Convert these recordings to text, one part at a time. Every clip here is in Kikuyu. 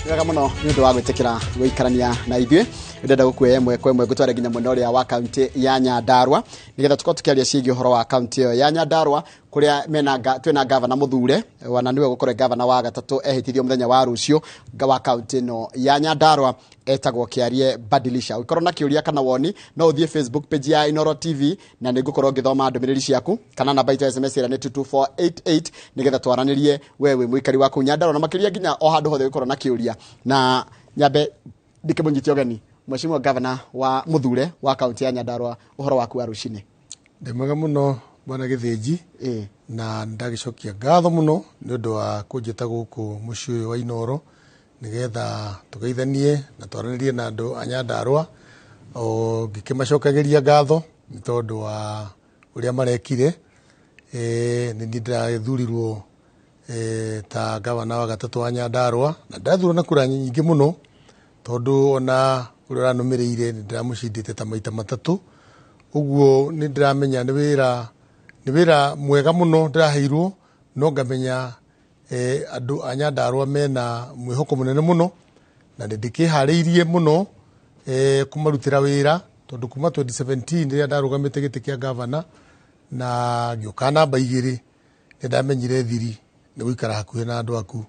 Wega mũno nĩ ũndũ wa gwĩtĩkĩra gũikarania na ithuĩ. Ndĩrenda gũkuoya ĩmwe kwa ĩmwe ngũtware nginya mwena ũrĩa wa kaunti ya Nyandarua, nĩgetha tũkorwo tũkĩaria ciĩgiĩ ũhoro wa kaunti ĩyo ya Nyandarua, kũrĩa mena twĩna gavana mũthure, wana nĩwe gũkorwo gavana wa gatatũ ehĩtithio mũthenya wa rũciũ wa kaunti ĩno ya Nyandarua, etagwo Kĩarie Badilisha. Ũngĩkorwo na kĩũria kana woni, no ũthiĩ Facebook page ya Inooro TV na nĩ ngũkorwo ngĩthoma ndũmĩrĩri ciaku, kana namba itũ ya SMS ĩrĩa nĩ 22488, nĩgetha twaranĩrie we wĩ mũikari wa kũu Nyandarua na makĩria nginya o handũ hothe ũngĩkorwo na kĩũria. Na nyambe ndĩkĩmũnyite ũgeni Mheshimiwa Gavana wa mũthure wa kaunti ya Nyandarua, ũhoro waku wa rũcinĩ? Ndĩ mwega mũno, bwana Gĩthĩnji. Na ndagĩcokia ngatho mũno nĩ ũndũ wa kũnjĩta gũkũ mũciĩ ũyũ wa Inooro, nĩgetha tũgeithanie na twaranĩrie na andũ a Nyandarua, o ngĩkĩmacokagĩria ngatho nĩ tondũ wa ũrĩa marekire. Nĩ niĩ ndĩragĩthurirwo ta gavana wa gatatũ wa Nyandarua, na ndathurwo na kura nyingĩ mũno, tondũ ona ũrĩa ũranũmĩrĩire nĩ ndĩramũcindĩte ta maita matatũ. Ũguo nĩ ndĩramenya nĩ wĩra mwega mũno ndĩraheirwo, no ngamenya andũ a Nyandarua mena mwĩhoko mũnene mũno, na nĩ ndĩkĩharĩirie mũno kũmarutĩra wĩra, tondũ kuma 2017 rĩrĩa ndarũgamĩte gĩtĩ kĩa gavana na ngĩũka namba 2, nĩ ndamenyire thiri nĩ gũikara hakuhĩ na andũ aku,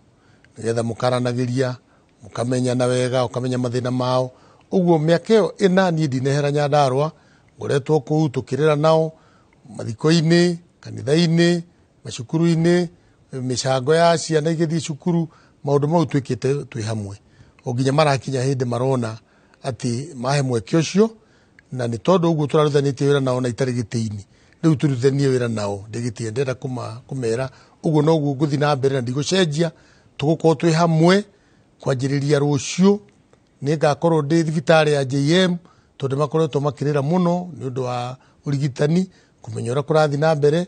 nĩgetha mũkaranagĩria, mũkamenyana wega, ũkamenya mathĩna mao. Ũguo mĩaka ĩyo 4 niĩ ndinehera Nyandarua, ngoretwo kũu tũkĩrĩra nao mathiko-inĩ, kanitha-inĩ, macukuru-inĩ, mĩcango ya ciana igĩthiĩ cukuru, maũndũ mau twĩkĩte twĩ hamwe, o nginya marakinya hĩndĩ marona atĩ mahe mweke ũcio. Na nĩ tondũ ũguo tũrarutithanĩtie wĩra nao na itarĩ gĩtĩ-inĩ, rĩu tũrutithanie wĩra nao ndĩ gĩtĩ. Ndĩrenda kũmera ũguo noguo ngũthiĩ na mbere na ndigũcenjia, tũgũkorwo twĩ hamwe. Kwanjĩrĩria rũciũ nĩ ngakorwo ndĩ thibitarĩ ya JM, tondũ makoretwo makĩrĩra mũno nĩ ũndũ wa ũrigitani, kũmenya ũrĩa kũrathiĩ na mbere.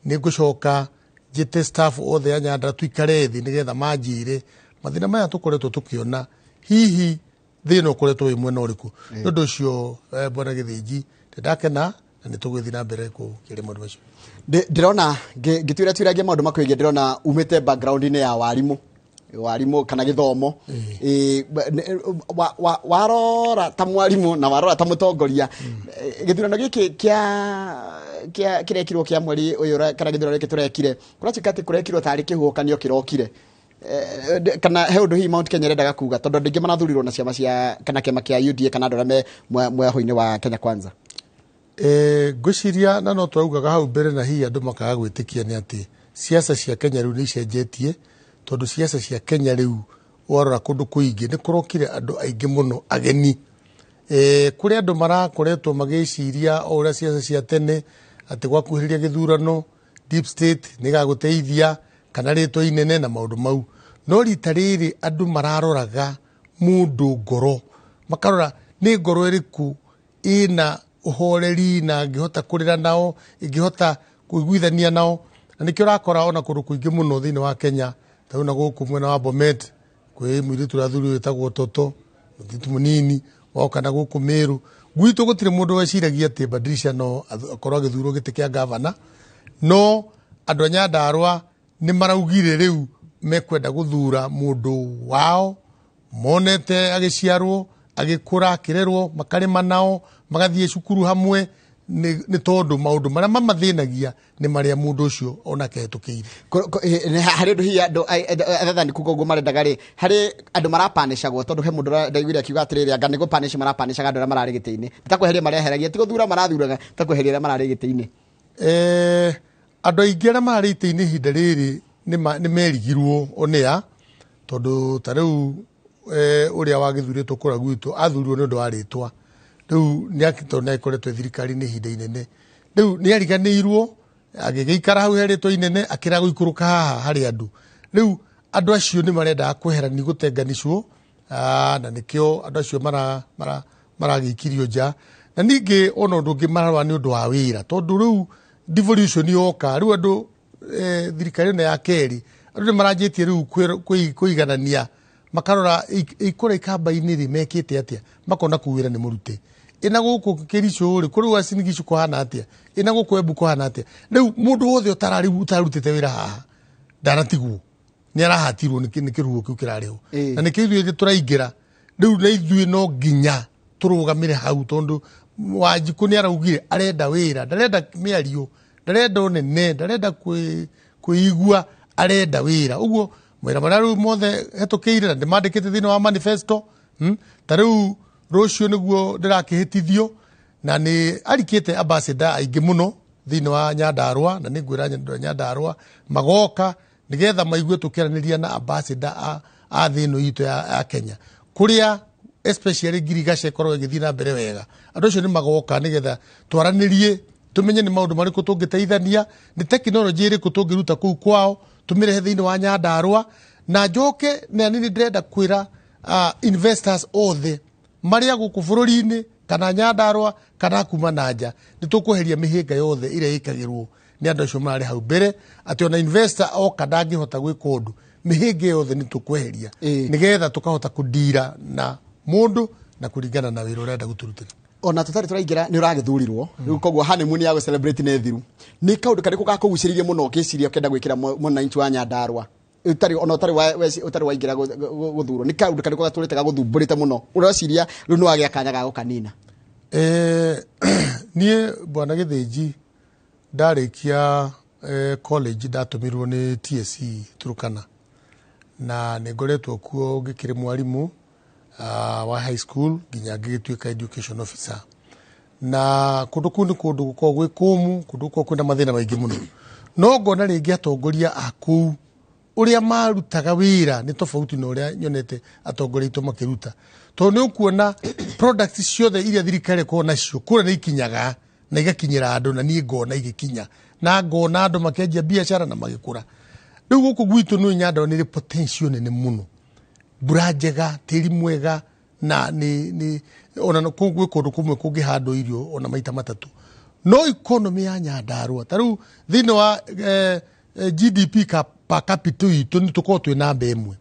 Nĩ ngũcoka njĩte staff othe a Nyandarua tuikare thĩ, nĩgetha manjĩre mathĩna maya tũkoretwo tũkĩona, hihi thĩna ũkoretwo wĩ mwena ũrĩkũ. Nĩ ũndũ ũcio, bwana Gĩthĩnji, nĩ ndakena na nĩ tũgũthiĩ na mbere kũkĩria maũndũ macio. Ndĩrona ngĩtuĩra tuĩragia maũndũ makwĩgiĩ, ndĩrona umĩte background-inĩ ya warimũ kana gĩthomo. Warora ta mwarimũ na warora ta mũtongoria, gĩthurano gĩkĩ kĩa kĩrekirwo kĩa mweri ũyũ kana gĩthurano gĩkĩ tũrekire, kũratuĩka atĩ kũrekirwo tarĩ kĩhuhũkanio kĩrokire. Kana he ũndũ hihi Mount Kenya ĩrendaga kuga, tondũ andũ aingĩ marathurirwo na ciama cia kana kĩama kĩa UDA kana andũ arĩa me mwehũ-inĩ wa Kenya Kwanza? Ngwĩciria na no twaugaga hau mbere na hihi andũ makaga gwĩtĩkia nĩ atĩ siasa cia Kenya rĩu nĩ icenjetie, tondũ siasa cia Kenya rĩu warora kũndũ kũingĩ nĩ kũrokire andũ aingĩ mũno ageni. Kũrĩ andũ marakoretwo magĩciria o ũrĩa siasa cia tene, atĩ gwakuhĩrĩria gĩthurano deep state nĩ ĩgagũteithia kana rĩtwa inene na maũndũ mau. No rita rĩrĩ andũ mararoraga mũndũ ngoro, makarora nĩ ngoro ĩrĩkũ ĩna ũhoreri na ngĩhota kũrĩra nao, ĩngĩhota kũiguithania nao. Na nĩkĩo ũrakora ona kũndũ kũingĩ mũno thĩinĩ wa Kenya, ta rĩu na gũkũ mwena wa Bomet kwĩ mũirĩtu ũrathurirwo wĩtagwo Toto, mũirĩtu mũnini woka. Na gũkũ Meru gwitũ gũtirĩ mũndũ weciragia atĩ Badilisha no akorwo agĩthurwo gĩtĩ kĩa gavana, no andũ a Nyandarua nĩ maraugire rĩu mekwenda gũthura mũndũ wao monete agĩciarwo, agĩkũra, akĩrerwo, makarĩma nao, magathiĩ cukuru hamwe, nĩ tondũ maũndũ marĩa mamathĩnagia nĩ marĩa mũndũ ũcio onake hetũkĩire. Harĩ ũndũ hihi andũ athani kuga ũguo marendaga rĩ, harĩ andũ marapanicagwo, tondũ he mũndũ ndaiguire akiuga atĩrĩrĩ, anga nĩ gũpanish marapanishaga andũ arĩa mararĩ gĩtĩ-inĩ, nĩ ta kweheria mareheragia, ti gũthura marathuraga, ta kweheria arĩa mararĩ gĩtĩ-inĩ? Andũ aingĩ arĩa mararĩ itĩ-inĩ ihinda rĩrĩ nĩ merigirwo onĩa, tondũ ta rĩu ũrĩa wagĩthurĩtwo kũrĩa gwitũ athurirwo nĩ ũndũ wa rĩtwa rĩu nĩ tondũ nĩ agĩkoretwo thirikari-inĩ ihinda inene, rĩu nĩ ariganĩirwo agĩgĩikara hau he rĩtwa inene, akĩra gũikũrũka haha harĩ andũ. Rĩu andũ acio nĩ marendaga kweherani gũtenganicwo. Na nĩkĩo andũ acio maragĩikirio nja. Na ningĩ ona ũndũ ũngĩ mararora nĩ ũndũ wa wĩra, tondũ rĩu devolution yoka, rĩu andũ thirikari ĩno ya kerĩ andũ nĩ maranjĩtie rĩu kũiganania, makarora ikũra ikamba-inĩ rĩ mekĩte atĩa, makona kũu wĩra nĩ mũrute, ĩna gũkũ Kericho rĩ, kũrĩ Uasin Gishu kũhana atĩa, ĩna gũkũ Embu kũhana atĩa. Rĩu mũndũ wothe ũtararĩ ũtararutĩte wĩra haha ndanatigwo. Nĩ arahatirwo nĩ kĩhuho kĩu kĩrarĩ ho. Ĩĩ. Na nĩkĩo ithuĩ tũraingĩra rĩu, na ithuĩ no nginya tũrũgamĩre hau, tondũ Wanjikũ nĩ araugire arenda wĩra, ndarenda mĩario, ndarenda ũnene, ndarenda kwĩigua, arenda wĩra. Ũguo mawĩra marĩa rĩu mothe hetũkĩire na ndĩmandĩkĩte thĩinĩ wa manifesto, Ta rĩu rũciũ nĩguo ndĩrakĩhĩtithio, na nĩ arikĩte ambassador aingĩ mũno thĩinĩ wa Nyandarũa, na nĩ ngwĩra andũ a Nyandarũa magoka nĩgetha maigue tũkĩaranĩria na ambassador a thĩ ĩno itũ ya Kenya, kũrĩa especially ngirigaca ĩkorwo ĩgĩthiĩ na mbere wega. Andũ acio nĩ magoka nĩgetha twaranĩrie, tũmenye nĩ maũndũ marĩkũ tũngĩteithania, nĩ tekinoronjĩ ĩrĩkũ tũngĩruta kũu kwao tũmĩrehe thĩinĩ wa Nyandarũa. Na njoke na nĩ ndĩrenda kwĩra investors othe marĩa gũkũ bũrũri-inĩ kana Nyandarũa kana kuma na nja, nĩ tũkweheria mĩhĩnga yothe ĩrĩa ĩkagĩrwo nĩ andũ acio mararĩ hau mbere, atĩ ona investor oka ndangĩhota gwĩka ũndũ. Mĩhĩnga yothe nĩ tũkweheria nĩgetha tũkahota kũndira na mũndũ na kũringana na wĩra ũrenda gũtũrutĩra. Ona tũtarĩ tũraingĩra, nĩ ũragĩthurirwo rĩu, koguo honeymoon ya gũ-celebrate nĩ thiru. Nĩ kaũndũ karĩkũ gakũgucĩrĩirie mũno ũkĩciria ũkĩenda gwĩkĩra mwananchi wa Nyandarũa, ũtarĩ ona ũtarĩ ũtarĩ waingĩra gũthurwo? Nĩ kaũndũ karĩkũ gatũrĩte gagũthumbũrĩte mũno ũreciria rĩu nĩ wagĩa kanya ga gũkanina? Niĩ, bwana Gĩthĩnji, ndarĩkia college ndatũmirwo nĩ TSC Turkana, na nĩ ngoretwo kuo ngĩkĩrĩ mwarimũ wa high school nginya ngĩgĩtuĩka education officer. Na kũndũ kũu nĩ kũndũ gũkoragwo gwĩ kũmũ, kũndũ gũkoragwo kwĩna mathĩna maingĩ mũno, no ngona rĩngĩ atongoria a kũu ũrĩa marutaga wĩra nĩ tofauti na ũrĩa nyonete atongoria aitũ makĩruta, tondũ nĩ ũkuona products ciothe iria thirikari ĩkoragwo nacio kũrĩa nĩ ikinyaga na igakinyĩra andũ, na niĩ ngona igĩkinya na ngona andũ makĩanjia biacara na magĩkũra. Rĩu gũkũ gwitũ nĩ Nyandarũa nĩ ĩrĩ potential nene mũno, mbura njega, tĩri mwega, na nĩ ona gwĩ kũndũ kũmwe kũngĩhandwo irio ona maita matatũ. No economy ya Nyandarũa ta rĩu thĩinĩ wa GDP per capita itũ nĩ tũkoragwo twĩ namba 1,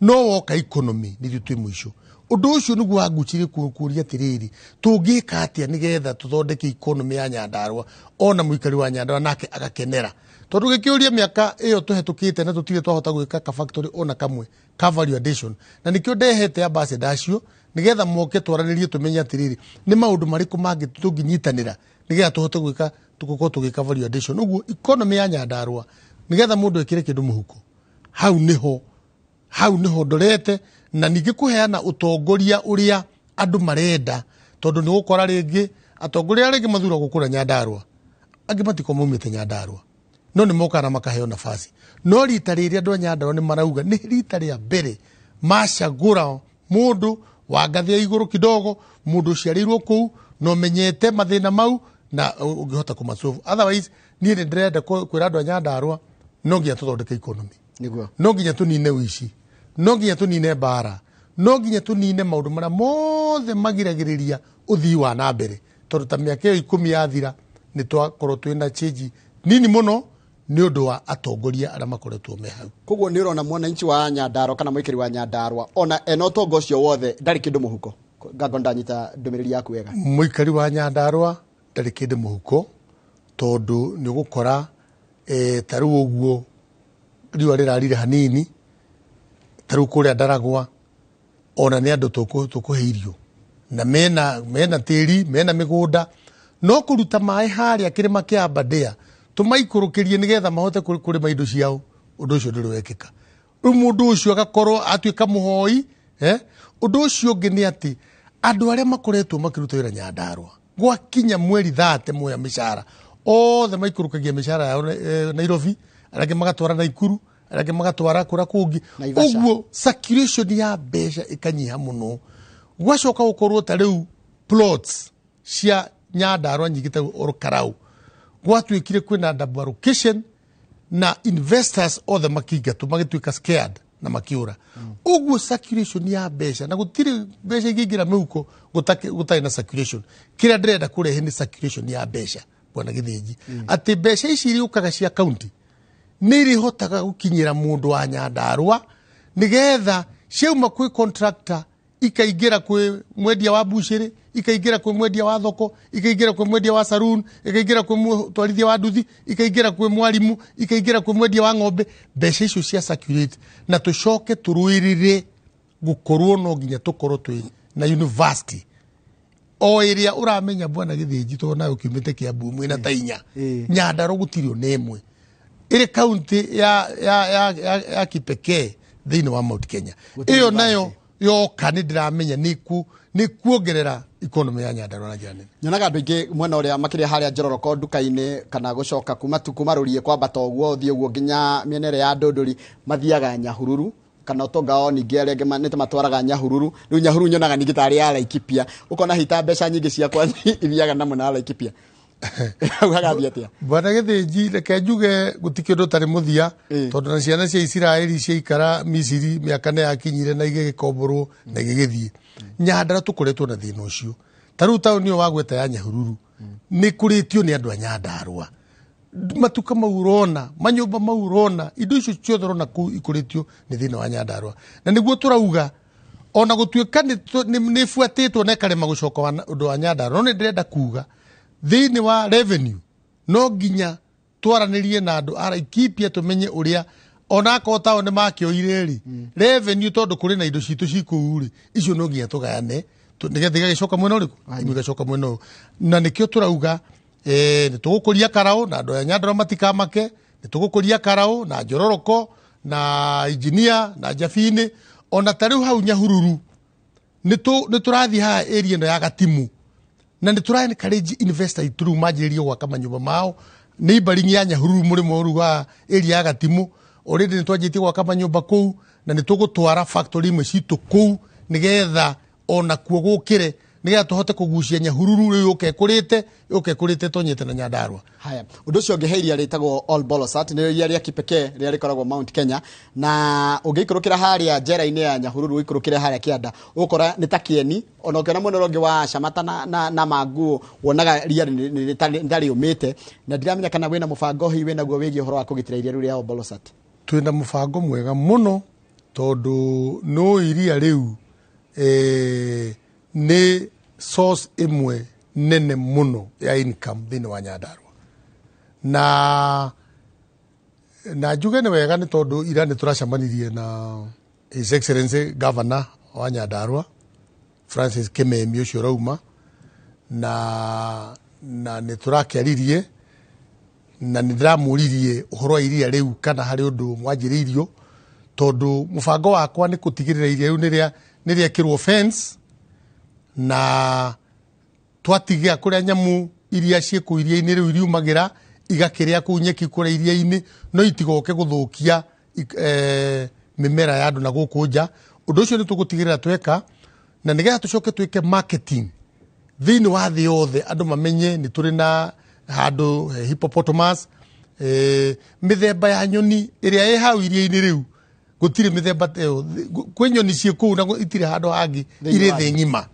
no woka economy nĩ ithuĩ twĩ mũico. Ũndũ ũcio nĩguo wangucirie kũria atĩrĩrĩ, tũngĩka atĩa nĩgetha tũthondeke economy ya Nyandarũa, ona mũikari wa Nyandarũa nake agakenera? Tondũ gĩkĩũria mĩaka ĩyo tũhetũkĩte na tũtirĩ twahota gwĩka ka factory ona kamwe ka value addition, na nĩkĩo ndehete ambassador acio nĩgetha moke twaranĩrie, tũmenye atĩrĩrĩ, nĩ maũndũ marĩkũ mangĩ tũngĩnyitanĩra nĩgetha tũhote gwĩka, tũgũkorwo tũgĩka value addition. Ũguo economy ya Nyandarũa, nĩgetha mũndũ ekĩre kĩndũ mũhuko, hau nĩho ndorete, na ningĩ kũheana ũtongoria ũrĩa andũ marenda, tondũ nĩ ũgũkora rĩngĩ atongoria arĩa rĩngĩ mathuragwo kũrĩa Nyandarũa, angĩ matikorwo maumĩte Nyandarũa, no nĩ mokaga na makaheo nafasi. No rita rĩrĩ andũ a Nyandarũa nĩ marauga nĩ rita rĩa mbere macagũra mũndũ wa ngathĩ ya igũrũ kidogo, mũndũ ũciarĩirwo kũu na ũmenyete mathĩna mau na ũngĩhota kũmasolve. Otherwise niĩ nĩ ndĩrenda kwĩra andũ a Nyandarũa no nginya tũthondeke economy, no nginya tũnine ũici, no nginya tũnine mbara, no nginya tũnine maũndũ marĩa mothe magiragĩrĩria ũthii wa na mbere, tondũ ta mĩaka ĩyo 10 yathira nĩ twakorwo twĩna change nini mũno nĩ ũndũ wa atongoria arĩa makoretwo me hau. Koguo nĩ ũrona mwananchi wa Nyandarũa kana mũikari wa Nyandarũa ona ena ũtonga ũcio wothe ndarĩ kĩndũ mũhuko? Ngango ndanyita ndũmĩrĩri yaku wega? Mũikari wa Nyandarũa ndarĩ kĩndũ mũhuko, tondũ nĩ ũgũkora ta rĩu ũguo riũa rĩrarire hanini, ta rĩu kũrĩa Ndaragwa ona nĩ andũ tũkũhe irio na mena tĩri, mena mĩgũnda, no kũruta maĩ harĩa kĩrĩma kĩa Aberdare tũmaikũrũkĩrie nĩgetha mahote kũrĩma indo ciao, ũndũ ũcio ndũrĩ wekĩka. Rĩu mũndũ ũcio agakorwo atuĩka mũhoi, eh? Ũndũ ũcio ũngĩ nĩ atĩ andũ arĩa makoretwo makĩruta wĩra Nyandarũa, gwakinya mweri 30 moya mĩcara, othe maikũrũkagia mĩcara yao Nairobi, arĩa angĩ magatwara Naikuru, arĩa angĩ magatwara kũrĩa kũngĩ. Naivasha. Ũguo circulation ya mbeca ĩkanyiha mũno. Gwacoka gũkorwo ta rĩu plots cia Nyandarũa nyingĩ ta Olkalou gwatuĩkire kwĩna double allocation, na investors othe makĩingatwo, magĩtuĩka scared na makĩũra. Ũguo circulation ya mbeca, na gũtirĩ mbeca ingĩingĩra mĩhuko gũtarĩ na circulation. Kĩrĩa ndĩrenda kũrehe nĩ circulation ya mbeca, bwana Gĩthĩnji, atĩ mbeca ici irĩũkaga cia county nĩ irĩhotaga gũkinyĩra mũndũ wa Nyandarũa, nĩgetha ciauma kwĩ contractor. ikaingĩra kwĩ mwendia wa bucĩrĩ, ikaingĩra kwĩ mwendia wa thoko, ikaingĩra kwĩ mwendia wa saloon, ikaingĩra kwĩ mũtwarithia wa nduthi, ikaingĩra kwĩ mwarimu, ikaingĩra kwĩ mwendia wa ng'ombe. Mbeca icio cia circulate na tũcoke tũrũĩrĩre gũkorwo no nginya tũkorwo twĩ na university o ĩrĩa ũramenya bwana Gĩthĩnji, tondũ nawe ũkiumĩte Kiambu mwĩna ta inya. Nyandarua gũtirĩ ona ĩmwe ĩrĩ kaunti ya kipekee thĩinĩ wa Mount Kenya. Ĩyo nayo yoka nĩ ndĩramenya nĩ kuongerera economy ya Nyandarua na njĩra nene. Nyonaga andũ aingĩ mwena ũrĩa makĩria harĩa Njororoko nduka-inĩ, kana gũcoka kuma Rũriĩ kwambata ũguo ũthiĩ ũguo nginya mĩena ĩrĩa ya Ndũndũri, mathiaga Nyahururu kana ũtonga wao ningĩ arĩa angĩ nĩ ta matwaraga Nyahururu. Rĩu Nyahururu nyonaga ningĩ tarĩ ya Laikipia, ũkona hita mbeca nyingĩ ciakwa ithiaga na mwena wa Laikipia. Hau hagathiĩ atĩa? Bwana Gĩthĩnji, reke njuge gũtikĩ ũndũ ũtarĩ mũthia, tondũ na ciana cia Isiraeli ciaikara Misiri mĩaka nĩ yakinyire na igĩgĩkomborwo na igĩgĩthiĩ. Nyandarua tũkoretwo na thĩna ũcio. Ta rĩu taũni ĩyo wagweta ya Nyahururu nĩ kũrĩtio nĩ andũ a Nyandarua. Matuka mau ũrona, manyũmba mau ũrona, indo icio ciothe ũrona kũu ikũrĩtio nĩ thĩna wa Nyandarua. Na nĩguo tũrauga ona gũtuĩka nĩ buatĩtwo na ĩkarema gũcoka ũndũ wa Nyandarua, no nĩ ndĩrenda kuga thĩinĩ wa revenue no nginya twaranĩrie na andũ a Laikipia tũmenye ũrĩa ona akorwo tao nĩ makĩoire rĩ revenue, tondũ kũrĩ na indo citũ ci kũu rĩ, icio no nginya tũgayane nĩgetha igagĩcoka mwena ũrĩkũ, imwe igacoka mwena ũyũ. Na nĩkĩo tũrauga nĩ tũgũkũria Karaũ na andũ a Nyandarua matikamake, nĩ tũgũkũria Karaũ na Njororoko na Injinia na Njabini. Ona ta rĩu hau Nyahururu nĩ tũrathiĩ haha area ĩno ya Gatimu na nĩ tũra encourage investor itũ rĩu manjĩrĩrie gwaka manyũmba mao neighboring ya Nyahururu, mũrĩmo ũrũ wa area ya Gatimu. Already nĩ twanjĩtie gwaka manyũmba kũu na nĩ tũgũtwara factory imwe citũ kũu nĩgetha ona kuo gũkĩre, nĩgetha tũhote kũgucia Nyahururu rĩu yũke ĩkũrĩte tonyete na Nyandarua. Haya, ũndũ ũcio ũngĩ, he iria rĩtagwo Ol Bolosat, nĩ iria rĩa kipekee rĩrĩa rĩkoragwo Mount Kenya, na ũngĩikũrũkĩra harĩa njera-inĩ ya Nyahururu, ũikũrũkĩre harĩa kĩanda, ũgũkora nĩ ta kĩeni. Ona ũkĩona mwena ũrĩa ũngĩ wa Shamata na Manguo, wonaga ria nĩ ta rĩũmĩte. Na ndiramenya kana wĩna mũbango hihi wĩnaguo wĩgiĩ ũhoro wa kũgitĩra iria rĩu rĩa Ol Bolosat. Twĩna mũbango mwega mũno, tondũ no iria rĩu nĩ source ĩmwe nene mũno ya income thĩinĩ wa Nyandarua. Na njuge nĩ wega nĩ tondũ ira nĩ tũracemanirie na His Excellency Governor wa Nyandarua Francis Kimemi ũcio ũrauma, na nĩ tũrakĩaririe na nĩ ndĩramũririe ũhoro wa iria rĩu kana harĩ ũndũ mwanjĩrĩirio, tondũ mũbango wakwa nĩ gũtigĩrĩra iria rĩu nĩ rĩekĩrwo fence na twatigia kũrĩa nyamũ iria ciĩ kũu iria-inĩ rĩu iriumagĩra igakĩrĩa kũu nyeki kũrĩa iria-inĩ, no itigoke gũthũkia mĩmera ya andũ na gũkũ nja. Ũndũ ũcio nĩ tũgũtigĩrĩra tweka, na nĩgetha tũcoke twĩke marketing thĩinĩ wa thĩ yothe, andũ mamenye nĩ tũrĩ na handũ hippopotamus, mĩthemba ya nyoni ĩrĩa ĩ hau iria-inĩ rĩu. Gũtirĩ mĩthemba ta ĩyo. Kwĩ nyoni ciĩ kũu na itirĩ handũ hangĩ Thĩinĩ irĩ wa thĩ thĩ. Ng'ima.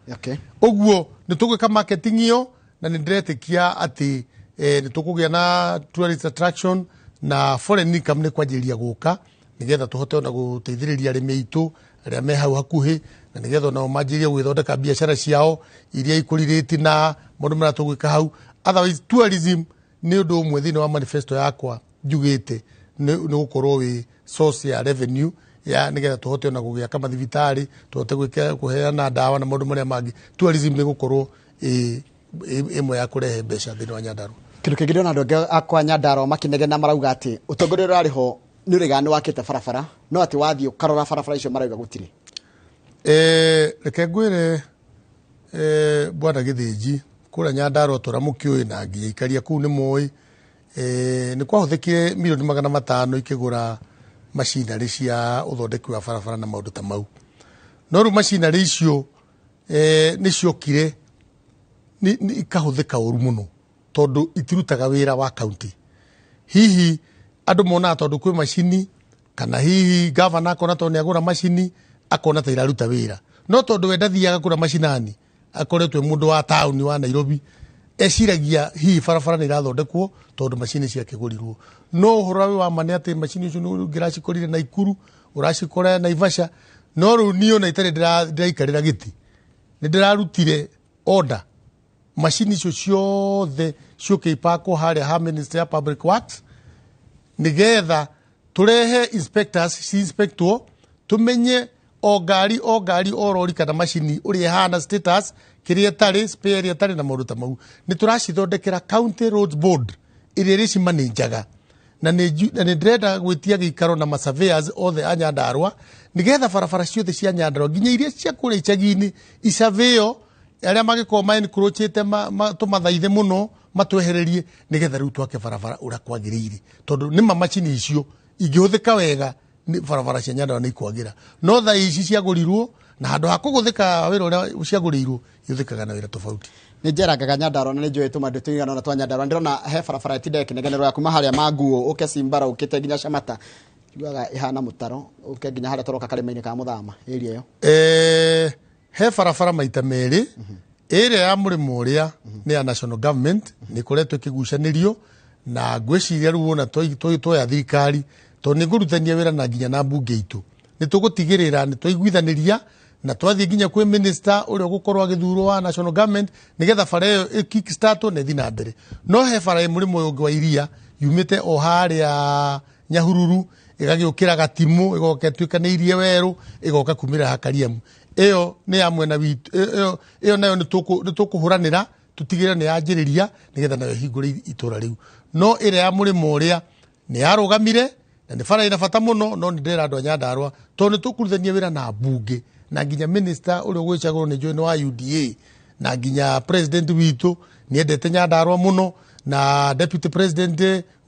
Ũguo nĩ tũgwĩka marketing ĩyo na nĩ ndĩretĩkia atĩ nĩ tũkũgĩa na tourist attraction na foreign income nĩ kwanjĩrĩria gũka, nĩgetha tũhote ona gũteithĩrĩria arĩmi aitũ arĩa me hau hakuhĩ, na nĩgetha onao manjĩrĩrie gwĩthondeka biacara ciao iria ikũrirĩti na maũndũ marĩa tũgwĩka hau. Otherwise, tourism nĩ ũndũ ũmwe thĩinĩ wa manifesto yakwa njugĩte nĩ gũkorwo wĩ source ya revenue ya nĩgetha tũhote ona gũgĩaka mathibitarĩ, tũhote gwĩka kũheana ndawa na maũndũ marĩa mangĩ. Tourism nĩ gũkorwo ĩmwe ya kũrehe mbeca thĩinĩ wa Nyandarua. Kĩndũ kĩngĩ ndĩrona andũ angĩ akwa Nyandarua makĩnegena, marauga atĩ ũtongoria ũrĩa ũrarĩ ho nĩ ũrĩga nĩ wakĩte barabara, no atĩ wathiĩ ũkarora barabara icio marauga gũtirĩ. Reke ngwĩre, bwana Gĩthĩnji, kũrĩa Nyandarua tũrĩa mũkĩũĩ na nginya ikaria kũu nĩ moĩ, nĩ kwahũthĩkire mirioni 500 ikĩgũra macinarĩ cia ũthondeki wa barabara na maũndũ ta mau. No rĩu macinarĩ icio nĩ ciokire ikahũthĩka ũru mũno, tondũ itirutaga wĩra wa kaunti. Hihi andũ monaga tondũ kwĩ macini, kana hihi gavana akona tondũ nĩ agũra macini akona ta iraruta wĩra, no tondũ we ndathiaga kũrĩa macinani, akoretwo e mũndũ wa taũni wa Nairobi, eciragia hihi barabara nĩ irathondekwo tondũ macini ciakĩgũrirwo. No ũhoro wĩ wa ma nĩ atĩ macini icio nĩ ũngĩracikorire Naikuru, ũracikora Naivasha. No rĩu niĩ ona itarĩ ndĩraikarĩra gĩtĩ, nĩ ndĩrarutire order macini icio ciothe ciũke ipakwo harĩa ha Ministry ya Public Works, nigetha turehe inspectors ci-inspectwo, tumenye o ngari o ngari o rori kana macini ũrĩa ĩhana, status kĩrĩa ĩtarĩ, spare ĩrĩa ĩtarĩ na maũndũ ta mau. Nĩ tũracithondekera County Roads Board ĩrĩa ĩrĩcimanĩnjaga, na nĩ ndĩrenda gwĩtia gĩikaro na masurveyors othe a Nyandarua, nĩgetha barabara ciothe cia Nyandarua nginya iria cia kũrĩa icagi-inĩ icavĩo, arĩa mangĩkorwo ma encroachĩte tũmathaithe mũno matwehererie, nĩgetha rĩu twake barabara ũrĩa kwagĩrĩire, tondũ nĩma macini icio ingĩhũthĩka wega nĩ barabara cia Nyandarua nĩ ikwagĩra. No thaa ici ciagũrirwo na handũ ha kũgũthĩka wĩra ũrĩa ciagũrĩirwo, ihũthĩkaga na wĩra tofauti. Nĩ njerangaga Nyandarua na nĩ njũĩ tũmandũ tũigana ũna twa Nyandarua. Ndĩrona he barabara ĩtinda ĩkĩnegenerwo ya kuma harĩa Manguo ũke Simbara ũkĩte nginya Shamata, njugaga ĩhana mũtaro ũke nginya harĩa tũroka karĩma-inĩ ka Mũthama area ĩyo. He barabara maita merĩ. Ĩrĩa ya mũrĩmo ũrĩa nĩ ya national government, nĩ ĩkoretwo ĩkĩgucanĩrio, na ngwĩciria rĩu wona twoya thirikari, tondũ nĩ ngũrutithania wĩra na nginya na mbunge itũ, nĩ tũgũtigĩrĩra nĩ twaiguithanĩria na twathiĩ nginya kwĩ minister ũrĩa ũgũkorwo agĩthurwo wa national government, nĩgetha bara ĩyo ĩ kickstart na ĩthiĩ na mbere. No he bara ĩ mũrĩmo ũyũ ũngĩ wa iria yumĩte o harĩa Nyahururu ĩgagĩũkĩra Gatimũ, ĩgoka ĩtuĩkanĩirie werũ, ĩgoka kumĩra Hakariamu. Ĩyo nĩ ya mwena witũ, ĩyo nayo nĩ tũkũhũranĩra tũtigĩrĩre nĩ yanjĩrĩria, nĩgetha nayo ĩhingũre itũra rĩu. No ĩrĩa ya mũrĩmo ũrĩa nĩ yarũgamire na nĩ bara ĩna bata mũno, no nĩ ndĩrera andũ a Nyandarua tondũ nĩ tũkũrutithania wĩra na mbunge na nginya minister ũrĩa ũgwĩcagũrwo nĩ njũĩ nĩ wa UDA, na nginya president witũ nĩ endete Nyandarua mũno, na deputy president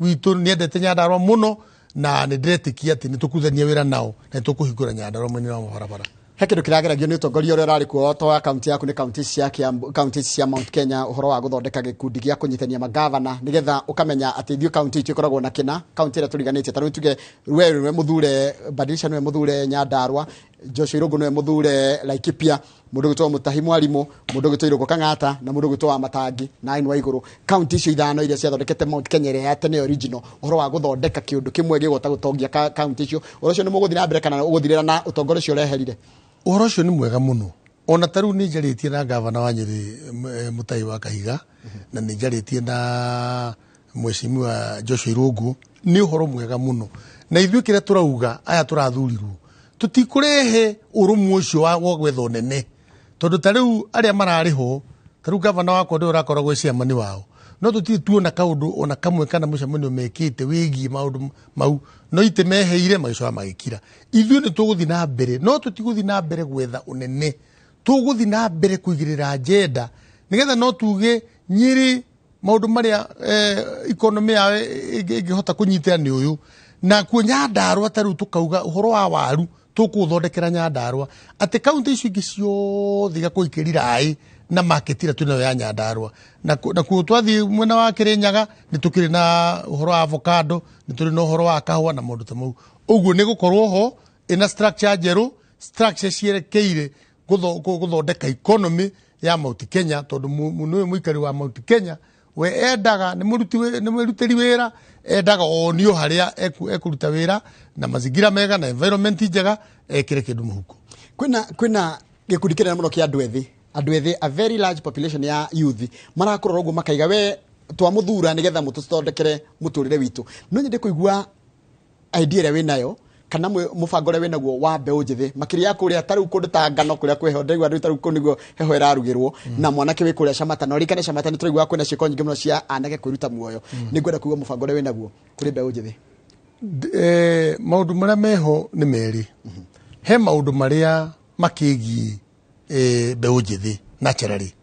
witũ nĩ endete Nyandarua mũno, na nĩ ndĩretĩkia atĩ nĩ tũkũrutithania wĩra nao na nĩ tũkũhingũra Nyandarua mwena wa mabarabara. He kĩndũ kĩrageragio nĩ ũtongoria ũrĩa ũrarĩ kuo to wa kaunti yaku, nĩ kaunti cia Kiambu, kaunti cia Mount Kenya, ũhoro wa gũthondeka gĩkundi gĩa kũnyitania magavana, nĩgetha ũkamenya atĩ ithuĩ kaunti itũ ĩkoragwo na kĩna kaunti ĩrĩa tũriganĩtie. Ta rĩu tuge we nĩwe mũthure Badilisha, nĩwe mũthure Nyandarua, Joshua Irũngũ nĩwe mũthure Laikipia, mũndũ ũgwĩtwo Mutahi Mwarimu, mũndũ ũgwĩtwo Irũngũ Kang'ata, na mũndũ ũgwĩtwo Wamatangi na Ainu Waigũrũ. Kaunti icio ithano iria ciathondekete Mount Kenya ĩrĩa ya tene original, ũhoro wa gũthondeka kĩũndũ kĩmwe gĩgũta gũtongia kaunti icio, ũhoro ũcio nĩ mũgũthiĩ na mbere kana ũgũthirĩra na ũtongoria ũcio ũreherire? Ũhoro ũcio nĩ mwega mũno. Ona ta rĩu nĩ njarĩtie na gavana wa Nyĩrĩ, Mutahi wa Kahiga, na nĩ njarĩtie na mheshimiwa Joshua Irũngũ. Nĩ ũhoro mwega mũno, na ithuĩ kĩrĩa tũrauga aya tũrathurirwo tũtikũrehe ũrũmwe ũcio wa gwetha ũnene, tondũ ta rĩu arĩa mararĩ ho, ta rĩu gavana wakwa nĩwe ũrakoragwo e chairman wao, no tũtirĩ tuona kaũndũ ona kamwe kana mũcemanio mekĩte wĩgiĩ maũndũ mau, no itĩ meheire magĩcoka magĩkira. Ithuĩ nĩ tũgũthiĩ na mbere, no tũtigũthiĩ na mbere gwetha ũnene, tũgũthiĩ na mbere kũigĩrĩra agenda, nĩgetha no tuge Nyĩrĩ maũndũ marĩa economy yao ĩngĩhota kũnyitĩra nĩ ũyũ, na kuo Nyandarua ta rĩu tũkauga ũhoro wa waru tũkũũthondekera Nyandarua, atĩ kaunti icio ingĩ ciothe igakorwo ikĩriraĩ na market ĩrĩa twĩnayo ya Nyandarua. Na kuo twathiĩ mwena wa Kĩrĩnyaga nĩ tũkĩrĩ na ũhoro wa avocado, nĩ tũrĩ na ũhoro wa kahũa na maũndũ ta mau. Ũguo nĩ gũkorwo ho ĩna structure njerũ, structure cierekeire gũthondeka economy ya Mount Kenya, tondũ nĩwe mũikari wa Mount Kenya, we endaga nĩ mũrutĩri wĩra, endaga onio harĩa ekũruta wĩra na mazingira mega na environment njega, ekĩre kĩndũ mũhuko. Kwĩna gĩkundi kĩnene mũno kĩa andũ ethĩ, andũ ethĩ, a very large population ya youth marakũrora ũguo makaiga we twamũthura nĩgetha mũtũthondekere mũtũrĩre witũ. No nyende kũigua idea ĩrĩa wĩnayo kana mũbango ũrĩa wĩnaguo wa mbeũ njĩthĩ makĩria ya kũrĩa ta rĩu kũndũ ta Ngano kũrĩa kwĩ heho, ndĩraigua rĩu ta rĩu kũu nĩguo heho ĩrarugĩrwo, na mwanake wĩ kũrĩa Shamata, na ũririkane Shamata nĩ tũraiguaga kwĩna ciĩko nyingĩ mũno cia anake kwĩruta muoyo. Nĩ ngwenda kũigua mũbango ũrĩa wĩnaguo kũrĩ mbeũ njĩthĩ. Maũndũ marĩa meho nĩ merĩ. He maũndũ marĩa makĩgiĩ mbeũ njĩthĩ naturally,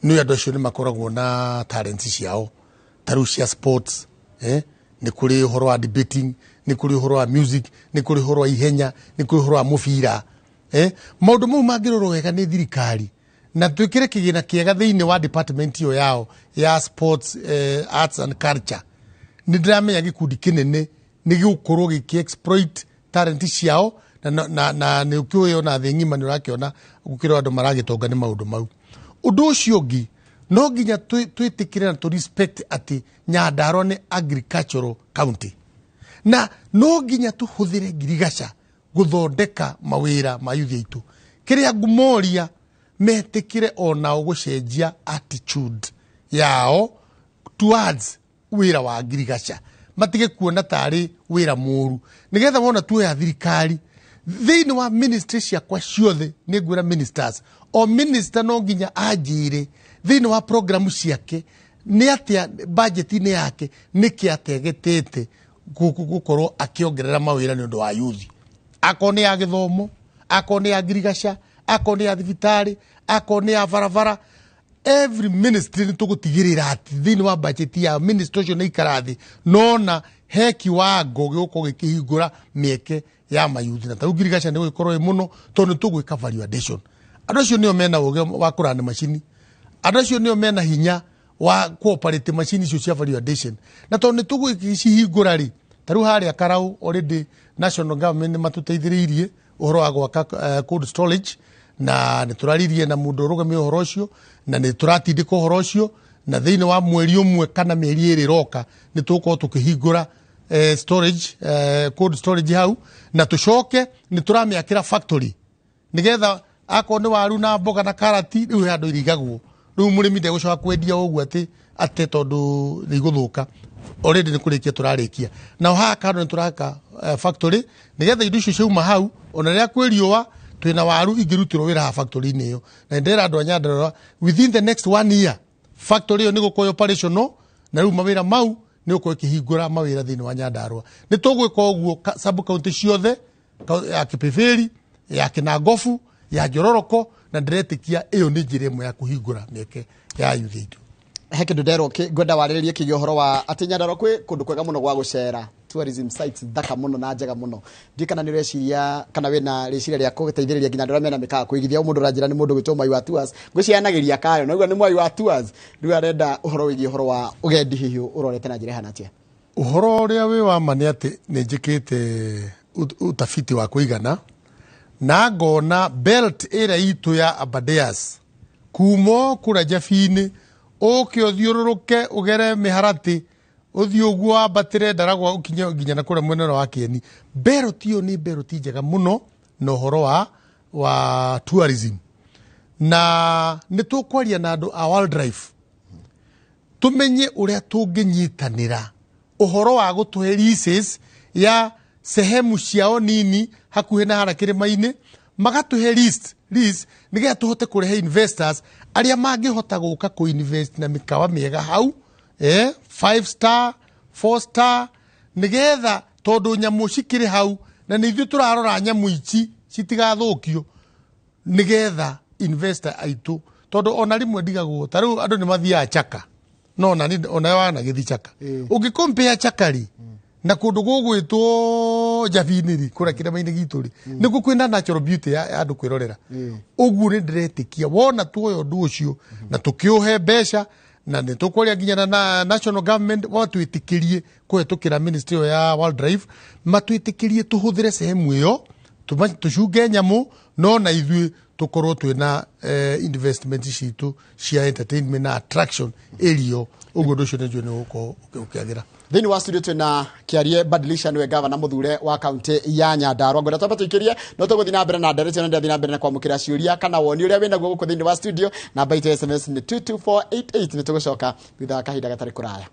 nĩ andũ acio nĩ makoragwo na talents ciao ta rĩu cia sports, nĩ kũrĩ ũhoro wa debating, nĩ kũrĩ ũhoro wa music, nĩ kũrĩ ũhoro wa ihenya, nĩ kũrĩ ũhoro wa mũbira. Maũndũ mau mangĩrorwo wega nĩ thirikari na twĩkĩre kĩgĩna kĩega thĩinĩ wa department ĩyo yao ya sports, arts and culture, nĩ ndĩramenya gĩkundi kĩnene nĩ gĩgũkorwo gĩkĩ exploit talent ciao, na nĩ ũkĩũĩ ona thĩ ng'ima nĩ ũrakĩona gũkĩrĩ andũ maragĩtonga nĩ maũndũ mau. Ũndũ ũcio ũngĩ no nginya twĩtĩkĩre na tũ respect atĩ Nyandarua nĩ agricultural county, na no nginya tũhũthĩre ngirigaca Guthondeka mawira ma yuthi aitu. Kiria ngumoria metikire onao gucenjia attitude yao towards wira wa ngirigaca, matige kuona tari wira muru, nigetha wona tuoya thirikari thiini wa ministry ciakwa ciothe. Nĩ ngwĩra ministers, o minister no nginya anjĩre thiini wa programu ciake nĩ atĩa budget-inĩ yake nĩkĩ ategetete gũkorwo akĩongerera mawĩra nĩ ũndũ wa yuthi, akorwo nĩ ya gĩthomo, akorwo nĩ ya ngirigaca, akorwo nĩ ya thibitarĩ, akorwo nĩ ya barabara. Every ministry nĩ tũgũtigĩrĩra atĩ thĩinĩ wa budget ya ministry ũcio nĩ ikara thĩ nona he kiwango gĩgũkorwo gĩkĩhingũra mĩeke ya mayuthi. Na tarĩu ngirigaca nĩ gũgĩkorwo ĩ mũno tondũ nĩ tũgwĩka value addition. Andũ acio nĩo mena ũgĩ wa kũrani macini, andũ acio nĩo mena hinya wa kũoperate macini icio cia value addition, na tondũ nĩ tũgũcihingũra rĩ, tarĩu harĩa Karau already national government nĩ matũteithĩrĩirie ũhoro wa gwaka cold storage, na nĩ tũraririe na mũndũ ũrũgamie ũhoro ũcio, na nĩ tũratindĩka ũhoro ũcio, na thĩinĩ wa mweri ũmwe kana mĩeri ĩrĩ ĩroka nĩ tũgũkorwo tũkĩhingũra storage, cold storage hau, na tũcoke nĩ tũramĩakĩra factory nĩgetha akorwo nĩ waru na mboga na karati rĩu he handũ irigagwo. Rĩu mũrĩmi ndegũcoka kwendia ũguo atĩ ate tondũ nĩ igũthũka. Already nĩ kũrĩkia tũrarĩkia. Nao haha kando nĩ tũraka factory nĩgetha indo icio ciauma hau, ona rĩrĩa kwĩ riũa twĩna waru ingĩrutĩrwo wĩra haha factory-inĩ ĩyo. Na ndĩrera andũ a Nyandarũa within the next one year factory ĩyo nĩ gũkorwo operational, na rĩu mawĩra mau nĩ gũkorwo ĩkĩhingũra mawĩra thĩinĩ wa Nyandarũa. Nĩ tũgwĩka ũguo sub county ciothe, ya Kipipiri, ya Kinangofu, ya Njororoko, na ndĩretĩkia ĩyo nĩ njĩra ĩmwe ya kũhingũra mĩeke ya yuthi aitũ. He kĩndũ nderwo ngwenda warĩrĩrie kĩgiĩ ũhoro wa atĩ Nyandarũa kwĩ kũndũ kwega mũno gwa gũcera, tourism sites thaka mũno na njega mũno. Ndiũĩ kana nĩ ũreciria kana wĩna rĩciria rĩa gũteithĩrĩria nginya andũ arĩa mena mĩkawa kũigithia. Mũndũ ũranjĩra nĩ mũndũ gwĩtwo Mwai wa Tours, ngwĩcianagĩria kayo na ũguo nĩ Mwai wa Tours, rĩu arenda ũhoro wĩgiĩ ũhoro wa ũgendi, hihi ũrorete na njĩra ĩhana atĩa? Ũhoro ũrĩa wĩ wa ma nĩ atĩ nĩ njĩkĩte utafiti wa kũigana na ngona belt ĩrĩa itũ ya Aberdares kuma kũrĩa Njabi-inĩ ũke ũthiũrũrũke ũgere mĩharatĩ ũthiĩ ũguo wambatĩre Ndaragwa ũkinye nginya na kũrĩa mwena wa Kieni, belt ĩyo nĩ belt njega mũno na ũhoro wa tourism. Na nĩ tũkwaria na andũ a wildlife tũmenye ũrĩa tũngĩnyitanĩra ũhoro wa gũtũhe leases ya sehemu ciao nini hakuhĩ na harĩa kĩrĩma-inĩ, magatũhe lease nĩgetha tũhote kũrehe investors arĩa mangĩhota gũka kũ-invest na mĩkawa mĩega hau, 5 star, 4 star, nĩgetha tondũ nyamũ cikĩrĩ hau na nĩ ithuĩ tũrarora nyamũ ici citigathũkio, nĩgetha investor aitũ, tondũ ona rĩmwe ndigagwo ta rĩu andũ nĩ mathiaga Chaka, no ona wanagĩthi Chaka, ũngĩ-compare Chaka rĩ na kũndũ gũgwĩtwo Njabi-inĩ rĩ, kũrĩa kĩrĩma-inĩ gitũ rĩ, nĩkuo kwĩna natural beauty ya andũ kwĩrorera. Ũguo nĩ ndĩretĩkia wona tuoya ũndũ ũcio na tũkĩũhe mbeca, na nĩ tũkwaria nginya na national government matwĩtĩkĩrie kũhetũkĩra ministry ĩyo ya wildlife, matwĩtĩkĩrie tũhũthĩre sehemu ĩyo tũcunge nyamũ, no na ithuĩ tũkorwo twĩna investment citũ cia entertainment na attraction ĩrio. Ũguo ũndũ ũcio nĩ njũĩ nĩ ũgũkorwo ũkĩagĩra. Thĩinĩ wa studio twĩna Kĩarie Badilisha, nĩwe gavana mũthure wa kaunti ya Nyandarua. Ngwenda twambe tũikĩrie, no tũgũthiĩ na mbere na ndereti ĩno, ndĩrathiĩ na mbere na kwamũkĩra ciũria kana woni ũrĩa wĩnaguo gũkũ thĩinĩ wa studio. Namba itũ ya SMS nĩ 22488. Nĩ tũgũcoka thutha wa kahinda gatarĩ kũraya.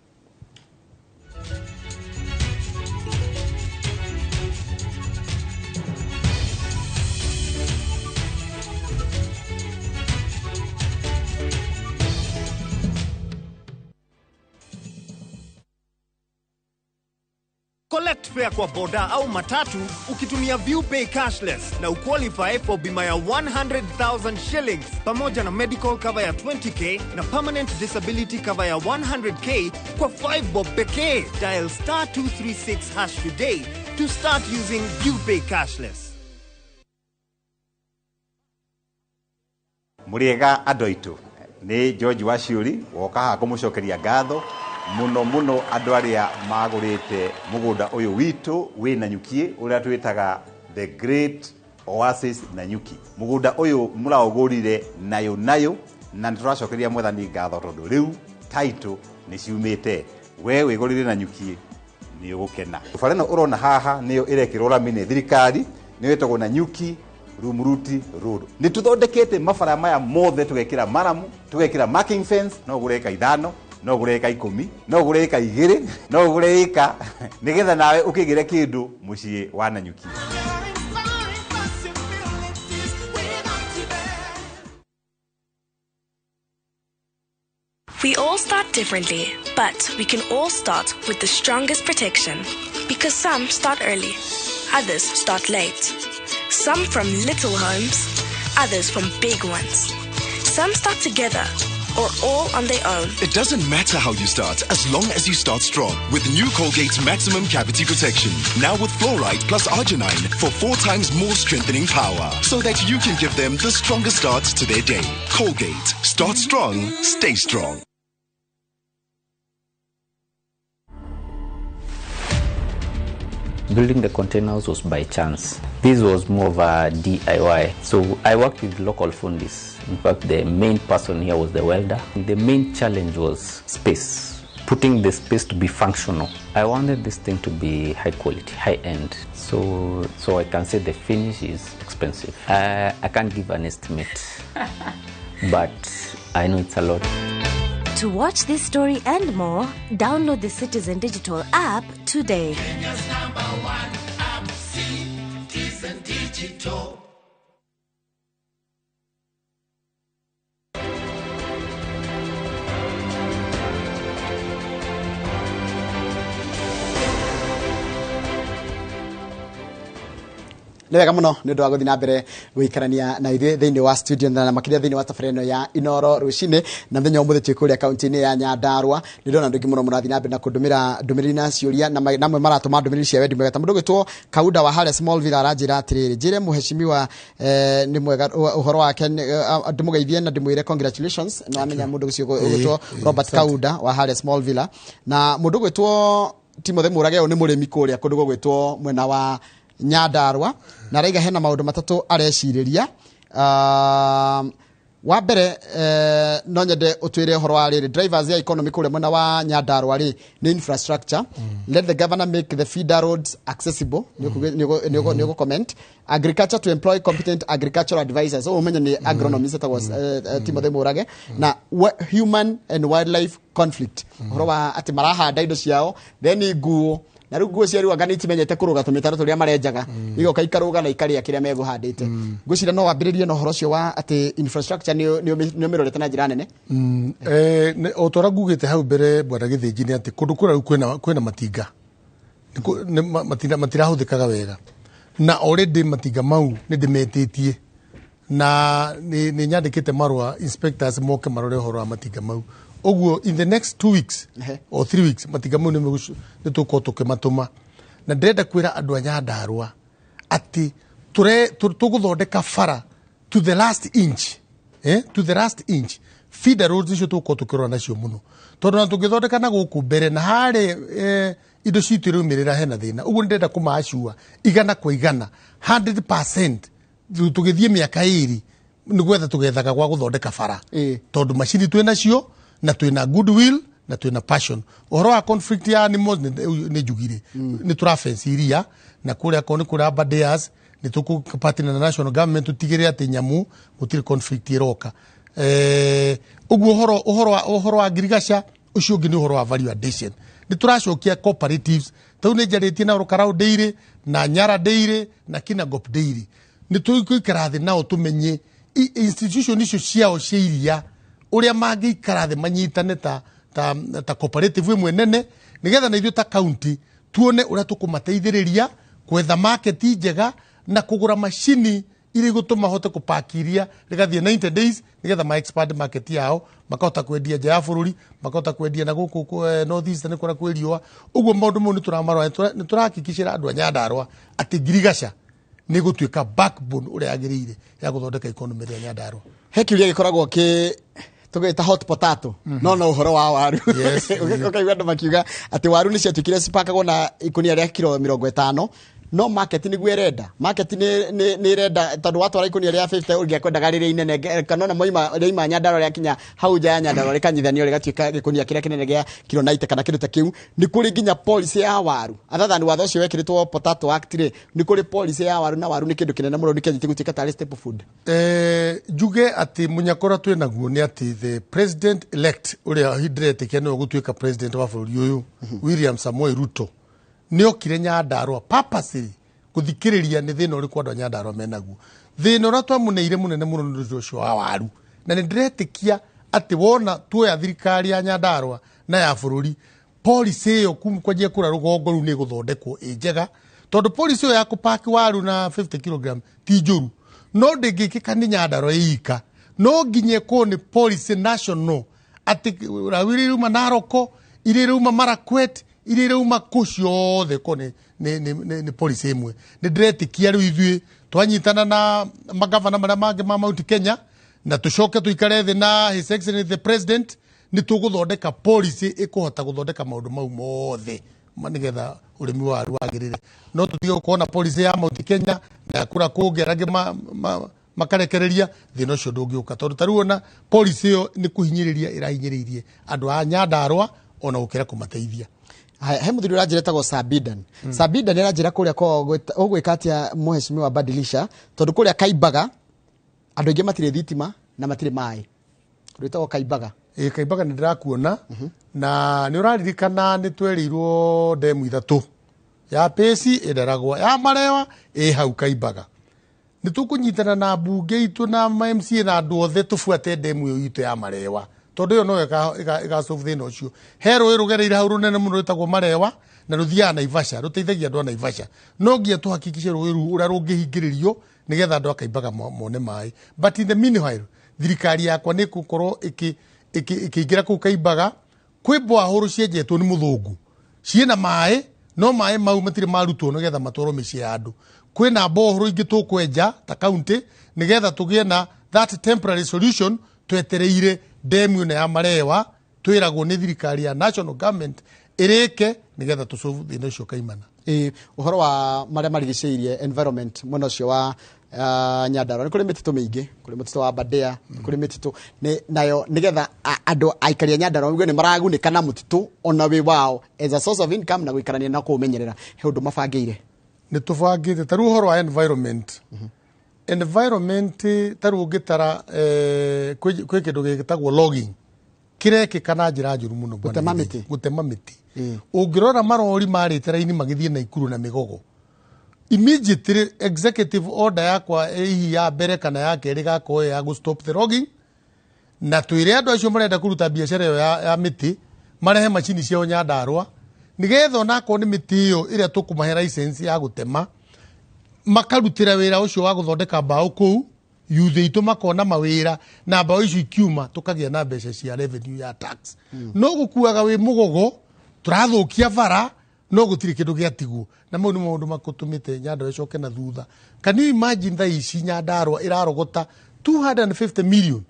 Collect fare kwa boda au matatu ukitumia ViewPay cashless na uqualify for bima ya 100,000 shillings pamoja na medical cover ya 20K na permanent disability cover ya 100K kwa 5 bob pekee. Dial star 236 hash today to start using ViewPay cashless. Mũrĩega andũ aitũ, nĩ George Waciũri woka haha kũmũcokeria ngatho mũno mũno andũ arĩa magũrĩte mũgũnda ũyũ witũ wĩ Nanyuki, ũrĩa twĩtaga The Great Oasis Nanyuki. Mũgũnda ũyũ mũraũgũrire nayo nayo, na nĩ tũracokeria Mwathani ngatho tondũ rĩu title nĩ ciumĩte. We wĩgũrĩre Nanyuki nĩ ũgũkena. Bara ĩno ũrona haha nĩyo ĩrekĩrwo rami nĩ thirikari, Nĩ wĩtagwo Nanyuki Rumuruti Road. Nĩ tũthondekete mabara maya mothe, tũgekĩra maramu, tũgekĩra marking fence. No ũgũre ĩka 5, no ũgũre ĩka 10, no ũgũre ĩka 2, no ũgũre ĩka, nĩgetha nawe ũkĩgĩre kĩndũ mũciĩ wa Nanyuki. We all start differently, but we can all start with the strongest protection. Because some start early, others start late. Some from little homes, others from big ones. Some start together or all on their own. It doesn't matter how you start, as long as you start strong. With new Colgate Maximum Cavity Protection. Now with fluoride plus arginine for 4 times more strengthening power. So that you can give them the strongest start to their day. Colgate. Start strong, stay strong. Building the containers was by chance. This was more of a DIY. So I worked with local fundis. In fact, the main person here was the welder. The main challenge was space, putting the space to be functional. I wanted this thing to be high quality, high end. So I can say the finish is expensive. I can't give an estimate, but I know it's a lot. To watch this story and more, download the Citizen Digital app today. Kenya's #1 app, Citizen Digital. Nĩ wega mũno nĩ ũndũ wa gũthiĩ na mbere gũikarania na ithuĩ thĩinĩ wa studio na makĩria thĩinĩ wa tabarĩra ĩno ya Inoro rũcinĩ. Na mũthenya ũmũthĩ twĩ kũrĩa kaunti-inĩ ya Nyandarua. Nĩ ndĩrona andũ aingĩ mũno mũrathiĩ na mbere na kũndũmĩra ndũmĩrĩri na ciũria, na namwe maratũma ndũmĩrĩri cia wendi mwega. Ta mũndũ ũgwĩtwo Kauda wa harĩa Smallville aranjĩra atĩrĩrĩ, njĩre mũheshimiwa nĩ mwega ũhoro wake, ndĩmũgeithie na ndĩmwĩre congratulations. Na wamenya mũndũ ũcio ũgwĩtwo Robert Kauda wa harĩa Smallville. Na mũndũ ũgwĩtwo Timothy Mũrage, ũyũ nĩ mũrĩmi kũrĩa kũndũ gũgwĩtwo mwena wa Nyandarua, na araiga hena maũndũ matatũ arecirĩria. Wa mbere, no nyende ũtwĩre ũhoro wa rĩrĩ drivers ya economy kũrĩa mwena wa Nyandarua rĩ nĩ infrastructure. Let the governor make the feeder roads accessible. Nĩ ũgũ comment. Agriculture, to employ competent agricultural advisors. Ũyũ ũmenye nĩ agronomist etagwo Timothy Mũrage. Na human and wildlife conflict, ũhoro wa atĩ marahanda indo ciao then nguo na rĩu nguo cia rĩu anga nĩ itimenyete kũrũga tũmĩtaro tũrĩa marenjaga, igoka ikarũga na ikarĩa kĩrĩa megũhandĩte. Ngwĩciria no wambĩrĩrie na ũhoro ũcio wa atĩ infrastructure nĩ ũmĩrorete na njĩra nene. O ta ũrĩa ngugĩte hau mbere, bwana Gĩthĩnji, nĩ atĩ kũndũ kũrĩa rĩu kwĩna matinga matirahũthĩkaga wega, na already matinga mau nĩ ndĩmetĩtie na nĩ nyandĩkĩte marũa inspectors moke marore ũhoro wa matinga mau. Ũguo in the next 2 weeks or 3 weeks matinga mau nĩ tũgũkorwo tũkĩmatũma. Na ndĩrenda kwĩra andũ a Nyandarua atĩ tũgũthondeka bara to the last inch, to the last inch. Feeder roads icio tũgũkorwo tũkĩrora nacio mũno, tondũ na tũngĩthondeka na gũkũ mbere na harĩ indo citũ iraumĩrĩra hena thĩna. Ũguo nĩ ndĩrenda kũmaacua 100%, 100%. Tũgĩthiĩ mĩaka 2 nĩ gwetha tũgethaga gwa gũthondeka bara, tondũ macini twĩ nacio na twĩna goodwill na twĩna passion. Ũhoro wa conflict ya animals nĩ njugire nĩ tũrafence iria, na kũrĩa akorwo nĩ kũrĩa Aberdares nĩ tũkũpartner na national government tũtigĩrĩre atĩ nyamũ gũtirĩ conflict ĩroka. Ũguo ũhoro wa ngirigaca ũcio ũngĩ nĩ ũhoro wa value addition. Nĩ tũracokia cooperatives, tau nĩ njarĩtie na Rukarau Dairy na Nyara Dairy na Kinangop Dairy. Nĩ tũgũikara thĩ nao tũmenye institution icio ciao cia iria ũrĩa mangĩikara thĩ manyitane ta cooperative ĩmwe nene, nĩgetha na ithuĩ ta county tuone ũrĩa tũkũmateithĩrĩria gwetha market njega na kũgũra macini iria igũtũma hote kũpaki iria rĩgathiĩ 90 days, nĩgetha ma expand market yao, makahota kwendia nja ya bũrũri, makahota kwendia na gũkũ North East nĩ kũrĩa kwĩ riũa. Ũguo maũndũ mau nĩ tũramarora, nĩ tũrahakikicĩra andũ a Nyandarua atĩ ngirigaca nĩ gũtuĩka backbone ũrĩa yagĩrĩire ya gũthondeka economy ya Nyandarua. He kĩũria gĩkoragwo kĩ tũgĩta hot potato, no no ũhoro wa waru. Ũkaigua andũ makiuga atĩ waru nĩ ciatuĩkire cipakagwo na ikũnia rĩa kiro 50, No market nĩguo ĩrenda, market nĩ ĩrenda, tondũ watwara ikũnia rĩa 50 ũngĩakwendaga rĩrĩa inene, kana ona moima rĩaima Nyandarua rĩakinya hau nja ya Nyandarua rĩkanyithanio rĩgatuĩka gĩkũnia kĩrĩa kĩnene gĩa kiro 90 kana kĩndũ ta kĩu. Nĩ kũrĩ nginya policy ya waru, other than watho ũcio wekĩrĩtwo Potato Act rĩ, nĩ kũrĩ policy ya waru, na waru nĩ kĩndũ kĩnene mũno, nĩ kĩanjĩtie gũtuĩka tarĩ staple food. Njuge atĩ mũnyaka ũrĩa twĩ naguo nĩ atĩ the president elect, ũrĩa ndĩretĩkia nĩwe gũtuĩka president wa bũrũri ũyũ, William Samoei Ruto, nĩ okire Nyandarua purposely gũthikĩrĩria nĩ thĩna ũrĩkũ andũ a Nyandarua menaguo. Thĩna ũrĩa twamũneire mũnene mũno nĩ ũndũ ũcio wa waru, na nĩ ndĩretĩkia atĩ wona tuoya thirikari ya Nyandarua na ya bũrũri, policy ĩyo kwanjia kũrĩa rũgongo rũu nĩ ĩgũthondekwo ĩ njega, tondũ policy ĩyo ya kũpaki waru na 50 kilogram ti njũru, no ndĩngĩkĩka nĩ Nyandarua ĩika. No nginya ĩkorwo nĩ policy national, atĩ waru iria irauma Naroko, iria irauma Marakwet, iria irauma kũ, ciothe ĩkorwo nĩ policy ĩmwe. Nĩ ndĩretĩkia rĩu ithuĩ twanyitana na magavana marĩa mangĩ ma Mount Kenya, na tũcoke tũikare thĩ na His Excellency the President, nĩ tũgũthondeka policy ĩkũhota gũthondeka maũndũ mau mothe nĩgetha ũrĩmi wa waru wagĩrĩre. No tũtige gũkorwo na policy ya Mount Kenya na ya kũrĩa kũngĩ, arĩa angĩ makarekereria, thĩna ũcio ndũngĩũka, tondũ ta rĩu ona policy ĩyo nĩ kũhinyĩrĩria ĩrahinyĩrĩirie andũ a Nyandarua ona gũkĩra kũmateithia. Haya, he mũthuri ũranjĩra etagwo Sabidan. Sabidan aranjĩra kũrĩa kwao ũgwĩka atĩa, mũhecimiwa Badilisha, tondũ kũrĩa Kaimbaga andũ aingĩ matirĩ thitima na matirĩ maĩ, rwĩtagwo Kaimbaga. Ĩ, Kaimbaga nĩ ndĩrakuona, na nĩ ũraririkana nĩ twerirwo ndemu ithatũ, ya Pĩci ĩndaragwa, ya Marewa ĩ hau Kaimbaga. Nĩ tũkũnyitana na mbunge itũ na ma MCA na andũ othe tũbuate ndemu ĩyo itũ ya Marewa, tondũ ĩyo no ĩga solve thĩna ũcio. He rũĩ rũgereire hau rũnene mũno rwĩtagwo Marewa, na rũthiaga Naivasha, rũteithagia andũ a Naivasha. No nginya tũhakikishe rũĩ rũu ũrĩa rũngĩhingĩrĩrio nĩgetha andũ a Kaimbaga mone maĩ. But in the meanwhile, thirikari yakwa nĩ ĩgũkorwo ĩkĩingĩra kũu Kaimbaga. Kwĩ mbwahũrũ cienjetwo nĩ mũthũngũ ciĩna maĩ, no maĩ mau matirĩ marutwo nĩgetha matwarwo mĩciĩ ya andũ. Kwĩna mbohoro ingĩ tũkwenja ta county nĩgetha tũgĩe na that temporary solution, twetereire ndemu ĩno ya Marewa twĩragwo nĩ thirikari ya national government ĩrĩke, nĩgetha tũsolve thĩna ũcio kaimana. Ĩ, ũhoro wa marĩa marigicĩirie, environment, mwena ũcio wa Nyandarua nĩ kũrĩ mĩtitũ mĩingĩ, kũrĩ mũtitũ wa Aberdare, kũrĩ mĩtitũ nayo nĩgetha andũ aikari a Nyandarua maigue nĩ maragunĩka na mũtitũ ona wĩ wao as a source of income na gũikarania na kũũmenyerera, he ũndũ mabangĩire? Nĩ tũbangĩte. Ta rĩu ũhoro wa environment, ta rĩu ũngĩtara, kwĩ kĩndũ gĩtagwo logging kĩrekĩka na njĩra njũru mũno, bwana. Gũtema Gĩthĩnji. Mĩtĩ. Gũtema mĩtĩ. Ũngĩrora marori marĩte raini magĩthiĩ Naikuru na mĩgogo. Immediately executive order yakwa hihi ya mbere kana ya kerĩ gakorwo ya gũ stop the logging, na twĩre andũ acio marenda kũruta biacara ĩyo ya mĩtĩ marehe macini ciao Nyandarua, nĩgetha onakorwo nĩ mĩtĩ ĩyo ĩrĩa tũkũmahe license ya gũtema, makarutĩra wĩra ũcio wa gũthondeka mbaũ kũu, yuthi itũ makona mawĩra, na mbaũ icio ikiuma tũkagĩa na mbeca cia revenue ya tax. No gũkuaga wĩ mũgogo, tũrathũkia bara, no gũtirĩ kĩndũ gĩatigwo, na mau nĩ maũndũ makũtũmĩte Nyandarua ĩcoke na thutha. Can you imagine thaa ici Nyandarua ĩrarogota 250 million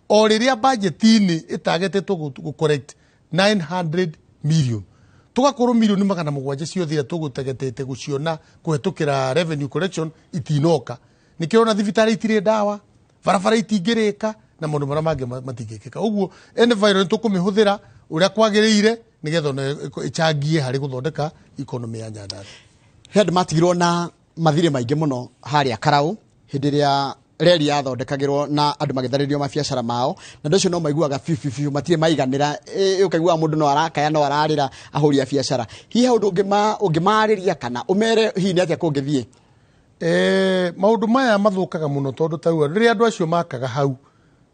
o rĩrĩa budget-inĩ ĩtagetetwo gũ collect 900 million, tũgakorwo milioni 700 ciothe iria tũgũtegetete gũciona kũhetũkĩra revenue collection itinoka. Nĩkĩo ona thibitarĩ itirĩ ndawa, barabara itingĩrĩka, na maũndũ marĩa mangĩ matingĩkĩka. Ũguo environment tũkũmĩhũthĩra ũrĩa kwagĩrĩire nĩgetha ona ĩchangie harĩ gũthondeka economy ya Nyandarua. He andũ matigirwo na mathirĩ maingĩ mũno harĩa Karau hĩndĩ ĩrĩa reri yathondekagĩrwo, na andũ magĩtharĩrio mabiacara mao, na andũ acio no maiguaga biũ biũ biũ matirĩ maiganĩra. Ũkaiguaga mũndũ no arakaya, no ararĩra, ahũri a biacara. Hihi he ũndũ ũngĩmarĩria kana ũmere hihi nĩ atĩa kũngĩthiĩ? Maũndũ maya mathũkaga mũno, tondũ tarĩu rĩrĩa andũ acio makaga hau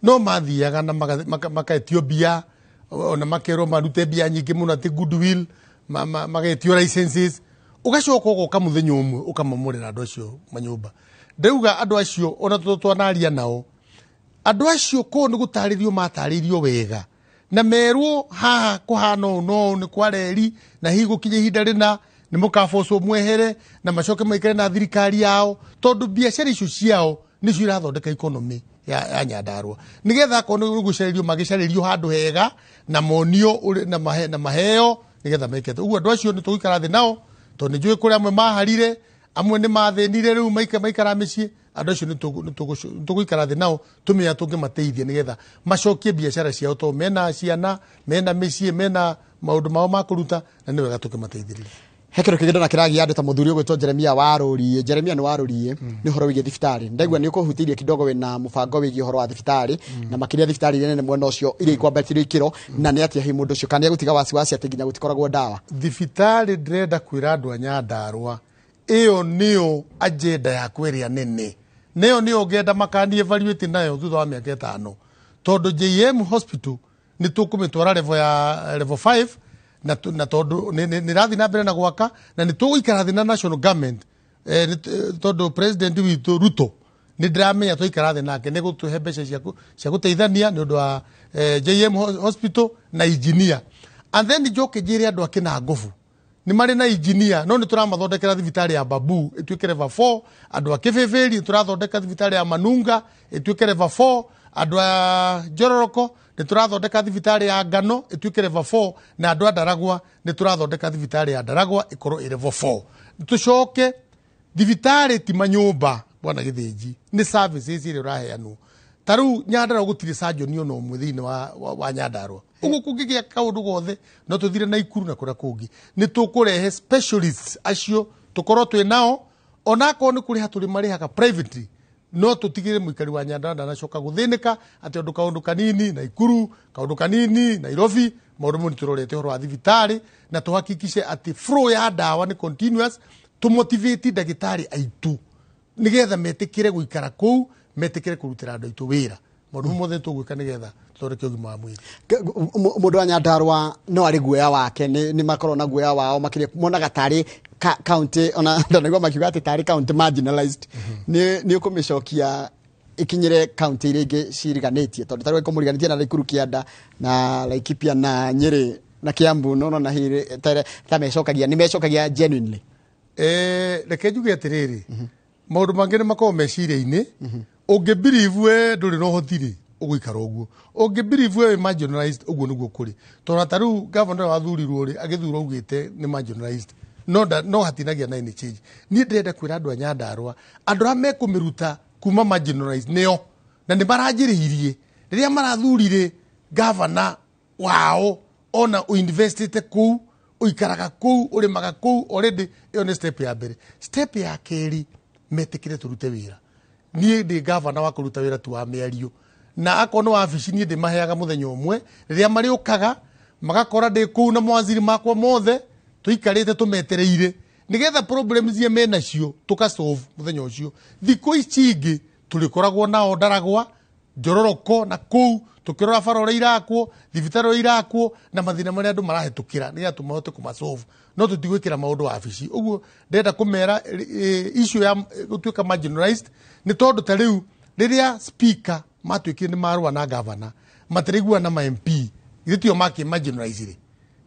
no mathiaga na makaetio mbia, ona makerwo marute mbia nyingĩ mũno atĩ goodwill, magetio licenses, ũgacoka ũgoka mũthenya ũmwe ũkamamũrĩra andũ acio manyũmba. Ndauga andũ acio ona tondũ twanaria nao andũ acio kũu nĩ gũtarĩrio matarĩirio wega na merwo haha kũhana ũũ no ũũ nĩ kwa reri, na hihi gũkinya ihinda rĩna nĩ mũkabocwo mwehere na macoke maikare na thirikari yao, tondũ biacara icio ciao nĩcio irathondeka economy ya Nyandarua, nĩgetha akorwo nĩ gũcarĩrio magĩcarĩrio handũ hega na monio na maheo nĩgetha mekete ũguo. Andũ acio nĩ tũgũikara thĩ nao, tondũ nĩ njũĩ kũrĩ amwe maharire. Amwe nĩ mathĩnire rĩu maikara mĩciĩ. Andũ acio nĩ tũgũikara thĩ nao tũmenya tũngĩmateithia nĩgetha macokie biacara ciao, tondũ mena ciana, mena mĩciĩ, mena maũndũ mao ma kũruta, na nĩ wega tũkĩmateithĩrĩria. He kĩndũ kĩngĩ ndona kĩragia andũ ta mũthuri ũgwĩtwo Jeremia Warũriĩ. Jeremia nĩ Warũriĩ nĩ ũhoro wĩgiĩ thibitarĩ. Ndaigua nĩ ũkũhutĩirie kidogo, wĩna mũbango wĩgiĩ ũhoro wa thibitarĩ, na makĩria thibitarĩ iria nene mwena ũcio iria ikwambatĩrio ikĩro. Na nĩ atĩa hihi mũndũ ũcio kana nĩ egũtiga wasiwasi atĩ nginya gũtikoragwo ndawa? Thibitarĩ, ndĩrenda kwĩra andũ a Nyandarũa, ĩyo nĩyo agenda yakwa ĩrĩa nene, nĩyo nĩyo ngenda makani evaluate nayo thutha wa mĩaka 5, tondũ JM Hospital nĩ tũkũmĩtwara level ya level 5, na tondũ nĩ rathiĩ na mbere na gwaka, na nĩ tũgũikara thĩ na national government, tondũ president witũ Ruto nĩ ndĩramenya twaikara thĩ nake nĩ gũtũhe mbeca cia gũteithania nĩ ũndũ wa JM Hospital na engineer. And then njoke njĩre andũ a Kĩnangobu nĩ marĩ na engineer, no nĩ tũramathondekera thibitarĩ ya Babu ĩtuĩke level 4. Andũ a Kĩbĩbĩri nĩ tũrathondeka thibitarĩ ya Manunga ĩtuĩke level 4. Andũ a Njororoko nĩ tũrathondeka thibitarĩ ya Ngano ĩtuĩke level 4, na andũ a Ndaragwa nĩ tũrathondeka thibitarĩ ya Ndaragwa ĩkorwo ĩ level 4. Tũcoke thibitarĩ ti manyũmba, bwana Gĩthĩnji, nĩ services iria ũraheanwo. Ta rĩu Nyandarũa gũtirĩ surgeon ona ũmwe thĩinĩ wa Nyandarũa. Ũguo kũngĩgĩa kaũndũ gothe no tũthire Naikuru na kũrĩa kũngĩ. Nĩ tũkũrehe specialists acio tũkorwo twĩ nao, onakorwo nĩ kũrĩha tũrĩ marĩhaga privately, no tũtigĩre mũikari wa Nyandarũa ndanacoka gũthĩnĩka atĩ ũndũ kaũndũ kanini Naikuru, kaũndũ kanini Nairobi. Maũndũ mau nĩ tũrorete ũhoro wa thibitarĩ, na tũhakikice atĩ flow ya ndawa nĩ continuous, tũmotivate ndagĩtarĩ aitũ nĩgetha metĩkĩre gũikara kũu, metĩkĩre kũrutĩra andũ aitũ wĩra. Maũndũ mau mothe nĩ tũgwĩka nĩgetha tũthondeke ũgima wa mwĩrĩ. Mũndũ wa Nyandarũa no arĩ guoya wake, nĩ makorwo na guoya wao, makĩria monaga tarĩ county, ona ndanaigua makiuga atĩ tarĩ county marginalized. Nĩ ũkũmĩcokia ikinyĩre county iria ingĩ ciriganĩtie, tondũ tarĩu kũmũriganĩtie na Nakuru Kĩanda na Laikipia na Nyĩrĩ na Kiambu, no nona hihi ta mecokagia, nĩ mecokagia genuinely? Reke njuge atĩrĩrĩ, maũndũ mangĩ nĩ makoragwo meciria-inĩ. Ũngĩ believe we ndũrĩ na ũhoti rĩ, ũgũikara ũguo. Ũngĩ believe we wĩ marginalized, ũguo nĩguo kũrĩ, tondũ ta rĩu gavana ũrĩa wathurirwo rĩ, agĩthurwo augĩte nĩ marginalized, no hatinagia na any change. Niĩ ndĩrenda kwĩra andũ a Nyandarũa, andũ arĩa mekũmĩruta kuma marginalized nĩo, na nĩ maranjĩrĩirie rĩrĩa marathurire gavana wao, ona ũinvestĩte kũu, ũikaraga kũu, ũrĩmaga kũu already. Ĩyo nĩ step ya mbere. Step ya kerĩ, metĩkĩre tũrute wĩra. Niĩ ndĩ gavana wa kũruta wĩra, tu wa mĩario. Na akorwo nĩ wabici, niĩ ndĩmaheaga mũthenya ũmwe rĩrĩa marĩũkaga magakora ndĩ kũu na mawaziri makwa mothe tũikarĩte tũmetereire, nĩgetha problems iria menacio tũkasolve mũthenya ũcio. Thikũ ici ingĩ tũrĩkoragwo nao Ndaragwa, Njororoko na kũu, tũkĩrora bara ũrĩa irakwo, thibitarĩ ũrĩa irakwo, na mathĩna marĩa andũ marahĩtũkĩra, nĩgetha tũmahote kũmasolve, no tũtigwĩkĩra maũndũ wabici. Ũguo ndĩrenda kũmera issue ya gũtuĩka marginalized nĩ tondũ ta rĩu rĩrĩa speaker matuĩkire nĩ marũa na gavana, matirĩiguana na ma MP, githĩ tio makĩ marginalize rĩ?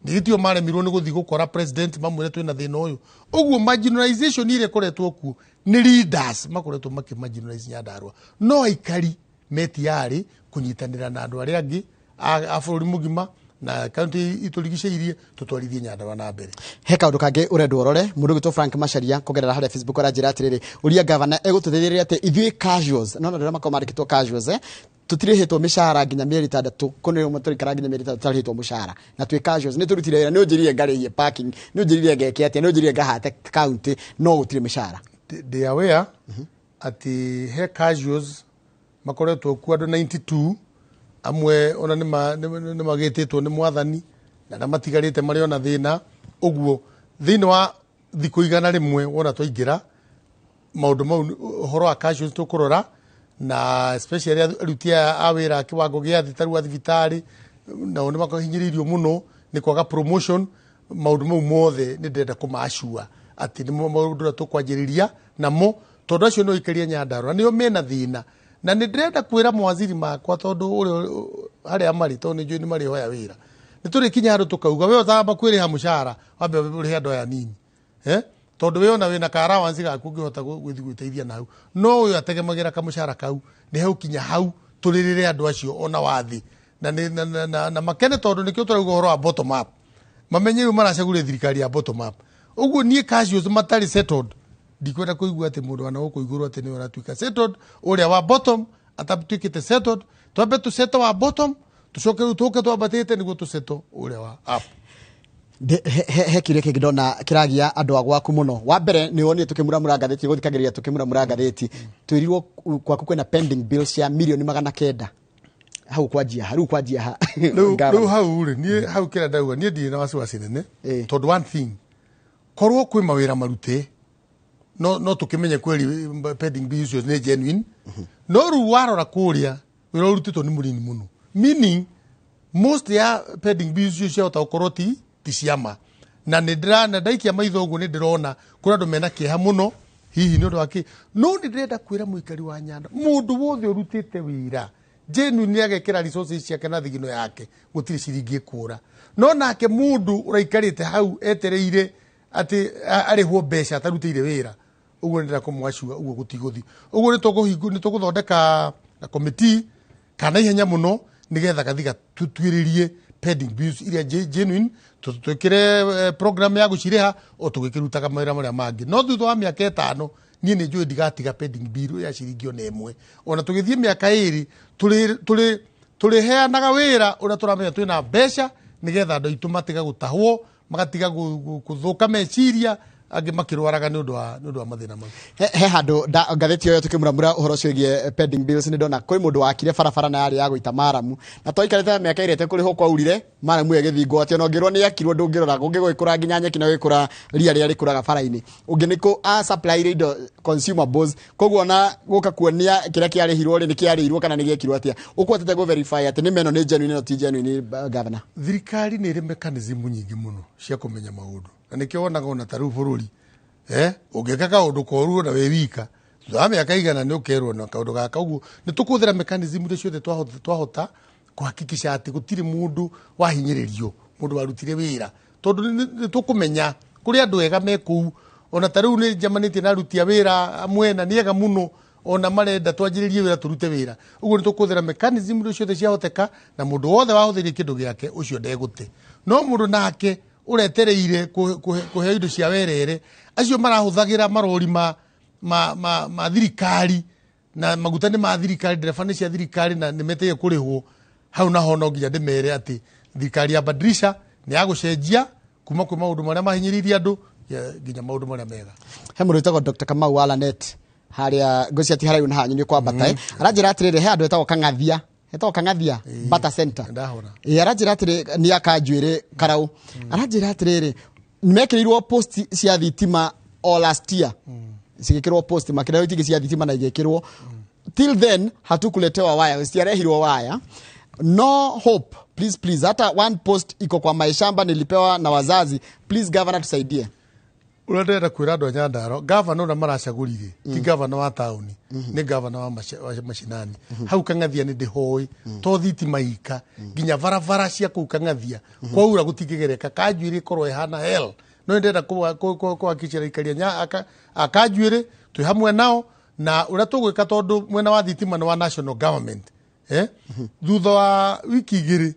Nĩ tio maremirwo nĩ gũthiĩ gũkora president mamwĩre twĩna thĩna ũyũ? Ũguo marginalization ĩrĩa ĩkoretwo kuo nĩ leaders makoretwo makĩ marginalize Nyandarũa, no aikari metiarĩ kũnyitanĩra na andũ arĩa angĩ a bũrũri mũgima na kaunti itũrigicĩirie, tũtwarithie Nyandarũa na mbere. He kaũndũ kangĩ ũrendwo ũrore. Mũndũ ũgwĩtwo Frank Macharia kũgerera harĩa Facebook aranjĩra atĩrĩrĩ, ũria gavana egũtũteithĩrĩria atĩ ithuĩ casuals, no na ndĩrĩa makorwo mandĩkĩtwo casuals, tũtirĩhĩtwo mĩcara nginya mĩeri 6. Kũnĩ ũmwe tũrĩikara nginya mĩeri 6 tũtarĩhĩtwo mũcara, na twĩ casuals. Nĩ tũrutire wĩra, nĩ ũnjĩrire ngarĩhie parking, nĩ ũnjĩrire ngeke atĩa, nĩ ũnjĩrire ngahate county, no gũtirĩ mĩcara. Ndĩ aware atĩ he casuals makoretwo kuo andũ 92, amwe ona nĩ magĩtĩtwo nĩ mwathani, na arĩa matigarĩte marĩ ona thĩna. Ũguo thĩinĩ wa thikũ 100 wona twaingĩra, maũndũ mau, ũhoro wa casuals tũkũrora, na especially aruti aya a wĩra a kĩwango gĩa thĩ, ta rĩu a thibitarĩ, nao nĩ mahinyĩrĩirio mũno nĩ kwaga promotion. Maũndũ mau mothe nĩ ndĩrenda kũmacua atĩ nĩmo maũndũ ũrĩa tũkwanjĩrĩria namo, tondũ acio nĩo aikaria Nyandarũa, nĩo mena thĩna. Na nĩ ndĩrenda kwĩra mawaziri makwa, tondũ ũrĩa harĩa marĩ, tondũ nĩ njũĩ nĩ marĩhoya wĩra, nĩ tũrĩkinya handũ tũkauga we ũtamba kwĩrĩha mũcara, wambe ũrĩhe andũ aya nini, tondũ we ona wĩna ka allowance gaku ũngĩhota gũthiĩ gwĩteithia nau, no ũyũ ategemagĩra kamũcara kau. Nĩ hau kinya hau tũrĩrĩre andũ acio ona wathi na makene, tondũ nĩkĩo tũrauga ũhoro wa bottom up, mamenye rĩu maracagũria thirikari ya bottom up. Ũguo niĩ casuals matarĩ settled. Ndikwenda kũigua atĩ mũndũ wa na gũkũ igũrũ atĩ nĩwe ũratuĩka settled, ũrĩa wa bottom atatuĩkĩte settled. Twambe tũsettle wa bottom, tũcoke rĩu tũke twambatĩte nĩguo tũsettle ũrĩa wa up. He kĩũria kĩngĩ ndona kĩragia andũ a gwaku mũno. Wa mbere nĩ wonire tũkĩmuramura ngathĩti, gũthikagĩrĩria tũkĩmuramura ngathĩti, twĩrirwo gwaku kwĩna pending bills cia mirioni 900 hau kwanjia ha, rĩu kwanjia ha? Rĩu Gavana. Rĩu hau rĩ, niĩ hau kĩrĩa ndauga, niĩ ndirĩ na wasiwasi nene, tondũ one thing, korwo kwĩ mawĩra marute, no tũkĩmenye kweli pending bill icio nĩ genuine. No rĩu warora kũrĩa, wĩra ũrutĩtwo nĩ mũnini mũno, meaning most ya pending bills icio ciahota gũkorwo ti ciama. Na nĩ ndĩra na ndaikia maitho ũguo, nĩ ndĩrona kũrĩ andũ mena kĩeha mũno, hihi nĩ ũndũ wa kĩ. No nĩ ndĩrenda kwĩra mũikari wa Nyanda, mũndũ wothe ũrutĩte wĩra genuine, agekĩra resources ciake na thigino yake, gũtirĩ ciringi ĩkũra. No nake mũndũ ũraikarĩte hau etereire atĩ arĩhwo mbeca atarutĩire wĩra, ũguo nĩ ndĩrenda kũmwacua ũguo gũtigũthi ũguo. Nĩ tũgũthondeka committee kana ihenya mũno, nĩgetha gathi gatuĩrĩrie pending bills iria genuine, twĩkĩre program ya gũcirĩha o tũgĩkĩrutaga mawĩra marĩa mangĩ. No thutha wa mĩaka 5, niĩ nĩ njũĩ ndigatiga pending bill ya ciringi ona ĩmwe. Ona tũgĩthiĩ mĩaka 2, tũrĩheanaga wĩra ũrĩa tũramenya twĩna mbeca, nĩgetha andũ aitũ matiga gũtahwo, magatiga gũthũka meciria, angĩ makĩrwaraga nĩ ũndũ wa mathĩna mau. He handũ ngathĩti ĩyo tũkĩmuramura ũhoro ũcio wĩgiĩ pending bills, nĩ ndona kwĩ mũndũ wakire barabara na yarĩ ya gũita maramu, na twaikarĩte mĩaka 2 ĩtekũrĩhwo, kwaurire maramu ĩyo ĩgĩthingwo, atĩ ona ũngĩrwo nĩ yakirwo, ndũngĩrora kũngĩ gũgĩkũra nginya nyeki na gũgĩkũra ria rĩrĩa rĩkũraga bara-inĩ. Ũngĩ nĩ kũ a supply indo consumables, koguo ona gũka kuonia kĩrĩa kĩarĩhirwo rĩ, nĩ kĩarĩirwo kana nĩ gĩekirwo atĩa, ũkũhotete kũ verify atĩ nĩ meno nĩ genuine no ti genuine, governor? Thirikari nĩ ĩrĩ mechanism nyingĩ mũno cia kũmenya maũndũ, na nĩkĩo wonaga ona ta rĩu bũrũri, ũngĩka kaũndũ koru ona wĩ wika, thutha wa mĩaka igana nĩ ũkerwo na kaũndũ gaka. Ũguo nĩ tũkũhũthĩra mechanism iria ciothe twahota kũhakikisha atĩ gũtirĩ mũndũ wahinyĩrĩrio, mũndũ warutire wĩra, tondũ nĩ tũkũmenya kũrĩ andũ ega me kũu. Ona ta rĩu nĩ njamanĩtie na aruti a wĩra amwe na nĩ ega mũno, ona marenda twanjĩrĩrie wĩra, tũrute wĩra. Ũguo nĩ tũkũhũthĩra mechanism iria ciothe ciahoteka, na mũndũ wothe wahũthĩrie kĩndũ gĩake, ũcio ndegũte. No mũndũ nake ũretereire kũheo indo cia werere, acio marahũthagĩra marori ma thirikari, na maguta nĩ ma thirikari, ndereba nĩ cia thirikari, na nĩ meteire kũrĩhwo hau naho, no nginya ndĩmere atĩ thirikari ya Badilisha nĩ ya gũcenjia kuma kwĩ maũndũ marĩa mahinyĩrĩirie andũ nginya maũndũ marĩa mega. He mũndũ wĩtagwo Dr. Kamau wa Lanet harĩa ngũcia ti haraihu na hanyu, nĩ kwambata, aranjĩra atĩrĩrĩ, he andũ etagwo Kang'athia, etagwo Kang'athia Bata Center. Ndahora. Ĩ, aranjĩra atĩrĩ nĩ akanjuĩrĩ karau, aranjĩra atĩrĩrĩ, mekĩrĩirwo post cia thitima o last year, cigĩkĩrwo post, makĩrehwo itingĩ cia thitima na igĩkĩrwo. Till then hatukuletewa waya, ciarehirwo waya. No hope. Please, please, hata one post iko kwa maishamba nilipewa na wazazi. Please governor, tusaidie. Ũrĩa ndĩrenda kwĩra andũ a Nyandarua, gavana ũrĩa maracagũrire ti gavana wa taũni, nĩ gavana wa macinani. Hau Kang'athia nĩ ndĩhoĩ to thitima ika, nginya barabara cia kũu Kang'athia kwaura gũtingĩgereka, kanjuĩrĩ ĩkorwo ĩhana hell. No nĩ ndĩrenda kũhakikicĩra aikaria a kanjuĩrĩ twĩ hamwe nao na ũrĩa tũgwĩka, tondũ mwena wa thitima nĩ wa national government. Thutha wa wiki 2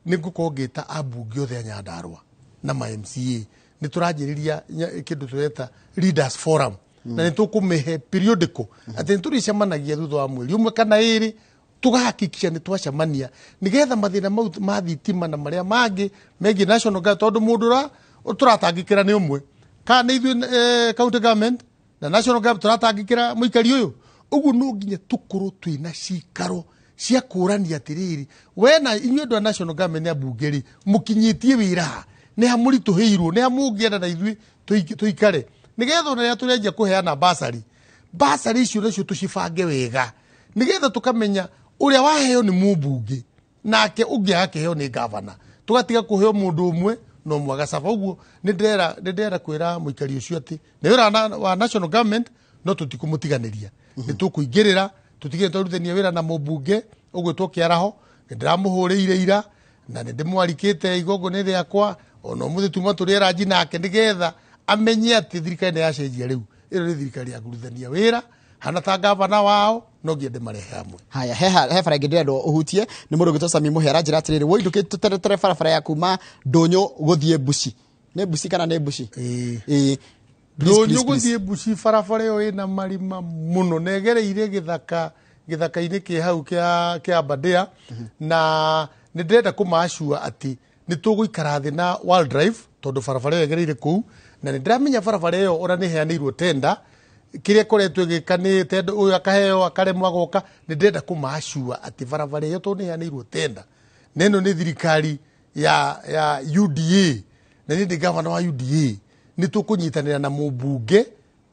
nĩ ngũkorwo ngĩta ambunge othe a Nyandarua na ma MCA, nĩ tũranjĩrĩria kĩndũ tũreta leaders forum, na nĩ tũkũmĩhe periodical, atĩ nĩ tũrĩcemanagia thutha wa mweri ũmwe kana ĩrĩ, tũgahakikisha nĩ twacemania, nĩgetha mathĩna mau ma thitima na marĩa mangĩ megiĩ national government, tondũ mũndũ ũrĩa tũratangĩkĩra nĩ ũmwe, kana nĩ ithuĩ county government na national government tũratangĩkĩra mũikari ũyũ. Ũguo no nginya tũkorwo twĩna cikaro cia kũrania atĩrĩrĩ, we na inyuĩ andũ a national government ambunge rĩ, mũkinyĩtie wĩra ha, nĩ ha mũritũhĩirwo, nĩ ha mũngĩenda na ithuĩ tũikare, nĩgetha ona rĩrĩa tũrenjia kũheana basarĩ, basarĩ icio nacio tũcibange wega, nĩgetha tũkamenya ũrĩa waheo nĩ mũmbunge, nake ũngĩ agakĩheo nĩ gavana, tũgatiga kũheo mũndũ ũmwe no mwaga caba. Ũguo nĩ ndĩrenda kwĩra mũikari ũcio atĩ nĩ wĩra wa national government, no tũtikũmũtiganĩria, nĩ tũkũingĩrĩra tũtigĩre twarutithania wĩra na mũmbunge ũgwĩtwo Kĩaraho. Nĩ ndĩramũhũrĩire ira na nĩ ndĩmwarikĩte igongona rĩakwa ona ũmũthĩ tuma tũrĩ ranji nake, nĩgetha amenye atĩ thirikari nĩ yacenjia. Rĩu ĩno nĩ thirikari ya kũrutithania wĩra hana ta gavana wao, no nginya ndĩmarehe hamwe. Haya, he bara ĩngĩ ndĩrendwo ũhutie, nĩ mũndũ ũgwĩtwo Sami Mũhĩa, aranjĩra atĩrĩrĩ, woi ndũkĩtũteretere barabara ya kuma Ndũnyũ gũthiĩ Mbuci, nĩ Mbuci kana nĩ Mbuci? Ĩĩ. Ĩĩ. Please, Ndũnyũ please, please. gũthiĩ Mbuci, barabara ĩyo ĩna marima mũno na ĩgereire gĩthaka, gĩthaka-inĩ kĩ hau kĩa Aberdare. Na nĩ ndĩrenda kũmacua atĩ nĩ tũgũikara thĩ na Wildlife, tondũ barabara ĩyo ĩgereire kũu, na nĩ ndĩramenya barabara ĩyo ona nĩ ĩheanĩirwo tenda. Kĩrĩa ĩkoretwo ĩgĩka nĩ tenda, ũyũ akaheo akaremwo agoka. Nĩ ndĩrenda kũmacua atĩ barabara ĩyo, tondũ nĩ ĩheanĩirwo tenda, na ĩno nĩ thirikari ya UDA na niĩ ndĩ gavana wa UDA, nĩ tũkũnyitanĩra na mũmbunge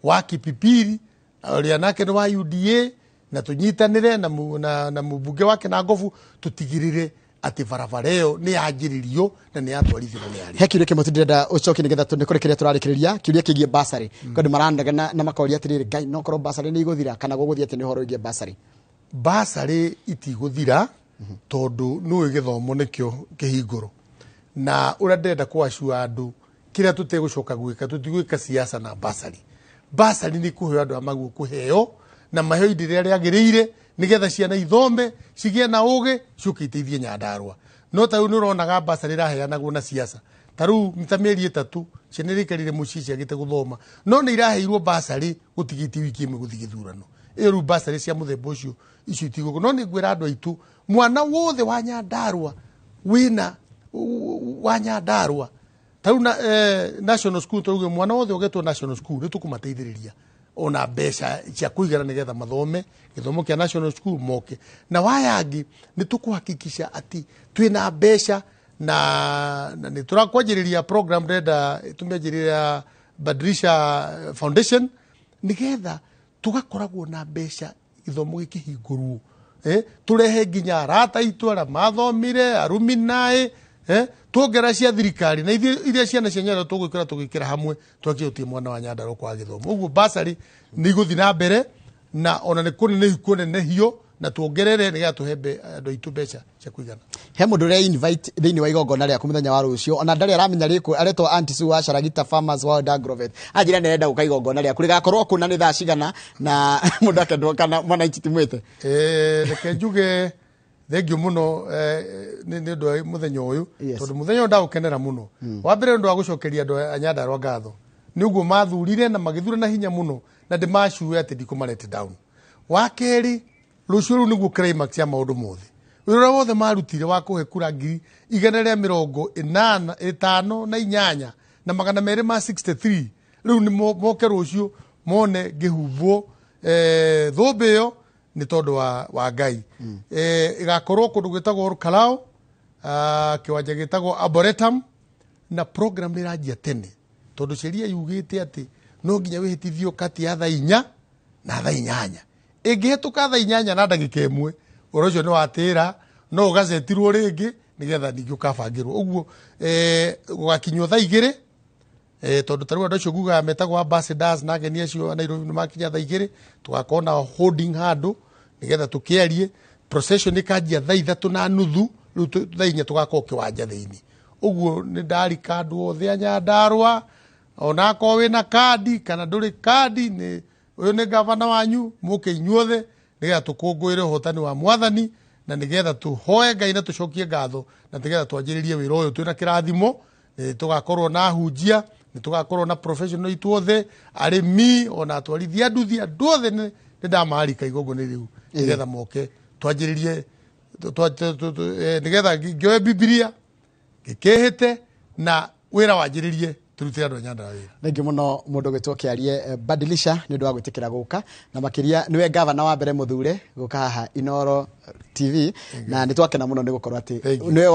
wa Kipipiri ũrĩa nake nĩ wa UDA, na tũnyitanĩre na mũmbunge wake na Ngobu, tũtigĩrĩre atĩ barabara ĩyo nĩ yanjĩrĩrio na nĩ yatwarithio na nĩ yarĩ. He kiuria kĩmwe tu ndĩrenda ũcokie nĩgetha nĩ kũrĩkĩrĩria tũrarĩkĩrĩria, kiuria kĩgiĩ basarĩ. Kwĩ andũ maranegena na makoria atĩrĩrĩ, Ngai, no korwo basarĩ nĩ igũthira kana gũgũthiĩ atĩ nĩ ũhoro wĩgiĩ basarĩ? Basarĩ itigũthira, tondũ nĩũĩ gĩthomo nĩkĩo kĩhingũro. Na ũrĩa ndĩrenda kũacua andũ, kĩrĩa tũtegũcoka gwĩka, tũtigwĩka siasa na basarĩ. Basarĩ nĩ kũheo andũ a maguo kũheo, na maheo indo rĩrĩa rĩagĩrĩire, nĩgetha ciana ithome, cigĩe na ũgĩ, ciũke iteithie Nyandarũa. No ta rĩu nĩ ũronaga basarĩ ĩraheanagwo na siasa. Ta rĩu ta mĩeri 3 ciana iria ikarire mũciĩ ciagĩte gũthoma, no nĩ iraheirwo basarĩ gũtigĩtie wiki ĩmwe gũthiĩ gĩthurano. Ĩyo rĩu basarĩ cia mũthemba ũcio icio itigũkũ. No nĩ ngwĩra andũ aitũ, mwana wothe wa Nyandarũa wĩna wa Nyandarũa, ta rĩu national school, tauge mwana wothe ũgetwo national school, nĩ tũkũmateithĩrĩria ona mbeca cia kũigana nĩgetha mathome gĩthomo kĩa national school moke. Na waya angĩ nĩ tũkũhakikisha atĩ twĩna mbeca na nĩ tũrakwanjĩrĩria program ndĩrenda tũmĩanjĩrĩria Badilisha Foundation, nĩgetha tũgakoragwo na mbeca gĩthomo gĩkĩhingũrwo, tũrehe nginya arata aitũ arĩa mathomire aruminaĩ, tuongerera cia thirikari na ithuĩ iria ciana cia Nyandarũa tũgwĩkĩra, tũgĩkĩra hamwe, twakĩe gũtirĩ mwana wa Nyandarũa kwaga gĩthomo. Ũguo basarĩ nĩ igũthiĩ na mbere, na ona nĩ kũnenehio kũnenehio, na tuongerere nĩgetha tũhe andũ aitũ mbeca cia kũigana. He mũndũ ũrĩa invite thĩinĩ wa igongona rĩaku mũthenya wa rũciũ, ona ndarĩ aramenya rĩkũ, aretwo Auntie Sue wa Sharagita Farmers World Agrovet. Anjĩra nĩ arenda gũka igongona rĩaku, rĩgakorwo kũ na nĩ thaa cigana, na mũndũ akendwo kana mwananchi timwĩte? Reke njuge thengio mũno nĩ ũndũ wa mũthenya ũyũ, tondũ mũthenya ũyũ ndaũkenera mũno. Wa mbere, ũndũ wa gũcokeria andũ a Nyandarũa ngatho nĩ ũguo mathurire na magĩthura na hinya mũno, na ndĩmacue atĩ ndikũma down. Wa kerĩ, rũciũ rũu nĩguo climax ya maũndũ mothe. Wĩra ũrĩa wothe marutire wa kũhe kura 188,263, rĩu nĩ moke rũciũ mone ngĩhumbwo thũmbĩ ĩyo nĩ tondũ wa Ngai. Ĩgakorwo kũndũ gwĩtagwo Olkalou, kĩwanja gĩtagwo Arboretum, na program nĩ ĩranjia tene, tondũ sheria yugĩte atĩ no nginya wĩhĩtithio kati ya thaa 4 na thaa 8. Ĩngĩhetũka thaa 8 na ndagĩka 1, ũhoro ũcio nĩ watĩra, no ũgacetirwo rĩngĩ nĩgetha ningĩ ũkabangĩrwo ũguo gũgakinywo thaa 2, tondũ tarĩu andũ acio ngugaga metagwo ambassadors na ageni acio a Nairobi nĩ makinya thaa 2, tũgakorwo na holding handũ nĩgetha tũkĩarie. Procession ĩkanjia thaa 3:30, rĩu thaa 4 tũgakorwo kĩwanja thĩinĩ. Ũguo nĩ ndarika andũ othe a Nyandarũa, onakorwo wĩna kandi kana ndũrĩ kandi, nĩ ũyũ nĩ gavana wanyu, mũke inyuothe nĩgetha tũkũngũĩre ũhotani wa mwathani, na nĩgetha tũhoe Ngai na tũcokie ngatho, na nĩgetha twanjĩrĩrie wĩra ũyũ twĩna kĩrathimo. Nĩ tũgakorwo na hunjia, nĩ tũgakorwo na professional itũ othe, arĩmi, ona atwarithia nduthi, andũ othe nĩ ndamarika igongona rĩu nĩgetha moke twanjĩrĩrie nĩgetha ngĩoe Bibilia ngĩkĩhĩte na wĩra wanjĩrĩrie, tũrutĩre andũ a Nyandarũa wĩra. Thengiũ mũno mũndũ gwĩtwo Kĩarie Badilisha nĩ ũndũ wa gwĩtĩkĩra gũka, na makĩria nĩwe gavana wa mbere mũthure gũka haha Inooro TV, na nĩ twakena mũno nĩ gũkorwo atĩ nĩwe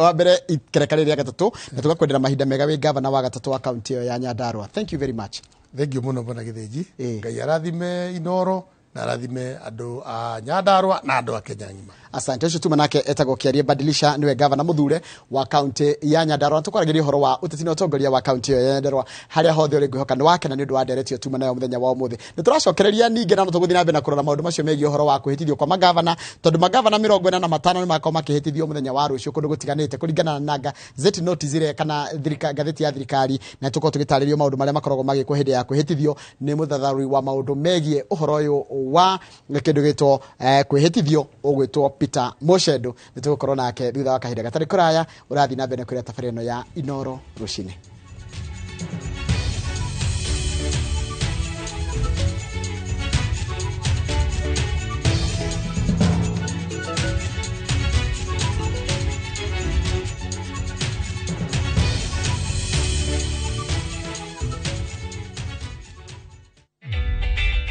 wa mbere ikereka rĩrĩ rĩa gatatũ, na tũgakwendera mahinda mega wĩ gavana wa gatatũ wa kaunti ĩyo ya Nyandarũa. Thank you very much. Thengio mũno, bwana Gĩthĩnji. Ngai arathime Inooro na arathime andũ a Nyandarũa na andũ a Kenya ng'ima. Asante. Ũcio tuma nake etagwo Kĩarie Badilisha, nĩwe gavana mũthure wa kaunti ya Nyandarũa. Tũkwaragĩria ũhoro wa ũteti na ũtongoria wa kaunti ĩyo ya Nyandarũa. Harĩa hothe ũrĩ, ngwĩhoka nĩ wakena nĩ ũndũ wa ndereti ĩyo tuma nayo mũthenya wa ũmũthĩ. Nĩ tũracokereria ningĩ na no tũgũthiĩ na mbere na kũrora maũndũ macio megiĩ ũhoro wa kwĩhĩtithio kwa magavana, tondũ magavana 45 nĩ makorwo makĩhĩtithio mũthenya wa rũciũ kũndũ gũtiganĩte kũringana na gazeti notice ĩrĩa kana ngathĩti ya thirikari, na tũkorwo tũgĩtarĩrio maũndũ marĩa makoragwo magĩkwo hĩndĩ ya kwĩhĩtithio nĩ mũthathaũri wa maũndũ megiĩ ũhoro ũyũ wa kĩndũ gĩtwo kwĩhĩtithio ũgwĩtwo Peter Muchendu. Nĩ tũgũkorwo nake thutha wa kahinda gatarĩ kũraya. Ũrathiĩ na mbere na kũrĩa tabarĩra ĩno ya Inooro Rũcinĩ.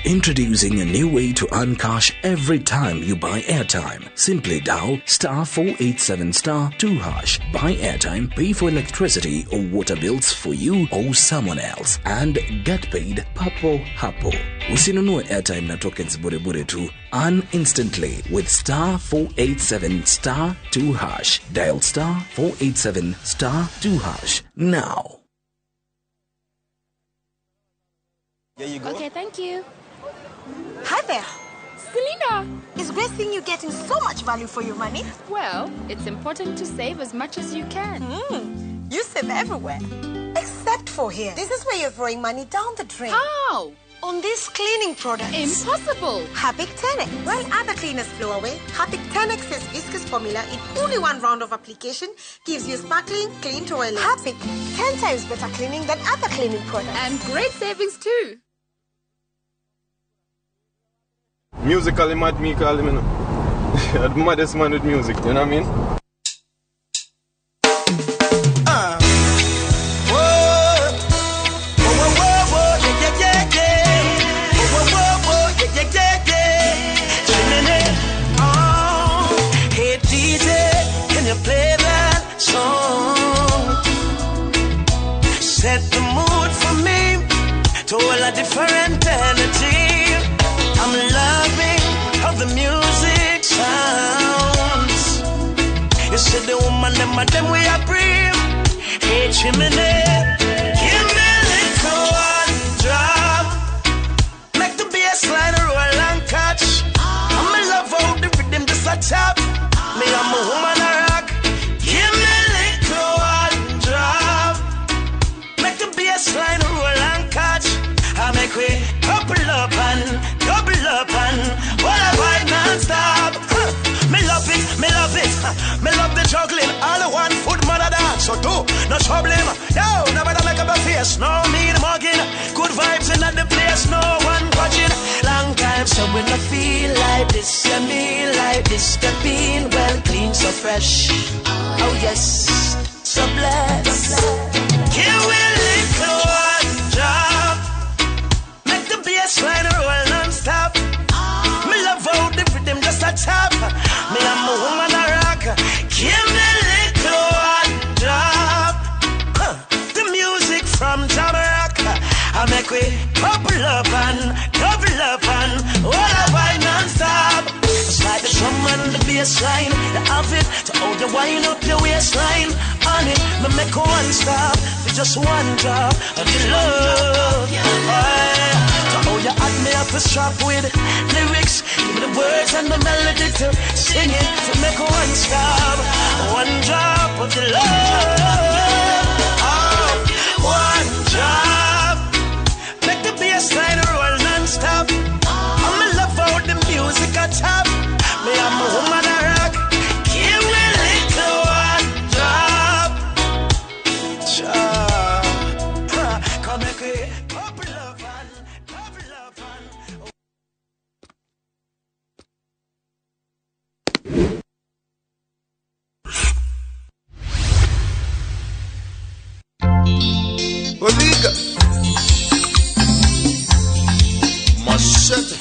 Introducing a new way to earn cash every time you buy airtime. Simply dial star 487 star 2 hash. Buy airtime, pay for electricity or water bills for you or someone else, and get paid papo hapo. Usinunue airtime na tokens bure bure tu. Earn instantly with star 487 star 2 hash. Dial star 487 star 2 hash now. There you go. Okay, thank you. Hi there. Selena! It's great seeing you getting so much value for your money. Well, it's important to save as much as you can. You save everywhere, except for here. This is where you're throwing money down the drain. How? On these cleaning products. Impossible! Harpic 10X. While other cleaners blow away, Harpic 10X's viscous formula in only one round of application gives you sparkling, clean toilet. Harpic, 10 times better cleaning than other cleaning products. And great savings too. Musically mad, me call him, you know. The maddest man with music, you know what I mean? Whoa, whoa, whoa, whoa, yeah, yeah, yeah, yeah. Whoa, whoa, whoa, yeah, yeah, yeah, yeah. Chimney, oh, hey DJ, can you play that song? Set the mood for me to all a different energy. I'm loving how the music sounds. You said the woman, them we are brave. Hey, chimney, give me a little one drop. Make the bass line roll and catch. I'm in love how the rhythm just a tap. Me, I'm a woman a rock. Give me a little one drop. Make the bass line roll and catch. I make we couple up and double up and what a vibe non-stop. Huh. Me love it, me love it. Huh. Me love the juggling. All the 1 foot mother dance, so do no trouble him. No, never make up a face. No mean mugging. Good vibes in the place. No one watching. Long time, so when I feel like this, yeah, me like this. Stepping well clean, so fresh. Oh yes, so blessed. Give me a little one drop. Make the bass line roll non-stop. Me love how the rhythm just a tap. Me I'm a woman a rock. Give me a little one drop. Huh. The music from Jamrock. I make we couple up and double up and all a vibe non-stop. It's like the drum and the bass line. The outfit to hold you wind up your waistline. On it, me make one stop. For just one drop of your love. Oh, you add me up a strap with lyrics. Give me the words and the melody to sing it. To make one stop, one drop of your love. Oh, one drop. Make the bass line roll non-stop. I'm in love with the music I tap. Me, I'm a woman I rock. Give me a little one drop. Come and create. Oliga Machete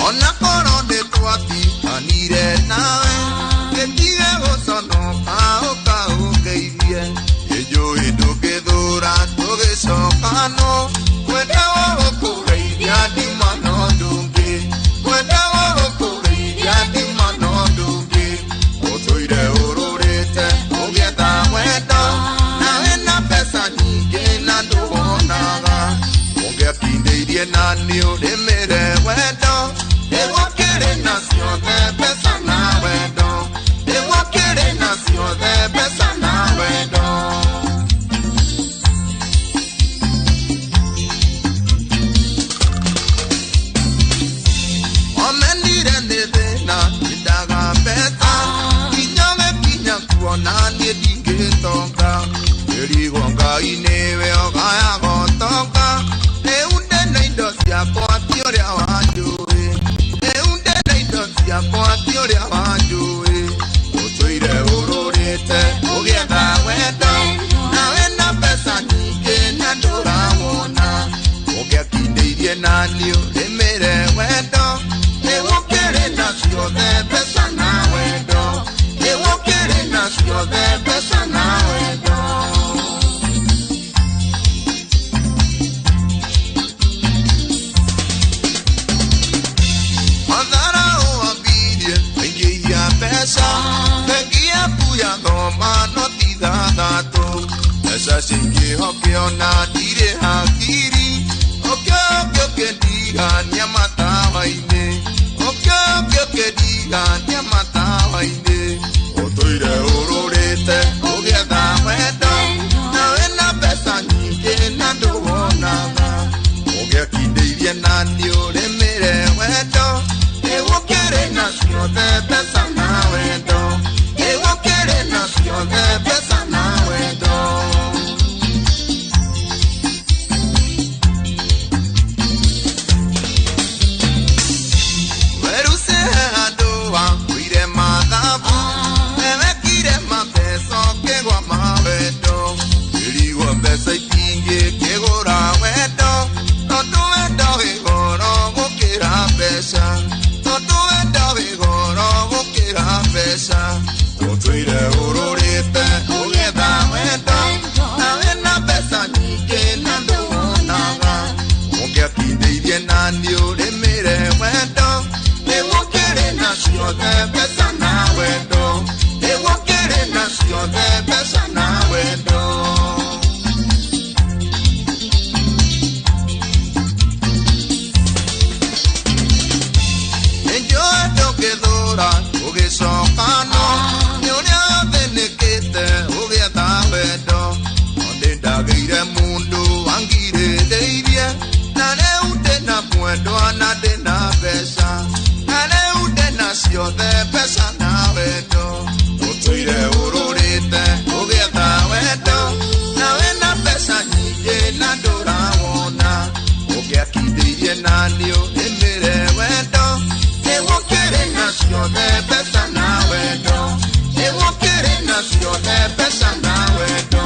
Ona koro nĩ twatiganire nawe Gĩtige gũconoka ũka ũngeithie Ĩnjũĩ ndũngĩthũra tũgĩcokano Mwenda wa gũkũgeithia ndima no ndũngĩ Mwenda wa gũkũgeithia ndima no ndũngĩ Ũtũire ũrũrĩte ũgĩetha wendo Ũngĩakindĩirie na nĩ ũrĩmĩre wendo Nĩgũkĩrĩ na ciothe mbeca na wendo Nĩgũkĩrĩ na ciothe mbeca na wendo. Omenire nĩ thĩna nyendaga mbeca Kinya gĩkinya kuona niĩ ndingĩtonga Ĩrigwo Ngai nĩwe ũgayaga ũtonga Rĩu ndĩ na indo ciakwa ti ũrĩa wanjũĩ Rĩu ndĩ na indo ciakwa ti ũrĩa wanjũĩ Ũtũire ũrũrĩte ũgĩetha wendo Nawe na mbeca nyingĩ na ndũrawona Ũngĩakinya Ũkĩona ndirĩ hakiri Ũkĩũke ũkĩndigania matawa-inĩ Ũkĩũke ũkĩndigania matawa-inĩ Ũtũire ũrũrĩte ũgĩetha wendo Na wĩna mbeca nyingĩ na ndũwonaga Ũgĩakindĩirie na nĩũrĩmĩre wendo Nĩgũkĩrĩ na ciothe mbeca na wendo Nĩgũkĩrĩ na ciothe mbeca na wendo Weruse handũ wakuire mathabu Wewekire mabeca ũkĩgwa mawendo Ĩrigwo mbeca itingĩkĩgũra wendo Tondũ wendo wĩ goro gũkĩra mbeca Tondũ wendo wĩ goro gũkĩra mbeca Ũtũire ũrũrĩte ũgĩetha wendo Na wĩna mbeca nyingĩ na ndũwonaga Ũngĩakindĩirie na nĩũrĩmĩre wendo Nĩgũkĩrĩ na ciothe mbeca na wendo Nĩgũkĩrĩ na ciothe mbeca na wendo Nĩnjũĩ ndũngĩthũra ũgĩcoka no Nĩ ũrĩa thĩnĩkĩte ũgĩetha wendo No nĩndagĩire mũndũ wangirĩrĩirie Na rĩu ndĩna mwendwa na ndĩna mbeca Na rĩu ndĩna ciothe mbeca na wendo Ũtũire ũrũrĩte ũgĩetha wendo Na wĩna mbeca nyingĩ na ndũrawona Ũngĩakindĩirie na nĩũrĩmĩre wendo Nĩgũkĩrĩ na ciothe mbeca na wendo Nĩgũkĩrĩ na ciothe mbeca na wendo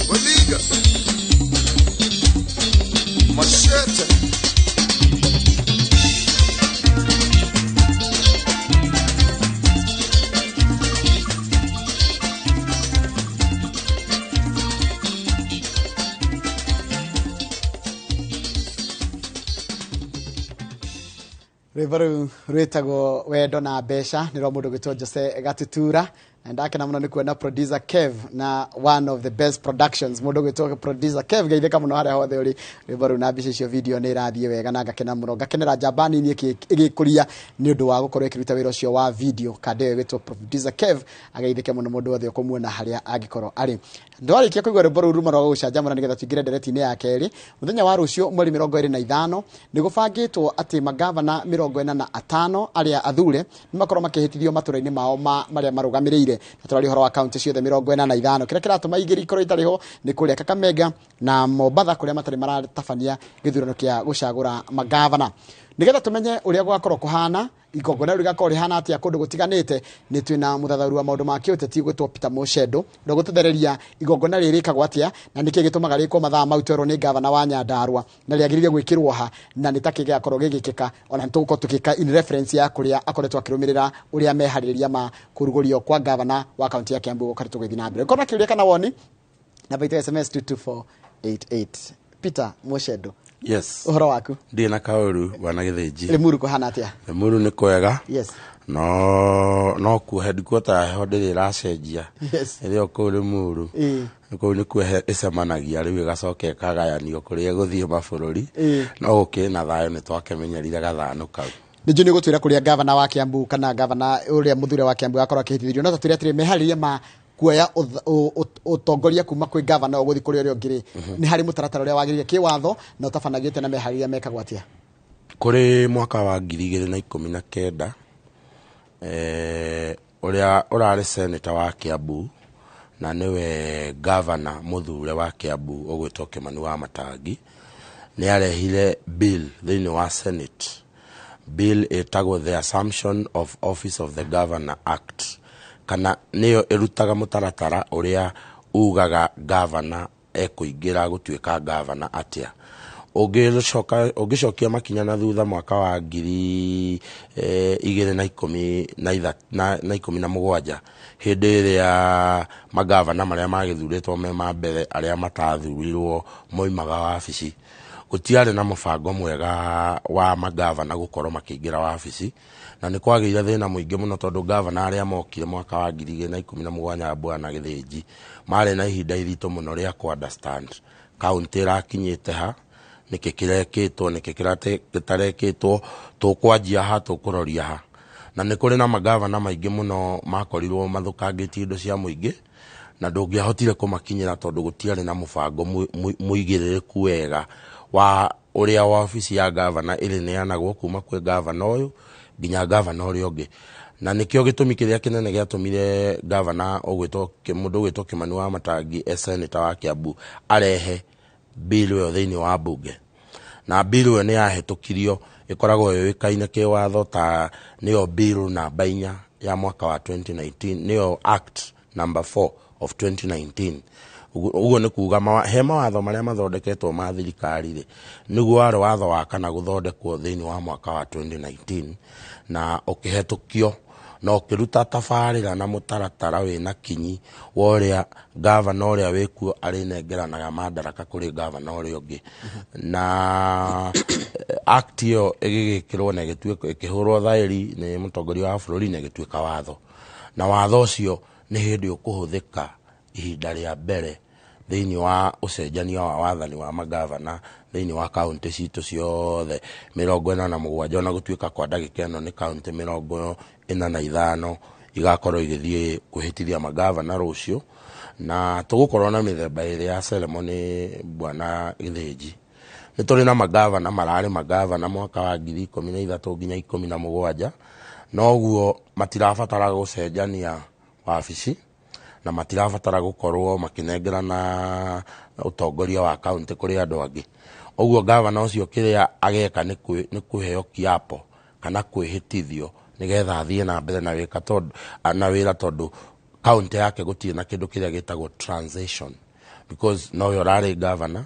Waliga Machete Rwĩmbo rũu rwĩtagwo wendo na mbeca nĩ rwa mũndũ gwĩtwo Jose Gatutura na ndakena mũno nĩ kuona producer Kev na one of the best productions mũndũ gwĩtwo producer Kev geithĩka mũno harĩa hothe ũrĩ rwĩmbo rũu na mbica icio video nĩ irathiĩ wega na ngakena mũno ngakenera njamba nini ĩgĩkũria nĩ ũndũ wa gũkorwo ĩkĩruta wĩra ũcio wa video kanda ĩyo ĩgĩtwo producer Kev ageithĩke mũno mũndũ wothe ũkũmuona harĩa angĩkorwo arĩ ndwarĩkia kũigua rwĩmbo rũu ruma rwa gũgũcanjamũra nĩgetha tũingĩre ndereti-inĩ ya kerĩ mũthenya wa rũciũ mweri 25 nĩ gũbangĩtwo atĩ magavana 45 arĩa athure nĩ makorwo makĩhĩtithio matũra-inĩ mao ma marĩa marũgamĩrĩire na tũraria ũhoro wa kaunti ciothe 45 kĩrĩa kĩratũma igĩrĩ ikorwo itarĩ ho nĩ kũrĩa Kakamega na Mombatha kũrĩa matarĩ maratabania gĩthurano kĩa gũcagũra magavana nĩgetha tũmenye ũrĩa gũgakorwo kũhana igongona rĩu rĩgakorwo rĩhana atĩa kũndũ gũtiganĩte nĩ twĩna mũthathaũri wa maũndũ ma kĩũteti gwĩtwo Peter Mucendo ũrĩa ũgũtũthereria igongona rĩrĩ rĩkagwo atĩa na nĩkĩ gĩtũmaga rĩkwo mathaa mau twerwo nĩ gavana wa Nyandarua na rĩagĩrĩire gwĩkĩrwo ha na nĩ takĩ gĩgakorwo gĩgĩkĩka ona nĩ tũgũkorwo tũgĩka in reference ya kũrĩa akoretwo akĩrũmĩrĩra ũrĩa meharĩrĩria ma kũrugũrio kwa gavana wa kaunti ya Kiambu gũkoretwo gũgĩthiĩ na mbere. Ũkorwo na kĩũria kana woni namba itũ ya SMS 22488. Peter Mucendo. Yes. Ũhoro waku? Ndirĩ na kaũru bwana Gĩthĩnji. Limuru kũhana atĩa? Limuru nĩ kwega. Yes. No kuo ndikuota heho ndĩrĩ ĩracenjia. Yes. Ĩrĩ o kũu Limuru. Kũu nĩkuo ĩcemanagia rĩu ĩgacoka ĩkagayanio kũrĩa ĩgũthiĩ mabũrũri. No gũkĩrĩ na thayũ nĩ twakĩmenyerire gathano kau. Nĩ njũĩ nĩ ũgũtwĩra kũrĩa gavana wa Kiambu kana gavana ũrĩa mũthure wa Kiambu agakorwo akĩhĩtithĩrio no ta twĩre atĩrĩ meharĩria ma kuoya ũtongoria kuma kwĩ gavana ũgũthiĩ kũrĩ ũrĩa ũngĩ rĩ nĩ harĩ mũtaratara ũrĩa wagĩrĩire kĩwatho na ũtabanagĩte na meharĩria mekagwo atĩa? Kũrĩ mwaka wa 2019 ũrĩa ũrarĩ senator wa Kiambu na nĩwe gavana mũthure wa Kiambu ũgwĩtwo Kimani wa Matangi nĩ arehire bill thĩinĩ wa Senate. Bill ĩtagwo the Assumption of Office of the Governor Act kana nĩyo ĩrutaga mũtaratara ũrĩa ugaga gavana ekũingĩra gũtuĩka gavana atĩa. Ũngĩcokia makinya na thutha mwaka wa 2017 hĩndĩ ĩrĩa magavana marĩa magĩthurĩtwo me ma mbere arĩa matathurirwo moimaga wabici Gũtiarĩ na mũbango mwega wa magavana gũkorwo makĩingĩra wabici, na nĩ kwagĩire thĩna mũingĩ mũno tondũ gavana arĩa mokire mwaka wa 2017 Bwana Gĩthĩnji marĩ na ihinda iritũ mũno rĩa kũ understand kaunti ĩrakinyĩte ha, nĩkĩ kĩrekĩtwo, nĩkĩ gĩtarekĩtwo, tũkwanjia ha, tũkũroria ha. Na nĩ kũrĩ na magavana maingĩ mũno makorirwo mathũkangĩtie indo cia mũingĩ na ndũngĩahotire kũmakinyĩra tondũ gũtiarĩ na mũbango mũigĩrĩrĩku wega wa ũrĩa wabici ya gavana ĩrĩneanagwo kuma kwĩ gavana ũyũ nginya gavana ũrĩa ũngĩ. Na nĩkĩo gĩtũmi kĩrĩa kĩnene gĩatũmire gavana ũgwĩtwo mũndũ ũgwĩtwo Kimani wa Matangi e senator wa Kiambu arehe bill ĩyo thĩinĩ wa mbunge. Na bill ĩyo nĩ yahĩtũkirio, ĩkoragwo yũĩkaine kĩwatho ta nĩyo bill namba 4 ya mwaka wa 2019, nĩyo act number 4 of 2019. Ũguo nĩ kuga he mawatho marĩa mathondeketwo ma thirikari rĩ, nĩguo warĩ watho wa kana gũthondekwo thĩinĩ wa mwaka wa 2019 na ũkĩhetũkio na ũkĩruta tabarĩra na mũtaratara wĩna kinyi wa ũrĩa gavana ũrĩa wĩkuo arĩnengeranaga madaraka kũrĩ gavana ũrĩa ũngĩ. Na act ĩyo ĩgĩgĩkĩrwo na ĩkĩhũrwo thaĩri nĩ mũtongoria wa bũrũri na ĩgĩtuĩka watho. Na watho ũcio nĩ hĩndĩ ũkũhũthĩka ihinda rĩa mbere thĩinĩ wa ũcenjania wa wathani wa magavana thĩinĩ wa kaunti citũ ciothe 47, ona gũtuĩka kwa ndagĩka ĩno nĩ kaunti 45 igakorwo igĩthiĩ kwĩhĩtithia magavana rũciũ. Na tũgũkorwo na mĩthemba ĩrĩ ya ceremony Bwana Gĩthĩnji. Nĩ tũrĩ na magavana mararĩ magavana mwaka wa 2013 nginya 17, noguo matirabatara gũcenjania wabici na matirabatara gũkorwo makĩnengerana ũtongoria wa kaunti kũrĩ andũ angĩ. Ũguo gavana ũcio kĩrĩa ageka nĩ kũheo kiapo kana kwĩhĩtithio nĩgetha athiĩ na mbere na wĩka tondũ na wĩra, tondũ kaunti yake gũtirĩ na kĩndũ kĩrĩa gĩtagwo transition, because nowe ũrarĩ gavana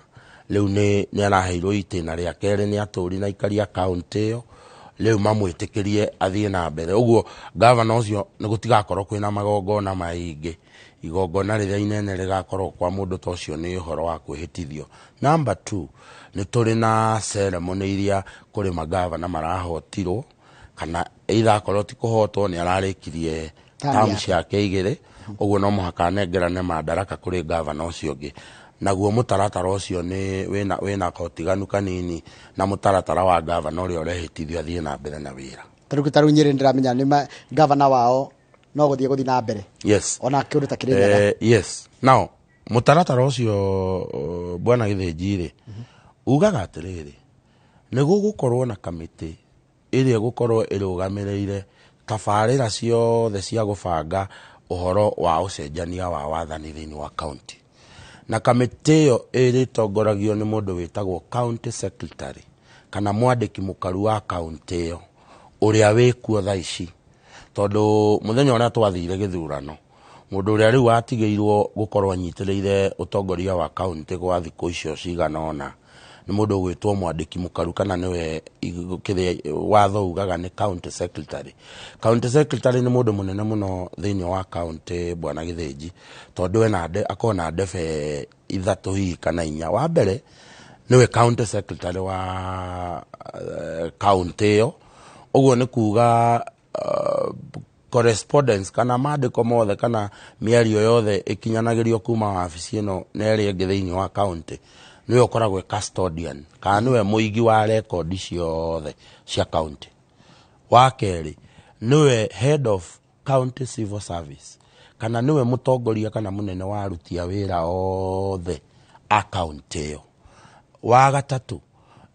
rĩu nĩ araheirwo itĩna rĩa kerĩ nĩ atũri na aikari a kaunti ĩyo, rĩu mamwĩtĩkĩrie athiĩ na mbere. Ũguo gavana ũcio nĩ gũtigakorwo kwĩna magongona maingĩ. Igongona rĩrĩa inene rĩgakorwo kwa mũndũ ta ũcio nĩ ũhoro wa kwĩhĩtithio. Number 2, nĩ tũrĩ na ceremony iria kũrĩ magavana marahotirwo kana either akorwo ti kũhotwo nĩ ararĩkirie term ciake igĩrĩ, ũguo no mũhaka anengerane madaraka kũrĩ gavana ũcio ũngĩ. Naguo mũtaratara ũcio nĩ wĩna kotiganu kanini na mũtaratara wa gavana ũrĩa ũrehĩtithio athiĩ na mbere na wĩra. Tarĩu Nyĩrĩ ndĩramenya nĩ gavana wao no gũthiĩ na mbere. Yes. Ona kĩũndũ ta Kĩrĩnyaga. Yes. Now mũtaratara ũcio Bwana Gĩthĩnji rĩ, ugaga atĩrĩrĩ, nĩ gũgũkorwo na kamĩtĩ ĩrĩa ĩgũkorwo ĩrũgamĩrĩire tabarĩra ciothe cia gũbanga ũhoro wa ũcenjania wa wathani thĩinĩ wa kaunti. Na kamĩtĩ ĩyo ĩrĩtongoragio nĩ mũndũ wĩtagwo county secretary kana mwandĩki mũkaru wa kaunti ĩyo ũrĩa wĩkuo thaa ici, tondũ mũthenya ũrĩa twathire gĩthurano mũndũ ũrĩa rĩu watigĩirwo gũkorwo anyitĩrĩire ũtongoria wa kaunti gwa thikũ icio cigana ũna nĩ mũndũ ũgwĩtwo mwandĩki mũkaru kana nĩwe kĩrĩa watho ugaga nĩ county secretary. County secretary nĩ mũndũ mũnene mũno thĩinĩ wa kaunti Bwana Gĩthĩnji, tondũ ena akorwo na ndebe 3 hihi kana 4. Wa mbere nĩwe county secretary wa kaunti ĩyo, ũguo nĩ kuga correspondence kana mandĩko mothe kana mĩario yothe ĩkinyanagĩrio kuma wabici ĩno na ĩrĩa ĩngĩ thĩinĩ wa kaunti nĩwe ũkoragwo custodian kana nĩwe mũigi wa rekondi ciothe cia kaunti. Wa kerĩ nĩwe head of county civil service kana nĩwe mũtongoria kana mũnene wa aruti a wĩra othe a kaunti ĩyo. Wa gatatũ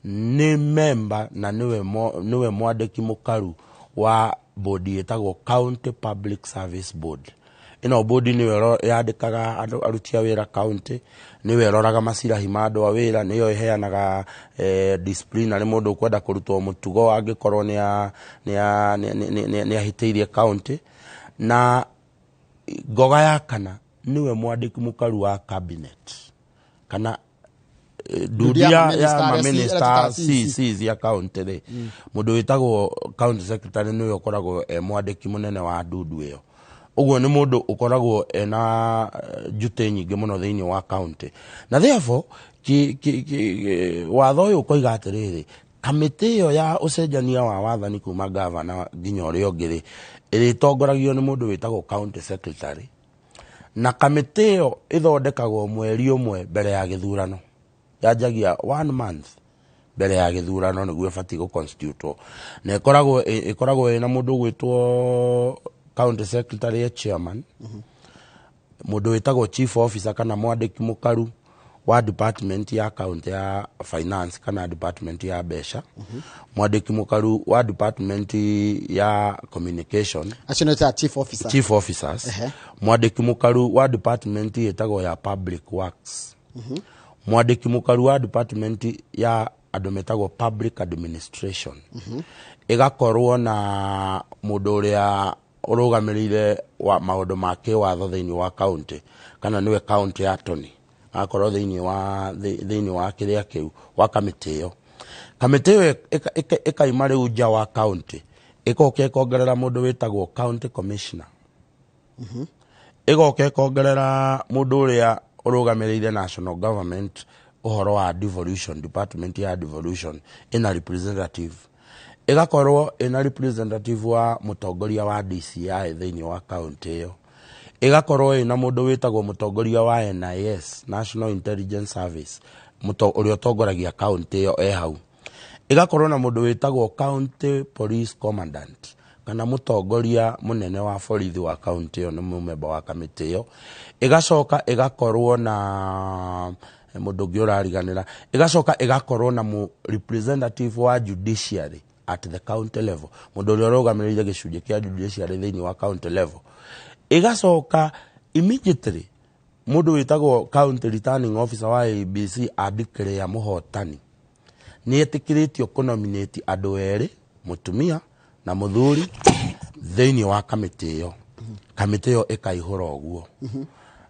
nĩ member na nĩwe mwandĩki mũkaru wa bodi ĩtagwo County Public Service Board. Ĩno bodi nĩyo yandĩkaga andũ aruti a wĩra county, nĩyo ĩroraga macirahi ma andũ a wĩra, nĩyo ĩheanaga disciplinary mũndũ ũkwenda kũrutwo mũtugo angĩkorwo nĩ ahĩtĩirie county. Na ngoga ya kana nĩwe mwandĩki mũkaru wa cabinet kana ndundi ya maminista CC ya county rĩ, mũndũ wĩtagwo county secretary nĩwe ũkoragwo e mwandĩki mũnene wa ndundu ĩyo. Ũguo nĩ mũndũ ũkoragwo ena njutĩ nyingĩ mũno thĩinĩ wa county, na therefore Watho ũyũ ũkoiga atĩrĩrĩ, kamĩtĩ ĩyo ya ũcenjania wa wathani kuma gavana nginya ũrĩa ũngĩ rĩ, ĩrĩtongoragio nĩ mũndũ wĩtagwo county secretary, na kamĩtĩ ĩyo ĩthondekagwo mweri ũmwe mbere ya gĩthurano, yanjagia 1 month mbere ya gĩthurano nĩguo ĩbatiĩ gũconstitutwo, na ĩkoragwo ĩna mũndũ ũgwĩtwo county secretary chairman, mũndũ wĩtagwo chief officer kana mwandĩki mũkaru wa department ya county ya finance kana department ya mbeca, mwandĩki mũkaru wa department ya communication, acio nĩ ta chief officer, chief officers, mwandĩki mũkaru wa department ĩtagwo ya public works, mwandĩki mũkaru wa department ya andũ metagwo public administration, ĩgakorwo na mũndũ ũrĩa ũrũgamĩrĩire wa maũndũ ma kĩwatho thĩinĩ wa county kana nĩwe county attorney, akorwo thĩinĩ wa kĩrĩa kĩu wa kamĩtĩ ĩyo. Kamĩtĩ ĩyo ĩkaima rĩu nja wa county, ĩgoka ĩkongerera mũndũ wĩtagwo county commissioner, ĩgoka ĩkongerera mũndũ ũrĩa ũrũgamĩrĩire national government ũhoro wa devolution, department ya devolution ĩna representative, ĩgakorwo ĩna representative wa mũtongoria wa DCI thĩinĩ wa county ĩyo, ĩgakorwo ĩna mũndũ wĩtagwo mũtongoria wa NIS, National Intelligence Service, ũrĩa ũtongoragia county ĩyo e hau, ĩgakorwo na mũndũ wĩtagwo county police commandant kana mũtongoria mũnene wa borithi wa county ĩyo nĩ mũmemba wa kamĩtĩ ĩyo, ĩgacoka ĩgakorwo na mũndũ ũngĩ ũrariganĩra, ĩgacoka ĩgakorwo na mũ representative wa judiciary at the county level, mũndũ ũrĩa ũrũgamĩrĩire gĩcunjĩ kĩa judiciary thĩinĩ wa county level, ĩgacoka immediately mũndũ wĩtagwo county returning officer wa ABC andeclare mũhotani nĩ etĩkĩrĩtio kũnominate andũ erĩ, mũtumia na mũthuri, thĩinĩ wa kamĩtĩ ĩyo. Kamĩtĩ ĩyo ĩkaihũra ũguo,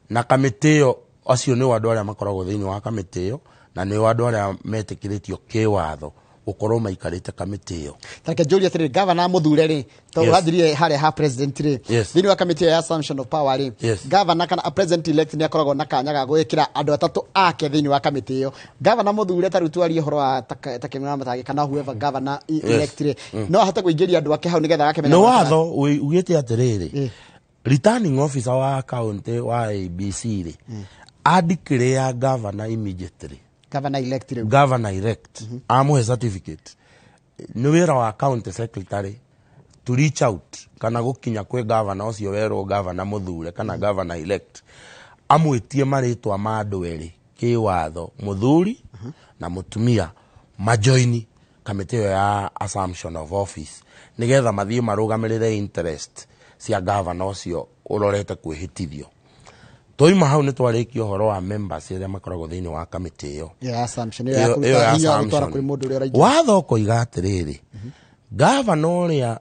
na kamĩtĩ ĩyo acio nĩ andũ arĩa makoragwo thĩinĩ wa kamĩtĩ ĩyo, na nĩ andũ arĩa metĩkĩrĩtio kĩwatho gũkorwo maikarĩte kamĩtĩ ĩyo. Tareke njũrie atĩrĩrĩ, gavana mũthure rĩ, tondũ ũrathirie harĩa ha president rĩ, thĩinĩ wa kamĩtĩ ĩyo ya assumption of power rĩ, gavana kana president elect nĩ akoragwo na kanya ga gwĩkĩra andũ atatũ ake thĩinĩ wa kamĩtĩ ĩyo. Gavana mũthure ta rĩu twarie ũhoro wa ta Kĩmani Wamatangi kana whoever governor elect rĩ, no ahote kũingĩria andũ ake hau nĩgetha agakĩmenya nĩ watho ugĩte atĩrĩrĩ, returning officer wa county wa ABC rĩ, andeclare governor immediately, governor elect rĩu, governor elect amũhe certificate, nĩ wĩra wa county secretary to reach out kana gũkinya kwĩ governor ũcio werwo governor mũthure kana governor elect, amwĩtie marĩtwa ma andũ erĩ kĩwatho, mũthuri na mũtumia, majoini kamĩtĩ ĩyo ya assumption of office nĩgetha mathiĩ marũgamĩrĩre interest cia governor ũcio ũrorete kwĩhĩtithio. Twauma hau nĩ twarĩkia ũhoro wa members arĩa makoragwo thĩinĩ wa kamĩtĩ ĩyo ya assumption, ĩyo ya kũruta hinya wa gũtwara kũrĩ mũndũ ũrĩa ũraingĩra. Watho ũkoiga atĩrĩrĩ, gavana ũrĩa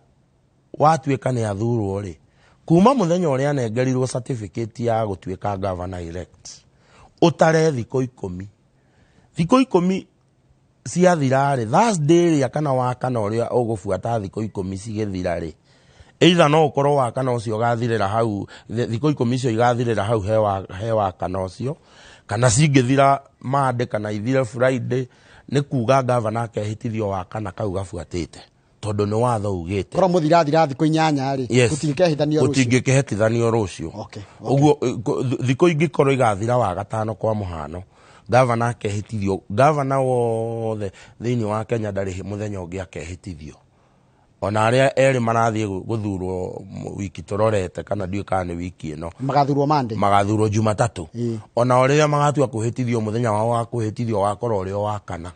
watuĩka nĩ athurwo rĩ, kuma mũthenya ũrĩa anengerirwo certificate ya gũtuĩka governor elect, ũtare thikũ 10, thikũ 10 ciathira rĩ, Thursday ĩrĩa kana wa kana ũrĩa ũgũbuata thikũ 10 cigĩthira rĩ, either no ũkorwo wa kana ũcio ũgathirĩra hau, thikũ 10 icio igathirĩra hau he wa kana ũcio, kana cingĩthira Monday kana ithire Friday, nĩ kuga gavana akehĩtithio wa kana kau gabuatĩte, tondũ nĩ watho ugĩte korwo mũthirathira thikũ 8 rĩ, gũtingĩkehithanio rũciũ, gũtingĩkehithanio rũciũ. Ũguo thikũ ingĩkorwo igathira wa gatano kwa mũhano, gavana akehĩtithio, gavana wothe thĩinĩ wa Kenya ndarĩ mũthenya ũngĩ akehĩtithio, ona arĩa erĩ marathiĩ gũthurwo wiki tũrorete kana ndiũĩ kana nĩ wiki ĩno, magathurwo Monday, magathurwo Jumatatũ, ona ũrĩa magatua kwĩhĩtithio mũthenya wao wa kwĩhĩtithio wakorwo ũrĩ o wa kana,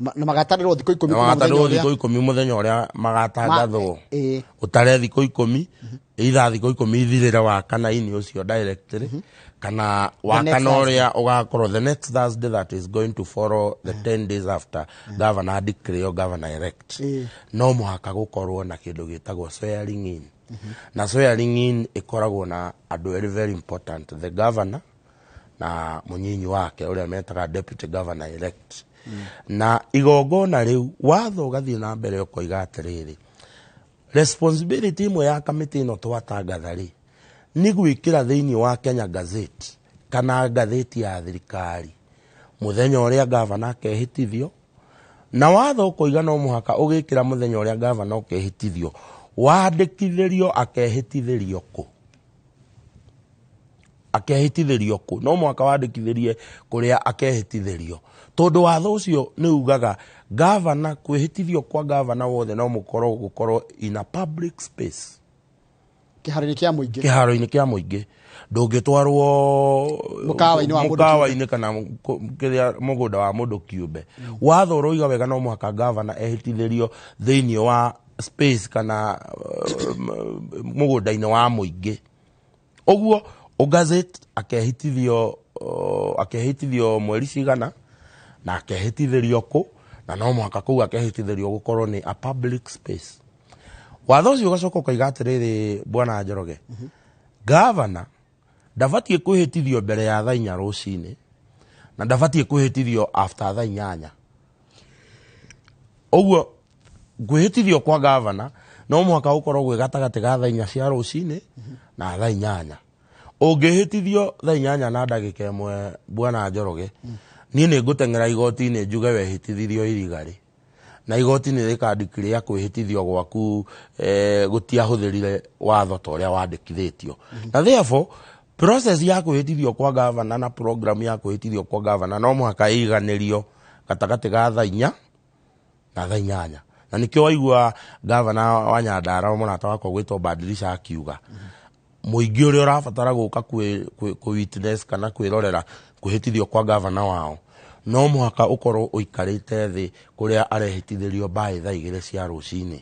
na magatarĩrwo thikũ 10 kuma mũthenya ũrĩa, thikũ 10 mũthenya ũrĩa magatangathwo, ũtare thikũ 10, either thikũ 10 ithirĩre wa kana inĩ ũcio directly, kana wa kana ũrĩa ũgakorwo the next Thursday that is going to follow the 10 days after governor declare or governor elect, no mũhaka gũkorwo na kĩndũ gĩtagwo swearing in, na swearing in ĩkoragwo na andũ erĩ very important, the governor na mũnyinyi wake ũrĩa metaga deputy governor elect. Na igongona rĩu watho ũgathiĩ na mbere ũkoiga atĩrĩrĩ, responsibility ĩmwe ya kamĩtĩ ĩno twatangatha rĩ, nĩ gwĩkĩra thĩinĩ wa Kenya Gazette kana ngathĩti ya thirikari Mũthenya ũrĩa gavana akehĩtithio, na watho ũkoiga no mũhaka ũgĩkĩra mũthenya ũrĩa gavana ũkehĩtithio, wandĩkithĩrio akehĩtithĩrio kũ? Akehĩtithĩrio kũ? No mũhaka wandĩkithĩrie kũrĩa akehĩtithĩrio, tondũ watho ũcio nĩ ugaga gavana, kwĩhĩtithio kwa gavana wothe no mũkorwo gũkorwo in a public space, kĩharo-inĩ kĩa mũingĩ. Kĩharo-inĩ kĩa mũingĩ, ndũngĩtwarwo mũkawa-inĩ wa mũndũ. Mũkawa-inĩ kana kĩrĩa mũgũnda wa mũndũ kĩũmbe. Watho ũroiga wega no mũhaka gavana ehĩtithĩrio thĩinĩ wa space kana mũgũnda-inĩ wa mũingĩ. Ũguo ũgazette akehĩtithio mweri cigana na akehĩtithĩrio kũ, na no mũhaka kũu akehĩtithĩrio gũkorwo nĩ a public space. Watho ũcio ũgacoka ũkoiga atĩrĩrĩ, bwana Njoroge, gavana ndabatiĩ kwĩhĩtithio mbere ya thaa 4 rũcinĩ na ndabatiĩ kwĩhĩtithio after thaa 8. Ũguo kwĩhĩtithio kwa gavana no mũhaka gũkorwo gwĩ gatagatĩ ga thaa 4 cia rũcinĩ na thaa 8. Ũngĩhĩtithio thaa 8 na ndagĩka 1, bwana Njoroge, niĩ nĩ ngũteng'era igoti-inĩ njuge wehĩtithirio irigarĩ, na igoti nĩ rĩkandikĩria kwĩhĩtithio gwaku gũtiahũthĩrire watho ta ũrĩa wandĩkithĩtio. Na therefore process ya kwĩhĩtithio kwa gavana na program ya kwĩhĩtithio kwa gavana no mũhaka ĩiganĩrio gatagatĩ ga thaa 4 na thaa 8. Na nĩkĩo waigua gavana wa Nyandarua mũrata wakwa gwĩtwo Badilisha akiuga mũingĩ ũrĩa ũrabatara gũka kwĩ witness kana kwĩrorera kwĩhĩtithio kwa gavana wao no mũhaka ũkorwo ũikarĩte thĩ kũrĩa arehĩtithĩrio by thaa 2 cia rũcinĩ,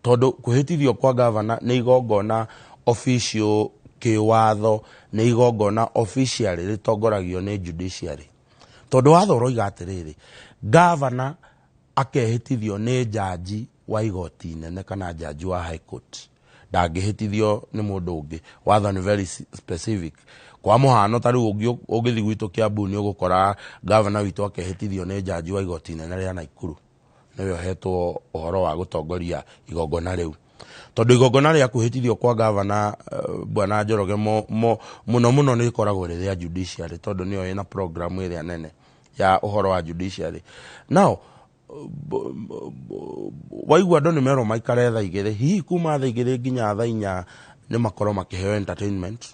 tondũ kwĩhĩtithio kwa gavana nĩ igongona official kĩwatho, nĩ igongona officially rĩtongoragio nĩ judiciary, tondũ watho ũroiga atĩrĩrĩ, gavana akehĩtithio nĩ jaji wa igoti inene kana jaji wa high court, ndangĩhĩtithio nĩ mũndũ ũngĩ. Watho nĩ very specific. Kwa mũhano ta rĩu ũngĩthiĩ gwitũ Kiambu nĩ ũgũkora gavana witũ akehĩtithio nĩ jaji wa igoti inene rĩa Naikuru, nĩwe ũhetwo ũhoro wa gũtongoria igongona rĩu, tondũ igongona rĩa kwĩhĩtithio kwa gavana, bwana Njoroge, mũno mũno nĩ rĩkoragwo rĩ rĩa judiciary, tondũ nĩyo ĩna program ĩrĩa nene ya ũhoro wa judiciary. Now waigua andũ nĩ merwo maikare thaa 2, hihi kuma thaa 2 nginya thaa 4 nĩ makorwo makĩheo entertainment.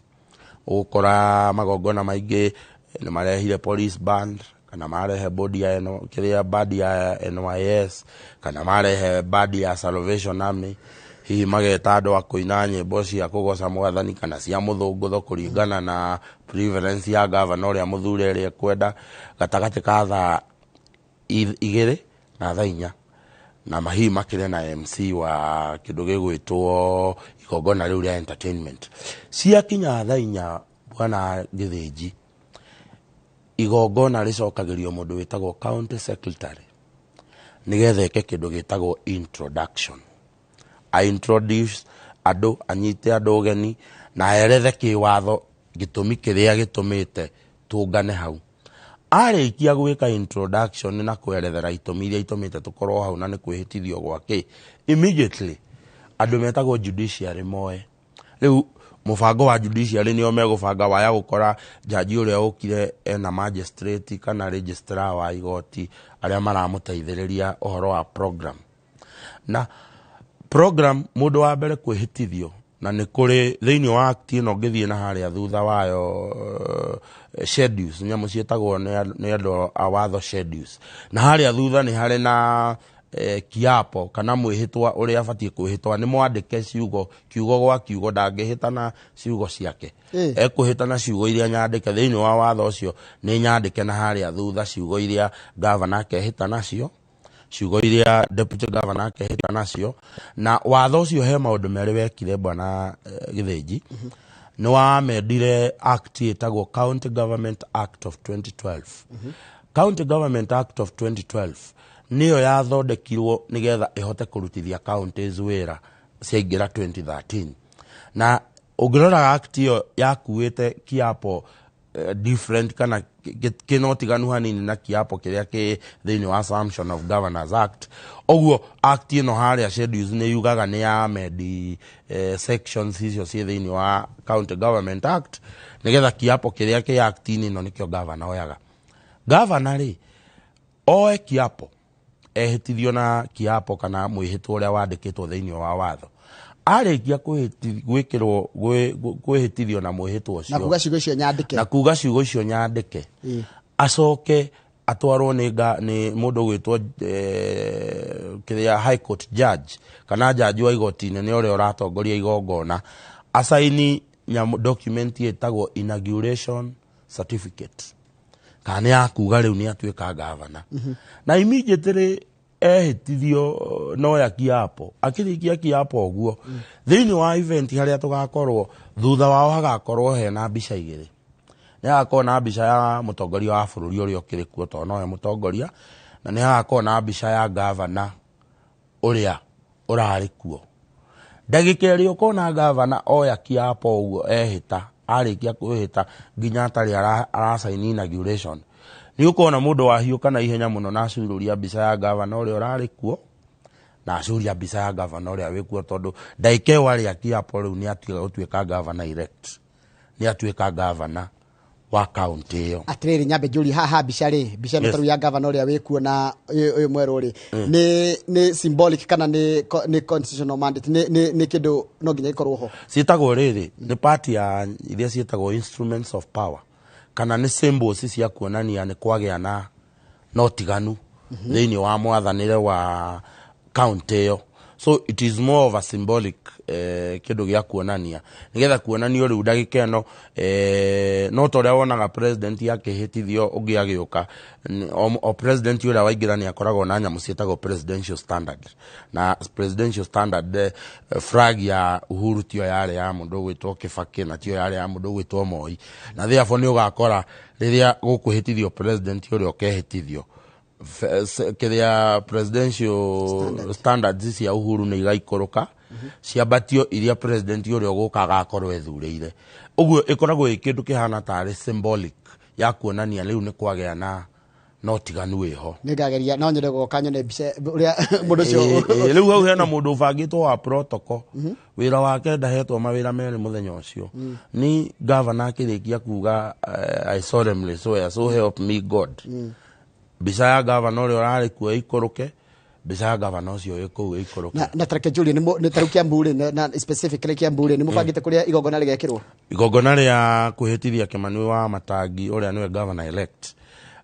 Ũgũkora magongona maingĩ nĩ marehire police band, kana marehe bodi ya N, kĩrĩa band ya NYS, kana marehe band ya Salvation Army, hihi mageta andũ a kũina nyĩmbo cia kũgoca mwathani kana cia mũthũngũtho kũringana na preference ya gavana ũrĩa mũthure ĩrĩa ekwenda, gatagatĩ ka thaa 2 na thaa 4, na mahihi makĩrĩ na MC wa kĩndũ gĩgwĩtwo igongona rĩu rĩa entertainment. Ciakinya thaa 4, bwana Gĩthĩnji, igongona rĩcokagĩrio mũndũ wĩtagwo county secretary nĩgetha eke kĩndũ gĩtagwo introduction. A introduce andũ, anyite andũ ũgeni na erethe kĩwatho gĩtũmi kĩrĩa gĩtũmĩte tũngane hau. Arĩkia gwĩka introduction na kwerethera itũmi iria itũmĩte tũkorwo hau na nĩ kwĩhĩtithio gwake, immediately andũ metagwo judiciary moe. Rĩu mũbango wa judiciary nĩo megũbanga waya gũkora jaji ũrĩa ũkire ena magistrate kana registrar wa igoti arĩa maramũteithĩrĩria ũhoro wa program. Na program mũndũ wa mbere kwĩhĩtithio, na nĩ kũrĩ thĩinĩ wa act ĩno ũngĩthiĩ na harĩa thutha wayo schedules, nyamũ ciĩtagwo nĩ andũ a watho schedules, na harĩa thutha nĩ harĩ na kiapo kana mwĩhĩtwa ũrĩa abatiĩ kwĩhĩtwa. Nĩ mwandĩke ciugo kiugo gwa kiugo, ndangĩhĩta na ciugo ciake, ekũhĩta na ciugo iria nyandĩke thĩinĩ wa watho ũcio. Nĩ nyandĩke na harĩa thutha ciugo iria gavana akehĩta nacio, ciugo iria deputy governor akehĩta nacio. Na watho ũcio he maũndũ merĩ wekire, bwana Gĩthĩnji. Nĩ wamendire act ĩtagwo County Government Act of 2012. County Government Act of 2012 nĩyo yathondekirwo nĩgetha ĩhote kũrutithia counties wĩra ciaingĩra 2013. Na ũngĩrora act ĩyo yakuĩte kiapo different kana kĩna ũtiganu hanini na kiapo kĩrĩa kĩ thĩinĩ wa Assumption of Governors Act. Ũguo act ĩno harĩa schedules nĩ yugaga nĩ ya mendi sections icio ciĩ thĩinĩ wa County Government Act, nĩgetha kiapo kĩrĩa kĩ act-inĩ ĩno nĩkĩo governor oyaga. Gavana rĩ oe kiapo, ehĩtithio na kiapo kana mwĩhĩtwa ũrĩa wandĩkĩtwo thĩinĩ wa watho. Arĩkia gwĩkĩrwo kwĩhĩtithio na mwĩhĩtwa ũcio na kuga ciugo icio nyandĩke, na kuga ciugo icio nyandĩke, acoke atwarwo nĩ mũndũ ũgwĩtwo kĩrĩa High Court judge kana jaji wa igoti inene ũrĩa ũratongoria igongona, asaini document ĩtagwo inauguration certificate, kana nĩ ya kuga rĩu nĩ atuĩka gavana. Na immediately ehĩtithio no ya kiapo, akĩrĩkia kiapo ũguo, thĩinĩ wa event harĩa tũgakorwo thutha wao hagakorwo hena mbica igĩrĩ. Nĩ hagakorwo na mbica ya mũtongoria wa bũrũri ũrĩa ũkĩrĩ kuo tondũ nowe mũtongoria, na nĩ hagakorwo na mbica ya gavana ũrĩa ũrarĩ kuo. Ndagĩka ĩrĩa ũkona gavana oya kiapo ũguo ehĩta, arĩkia kwĩhĩta nginya atarĩ arasaini inauguration, nĩ ũkona mũndũ wahiũka na ihenya mũno na acurũria mbica ya gavana ũrĩa ũrarĩ kuo na acuria mbica ya gavana ũrĩa wĩ kuo, tondũ ndagĩka ĩyo arĩa kiapo rĩu nĩ atiga gũtuĩka gavana elect, nĩ atuĩka gavana wa kaunti ĩyo. Atĩrĩrĩ, nyambe njũrie haha mbica rĩ, mbica ĩno tarĩu ya gavana ũrĩa wĩ kuo na ũyũ mwerũ rĩ, nĩ symbolic kana nĩ constitutional mandate, nĩ kĩndũ no nginya gĩkorwo ho? Ciĩtagwo rĩrĩ, nĩ part ya iria ciĩtagwo instruments of power, kana nĩ symbols cia kuonania nĩ kwagĩa na ũtiganu thĩinĩ wa mwathanĩre wa kaunti ĩyo. So it is more of a symbolic kĩndũ gĩa kuonania, nĩgetha kuonanio rĩu ndagĩka ĩno, no ta ũrĩa wonaga president akĩhĩtithio ũngĩ agĩũka, o president ũrĩa waingĩra nĩ akoragwo na nyamũ ciĩtagwo presidential standard, na presidential standard flag ya Uhuru tiyo yarĩ ya mũndũ ũgwĩtwo Kibaki na tiyo yarĩ ya mũndũ ũgwĩtwo Moi, na therefore nĩ ũgakora rĩrĩa gũkwĩhĩtithio president ũrĩa ũkehĩtithio kĩrĩa presidential standards cia Uhuru nĩ igaikũrũka ciambatio iria president ũrĩa ũgũka agakorwo ethurĩire. Ũguo ĩkoragwo ĩ kĩndũ kĩhana tarĩ symbolic ya kuonania rĩu nĩ kwagĩa na ũtiganu wĩho. Nĩngageria no nyende gũka nyone mbica ũrĩa mũndũ ũcio. Rĩu hau hena mũndũ ũbangĩtwo wa protocol, wĩra wake ndahetwo mawĩra merĩ mũthenya ũcio. Ni gavana akĩrĩkia kuga I solemnly swear so help me God, mbica ya gavana ũrĩa ũrarĩ kuo ĩikũrũke, mbica ya gavana ũcio ĩ kũu ĩikũrũke. Na tareke njũrie, nĩ tarĩu Kiambu rĩ, na specifically Kiambu rĩ, nĩ mũbangĩte kũrĩa igongona rĩgekĩrwo? Igongona rĩa kwĩhĩtithia Kĩmani wa Matangi ũrĩa nĩwe governor elect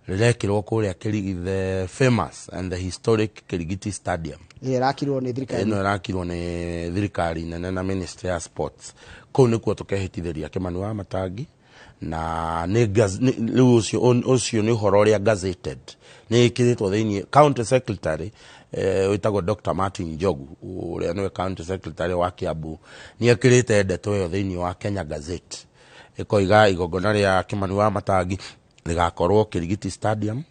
rĩrekĩrwo kũrĩa the famous and the historic Kirigiti Stadium. Ĩrakirwo nĩ thirikari. Ĩno ĩrakirwo nĩ thirikari nene na Ministry ya Sports. Kũu nĩkuo tũkehĩtithĩria Kĩmani wa Matangi, na nĩ rĩu ũcio nĩ ũhoro ũrĩa gazetted, nĩ ĩkĩrĩtwo thĩinĩ. County Secretary wĩtagwo Dr. Martin Njogu ũrĩa nĩwe County Secretary wa Kiambu nĩ ekĩrĩte ndeto ĩyo thĩinĩ wa Kenya Gazette, ĩkoiga igongona rĩa Kĩmani wa Matangi rĩgakorwo Kirigiti Stadium,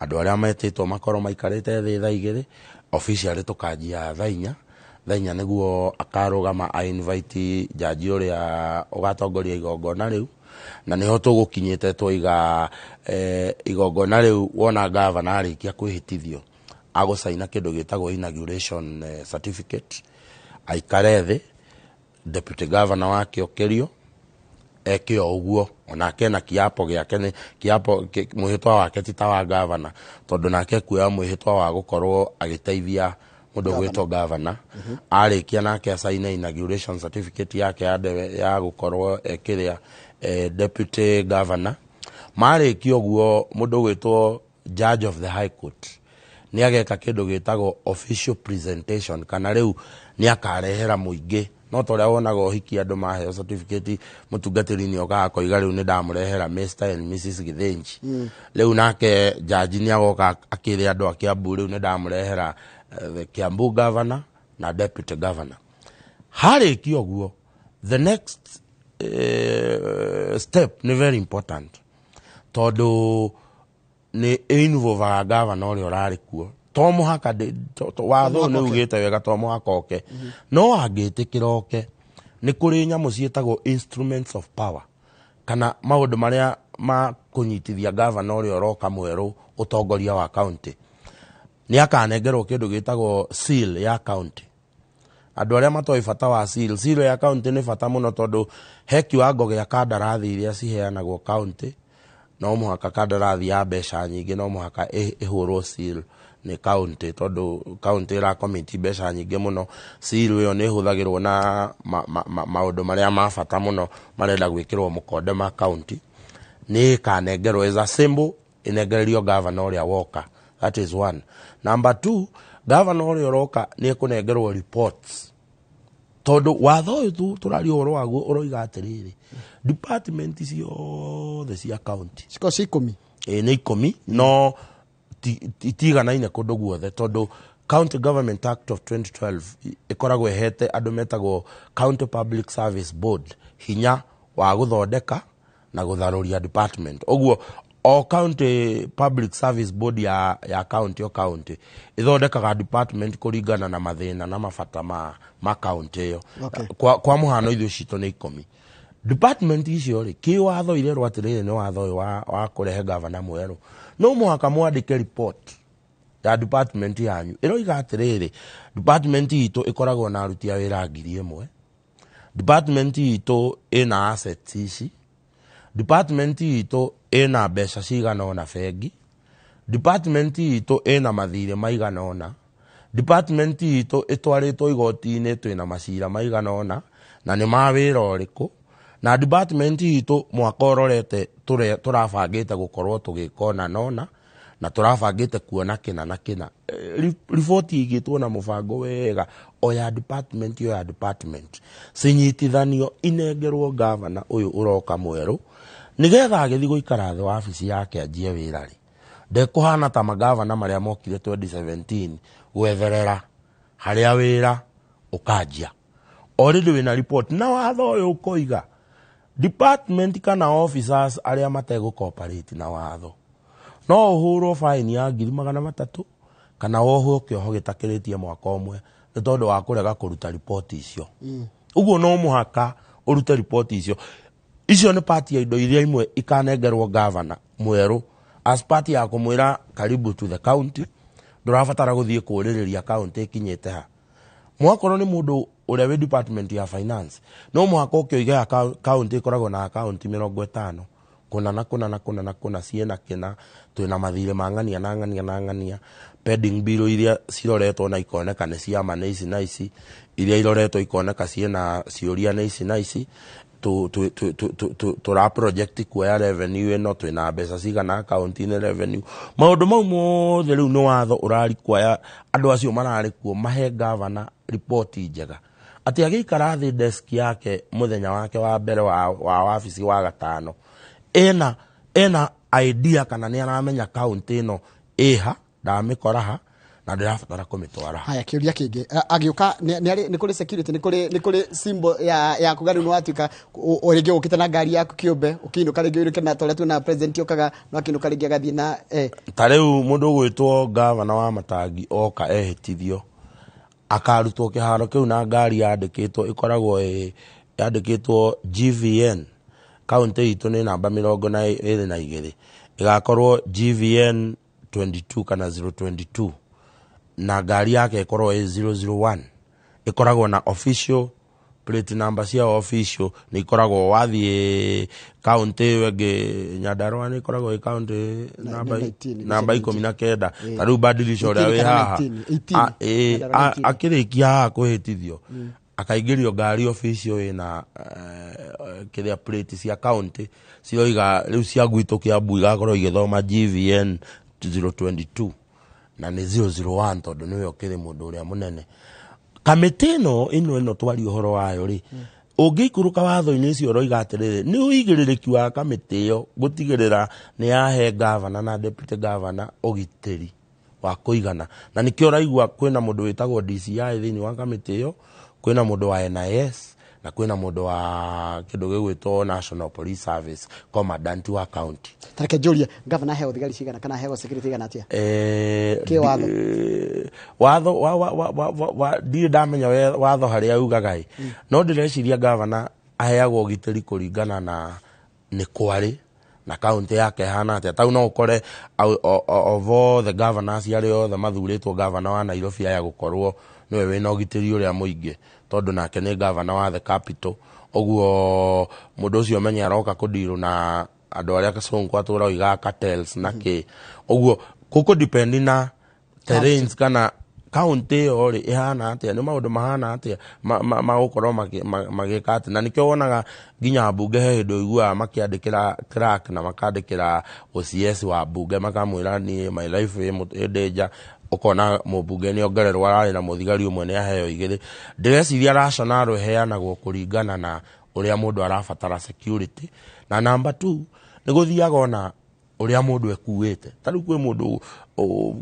andũ arĩa metĩtwo makorwo maikarĩte thĩ thaa 2, officially tũkanjia thaa 4, thaa 4 nĩguo akarũgama a invite jaji ũrĩa ũgatongoria igongona rĩu, na nĩho tũgũkinyĩte twaiga igongona rĩu wona gavana arĩkia kwĩhĩtithio agũcaina kĩndũ gĩtagwo inauguration certificate, aikare thĩ, deputy governor wake okĩrio eke o ũguo, onake na kiapo gĩake nĩ kiapo mwĩhĩtwa wake ti ta wa gavana, tondũ nake kuoya mwĩhĩtwa wa gũkorwo agĩteithia mũndũ ũgwĩtwo gavana, arĩkia nake acaine inauguration certificate yake ya gũkorwo ekĩrĩa deputy governor. Marĩkia ũguo mũndũ ũgwĩtwo judge of the high court nĩ ageka kĩndũ gĩtagwo official presentation, kana rĩu nĩ akarehera mũingĩ, no ta ũrĩa wonaga ũhiki andũ maheo certificate, mũtungatĩri nĩ okaga akoiga rĩu nĩ ndamũrehera Mr and Mrs Githinji. Rĩu nake jaji nĩ agoka akĩre andũ a Kiambu rĩu nĩ ndamũrehera the Kiambu governor na deputy governor. Harĩkia ũguo the next step nĩ very important, tondũ nĩ involve governor ũrĩa ũrarĩ kuo. To mũhaka watho nĩ ugĩte wega to mũhaka oke, no angĩtĩkĩra oke, nĩ kũrĩ nyamũ ciĩtagwo instruments of power, kana maũndũ marĩa ma kũnyitithia governor ũrĩa ũroka mwerũ ũtongoria wa county. Nĩ akanengerwo kĩndũ gĩtagwo seal ya county. Andũ arĩa matoĩ bata wa seal, seal ya county nĩ bata mũno, tondũ he kiwango gĩa kandarathi iria ciheanagwo county, No mũhaka kandarathi ya mbeca nyingĩ no mũhaka ĩhũrwo seal nĩ county, tondũ county ĩra commit mbeca nyingĩ mũno. Seal ĩyo nĩ ĩhũthagĩrwo na maũndũ marĩa ma bata mũno marenda gwĩkĩrwo mũkonde ma county. Nĩ ĩkanengerwo as a symbol, ĩnengererio governor ũrĩa woka. That is one. Number two, governor ũrĩa ũroka nĩ ekũnengerwo reports, tondũ watho ũyũ tũraria ũhoro waguo ũroiga atĩrĩrĩ, department ciothe cia county cikorwo ci 10. Ĩ, nĩ 10, no itiganaine kũndũ guothe, tondũ County Government Act of 2012 ĩkoragwo ĩhete andũ metagwo County Public Service Board hinya wa gũthondeka na gũtharũria department. Ũguo o county public service board ya county, o county ĩthondekaga department kũringana na mathĩna na mabata ma county ĩyo. Kwa mũhano, ithuĩ citũ nĩ 10 department icio rĩ, kĩwatho irerwo atĩrĩrĩ, nĩ watho ũyũ wa kũrehe gavana mwerũ, no mũhaka mwandĩke report ya department yanyu ĩroiga atĩrĩrĩ, department itũ ĩkoragwo na aruti a wĩra 1000, department itũ ĩna assets ici, department itũ ĩna mbeca cigana ũna bengi, department itũ ĩna mathirĩ maigana ũna, department itũ ĩtwarĩtwo igoti-inĩ, twĩna macira maigana ũna na nĩ ma wĩra ũrĩkũ, na department itũ mwaka ũrorete tũrabangĩte gũkorwo tũgĩka ũna na ũna, na tũrabangĩte kuona kĩna na kĩna. Riboti ĩigĩtwo na mũbango wega, o ya department, o ya department, cinyitithanio, inengerwo gavana ũyũ ũroka mwerũ, nĩgetha agĩthiĩ gũikara thĩ wabici yake anjie wĩra rĩ, ndekũhana ta magavana marĩa mokire 2017 gwetherera harĩa wĩra ũkanjia. Already wĩna report, na watho ũyũ ũkoiga department kana officers arĩa mategũ cooperate na watho no ũhũrwo fine ya 300,000 kana wohwo kĩoho gĩtakĩrĩtie mwaka ũmwe nĩ tondũ wa kũrega kũruta riboti icio. Ũguo no mũhaka ũrute riboti icio. Icio nĩ part ya indo iria imwe ikanengerwo gavana mwerũ as part ya kũmwĩra karibu to the county, ndũrabatara gũthiĩ kũũrĩrĩria county ĩkinyĩte ha. Mwakorwo nĩ mũndũ ũrĩa wĩ department ya finance, no mũhaka ũkĩoige county ĩkoragwo na account 50 kũna na kũna na kũna na kũna, ciĩna kĩna, twĩna mathirĩ ma ng'ania na ng'ania na ng'ania, pending bill iria ciroretwo na ikoneka nĩ ciama nĩ ici na ici, iria iroretwo ikoneka ciĩna ciũria nĩ ici na ici, tũra project kuoya revenue ĩno, twĩna mbeca cigana account-inĩ revenue. Maũndũ mau mothe rĩu nĩ watho ũrarikwaya andũ acio mararĩ kuo mahe gavana riboti njega, atĩ agĩikara thĩ desk yake mũthenya wake wa mbere wa wabici wa gatano, ena idea kana nĩ aramenya county ĩno ĩha, ndamĩkora ha na ndĩrabatara kũmĩtwara. Haya, kĩũria kĩngĩ. Agĩũka nĩ kũrĩ security, nĩ kũrĩ symbol ya kuga rĩu nĩ watuĩka o rĩngĩ ũkĩte na ngari yaku kĩũmbe, ũkĩinũka rĩngĩ ũinũke na torĩa tuona president okaga no akĩinũka rĩngĩ agathiĩ na Ta rĩu mũndũ ũgwĩtwo gavana wa Matangi oka ehĩtithio, akarutwo kĩharo kĩu na ngari yandĩkĩtwo, ĩkoragwo yandĩkĩtwo GVN. Kaunti itũ nĩ namba 22, ĩgakorwo GVN 22 kana 022, na ngari yake ĩkorwo ĩ 001. Ĩkoragwo na official plate number cia official, nĩ ikoragwo wathiĩ kaunti ĩyo ĩngĩ Nyandarũa nĩ ĩkoragwo ĩ kaunti namba 19, namba 19. Ta rĩu badilisha ũrĩa wĩ 18 kana haha 19, 18. Nyandarũa 19. Akĩrĩkia haha kwĩhĩtithio, akaingĩrio ngari official ĩna kĩrĩa plate cia county ciroiga rĩu cia gwitũ Kiambu igakorwo igĩthoma GVN 022 na nĩ 001, tondũ nĩwe ũkĩrĩ mũndũ ũrĩa mũnene. Kamĩtĩ ĩno twaria ũhoro wayo rĩ, ũngĩikũrũka watho-inĩ ũcio ũroiga atĩrĩrĩ, nĩ ũigĩrĩrĩki wa kamĩtĩ ĩyo gũtigĩrĩra nĩ yahe gavana na deputy governor ũgitĩri wa kũigana, na nĩkĩo ũraigua kwĩna mũndũ wĩtagwo DCI thĩinĩ wa kamĩtĩ ĩyo, kwĩna mũndũ wa NIS na kwĩna mũndũ wa kĩndũ gĩgwĩtwo National Police Service, commandant wa county. Tareke njũrie, gavana aheagwo thigari cigana kana aheagwo security igana atĩa? Kĩ watho? Watho wa ndirĩ ndamenya watho harĩa ugaga ĩ, no ndĩreciria gavana aheagwo ũgitĩri kũringana na nĩ kwarĩ na kaunti yake ĩhana atĩa. Tau no ũkore of all the governors arĩa othe mathurĩtwo, gavana wa Nairobi aya gũkorwo nĩwe wĩna ũgitĩri ũrĩa mũingĩ, tondũ nake nĩ gavana wa the capital. Ũguo mũndũ ũcio menye aroka kũndirũ na Andũ arĩa Sonko atũra oigaga cartels na kĩ ũguo kũkũ depend na terrains kana kaunti ĩyo rĩ ĩhana atĩa, nĩ maũndũ mahana atĩa magũkorwo magĩka atĩ. Na nĩkĩo wonaga nginya mbunge he hĩndĩ ũiguaga makĩandĩkĩra clerk na makandĩkĩra OCS wa mbunge makamwĩra niĩ my life ĩ danger. Ũkona mũmbunge nĩ ongererwo ararĩ na mũthigari ũmwe nĩ aheo igĩrĩ. Ndĩreciria rationale ĩheanagwo kũringana na ũrĩa mũndũ arabatara security. Na number 2 nĩ gũthiaga ona ũrĩa mũndũ ekuĩte. Ta rĩu kwĩ mũndũ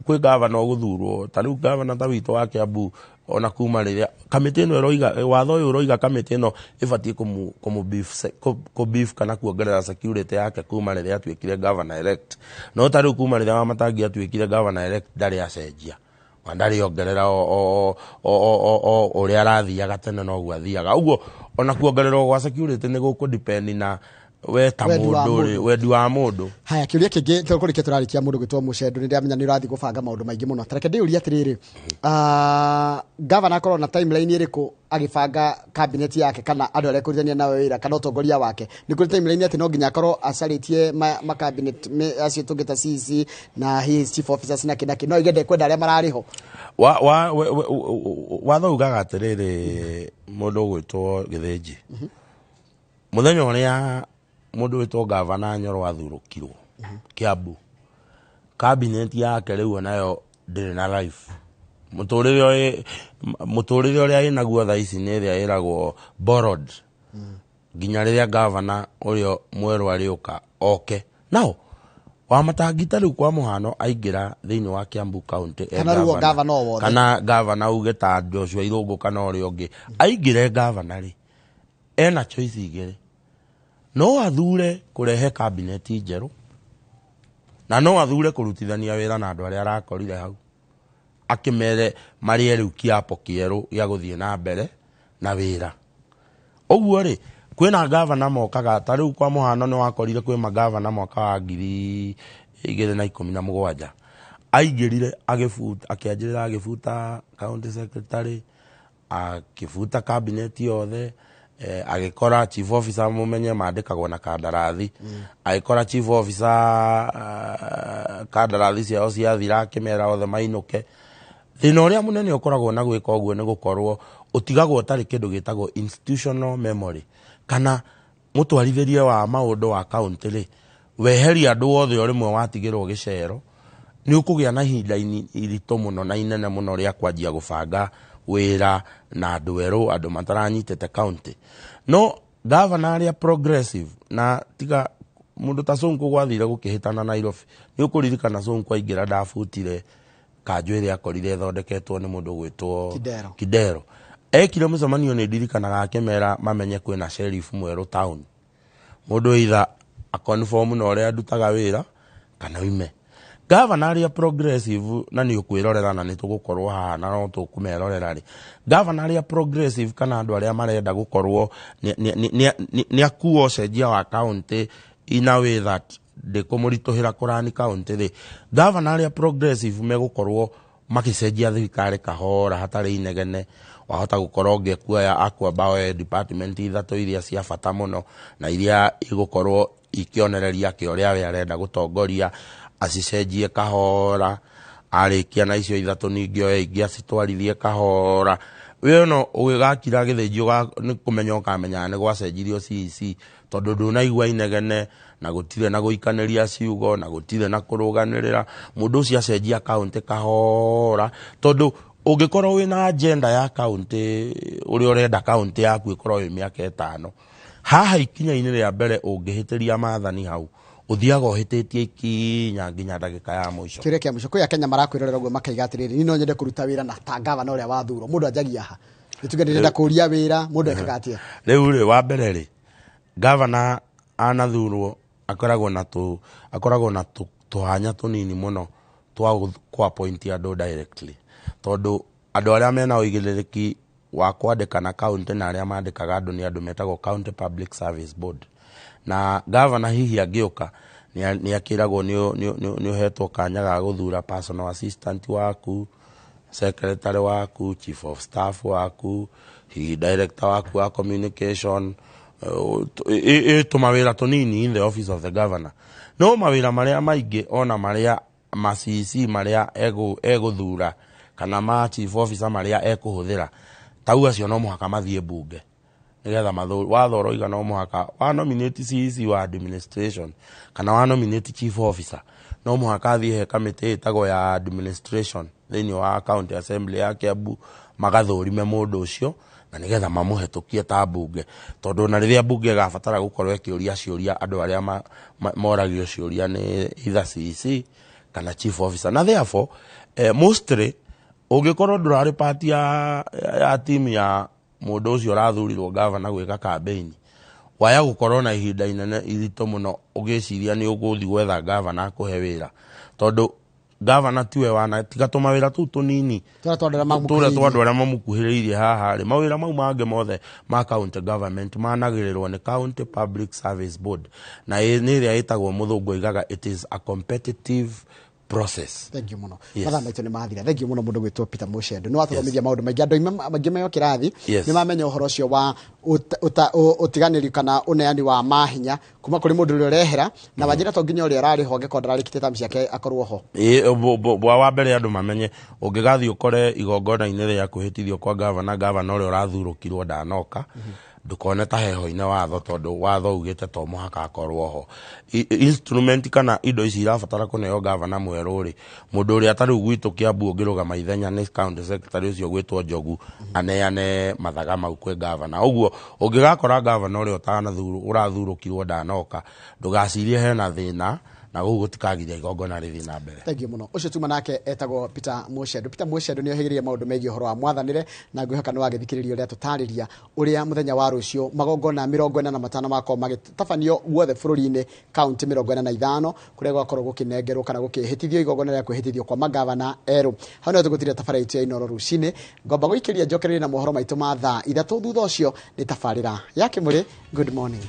kwĩ gavana ũgũthurwo, ta rĩu gavana ta witũ wa Kiambu ona kuma rĩrĩa kamĩtĩ ĩno ĩroiga, watho ũyũ ũroiga kamĩtĩ ĩno ĩbatiĩ kũ beef kana kuongerera security yake kuma rĩrĩa atuĩkire governor elect. No ta rĩu kuma rĩrĩa Wamatangi atuĩkire governor elect ndarĩ acenjia, na ndarĩ ongerera o ũrĩa arathiaga tene noguo athiaga. Ũguo ona kuongererwo gwa security nĩ gũkũ depend na we ta mũndũ rĩ, wendi wa mũndũ. Haya, kĩũria kĩngĩ tũkũrĩkia tũrarĩkia mũndũ gwĩtwo Mũchendu, nĩ ndĩramenya nĩ ũrathiĩ gũbanga maũndũ maingĩ mũno. Ta reke ndĩũrie atĩrĩrĩ, gavana akorwo na timeline ĩrĩkũ agĩbanga cabinet yake kana andũ arĩa ekũrutithania nao wĩra kana ũtongoria wake? Nĩ kũrĩ timeline atĩ no nginya akorwo acarĩtie ma cabinet acio tũngĩta CEC na hihi chief officers na kĩ na kĩ, no aige ndekwenda arĩa mararĩ ho? Watho ugaga atĩrĩrĩ, mũndũ ũgwĩtwo Gĩthĩnji, mũthenya ũrĩa mũndũ wĩtwo gavana Nyoro athurũkirwo Kiambu, cabinet yake rĩu onayo ndĩrĩ na life. Mũtũrĩre ũrĩa ĩnaguo thaa ici nĩ ĩrĩa ĩragwo borrowed nginya rĩrĩa gavana ũrĩa mwerũ arĩũka oke. Nao Wamatangi ta rĩu kwa mũhano aingĩra thĩinĩ wa Kiambu County kana rĩu gavana o wothe, kana gavana uge ta Joshua Irũngũ kana ũrĩa ũngĩ aingĩre gavana rĩ, ena choice igĩrĩ. No athure kũrehe cabinet njerũ na no athure kũrutithania wĩra na andũ arĩa arakorire hau, akĩmere marĩe rĩu kĩapo kĩerũ gĩa gũthiĩ na mbere na wĩra. Ũguo rĩ, kwĩna gavana mokaga ta rĩu kwa mũhano nĩ wakorire kwĩ magavana mwaka wa 2017 aingĩrire agĩbuta, akĩanjĩrĩra agĩbuta county secretary, akĩbuta cabinet yothe, agĩkora chief officer mũmenye mandĩkagwo na kandarathi, agĩkora chief officer kandarathi ciao ciathira akĩmera othe mainũke. Thĩna ũrĩa mũnene ũkoragwo na gwĩka ũguo nĩ gũkorwo ũtigagwo ũtarĩ kĩndũ gĩtagwo institutional memory kana mũtwarithĩrie wa maũndũ wa county rĩ, weheria andũ othe o rĩmwe watigĩrwo gĩcero, nĩ ũkũgĩa na ihinda iritũ mũno na inene mũno rĩa kwanjia gũbanga wĩra na andũ erũ, andũ mataranyitĩte county. No gavana arĩa progressive na tiga mũndũ ta Sonko gwathire gũkĩhĩtana Nairobi, nĩ ũkũririkana Sonko aingĩra ndabutire kanjũ ĩrĩa akorire ĩthondeketwo nĩ mũndũ ũgwĩtwo Kidero. Ekire mũcemanio nĩ ndirikanaga akĩmera mamenye kwĩna sheriff mwerũ town, mũndũ either aconform na ũrĩa andutaga wĩra kana oime. Gavana arĩa progressive na nĩ ũkwĩrorera na nĩ tũgũkorwo haha na no tũkũmerorera rĩ, gavana arĩa progressive kana andũ arĩa marenda gũkorwo nĩ akuo ũcenjia wa county in a way that ndĩkũmũritũhĩra kũrani county rĩ, gavana arĩa progressive megũkorwo makĩcenjia thirikari kahora hatarĩ inegene. Wahota gũkorwo ũngĩkuoya akwamba oe department ithatũ iria cia bata mũno na iria igũkorwo ikĩonereria kĩ ũrĩa we arenda gũtongoria, acicenjie kahora, arĩkia na icio ithatũ ningĩ oe ingĩ acitwarithie kahora. We no ũgĩgakira gĩthĩnji nĩ kũmenya ũkamenya nĩ gwacenjirio CEC tondũ ndũnaigua inegene na gũtirĩ na gũikanĩria ciugo na gũtirĩ na kũrũganĩrĩra. Mũndũ ũcio acenjia county kahora tondũ ũngĩkorwo wĩna agenda ya county ũrĩa ũrenda county yaku ĩkorwo ĩ mĩaka ĩtano, haha ikinya-inĩ rĩa mbere ũngĩhĩtĩria maathani hau ũthiaga ũhĩtĩtie ikinya nginya ndagĩka ya mũico. Kĩũria kĩa mũico, kwĩ Akenya marakwĩrorera ũguo makaiga atĩrĩrĩ, niĩ no nyende kũruta wĩra na ta gavana ũrĩa wathurwo, mũndũ anjagia ha? Nĩ tuge ndĩrenda kũria wĩra, mũndũ ekaga atĩa? Rĩu rĩ, wa mbere rĩ, gavana anathurwo akoragwo na akoragwo na tũhanya tũnini mũno twa kũ appoint andũ directly, tondũ andũ arĩa mena ũigĩrĩrĩki wa kwandĩkana county na arĩa mandĩkaga andũ nĩ andũ metagwo County Public Service Board. Na gavana hihi angĩũka nĩ akĩragwo nĩ ũhetwo kanya ga gũthura personal assistant waku, secretary waku, chief of staff waku, hihi director waku wa communication, Tũmawĩra tũnini in the office of the governor, no mawĩra marĩa maingĩ ona marĩa ma CEC marĩa egũthura kana ma chief officer marĩa ekũhũthĩra tau acio no mũhaka mathiĩ mbunge nigetha watho ũroiga no mũhaka wa nominate CEC wa administration kana wa nominate chief officer no mũhaka athiĩ he kamĩtĩ ĩtagwo ya administration thĩinĩ wa county assembly ya Kiambu magathũrime mũndũ ũcio na nigetha mamũhetũkie ta mbunge, tondũ na rĩrĩa mbunge ĩgabatara gũkorwo ĩkĩũria ciũria andũ arĩa moragio ciũria nĩ either CEC kana chief officer. Na therefore mostly ũngĩkorwo ndũrarĩ part ya team ya mũndũ ũcio ũrathurirwo gavana gwĩka campaign, waya gũkorwo na ihinda inene iritũ mũno ũgĩciria nĩ ũgũthiĩ gwetha gavana akũhe wĩra, tondũ gavana tiwe wana tiga tũmawĩra tũu tũnini tũrĩa twa andũ arĩa mamũkuhĩrĩirie haha rĩ, mawĩra mau mangĩ mothe ma county government managĩrĩrwo nĩ County Public Service Board, na nĩ ĩrĩa ĩtagwo mũthũngũ oigaga it is a competitive process. Thank you muno. Mathaa maitũ nĩ mathira. Thank you muno mũndũ gwĩtwo Peter Muchendu. Nĩ watũthomithia maũndũ maingĩ. Andũ maingĩ meo kĩrathi nĩ mamenya ũhoro ũcio wa ũtiganĩri kana ũneani wa mahinya kuma kũrĩ mũndũ ũrĩa ũrehera na wanjĩra to nginya ũrĩa ũrarĩ ho angĩkorwo ndararĩkĩtie term ciake akorwo ho. Wa mbere andũ mamenye ũngĩgathiĩ ũkore igongona-inĩ rĩa kwĩhĩtithio kwa gavana, gavana ũrĩa ũrathurũkirwo ndanoka, ndukone ta heho-inĩ watho, tondũ watho ugĩte to mũhaka akorwo ho. Instrument kana indo ici irabatara kũneo gavana mwerũ rĩ, mũndũ ũrĩa ta rĩu gwitũ Kiambu ũngĩrũgama ithenya nĩ county secretary ũcio gwĩtwo Njogu aneane mathaga mau kwĩ gavana. Ũguo ũngĩgakora gavana ũrĩa ũrathurũkirwo ndanoka, ndũgacirie hena thĩna na gũkũ gũtikagiria igongona rĩthiĩ na mbere. Thank you muno. Ũcio tuma nake etagwo Peter Muchendu. Peter Muchendu nĩ ohĩgĩrĩire maũndũ megiĩ ũhoro wa mwathanĩre na ngwĩhoka nĩ wagĩthikĩrĩria ũrĩa tũtarĩria ũrĩa mũthenya wa rũciũ magongona 45 makorwo magĩtabanio guothe bũrũri-inĩ kaunti 45 kũrĩa gwakorwo gũkĩnengerwo kana gũkĩhĩtithio igongona rĩa kwĩhĩtithio kwa magavana erũ. Hau nĩho tũgũtiria tabarĩra itũ ya Inooro rũcinĩ. Ngomba gũikĩria njokererie na mohoro maitũ ma thaa 3 thutha ũcio nĩ tabarĩra ya Kĩmũrĩ. Good morning.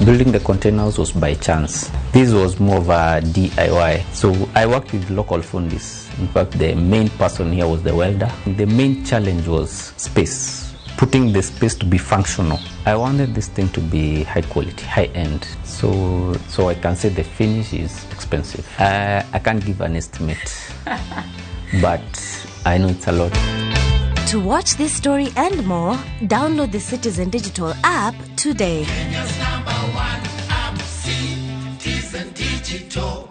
Building the containers was by chance. This was more of a DIY. So I worked with local fundis. In fact, the main person here was the welder. The main challenge was space, putting the space to be functional. I wanted this thing to be high quality, high end. So I can say the finish is expensive. I can't give an estimate, but I know it's a lot. To watch this story and more, download the Citizen Digital app today. Kenya's #1 app, Citizen Digital.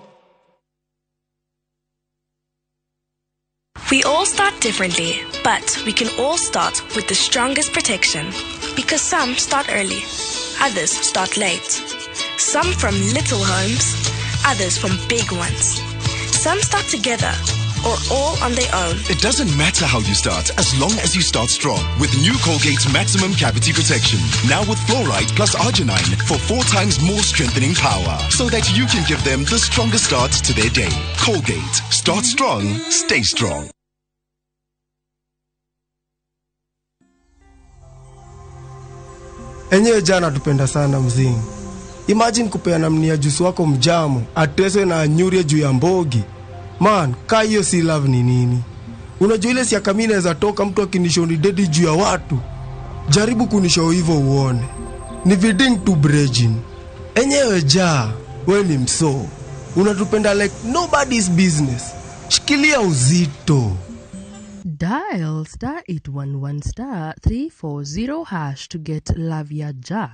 We all start differently, but we can all start with the strongest protection. Because some start early, others start late. Some from little homes, others from big ones. Some start together, or all on their own. It doesn't matter how you start, as long as you start strong. With new Colgate Maximum Cavity Protection. Now with fluoride plus arginine for 4 times more strengthening power. So that you can give them the strongest start to their day. Colgate. Start strong. Stay strong. Enyewe jana tupenda sana mzingi. Imagine kupeana mnia jusu wako mjamu, ateswe na anyurie juu ya mbogi. Man, ka hiyo si love ni nini? Unajua ile siaka mimi naweza toka mtu akinishoni dedi juu ya watu. Jaribu kunishow hivyo uone. Ni viding to bridging. Enyewe ja, we ni mso. Unatupenda like nobody's business. Shikilia uzito. Dial *811 *340# to get Love Ya Ja.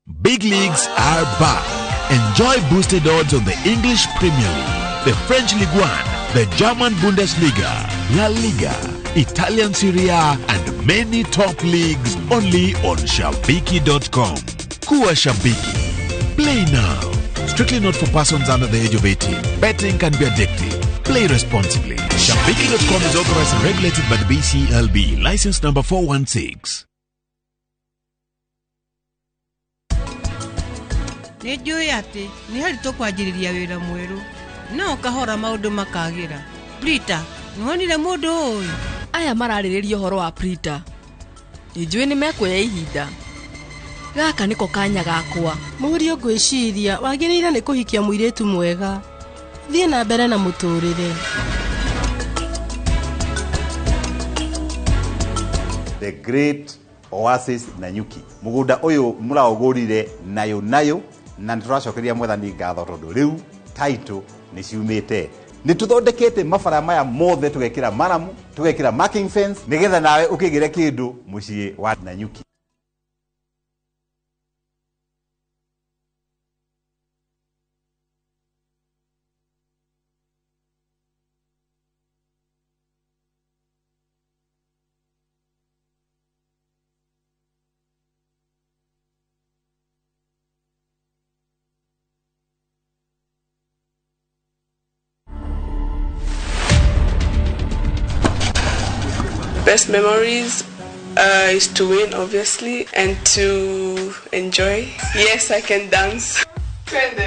Big leagues are back. Enjoy boosted odds on the English Premier League, the French Ligue 1, the German Bundesliga, La Liga, Italian Serie A, and many top leagues only on Shabiki.com. Kuwa Shabiki. Play now. Strictly not for persons under the age of 18. Betting can be addictive. Play responsibly. Shabiki.com is authorized and regulated by the BCLB. License number 416. Nĩ njũĩ atĩ nĩ haritũ kwanjĩrĩria wĩra mwerũ no kahora maũndũ makagĩra. Prita, nĩwonire mũndũ ũyũ? Aya mararĩrĩria ũhoro wa Prita. Nĩ njũĩ nĩ mekuoya ihinda. Gaka nĩko kanya gakwa. Mũriũ, ngwĩciria wagĩrĩire nĩ kũhikia mũirĩtu mwega. Thiĩ na mbere na mũtũrĩre. The Great Oasis Nanyuki. Mũgũnda ũyũ mũraũgũrire nayo nayo na nĩ tũracokeria Mwathani ngatho tondũ rĩu title nĩ ciumĩte. Nĩ tũthondekete mabara maya mothe, tũgekĩra maramu, tũgekĩra marking fence nĩgetha nawe ũkĩgĩre kĩndũ mũciĩ wa Nanyuki. Best memories is to win, obviously, and to enjoy. Yes, I can dance. Good.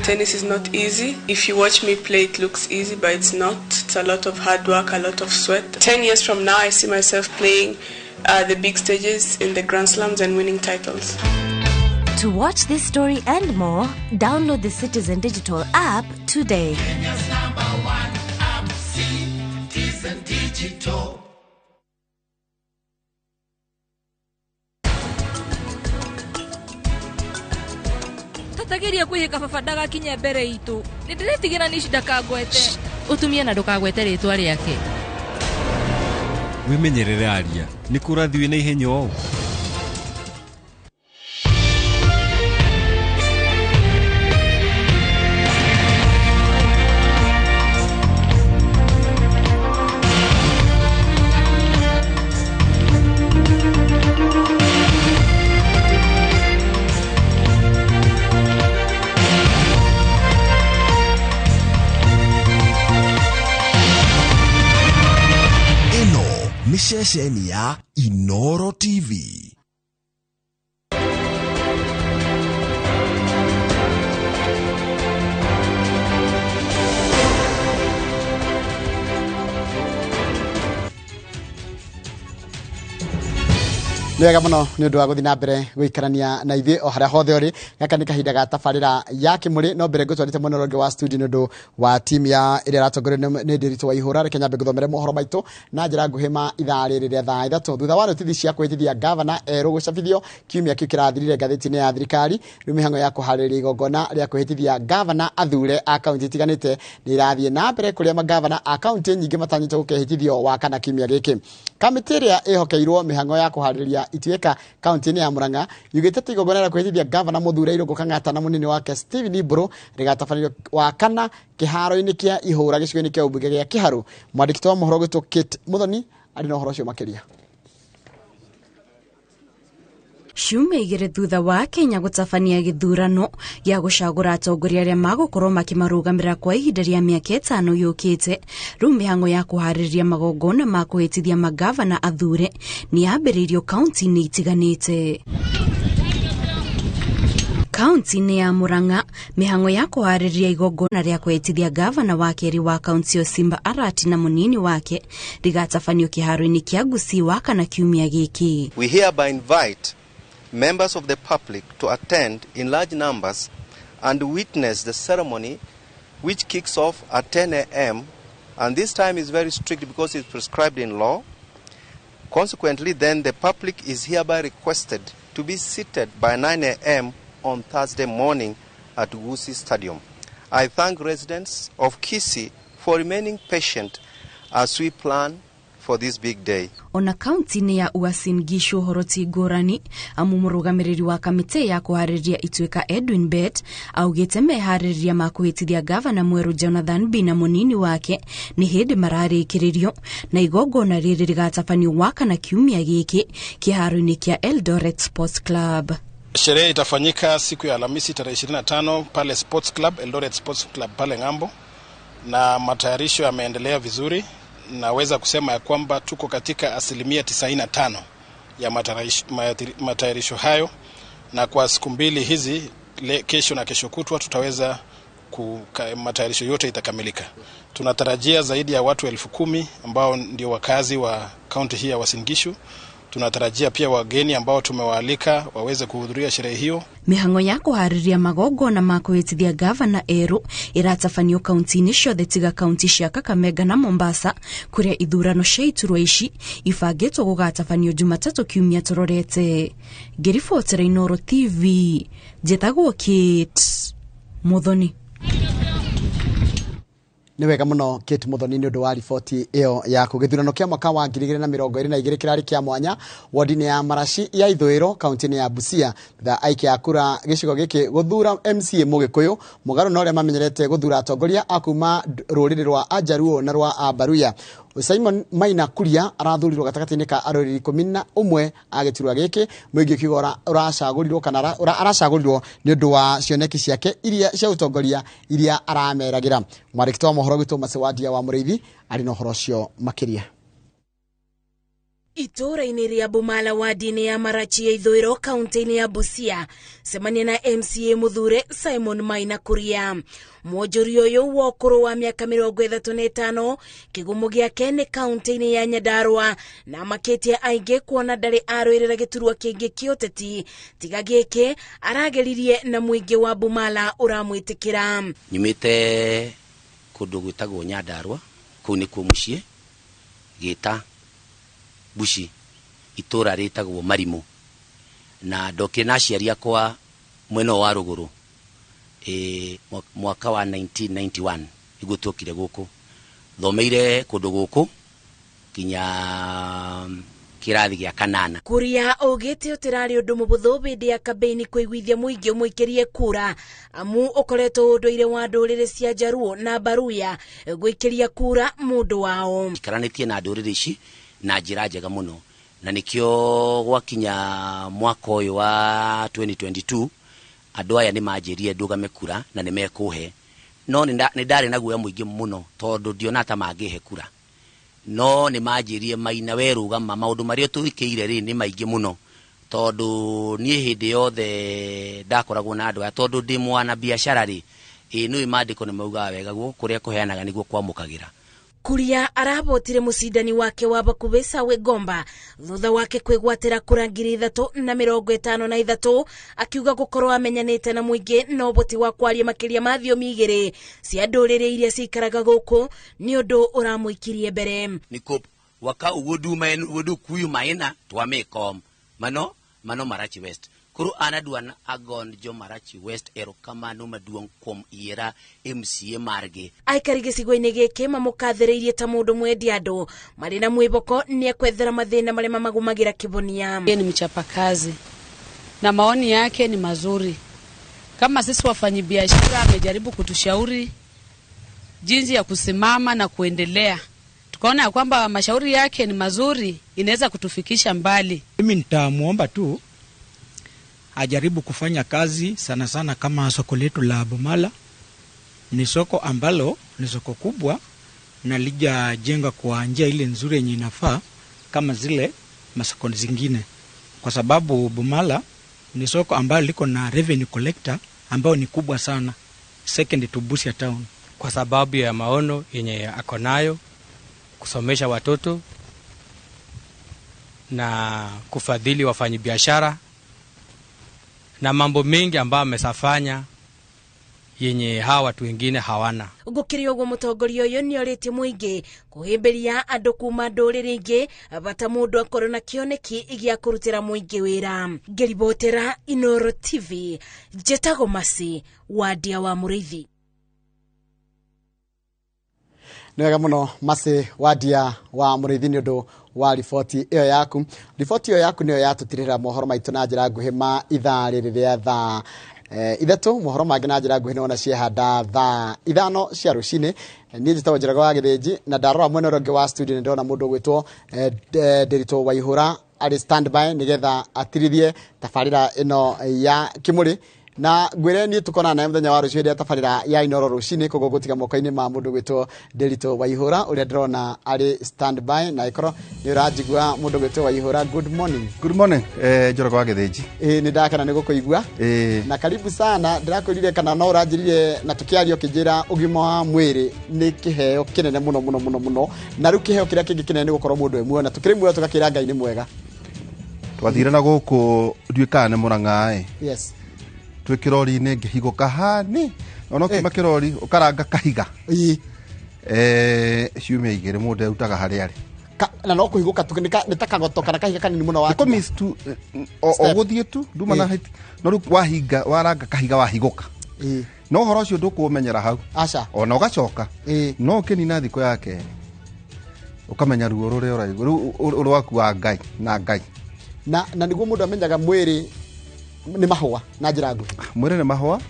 Tennis is not easy. If you watch me play, it looks easy, but it's not. It's a lot of hard work, a lot of sweat. 10 years from now, I see myself playing the big stages in the Grand Slams and winning titles. To watch this story and more, download the Citizen Digital app today. Kenya's number one app, Citizen Digital. Tatageria kwĩhĩka baba ndagakinye mbere itũ. Nĩ ndĩretigĩra nĩ ici ndakangwete. Ũtumie na ndũkagwete rĩtwa rĩake. Wĩmenyerere aria, nĩ kũrathiĩ na ihenya ũũ. Nĩ ceceni ya Inoro TV. Nĩ wega mũno nĩ ũndũ wa gũthiĩ na mbere gũikarania na ithuĩ o harĩa hothe ũrĩ. Gaka nĩ kahinda ga tabarĩra ya Kĩmũrĩ, no mbere ngũtwarĩte mwena ũrĩa ũngĩ wa studio nĩ ũndũ wa timu ya ĩrĩa ĩratongorio nĩ Ndiritu wa Ihũra. Reke nyambe ngũthomere mohoro maitũ na njĩra nguhĩ ma ithaa rĩrĩ rĩa thaa 3 thutha wa notithi cia kwĩhĩtithia gavana erũ gũcabithio kiumia kĩu kĩrathirire ngathĩti-inĩ ya thirikari. Rĩu mĩhang'o ya kũharĩrĩria igongona rĩa kwĩhĩtithia gavana athure a kaunti itiganĩte nĩ ĩrathiĩ na mbere, kũrĩa magavana a kaunti nyingĩ matanyĩtwo gũkehĩtithio wa kana kiumia gĩkĩ. Kamĩtĩ ĩrĩa ĩhokeirwo mĩhang'o ya kũharĩrĩria Ituĩka kaunti-inĩ ya Murang'a yugĩte atĩ igongona rĩa kwĩhĩtithia gavana mũthure Irũngũ Kang'ata na mũnini wake Stephen Mburu rĩgatabanĩrio wa kana kĩharo-inĩ kĩa Ihũra gĩcigo-inĩ kĩa ũmbunge gĩa Kĩharũ. Mwandĩki wa mohoro gwitũ Kate Muthoni arĩ na ũhoro ũcio makĩria. Ciumia igĩrĩ thutha wa Kenya gũtabania gĩthurano gĩa gũcagũra atongoria arĩa magũkorwo makĩmarũgamĩrĩra kwa ihinda rĩa mĩaka 5 yũkĩte, rĩu mĩhang'o ya kũharĩrĩria magongona ma kũhĩtithia magavana athure nĩ yambĩrĩirio kaunti-inĩ itiganĩte. Kaunti-inĩ ya Murang'a, mĩhang'o ya kũharĩrĩria igongona rĩa kwĩhĩtithia gavana wa kerĩ wa kaunti ĩyo Simba Arati na mũnini wake rĩgatabanio kĩharo-inĩ kĩa Gusii wa kana kiumia gĩkĩ. We hereby invite members of the public to attend in large numbers and witness the ceremony, which kicks off at 10 a.m. and this time is very strict because it's prescribed in law. Consequently, then, the public is hereby requested to be seated by 9 a.m. on Thursday morning at Gusii Stadium. I thank residents of Kisii for remaining patient as we plan for this big day. Ona kaunti-inĩ ya Uasin Gishu ũhoro ti ngũrani, amu mũrũgamĩrĩri wa kamĩtĩ ya kũharĩrĩria Ituĩka Edwin Bett augĩte meharĩrĩria ma kũhĩtithia gavana mwerũ Jonathan B na mũnini wake nĩ hĩndĩ mararĩkĩrĩrio, na igongona rĩrĩ rĩgatabanio wa kana kiumia gĩkĩ kĩharo-inĩ kĩa Eldoret Sports Club. Sherehe itafanyika siku ya Alhamisi tarehe 25 pale Sports Club, Eldoret Sports Club pale Ng'ambo, na matayarisho yameendelea vizuri. Naweza kusema ya kwamba tuko katika 95% ya matayarisho hayo, na kwa siku mbili hizi kesho na kesho kutwa tutaweza matayarisho yote itakamilika. Tunatarajia zaidi ya watu 10,000 ambao ndio wakazi wa kaunti hii ya Uasin Gishu. Tunatarajia pia wageni ambao tumewaalika waweze kuhudhuria sherehe hiyo. Mihango ya kuhariria magongona ma kwĩtithia gavana erũ ĩratabanio kaunti-inĩ ciothe tiga kaunti cia Kakamega na Mombasa kũrĩa ithurano cia iturwa ici ibangĩtwo gũgatabanio Jumatatũ kiumia tũrorete. Ngĩribotera Inooro TV, njĩtagwo Kate Muthoni. Nĩ wega mũno Kate Muthoni nĩ ũndũ wa riboti ĩyo yaku. Gĩthurano kĩa mwaka wa 2022 kĩrarĩ kĩa mwanya wodi-inĩ ya Marachi ya Ithũĩro kaunti-inĩ ya Busia, thutha aikia a kura gĩcigo gĩkĩ gũthura MCA Mũgĩkũyũ mũgarũ na ũrĩa mamenyerete gũthura atongoria a kuma rũrĩrĩ rwa Ajaruo na rwa Abaruya. Simon Maina Kuria arathurirwo gatagatĩ-inĩ ka arũĩrĩri 11 a gĩturwa gĩkĩ, mũingĩ ũkiuga ũracagũrirwo kana aracagũrirwo nĩ ũndũ wa cioneki ciake iria cia ũtongoria iria arameragĩra. Mwandĩki wa mohoro gwitũ Macewadia wa Mũrĩithi arĩ na ũhoro ũcio makĩria. Itũũra-inĩ rĩa Bumala wadi-inĩ ya Marachi ya Ithũĩro kaunti-inĩ ya Busia, cemania na MCA mũthure Simon Maina Kuria. Mwonjori ũyũ wa ũkũrũ wa mĩaka 35, kĩgumo gĩake nĩ kaunti-inĩ ya Nyandarua, na amakĩtie aingĩ kuona ndarĩ arũĩrĩra gĩturwa kĩngĩ kĩa ũteti tiga gĩkĩ arageririe na mũingĩ wa Bumala ũramwĩtĩkĩra. Nyumĩte kũndũ gwĩtagwo Nyandarua, kũu nĩkuo mũciĩ, gĩta Bushi, itũra rĩtagwo Marimũ, na ndokire na aciari akwa mwena wa rũgũrũ mwaka wa 1991 nĩguo tuokire gũkũ. Thomeire kũndũ gũkũ kinya kĩrathi gĩa kanana. Kuria augĩte ũtĩrarĩ ũndũ mũhũthũ hĩndĩ ya kambeini kũiguithia mũingĩ ũmũikĩrie kura, amu ũkoretwo ũndũire wa ndũrĩrĩ cia Jaruo na Baruya gwĩkĩria kura mũndũ wao. Ikaranĩtie na ndũrĩrĩ ici na njĩra njega mũno, na nĩkĩo gwakinya mwaka ũyũ wa 2022 andũ aya nĩmanjĩrire ndũgame kura na nĩmekũhe, no nĩ ndarĩ na guoya mũingĩ mũno tondũ ndiona ta mangĩhe kura, no nĩmanjĩrire Maina we rũgama, maũndũ marĩa tũĩkĩire rĩ nĩ maingĩ mũno, tondũ niĩ hĩndĩ yothe ndakoragwo na andũ aya, tondũ ndĩ mwana biacara rĩ, nĩũĩ maandĩko nĩ maugaga wega guo kũrĩa kũheanaga nĩguo kwamũkagĩra. Kuria arahotire mũcindani wake wa bakuhĩ Sawe Gomba thutha wake kwĩgwatĩra kura 3,053, akiuga gũkorwo amenyanĩte na mũingĩ na ũhoti wa kwaria makĩria ma thiomi igĩrĩ cia ndũrĩrĩ iria cikaraga gũkũ nĩ ũndũ ũramũikirie mbere. Nĩkũ waka wuodu kuyu maina twame kom mano mano Marachi West koro an adwa agon jo Marachi West erokamano maduong' kuom yiera MCA margi. Aikari gĩcigo-inĩ gĩkĩ mamũkathĩrĩirie ta mũndũ mwendi andũ marĩ na mwĩhoko nĩ ekwethera mathĩna marĩa mamagũmagĩra kĩbonia. Yeye ni mchapakazi na maoni yake ni mazuri. Kama sisi wafanyibiashara amejaribu kutushauri jinsi ya kusimama na kuendelea. Tukaona kwamba mashauri yake ni mazuri, inaweza kutufikisha mbali. Mimi nitamuomba tu ajaribu kufanya kazi sana sana, kama soko letu la Bumala ni soko ambalo ni soko kubwa na lijajenga kwa njia ile nzuri yenye inafaa kama zile masoko zingine, kwa sababu Bumala ni soko ambalo liko na revenue collector ambao ni kubwa sana, second to Busia town. Kwa sababu ya maono yenye ako nayo kusomesha watoto na kufadhili wafanyibiashara na mambo mengi ambayo amesafanya yenye hawa watu wengine hawana. Gũkĩrĩ ũguo mũtongoria ũyũ nĩorĩtie mũingĩ kũhĩmbĩria andũ kuma ndũrĩrĩ ingĩ bata mũndũ akorwo na kĩoneki gĩa kũrutĩra mũingĩ wĩra. Ngĩribotera Inooro TV, njĩtagwo Mercy Wandia wa Mũrĩithi. Nĩ wega mũno Mercy Wandia wa Mũrĩithi nĩ ũndũ wa riboti ĩyo yaku. Riboti ĩyo yaku nĩyo yatũtirĩra mohoro maitũ na njĩra nguhĩ ma ithaa rĩrĩ rĩa thaa ithatũ. Mohoro mangĩ na njĩra nguhĩ nĩwona ciehanda thaa 5 cia rũcinĩ. Niĩ njĩtagwo Njoroge wa Gĩthĩnji, na ndarora mwena ũrĩa ũngĩ wa studio nĩ ndĩrona mũndũ ũgwĩtwo Ndĩritũ Waihũra Arĩ standby nĩgetha atirithie tabarĩra ĩno ya Kĩmũrĩ, na ngwĩre niĩ tũkonana naye mũthenya wa rũciũ hĩndĩ ya tabarĩra ya Inoro rũcinĩ. Koguo gũtiga moko-inĩ ma mũndũ gwĩtwo Ndĩritũ Waihũra, ũrĩa ndĩrona arĩ standby, na ĩkorwo nĩ ũranjigua, mũndũ gwĩtwo Waihũra, good morning. Good morning, Njoroge wa Gĩthĩnji. Ĩĩ, nĩ ndakena nĩ gũkũigua na karibu sana. Ndĩrakwĩrire kana no ũranjĩrire na tũkĩaria, ũkĩnjĩra ũgima wa mwĩrĩ nĩ kĩheo kĩnene mũno mũno mũno mũno, na rĩu kĩheo kĩrĩa kĩngĩ kĩnene nĩ gũkorwo mũndũ e muoyo, na tũkĩrĩ muoyo tũgakĩra Ngai nĩ mwega. Twathire na gũkũ, nduĩkaga nĩ Mũrang'a ĩ. Twĩ kĩrori-inĩ ngĩhigũka hani, ona ũkiuma kĩrori ũkaranga kahiga. Ciumia 2 mũndũ erutaga harĩa arĩ. Na no kũhigũka tu, nĩ ta kagoto kana kahiga kanini mũno wa Nĩ kũmiss tu, o gũthiĩ tu nduma na hiti, no rĩu wahinga waranga kahiga wahigũka. No ũhoro ũcio ndũkũũmenyera hau. Aca. Ona ũgacoka no ũkĩnina thikũ ya kerĩ ũkamenya ruo rũrĩa ũraigua rĩu rwaku wa Ngai na Ngai. Na nĩguo mũndũ amenyaga mwĩrĩ nĩ mahũa na njĩra nguhĩ. Mwĩrĩ nĩ mahũa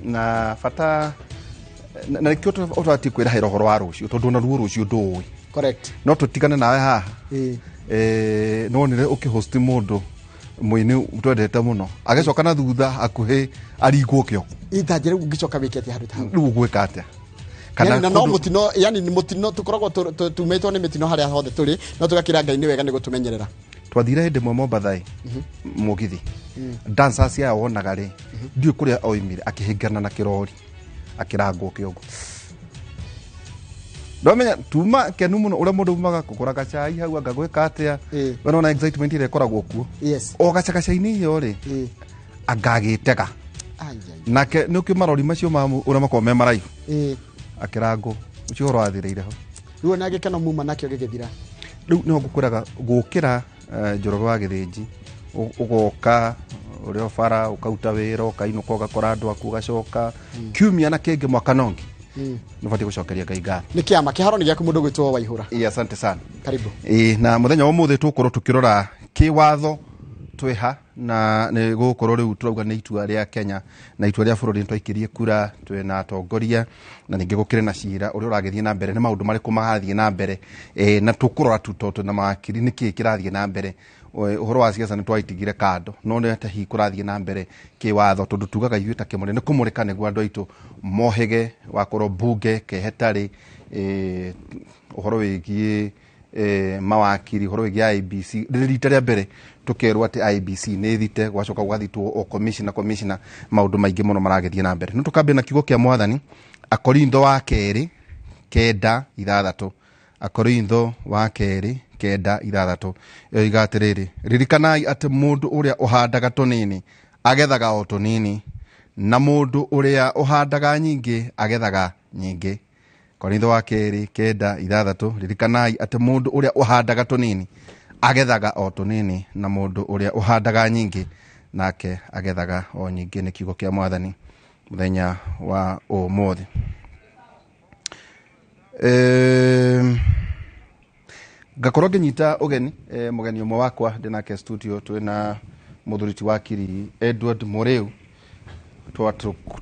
na bata na nĩkĩo ũtabatiĩ kwĩrahĩra ũhoro wa rũciũ, tondũ ona ruo rũciũ ndũĩ. No tũtigane nawe haha. Nĩwonire ũkĩhost mũndũ mũini twendete mũno agĩcoka na thutha hakuhĩ aringwo kĩongo. Ita njĩra ũngĩcoka wĩke atĩa handũ ta hau? Rĩu ũgwĩka atĩa? Kana na no mũtino, yani nĩ mũtino tũkoragwo tumĩtwo nĩ mĩtino harĩa hothe tũrĩ, no tũgakĩra Ngai nĩ wega nĩ gũtũmenyerera. Twathire hĩndĩ ĩmwe Mombatha ĩ, mũgithi dancers aya wonaga rĩ, ndiũĩ kũrĩa oimire, akĩhĩngana na kĩrori akĩrangwo kĩongo. Ndamenya tuma kenu mũno ũrĩa mũndũ umaga kũgũra gacai hau anga gwĩka atĩa, we nona excitement ĩrĩa ĩkoragwo kuo. O gacagaca-inĩ ĩyo rĩ, anga agĩtega nake nĩ ũkĩ marori macio ma ũrĩa makoragwo me maraihu, akĩrangwo. Ũcio ũhoro wathĩrĩire ho. Rĩu ona gĩkeno muma nakĩo gĩgĩthira. Rĩu nĩho ngũkwĩraga gũkĩra, Njoroge wa Gĩthĩnji, ũgoka ũrĩa bara ũkaruta wĩra, ũkainũka ũgakora andũ aku, ũgacoka kiumia na kĩngĩ mwaka nongi nĩ ũbatiĩ gũcokeria Ngai ngatho. Nĩ kĩama kĩharo nĩ gĩaku, mũndũ gwĩtwo Waihũra. Ĩĩ, asante sana. Karibu. Ĩĩ, na mũthenya wa ũmũthĩ tũgũkorwo tũkĩrora kĩwatho twĩha, na nĩ gũkorwo rĩu tũrauga nĩ itua rĩa Kenya na itua rĩa bũrũri, nĩ twaikirie kura twĩna atongoria, na ningĩ gũkĩrĩ na cira ũrĩa ũragĩthiĩ na mbere, nĩ maũndũ marĩkũ marathiĩ na mbere, na tũkũrora tu tondũ twĩna mawakiri nĩkĩĩ kĩrathiĩ na mbere. Ũhoro wa siasa nĩ twaitigire kando, no nĩ atĩ hihi kũrathiĩ na mbere kĩwatho, tondũ tugaga ithuĩ ta Kĩmũrĩ nĩ kũmũrĩka nĩguo andũ aitũ mohĩge, wakorwo mbunge kehetarĩ, ũhoro wĩgiĩ mawakiri, ũhoro wĩgiĩ IEBC. Rĩrĩ rita rĩa mbere tũkerwo atĩ IEBC nĩ ĩthite, gwacoka gũgathitwo o commissioner, commissioner, maũndũ maingĩ mũno maragĩthiĩ na mbere. No tũkambia na kiugo kĩa Mwathani, Akorintho wa kerĩ 9:6. Akorintho wa kerĩ 9:6 yoiga atĩrĩrĩ, ririkanai atĩ mũndũ ũrĩa ũhandaga tũnini agethaga o tũnini, na mũndũ ũrĩa ũhandaga nyingĩ agethaga nyingĩ. Korintho wa kerĩ 9:6, ririkanai atĩ mũndũ ũrĩa ũhandaga tũnini agethaga o tũnini, na mũndũ ũrĩa ũhandaga nyingĩ nake agethaga o nyingĩ. Nĩ kiugo kĩa Mwathani mũthenya wa ũmũthĩ. Ngakorwo ngĩnyita ũgeni, mũgeni ũmwe wakwa ndĩ nake studio, twĩna mũthuri ti wakiri Edward Mũrĩu.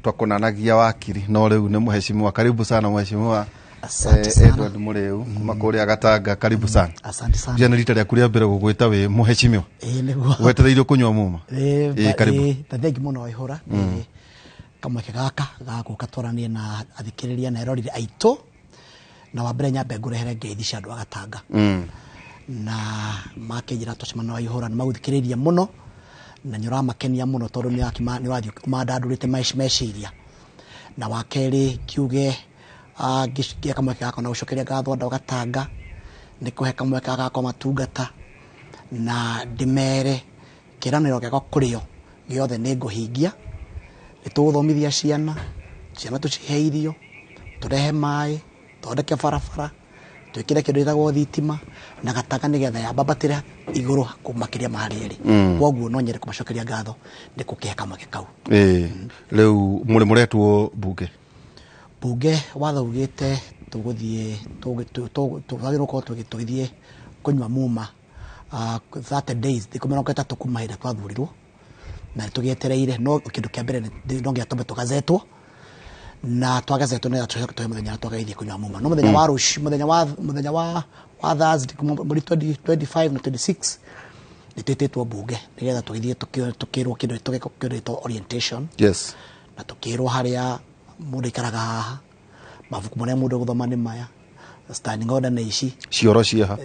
Twakonanagia wakiri, no rĩu nĩ mheshimiwa. Karibu sana mheshimiwa. Asante sana. Edward Mũrĩu kuma kũrĩa Gatanga, karibu sana. Asante sana. Njia nĩ rita rĩaku rĩa mbere gũgwĩta wĩ mheshimiwa. Ĩĩ, nĩguo. Wetereire kũnyua muma. Ĩĩ, Ĩĩ, karibu. Ĩĩ, ta thengi mũno Waihũra. Ĩĩ, kamweke gaka ga gũka twaranie na athikĩrĩria na eroreri aitũ, na wa mbere nyambe ngũrehere ngeithi cia andũ a Gatanga. Na makĩnjĩra twacemania na Waihũra nĩ magũthikĩrĩria mũno, na nĩ ũramakenia mũno tondũ nĩ ũrathiĩ ũmandandũrĩte meciria. Na wa kerĩ kiuge, ngĩcikia kamweke gakwa na gũcokeria ngatho andũ a Gatanga nĩ kũhe kamweke gakwa matungata, na ndĩmere kĩĩranĩro gĩakwa kũrĩ o gĩothe nĩ ngũhingia. Nĩ tũgũthomithia ciana, ciana tũcihe irio, tũrehe maĩ, thondeke barabara, twĩkĩre kĩndũ gĩtagwo thitima, na Gatanga nĩgetha yambambatĩre igũrũ makĩria ma harĩa ĩrĩ. Kwoguo no nyende kũmacokeria ngatho nĩ gũkĩhe kamweke kau. Rĩu mũrĩ mũretwo mbunge? Mbunge watho ugĩte tũgũthiĩ, twagĩrĩirwo gũkorwo tũgĩthiĩ kũnyua muma, 30 days, thikũ 30 kuma hĩndĩ ĩrĩa twathurirwo, na nĩ tũgĩetereire, no kĩndũ kĩa mbere no nginya twambe tũgazetwo, na twagazetwo nĩ tũcoke tũhe mũthenya twagĩthiĩ kũnyua muma. No mũthenya wa rũciũ, mũthenya wa, mũthenya wa, wa Thursday, kuma mweri 25 na 26, Nĩ twĩtĩtwo mbunge nĩgetha tũgĩthiĩ tũkĩrwo kĩndũ tũgĩtwo orientation. Na tũkĩrwo harĩa mũndũ aikaraga haha, mabuku marĩa mũndũ egũthoma nĩ maya, standing order nĩ ici. Cioro cieha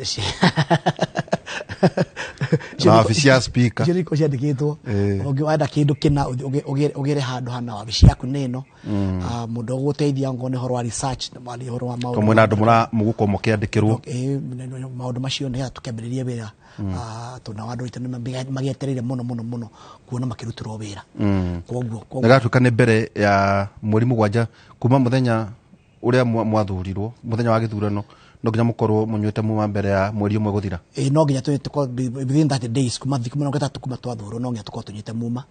na wabici ya speaker. Icio nĩkorwo ciandĩkĩtwo. Ũngĩ wenda kĩndũ kĩna ũgĩre handũ hana, wabici yaku nĩ ĩno. Ah, mũndũ ũgũteithia ongorwo nĩ ũhoro wa research, nĩ ũhoro wa maũndũ Kamwe na andũ mũra mũgũkorwo mũkĩandĩkĩrwo. Maũndũ macio nĩgetha tũkĩambĩrĩrie wĩra. Ah, tondũ nao andũ aitũ nĩ magĩetereire mũno mũno mũno kuona makĩrutĩrwo wĩra. Koguo Nĩgatuĩka nĩ mbere ya mweri 7 kuma mũthenya ũrĩa mwathurirwo, mũthenya wa gĩthurano, no nginya mũkorwo mũnyuĩte muma mbere ya mweri 1 gũthira. Ĩĩ, no nginya tũkorwo within 30 days kuma thikũ 30 kuma twathurwo, no nginya tũkorwo tũnyuĩte muma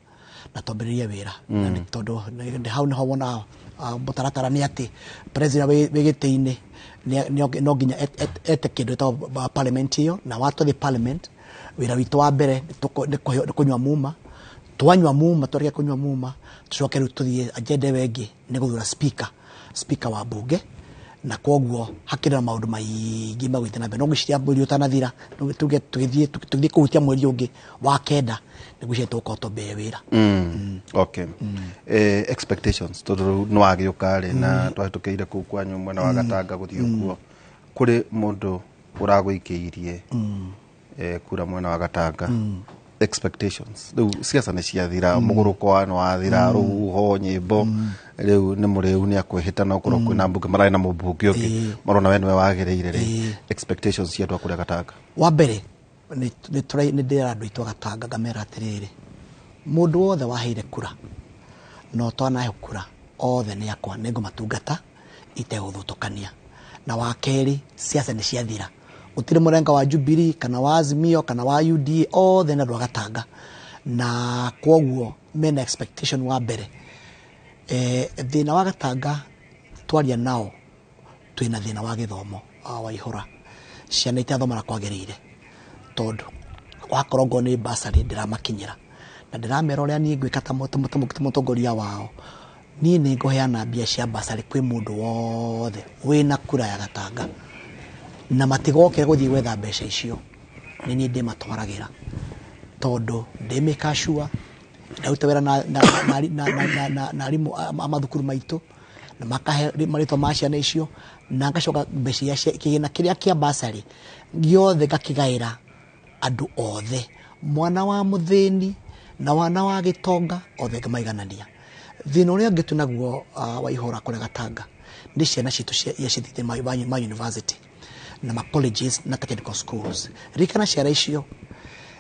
na twambĩrĩrie wĩra. Na nĩ tondũ hau nĩho wonaga mũtaratara nĩ atĩ president wĩ gĩtĩ-inĩ no nginya ete kĩndũ gĩtagwo parliament ĩyo, na watũthiĩ parliament wĩra witũ wa mbere nĩ kũnyua muma. Twanyua muma, twarĩkia kũnyua muma, tũcoke rĩu tũthiĩ agenda ĩyo ĩngĩ nĩ gũthura speaker wa bunge, na koguo hakĩrĩ na maũndũ maingĩ magũthiĩ na mbere. No ngwĩciria mweri ũtanathira, no tuge tũgĩthiĩ kũhutia mweri ũngĩ wa 9, nĩ ngwĩciria tũgũkorwo twambĩrĩrie wĩra. Okay. Expectations, tondũ rĩu nĩ wagĩũka rĩ, na twahĩtũkĩire kũu kwanyu mwena wa Gatanga gũthiĩ ũguo, kũrĩ mũndũ ũragũikĩirie kura mwena wa Gatanga. Expectations rĩu ciaca nĩ ciathira, mũgũrũko wa nĩ wathira, rũhuho, nyĩmbo, rĩu nĩ mũrĩu nĩ akwĩhĩta na ũkorwo kwĩna mbunge mararĩ na mũmbunge ũngĩ marona we nĩwe wagĩrĩire rĩ, expectations cia andũ a kũrĩa Gatanga? Wa mbere nĩ ndĩra andũ aitũ a Gatanga ngamera atĩrĩrĩ, mũndũ wothe waheire kura na ũtanahe kura othe nĩ akwa, nĩ ngũmatungata itegũthutũkania. Na wa kerĩ, ciaca nĩ ciathira, gũtirĩ mũrenga wa Jubilee kana wa Azimio kana wa UDA, othe nĩ andũ a Gatanga, na kwoguo mena expectation. Wa mbere, thĩna wa Gatanga twaria nao, twĩna thĩna wa gĩthomo wa ihũra, ciana itathoma na kwagĩrĩire, tondũ wakorwo ngorwo nĩ bursary ndĩramakinyĩra, na ndĩramera ũrĩa niĩ ngwĩka ta mũtongoria wao, niĩ nĩ ngũheana mbia cia bursary kwĩ mũndũ wothe wĩna kura ya Gatanga, na matigokĩra gũthiĩ gwetha mbeca icio, nĩ niĩ ndĩmatwaragĩra, tondũ ndĩmĩka sure ndaruta wĩra na arimũ a mathukuru maitũ, na makahe marĩtwa ma ciana icio, na ngacoka mbeca iria kĩgĩna kĩrĩa kĩa bursary gĩothe ngakĩgaĩra andũ othe, mwana wa mũthĩni na mwana wa gĩtonga, othe ngamaiganania. Thĩna ũrĩa ũngĩ twĩnaguo wa ihũra kũrĩa Gatanga nĩ ciana citũ iria cithiĩte ma university na ma colleges na technical schools. Ririkana ciana icio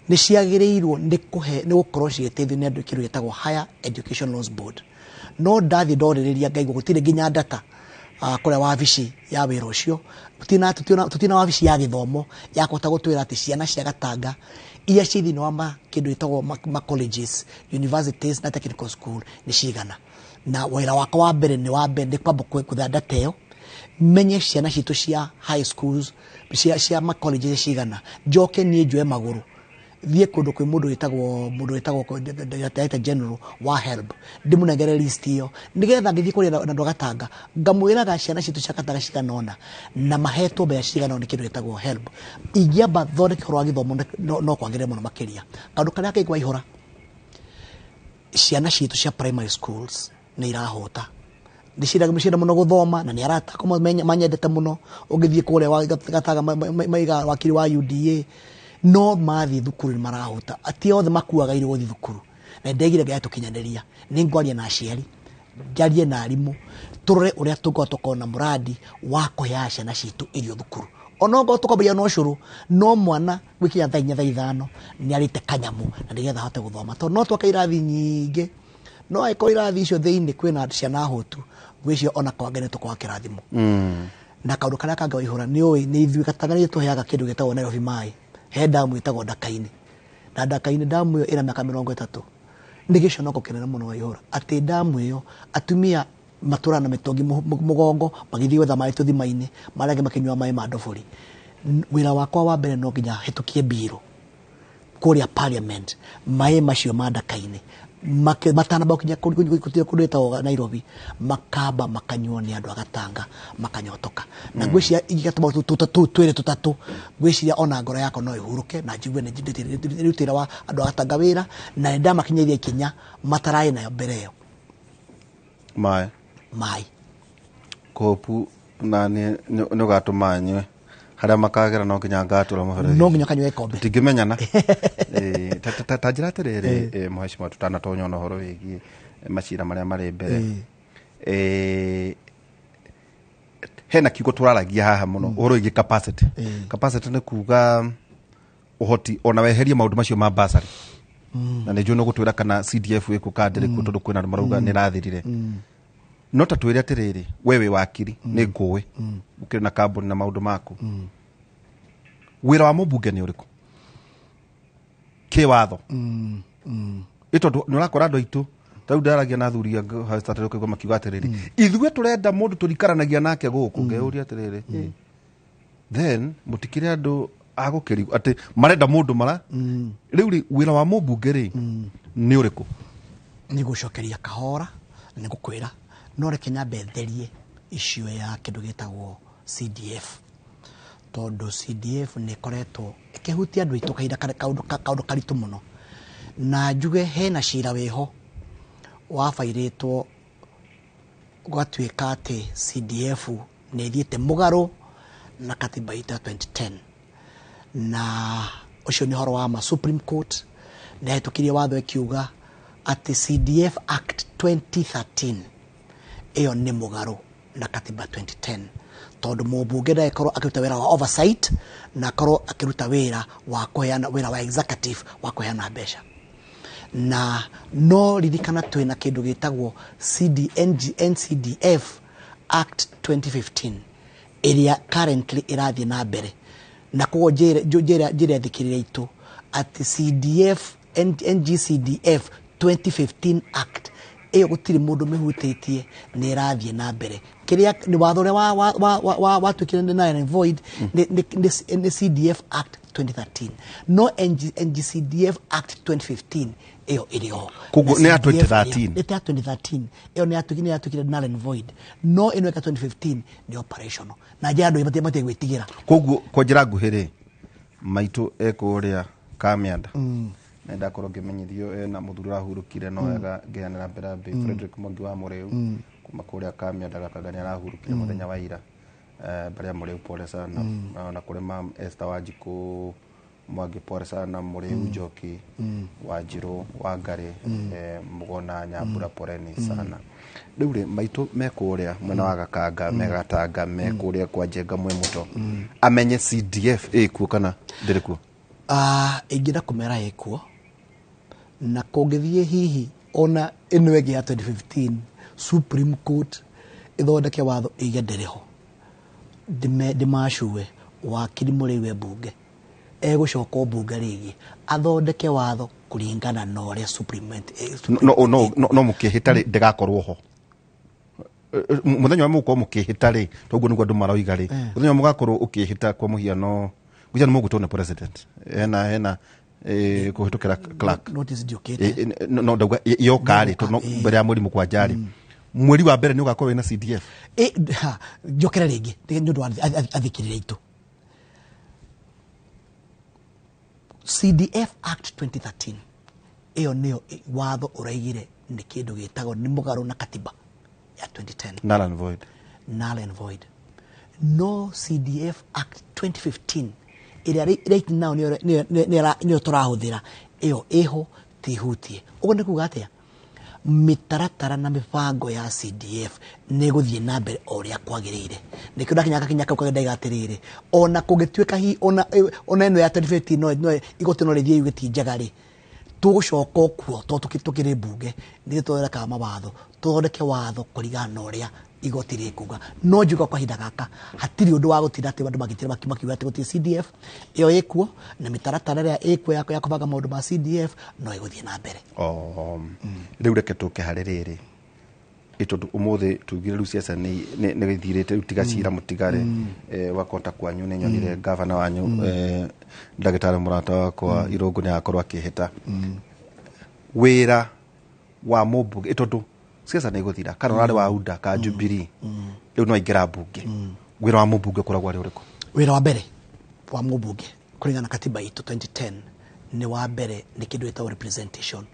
nĩ ciagĩrĩirwo nĩ kũhe nĩ gũkorwo cigĩteithio nĩ andũ kĩndũ gĩtagwo Higher Education Loans Board, no ndathiĩ ndorĩrĩria ngaigua gũtirĩ nginya data kũrĩa wabici ya wĩra ũcio, tũtirĩ na wabici ya gĩthomo ya kũhota gũtwĩra atĩ ciana cia Gatanga iria ciĩ thĩinĩ wa kĩndũ gĩtagwo ma colleges, universities na technical school nĩ cigana. Na wĩra wakwa wa mbere nĩ wa mbere nĩ kwamba kũetha data ĩyo, menye ciana citũ cia high schools cia ma colleges cigana, njoke niĩ njoe magũrũ thiĩ kũndũ kwĩ mũndũ wĩtagwo director general wa HELB, ndĩmũnengere list ĩyo, nĩgetha ngĩthiĩ kũrĩa na andũ a Gatanga ngamwĩraga ciana citũ cia Gatanga cigana ũna na mahetwo mbeca cigana ũna nĩ kĩndũ gĩtagwo HELB. Ingĩamba thondeke ũhoro wa gĩthomo no kwagĩrĩre mũno makĩria. Kaũndũ karĩa kangĩ waihũra, ciana citũ cia primary schools nĩ irahũta, nĩ cienda mũno gũthoma na nĩ arata akwa manyendete mũno, ũngĩthiĩ kũrĩa wa Gatanga maiga wakiri wa UDA, no mathiĩ thukuru nĩ marahũta, ati othe makuaga irio gũthiĩ thukuru, na ndegire ngai tũkinyanĩria. Nĩ ngwaria na aciari, njarie na arimũ, tũrore ũrĩa tũngĩhota tũkorwo na mũradi wa kũheaga ciana citũ irio thukuru, onokorwo tũkwambĩrĩria na ũcũrũ, no mwana gwĩkinya thaa 4, thaa 5 nĩ arĩte kanyamũ na nĩgetha ahote gũthoma, tondũ no twake irathi nyingĩ, no angĩkorwo irathi icio thĩinĩ kwĩna ciana hũtu, ngwĩciria ona kwangĩ nĩ tũkwaga kĩrathimo. Na kaũndũ karĩa kangĩ waihũra, nĩ ũĩ nĩ ithuĩ Gatanga nĩ tũheaga kĩndũ gĩtagwo Nairobi maĩ, he damu ĩtagwo Ndaka-inĩ, na Ndaka-inĩ damu ĩyo ĩna mĩaka 30. Nĩ gĩconoko kĩnene mũno waihũra atĩ damu ĩyo atumia matũraga na mĩtũngi mũgongo magĩthiĩ gwetha maĩ tũthima-inĩ, marĩa angĩ makĩnyua maĩ ma ndobori. Wĩra wakwa wa mbere no nginya hĩtũkie mbirũ kũrĩa parliament maĩ macio ma Ndaka-inĩ Matanamba gũkinya kũndũ gwĩtagwo Nairobi, makamba makanyuo nĩ andũ a Gatanga makanyotoka. Na ngwĩciria ingĩgatũma twĩrĩ tũtatũ, ngwĩciria ona ngoro yakwa no ĩhurũke na njigue nĩ rutĩra wa andũ a Gatanga wĩra, na nĩ ndamakinyĩria ikinya matararĩ nayo mbere ĩyo. Maĩ Maĩ. Kũpu na nĩ ũgatũma nyue harĩa makagera no nginya ngatũra mũberethi. No nginya kanyue gĩkombe. Tũtingĩmenyana. Ta njĩra atĩrĩrĩ, mheshimiwa, tũtanatonya ona ũhoro wĩgiĩ macira marĩa marĩ mbere, hena kiugo tũraragia haha mũno, ũhoro wĩgiĩ capacity. Capacity nĩ kuga ũhoti ona weherie maũndũ macio ma basarĩ, na nĩ njũĩ nĩ ũgũtwĩra kana CDF ĩkuo kana ndĩrĩ kuo, tondũ kwĩna andũ marauga nĩ ĩrathirire. No ta twĩre atĩrĩrĩ, we wĩ wakiri, nĩ ngũĩ ũkĩrĩ na kambuni na maũndũ maku, wĩra wa mũmbunge nĩ ũrĩkũ kĩwatho? Ĩ tondũ nĩ ũrakora andũ aitũ ta rĩu ndaragia na athuri angĩ ũkaigua makiuga atĩrĩrĩ, ithuĩ tũrenda mũndũ tũrikaranagia nake gũkũ. Ngeyũria atĩrĩrĩ, then mũtikĩrĩ andũ a gũkĩrigwo atĩ marenda mũndũ mara rĩu rĩ, wĩra wa mũmbunge rĩ nĩ ũrĩkũ? Nĩ gũcokeria kahora na nĩ gũkwĩra, no reke nyambe therie issue ya kĩndũ gĩtagwo CDF, tondũ CDF nĩ ĩkoretwo ĩkĩhutia andũ aitũ kahinda kaũndũ karitũ mũno. Na njuge hena cira wĩho wabairĩtwo gũgatuĩka atĩ CDF nĩ ĩthiĩte mũgarũ na katiba itũ ya 2010, na ũcio nĩ ũhoro wa ma. Supreme Court nĩ yahĩtũkirie watho ĩkiuga atĩ CDF Act 2013 ĩyo nĩ mũgarũ na katiba 2010, tondũ mũmbunge ndagĩkorwo akĩruta wĩra wa oversight na akorwo akĩruta wĩra wa kũheana, wĩra wa executive wa kũheana mbeca. Na no ririkana twĩna kĩndũ gĩtagwo CDNG, NCDF Act 2015 ĩrĩa currently ĩrathiĩ na mbere. Na koguo njĩre athikĩrĩria aitũ atĩ CDF NGCDF 2015 Act ĩyo gũtirĩ mũndũ mĩhutĩtie, nĩ ĩrathiĩ na mbere. Kĩrĩa nĩ watho ũrĩa watuĩkire nĩ null and void nĩ CDF Act 2013, no NGCDF Act 2015 ĩyo ĩrĩ ho. Koguo Na nĩ ya CDF 2013. Nĩ ya 2013, ĩyo nĩ yatuĩkire null and void, no ĩno ĩka 2015 nĩ operational na njĩra andũ matige gwĩtigĩra. Koguo kwa njĩra nguhĩ rĩ, maitũ ekũrĩa Kamianda na ndakorwo ngĩmenyithio ena mũthuri ũrahurũkire, no wega ngĩanĩra mbere Frederick Mwangi wa Mũrĩu kuma kũrĩa Kamianda Gakanga nĩ arahurũkire mũthenya wa ira. Mbere ya Mũrĩu, pole sana. Na kũrĩ mam Esther Wanjikũ Mwangi, pole sana. Mũrĩu Njoki Wanjirũ Wangari, Mũgona Nyambura, poleni sana. Rĩu rĩ, maitũ me kũrĩa mwena wa Gakanga, me Gatanga, me kũrĩa kwa Njenga mwĩ mũto, amenye CDF ĩkuo kana ndĩrĩ kuo? Ingĩenda kũmera ĩkuo, na kũngĩthiĩ hihi ona ĩno ĩngĩ ya 2015 Supreme Court ĩthondeke watho ĩige ndĩrĩ ho, ndĩmacue wakiri Mũrĩu e mbunge egũcoka o mbunge rĩngĩ athondeke watho kũringana na ũrĩa Supreme No mũkĩhĩta rĩ, ndĩgakorwo ho mũthenya wa mũgũkorwo mũkĩhĩta rĩ, toguo nĩguo andũ maroiga rĩ. Mũthenya wa mũgakorwo ũkĩhĩta, kwa mũhiano ngwĩciria nĩ mũgwĩtwo nĩ president hena kũhĩtũkĩra clerk. Notice ndiũkĩte. No ndauga yoka rĩ, tondũ mbere ya mweri 7 rĩ, mweri wa mbere nĩ ũgakorwo wĩna CDF. Njokere rĩngĩ nĩ ũndũ wa athikĩrĩria aitũ, CDF Act 2013 ĩyo nĩyo watho ũraigire nĩ kĩndũ gĩtagwo nĩ mũgarũ na katiba ya 2010. Null and void. Null and void. No CDF Act 2015 ĩrĩa right now nĩyo tũrahũthĩra, ĩyo ĩho, tihutie. Ũguo nĩ kuga atĩa? Mĩtaratara na mĩbango ya CDF nĩ ĩgũthiĩ na mbere o ũrĩa kwagĩrĩire. Nĩkĩo ndakinya gakinya kau ndaiga atĩrĩrĩ, ona kũngĩtuĩka hihi ona ĩno ya 2015 no igoti no rĩthiĩ yuge ti njega rĩ, tũgũcoka o kuo tondũ tũkĩrĩ mbunge nĩ tũthondekaga mawatho, tũthondeke watho kũringana na ũrĩa igoti rĩkuga. No njuga kwa kahinda gaka hatirĩ ũndũ wa gũtinda atĩ andũ magĩtira makiuga atĩ gũtirĩ CDF. Ĩyo ĩkuo, na mĩtaratara ĩrĩa ĩkuo ya kũbanga maũndũ ma CDF no ĩgũthiĩ na mbere. Rĩu reke tũke harĩ rĩrĩ, tondũ ũmũthĩ tugire rĩu ciaca nĩ gĩthirĩte rĩu, tiga cira mũtigare wakota kwanyu nĩ nyonire gavana wanyu, ndagĩtarĩ mũrata wakwa Irũngũ nĩ agakorwo akĩhĩta wĩra. Wa mũmbunge, tondũ ciaca nĩ igũthira, kana ũrarĩ wa UDA ka Jubilee, rĩu no aingĩra mbunge, wĩra wa mũmbunge ũkoragwo arĩ ũrĩkũ? Wĩra wa mbere wa mũmbunge kũringana na katiba itũ 2010 nĩ wa mbere nĩ kĩndũ gĩtagwo representation,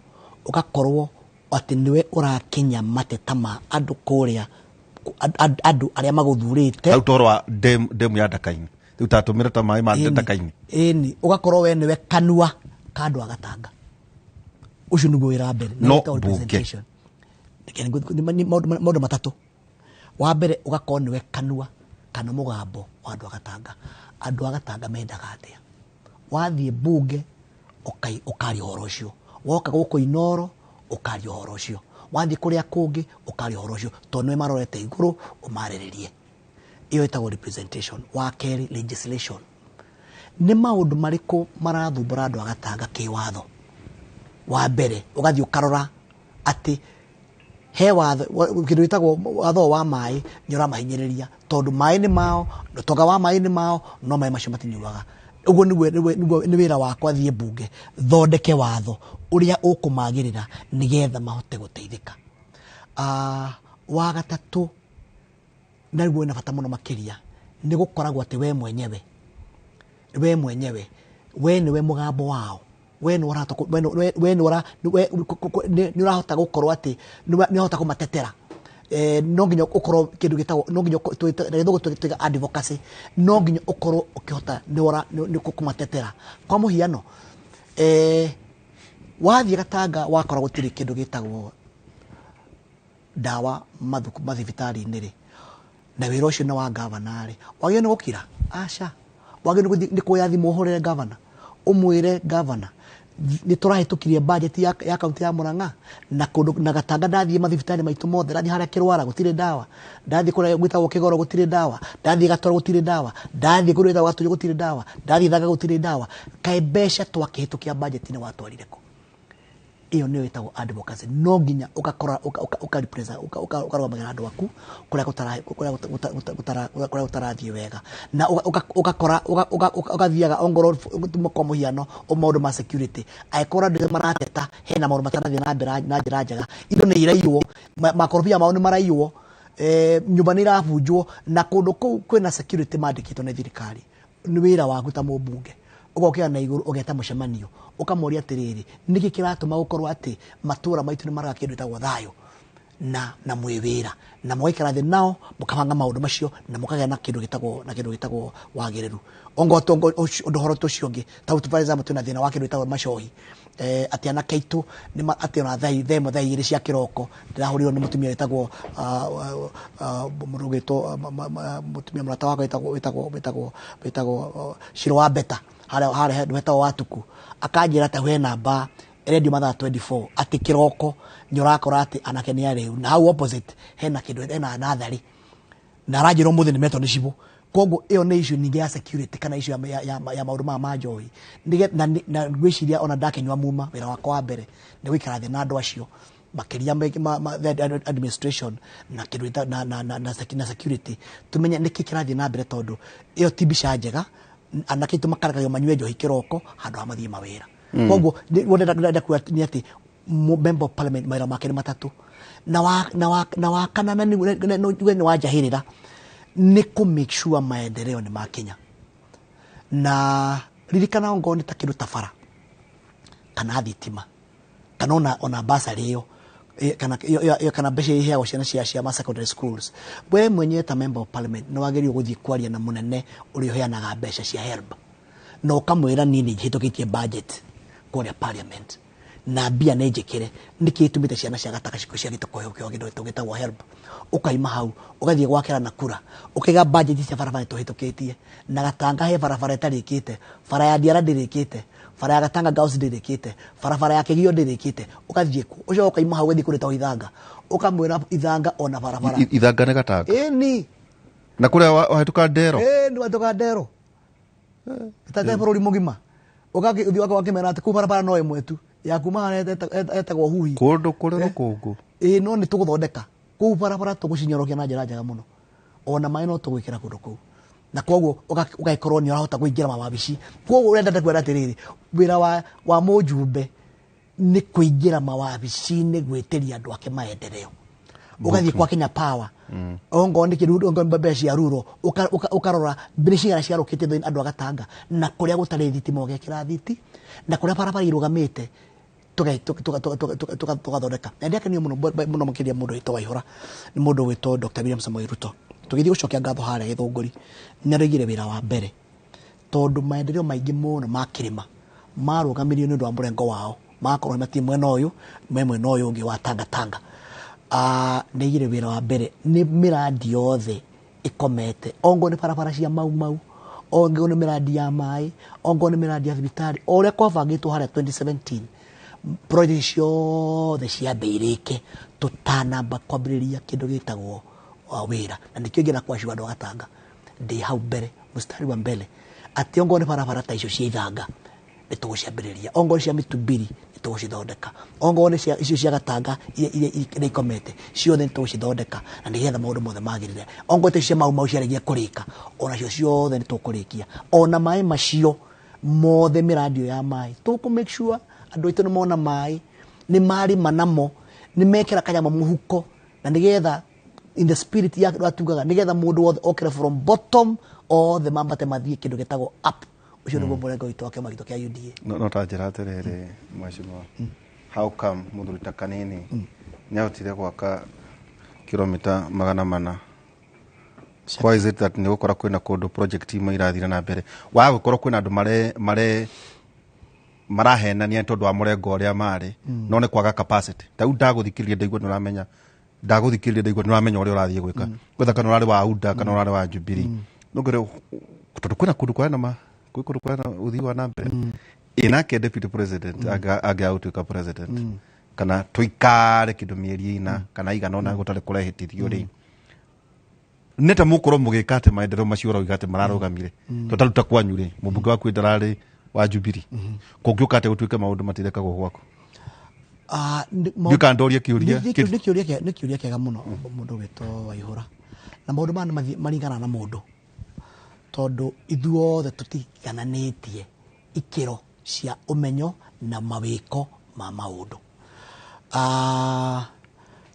ũgakorwo atĩ nĩwe ũrakinya mateta ma andũ kũrĩa andũ arĩa magũthurĩte. Hau toro wa demu ya Ndakaini, rĩu tatũmĩre ta maĩ ma Ndakaini. Ĩni, ũgakorwo we nĩwe kanua ka andũ a Gatanga. Ũcio nĩguo wĩra wa mbere. No wĩtagwo mbunge. Representation. Reke nĩ maũndũ matatũ. Wa mbere, ũgakorwo nĩwe kanua kana mũgambo wa andũ a Gatanga. Andũ a Gatanga mendaga atĩa? Wathiĩ mbunge ũkaria ũhoro ũcio, woka gũkũ Inoro ũkaria ũhoro ũcio, wathiĩ kũrĩa kũngĩ ũkaria ũhoro ũcio, tondũ nĩwe marorete igũrũ ũmarĩrĩrie. Ĩyo ĩtagwo representation. Wa kerĩ, legislation. Nĩ maũndũ marĩkũ marathumbũra andũ a Gatanga kĩwatho? Wa mbere, ũgathiĩ ũkarora atĩ he watho kĩndũ gĩtagwo watho wa maĩ nĩ ũramahinyĩrĩria, tondũ maĩ nĩ mao, ũtonga wa maĩ nĩ mao, no maĩ macio matinyuaga. Ũguo nĩguo nĩ wĩra wakwa thiĩ mbunge thondeke watho ũrĩa ũkũmagĩrĩra nĩgetha mahote gũteithĩka. Wa gatatũ, na nĩguo wĩna bata mũno makĩria, nĩ gũkoragwo atĩ we mwenyewe we nĩwe mũgambo wao, we nĩ ũrahota we nĩ ũra- we- nĩ ũrahota gũkorwo atĩ nĩ ũrahota kũmatetera. No nginya ũkorwo kĩndũ gĩtagwo, no nginya na gĩthũngũ twĩtaga advocacy. No nginya ũkorwo ũkĩhota nĩ ũra nĩ kũmatetera. Kwa mũhiano, wathiĩ Gatanga wakora gũtirĩ kĩndũ gĩtagwo ndawa mathibitarĩ-inĩ rĩ, na wĩra ũcio nĩ wa gavana rĩ, wagĩrĩirwo nĩ gũkira? Aca, wagĩrĩirwo nĩ kuoya thimũ ũhũrĩre gavana, ũmwĩre, "Gavana, nĩ tũrahĩtũkirie budget ya kaunti ya Murang'a na kũndũ na Gatanga. Ndathiĩ mathibitarĩ maitũ mothe, ndathiĩ harĩa Kĩrwara gũtirĩ ndawa, ndathiĩ kũrĩa gwĩtagwo Kĩgoro gũtirĩ ndawa, ndathiĩ Gatoro gũtirĩ ndawa, ndathiĩ kũrĩa gwĩtagwo Gatũnyũ gũtirĩ ndawa, ndathiĩ Thanga gũtirĩ ndawa. Kaĩ mbeca twakĩhĩtũkia budget nĩ watwarire kũ?" Ĩyo nĩyo ĩtagwo advocacy. No nginya ũgakora ũka represent, ũkarũgamagĩra andũ aku kũrĩa kũrĩa gũtarathiĩ wega, na ũgakora ũgathiaga ongorwo, kwa mũhiano, o maũndũ ma security, angĩkorwo andũ nĩ marateta hena maũndũ matarathiĩ na mbere na njĩra njega, indo nĩ iraiywo, makorobia mao nĩ maraiywo, nyũmba nĩ irabunjwo, na kũndũ kũu kwĩna security mandĩkĩtwo nĩ thirikari, nĩ wĩra waku ta mũmbunge ũgokĩra na igũrũ, ũgeta mũcemanio, ũkamoria atĩrĩrĩ, nĩkĩ kĩratũma gũkorwo atĩ matũra maitũ nĩ maraga kĩndũ gĩtagwo thayũ na mwĩ wĩra na mũgaikara thĩ nao, mũkabanga maũndũ macio na mũkagĩa na kĩndũ gĩtagwo wagĩrĩru. Ongo ũndũ ũhoro ũcio ũngĩ, ta for example, twĩna thĩna wa kĩndũ gĩtagwo macohi, atĩ anake aitũ atĩ ona thaa 1, thaa 2 cia kĩroko ndĩrahũrirwo nĩ mũtumia wĩtagwo mũndũ ũgwĩtwo mũtumia mũrata wakwa wĩtagwo Shiro wa Beta harĩa handũ hetagwo Watuku, akanjĩra ta hena namba ĩrendio mathaa 24, atĩ kĩroko nĩ ũrakora atĩ anake nĩ arĩu, na hau opposite hena kĩndũ, hena natharĩ, na aranjĩra ũmũthĩ nĩ metwo nĩ cibũ. Koguo ĩyo nĩ issue ningĩ ya security kana issue ya maũndũ maya ma njohi. Na ngwĩciria ona ndakĩnyua muma, wĩra wakwa wa mbere nĩ gũikara thĩ na andũ acio makĩria the administration na kĩndũ na security, tumenye nĩkĩ kĩrathiĩ na mbere, tondũ ĩyo ti mbica njega, anake aitũ makarekagio manyue njohi kĩroko handũ ha mathiĩ mawĩra. Koguo ndĩrenda kuga nĩ atĩ member of parliament mawĩra make nĩ matatũ, na wa kana, na nĩ wa njahĩrĩra, nĩ kũ make sure maendeleo nĩ makinya. Na ririkana, ongorwo nĩ ta kĩndũ ta bara kana thitima kana ona basarĩ ĩyo, kana ĩyo, kana mbeca iria iheagwo ciana cia ma secondary schools, we mwenyewe ta member of parliament nĩ wagĩrĩirwo gũthiĩ kwaria na mũnene ũrĩa ũheanaga mbeca cia HELB, na ũkamwĩra, "Niĩ nĩ hĩtũkĩtie budget kũrĩa parliament na mbia nĩ njĩkĩre, nĩkĩ gĩtũmĩte ciana cia Gataka ciagĩte kũheo kĩndũ gĩtagwo HELB?" Ũkaima hau, ũgathiĩ gwakĩra na kura, ũkaiga budget cia barabara nĩtũhĩtũkĩtie, na Gatanga he barabara ĩtarĩkĩte, bara ya Ndiara ndĩrĩkĩte, bara ya Gatanga Girls ndĩrĩkĩte, barabara ya Kĩgio ndĩrĩkĩte. Ũgathiĩ ku ũcoke ũkaima hau, ũgathiĩ kũrĩ ta Ithanga, ũkamwĩra Ithanga ona barabara. Ithanga nĩ Gatanga? Ĩni. Na kũrĩa wahĩtũka Ndero? Ĩni, wahĩtũka Ndero tate bũrũri mũgima, ũgathiĩ wakĩmera atĩ kũu barabara no ĩmwe tu ya kuma harĩa etagwo Huhi. Kũndũ kũrĩ rũkũngũ. Ĩĩ, no nĩ tũgũthondeka kũu barabara, tũgũcinyorokia na njĩra njega mũno, ona maĩ no tũgwĩkĩra kũndũ kũu, na koguo ũgagĩkorwo nĩ ũrahota kũingĩra mawabici. Koguo ũrenda kwĩra atĩrĩrĩ, wĩra wa mũjumbe Nĩ kũingĩra mawabici-inĩ gwĩtĩria andũ ake maendeleo. Ũgathiĩ kwa Kenya Power, ongorwo nĩ kĩndũ, ongorwo nĩ mbeca cia ruro, ũkarora mbere cigana ciarũkĩte thĩinĩ andũ agatanga, na kũrĩa gũtarĩ thitima ũgekĩra thiti, na kũrĩa barabara irũgamĩte tũgathondeka. Na ndĩakenio mũno mũno makĩria mũndũ wĩtwo Waihũra nĩ mũndũ wĩtwo Dr. William Samoei Ruto. Tũgĩthiĩ gũcokia ngatho harĩa Gĩthũngũri, nĩ araigire wĩra wa mbere, tondũ maendeleo maingĩ mũno ma kĩrĩma marũgamirio nĩ ũndũ wa mũrengo wao, magakorwo matirĩ mwena ũyũ, me mwena ũyũ ũngĩ wa Tangatanga. Nĩ aigire wĩra wa mbere nĩ mĩrandi yothe ĩkomete, ongorwo nĩ barabara cia Mau Mau, ongorwo nĩ mĩrandi ya maĩ, ongorwo nĩ mĩrandi ya thibitarĩ, o ũrĩa kwabangĩtwo harĩa 2017, project ciothe ciambe irĩke tũtanamba kwambĩrĩria kĩndũ gĩtagwo wĩra. Na nĩkĩo ingĩenda kwaciwa andũ a Gatanga ndĩ hau mbere, mstari wa mbere, atĩ ongorwo nĩ barabara ta icio cia ithanga nĩ tũgũciambĩrĩria, ongorwo nĩ cia mĩtumbiri nĩ tũgũcithondeka, ongorwo nĩ cia icio cia Gatanga iria ikomete ciothe nĩ tũgũcithondeka, na nĩgetha maũndũ mothe magĩrĩre. Ongorwo ta icio cia Mau Mau ciarĩkia kũrĩka, onacio ciothe nĩ tũkũrĩkia, ona maĩ macio mothe, mĩrandi ĩyo ya maĩ tũkũ make sure andũ aitũ nĩ mona maĩ, nĩ marĩma namo, nĩ mekĩra kanyamũ mũhuko, na nĩgetha in the spirit ya tugaga nĩgetha mũndũ wothe okĩre from bottom, othe mambate mathiĩ kĩndũ gĩtagwo up. Ũcio nĩguo mũrengo witũ wa kĩama gitũ kĩa UDA. No ta njĩra atĩrĩrĩ, mheshimiwa, how come mũthuri ta Kanini nĩahotire gwaka kilomita 400? Why is it that nĩ gũkora kwĩna kũndũ project imwe irathire na mbere, wa gũkorwo kwĩna andũ mare marahenania tondũ wa mũrengo ũrĩa marĩ, no nĩ kwaga capacity? Ta rĩu ndagũthikĩrĩria ndaigua nĩ ũramenya, ndagũthikĩrĩria ndaigua nĩ ũramenya ũrĩa ũrathiĩ gwĩka, gwetha kana ũrarĩ wa UDA kana ũrarĩ wa Jubilee, no ngwĩre tondũ kwĩna kũndũ kũrĩa ma kwĩ kũndũ kũrĩa ũthii wa na mbere. Ĩ nake deputy president angĩaga gũtuĩka president, kana tũikare kĩndũ mĩeri 4 kana igana ona gũtarĩ kũrehĩtithio rĩ, nĩ ta mũkorwo mũgĩka atĩ maendeleo macio ũrauga atĩ mararũgamire, tondũ ta rĩu ta kwanyu rĩ, mũmbunge waku ndararĩ wa Jubilee, kũngĩũka atĩ gũtuĩke maũndũ matirekagwo gwaku? Ndiũĩ kana ndorie kĩũria. Nĩ kĩũria kĩega mũno, mũndũ wĩtwo Waihũra, na maũndũ maya nĩ maringanaga na mũndũ, tondũ ithuothe tũtigananĩtie ikĩro cia ũmenyo na mawĩko ma maũndũ.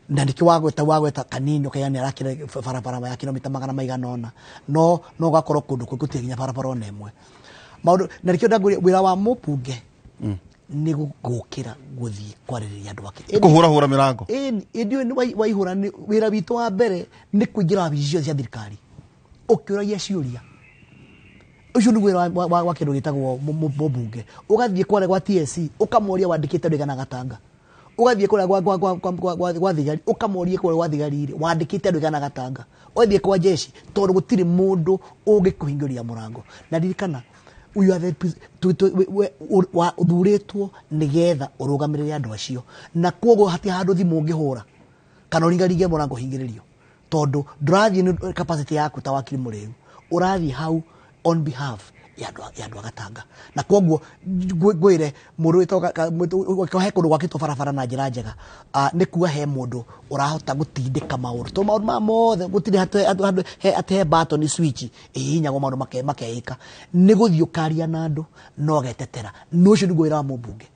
Na nĩkĩo wagweta Kanini ũkaiga nĩ arakire barabara ya kilomita magana maigana ũna, no ũgakorwo kũndũ kũngĩ gũtirĩ nginya barabara ona ĩmwe. Maũndũ na nĩkĩo ndangwĩria wĩra wa mũmbunge nĩ gũkĩra gũthiĩ kwarĩrĩria andũ ake. Kũhũrahũra mĩrango. Ĩndĩ nĩ Waihũra, nĩ wĩra witũ wa mbere nĩ kũingĩra wabici ciothe cia thirikari ũkĩũragia ciũria. Ũcio nĩguo wĩra wa kĩndũ gĩtagwo mũmbunge. Ũgathiĩ kwarĩa gwa TSC ũkamoria wandĩkĩte andũ aigana Gatanga, ũgathiĩ kũrĩa gwa thigari ũkamoria kũrĩa gwa thigari rĩ wandĩkĩte andũ aigana Gatanga, ũgathiĩ kwa jeshi, tondũ gũtirĩ mũndũ ũngĩkũhingũria mũrango. Na ririkana ũthurĩtwo nĩgetha ũrũgamĩrĩre andũ acio, na koguo hatirĩ handũ thimũ ũngĩhũra kana ũringaringe mũrango ũhingĩrĩrio, tondũ ndũrathiĩ nĩ capacity yaku ta wakiri mũrĩu, ũrathiĩ hau on behalf ya andũ a Gatanga. Na koguo ngwĩre mũndũ wĩtagwo he kũndũ gwakĩtwo barabara na njĩra njega, nĩ kuga he mũndũ ũrahota gũtindĩka maũndũ, tondũ maũndũ maya mothe gũtirĩ atĩ he button switch ĩhihinyagwo maũndũ makeĩka, nĩ gũthiĩ ũkaria na andũ na ũgetetera. Na ũcio nĩguo wĩra wa mũmbunge,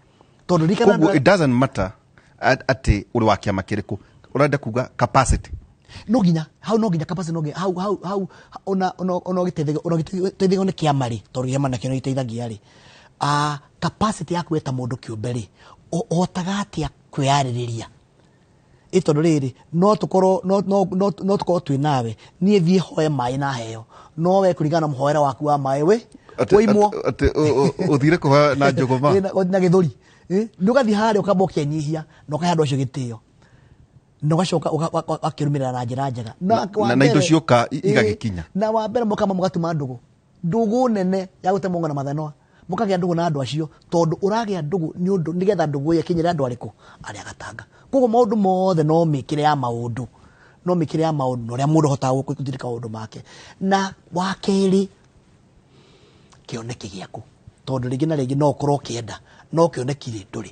tondũ ririkana Koguo it doesn't matter atĩ ũrĩ wa kĩama kĩrĩkũ, ũrenda kuga capacity. No nginya hau, no nginya capacity, no nginya hau hau hau ona ũgĩteithio nĩ kĩama rĩ, tondũ kĩama nakĩo nĩ gĩteithagia rĩ, capacity yaku we ta mũndũ kĩũmbe rĩ, ũhotaga atĩa kwĩyarĩrĩria? Ĩ tondũ rĩrĩ, no tũkorwo no no no no tũkorwo twĩ nawe, niĩ thiĩ hoe maĩ na heo, no we kũringana na mũhoere waku wa maĩ we woimwo. Atĩ ũthire kũhoya na njũgũma. Na gĩthũri. Nĩ ũgathiĩ harĩa ũkamba ũkenyihia na ũkahe andũ acio gĩtĩo, na ũgacoka ũgakĩrũmĩrĩra na njĩra njega. Na Na indo cioka igagĩkinya. Na wa mbere mũkamba mũgatuma ndũgũ, ndũgũ nene ya gũtemwo na mathanwa, mũkagĩa ndũgũ na andũ acio, tondũ ũragĩa ndũgũ nĩ ũndũ nĩgetha ndũgũ ĩyo ĩkinyĩre andũ arĩkũ? Arĩa Gatanga. Koguo maũndũ mothe no mĩkĩre ya maũndũ, no mĩkĩre ya maũndũ na ũrĩa mũndũ ahotaga gũtirika maũndũ make. Na wa kerĩ, kĩoneki gĩaku, tondũ rĩngĩ na rĩngĩ no ũkorwo ũkĩenda no kĩoneki rĩ ndũrĩ.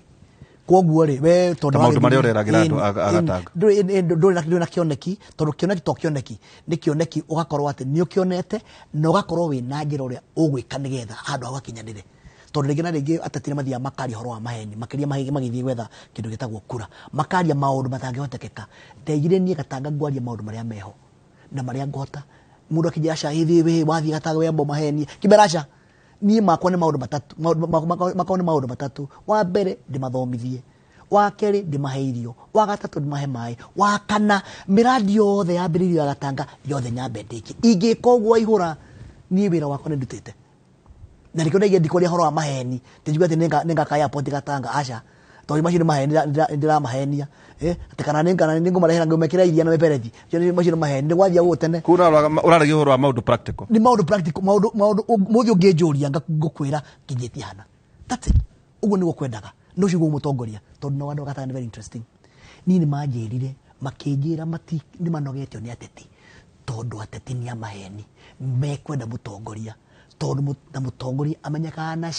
Koguo rĩ, we tondũ Ta maũndũ marĩa wagĩrĩirwo ũreragĩra andũ a Gatanga. Ndũrĩ na kĩoneki, tondũ kĩoneki to kĩoneki, nĩ kĩoneki ũgakorwo atĩ nĩ ũkĩonete na ũgakorwo wĩna njĩra ũrĩa ũgwĩka nĩgetha handũ hau hakinyanĩre. Tondũ rĩngĩ na rĩngĩ ateti nĩ mathiaga makaria ũhoro wa maheni, makĩria magĩthiĩ gwetha kĩndũ gĩtagwo kura, makaria maũndũ matangĩhotekeka. Ndeigire niĩ Gatanga ngwaria maũndũ marĩa meho na marĩa ngũhota. Mũndũ akĩnjĩra aca, ĩthĩ wĩ wathiĩ Gatanga wembo maheni, kĩmera aca. Niĩ makwa nĩ maũndũ matatũ, makwa nĩ maũndũ matatũ. Wa mbere ndĩmathomithie, wa kerĩ ndĩmahe irio, wa gatatũ ndĩmahe maĩ, wa kana mĩradi yothe yambĩrĩirio ya Gatanga yothe nyambe ndĩkie. Ingĩka ũguo Waihũra, niĩ wĩra wakwa nĩ ndutĩte. Na nĩkĩo ndaigire ndikwaria ũhoro wa maheni, ndingiuga atĩ nĩngaka airport Gatanga, aca, tondũ macio nĩ maheni ndĩramahenia. Atĩ kana nĩngũmarehera ngũmekĩra iria na mĩberethi, macio nĩ maheni, nĩgwathiĩ ũguo tene. Kũu ũraragia ũhoro wa maũndũ practical. Nĩ maũndũ practical, maũndũ mũthĩ ũngĩnjũria ngũkwĩra nginyĩtie hana. That's it. Ũguo nĩguo kwendaga. No ũcio guo mũtongoria, tondũ nao andũ a Gatanga nĩ very interesting. Niĩ nĩ manjĩrire, makĩnjĩra nĩ manogetio nĩ ateti, tondũ ateti nĩ a maheni, mekwenda mũtongoria, tondũ na mũtongoria amenyekaga na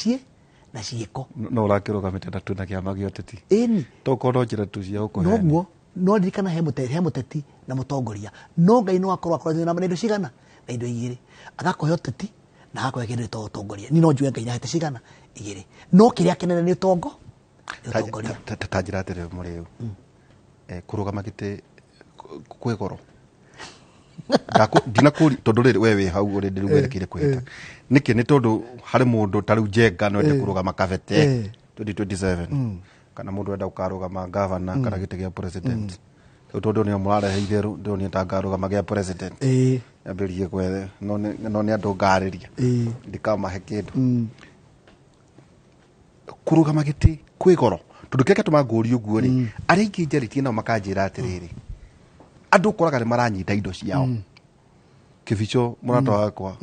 na ciĩko. No ũrakĩrũgamĩte na tu na kĩama gĩa ũteti. Ĩni. Tokorwo no njĩra tu cia gũkũhenia. Noguo, no ririkana he mũteti na mũtongoria. No Ngai no akorwo akoretwo na indo cigana? Na indo igĩrĩ. Agakũhe ũteti na agakũhe kĩndũ gĩtagwo ũtongoria. Niĩ no njuge Ngai nĩahete cigana? Igĩrĩ. No kĩrĩa kĩnene nĩ ũtongo. Nĩ ũtongoria. Ta njĩra atĩrĩ mũrĩu. Kũrũgama gĩtĩ kwĩ goro. Ndinakũria tondũ rĩrĩ we wĩ hau ũrĩ rĩu werekeire kwĩhĩta. Nĩkĩ? Nĩ tondũ harĩ mũndũ ta rĩu Njenga no ende kũrũgama Kabete 2027. Kana mũndũ enda gũkarũgama governor kana gĩtĩ gĩa president. Rĩu tondũ nĩo mũrarehe itherũ, ndĩronire ta ngarũgama gĩa president. Nyambĩrĩrie gwethe, no nĩ andũ ngarĩria. Ndikamahe kĩndũ. Kũrũgama gĩtĩ kwĩ goro. Tondũ kĩrĩa gĩatũma ngũrie ũguo rĩ, arĩa aingĩ njarĩtie nao makanjĩra atĩrĩrĩ, andũ ũkoraga nĩ maranyita indo ciao. Kĩbico mũrata wakwa,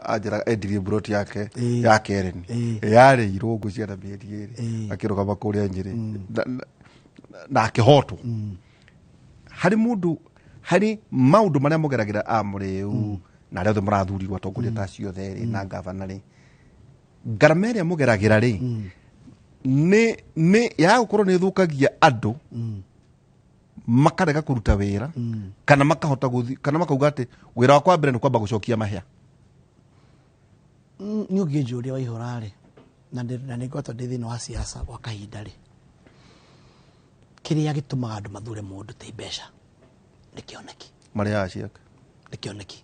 anjĩraga endirie mburoti yake ya Karen. Yarĩirwo ngũ cia na mĩeri ĩrĩ, akĩrũgama kũrĩa Nyĩrĩ. Na akĩhotwo. Harĩ mũndũ, harĩ maũndũ marĩa mũgeragĩra a mũrĩu, na arĩa othe mũrathurirwo atongoria ta acio othe rĩ, na gavana rĩ, ngarama ĩrĩa mũgeragĩra rĩ, nĩ ya gũkorwo nĩ ĩthũkagia andũ, makarega kũruta wĩra, kana makahota gũthiĩ, kana makauga atĩ wĩra wakwa wa mbere nĩ kwamba gũcokia mahĩa. Nĩ ũngĩnjũria Waihũra rĩ, na nĩ ngoretwo ndĩ thĩinĩ wa siasa gwa kahinda rĩ, kĩrĩa gĩtũmaga andũ mathure mũndũ ti mbeca, nĩ kĩoneki. Marĩhaga ciake. Nĩ kĩoneki.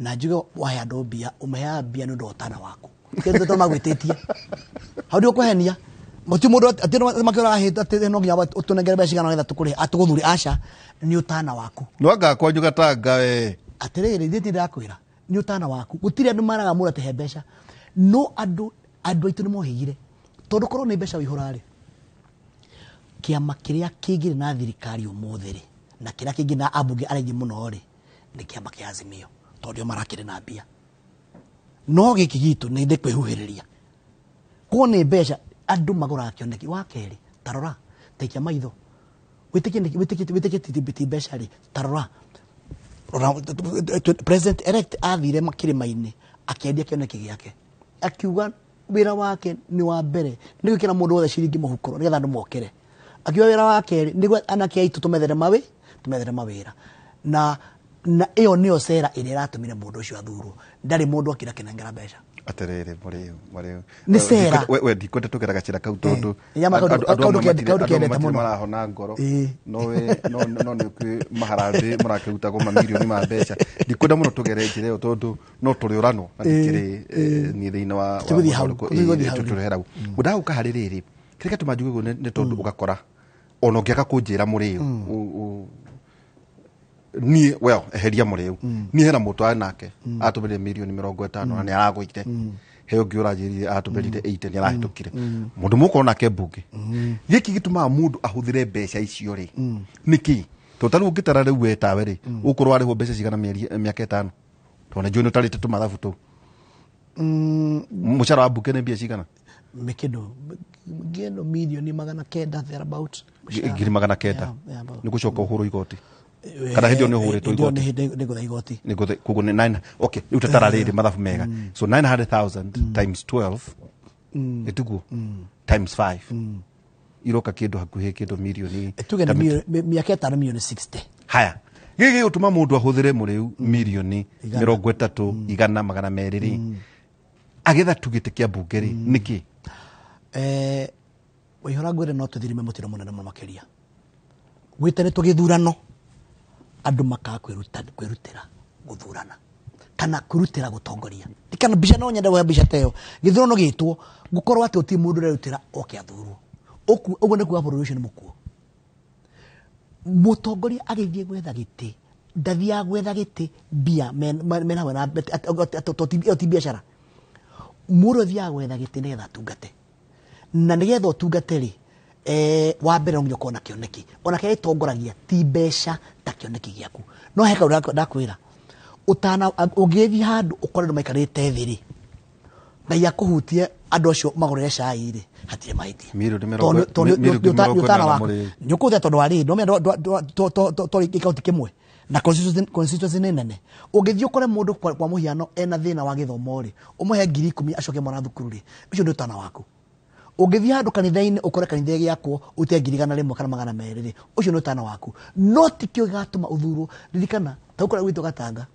Na njuge wahe andũ mbia, ũmeheaga mbia nĩ ũndũ wa ũtana waku. Kĩndũ tondũ magwĩtĩtie. Hau ndĩgũkũhenia. Mũti mũndũ atĩ no makĩora ahĩta atĩ no nginya ũtũnengere mbeca cigana nĩgetha tũkũrĩhe, atũgũthure, aca, nĩ ũtana waku. No anga kwanyu Gatanga we. Atĩrĩrĩ, ithuĩ ndĩrakwĩra, nĩ ũtana waku. Gũtirĩ andũ maraga mũndũ atĩ he mbeca. No andũ aitũ nĩ mohĩgire. Tondũ korwo nĩ mbeca ũihũra rĩ, kĩama kĩrĩa kĩngĩrĩ na thirikari ũmũthĩ rĩ, na kĩrĩa kĩngĩ na ambunge arĩa aingĩ mũno rĩ, nĩ kĩama kĩa Azimio, tondũ nĩo marakĩrĩ na mbia. No gĩkĩ gitũ nĩ ndĩkwĩhuhĩrĩria. Korwo nĩ mbeca, andũ magũraga kĩoneki. Wa kerĩ, ta rora, ta ikia maitho. Wĩtĩkie ti mbeca rĩ, ta rora. Rora, President elect athire kĩrĩma-inĩ, akĩendia kĩoneki gĩake. Akiuga wĩra wake nĩ wa mbere, nĩ gwĩkĩra mũndũ wothe ciringi mũhuko, nĩgetha andũ mokĩre. Akiuga wĩra wa kerĩ, nĩ anake aitũ tũmethere tũmethere mawĩra. Na ĩyo nĩyo cera ĩrĩa ĩratũmire mũndũ ũcio athurwo. Ndarĩ mũndũ akĩra kĩnengera mbeca. Atĩrĩrĩ, mũrĩu. Nĩ cera. We ndikwenda tũgera gacĩra kau tondũ Nyama andũ amwe kaũndũ andũ amwe kendete matirĩ mũno. marahona ngoro. No we, no, no, no nĩ ũkĩ maharambĩ mũrakĩrutagwo mamirioni ma mbeca. Ndikwenda mũno tũgere njĩra ĩyo tondũ no tũrĩũranwo na ndikĩrĩ, niĩ thĩinĩ wa Tũgũthiĩ hau, mũndũ ũrĩkũ. tũgũthiĩ hau. Tũrĩ hau. Ngwendaga gũka harĩ rĩrĩ. Kĩrĩa gĩatũma njuge ũguo nĩ tondũ ũgakora ona ũngĩaga kũnjĩra mũrĩu, niĩ, well, eheria mũrĩu. Niĩ hena mũndũ arĩ nake, atũmĩrire mirioni mĩrongo ĩtano na nĩ aragũire. He ũngĩ ũranjĩrire atũmĩrire 80 nĩ arahĩtũkire. Mũndũ mũkorwo nake mbunge. Gĩkĩ gĩtũmaga mũndũ ahũthĩre mbeca icio rĩ, nĩkĩ? Tondũ ta rĩu ũngĩtara rĩu we tawe rĩ, ũgũkorwo warĩhwo mbeca cigana mĩaka ĩtano? Tondũ nĩ njũĩ nĩ ũtarĩte tũmathabu tũu. Mũcara wa mbunge nĩ mbia cigana? Mĩkĩndũ, ngĩno mirioni magana kenda, thereabout. Ngiri magana kenda. Yeah, yeah, about. Nĩ gũcoka ũhũrwo igoti. Kana hĩndĩ ĩyo nĩ ũhũrĩtwo Hĩndĩ ĩyo igoti? nĩ hĩndĩ nĩ ngũtha igoti. Nĩ ngũtha, koguo nĩ nine, okay, rĩu tatara rĩrĩ mathabu mega. So 900,000 times 12, ĩtiguo? Times 5. Iroka kĩndũ hakuhĩ kĩndũ mirioni Tuge nĩ ta mĩta- mĩaka ĩtano mirioni 60. Haya. Gĩkĩ gĩgũtũma mũndũ ahũthĩre mũrĩu mirioni Igana. mĩrongo ĩtatũ, igana, magana merĩ rĩ. Agetha tu gĩtĩ kĩa mbunge rĩ, nĩkĩ? Waihũra, ngwĩre, no tũthirime mũtino mũnene mũno makĩria gwĩtanĩtwo gĩthurano, andũ makaga kwĩrutĩra gũthurana kana kwĩrutĩra gũtongoria. Kana mbica, no nyende kuoya mbica ta ĩyo. Gĩthurano gĩtwo gũkorwo atĩ gũtirĩ mũndũ ũrerutĩra oke athurwo. Ũguo nĩ kuga bũrũri ũcio nĩ mũkuo. Mũtongoria agĩthiĩ gwetha gĩtĩ, ndathiaga gwetha gĩtĩ mbia mena hamwe na ĩyo ti biacara. Mũndũ athiaga gwetha gĩtĩ nĩgetha atungate, na nĩgetha ũtungate rĩ, wa mbere no nginya ũkorwo na kĩoneki. Ona kĩrĩa gĩtongoragia ti mbeca ta kĩoneki gĩaku. No he kaũndũ ndakwĩra, ũtana ũngĩthiĩ handũ ũkore andũ maikarĩte thĩ rĩ, Ngai akũhutie, andũ acio magũrĩre cai rĩ, hatirĩ mahĩtia. Mirioni Tondũ mirioni nĩ mĩrongo ũtana ĩnana waku mũrĩ. Nĩ ũkũthĩa tondũ wa rĩrĩ, nĩũmenya twarĩ gĩkaunti kĩmwe na constituency nĩ nene. Ũngĩthiĩ ũkore mũndũ kwa mũhiano ena thĩna wa gĩthomo rĩ, ũmũhe 10,000 acoke mwana thukuru rĩ, ũcio nĩ ũtana waku. Ũngĩthiĩ handũ kanitha-inĩ ũkore kanitha ĩgĩakwo, ũte 100,000 kana 200 rĩ, ũcio nĩ ũtana waku. No ti kĩo gĩgatũma ũthurwo. Ririkana ta ũkora gwitũ Gatanga,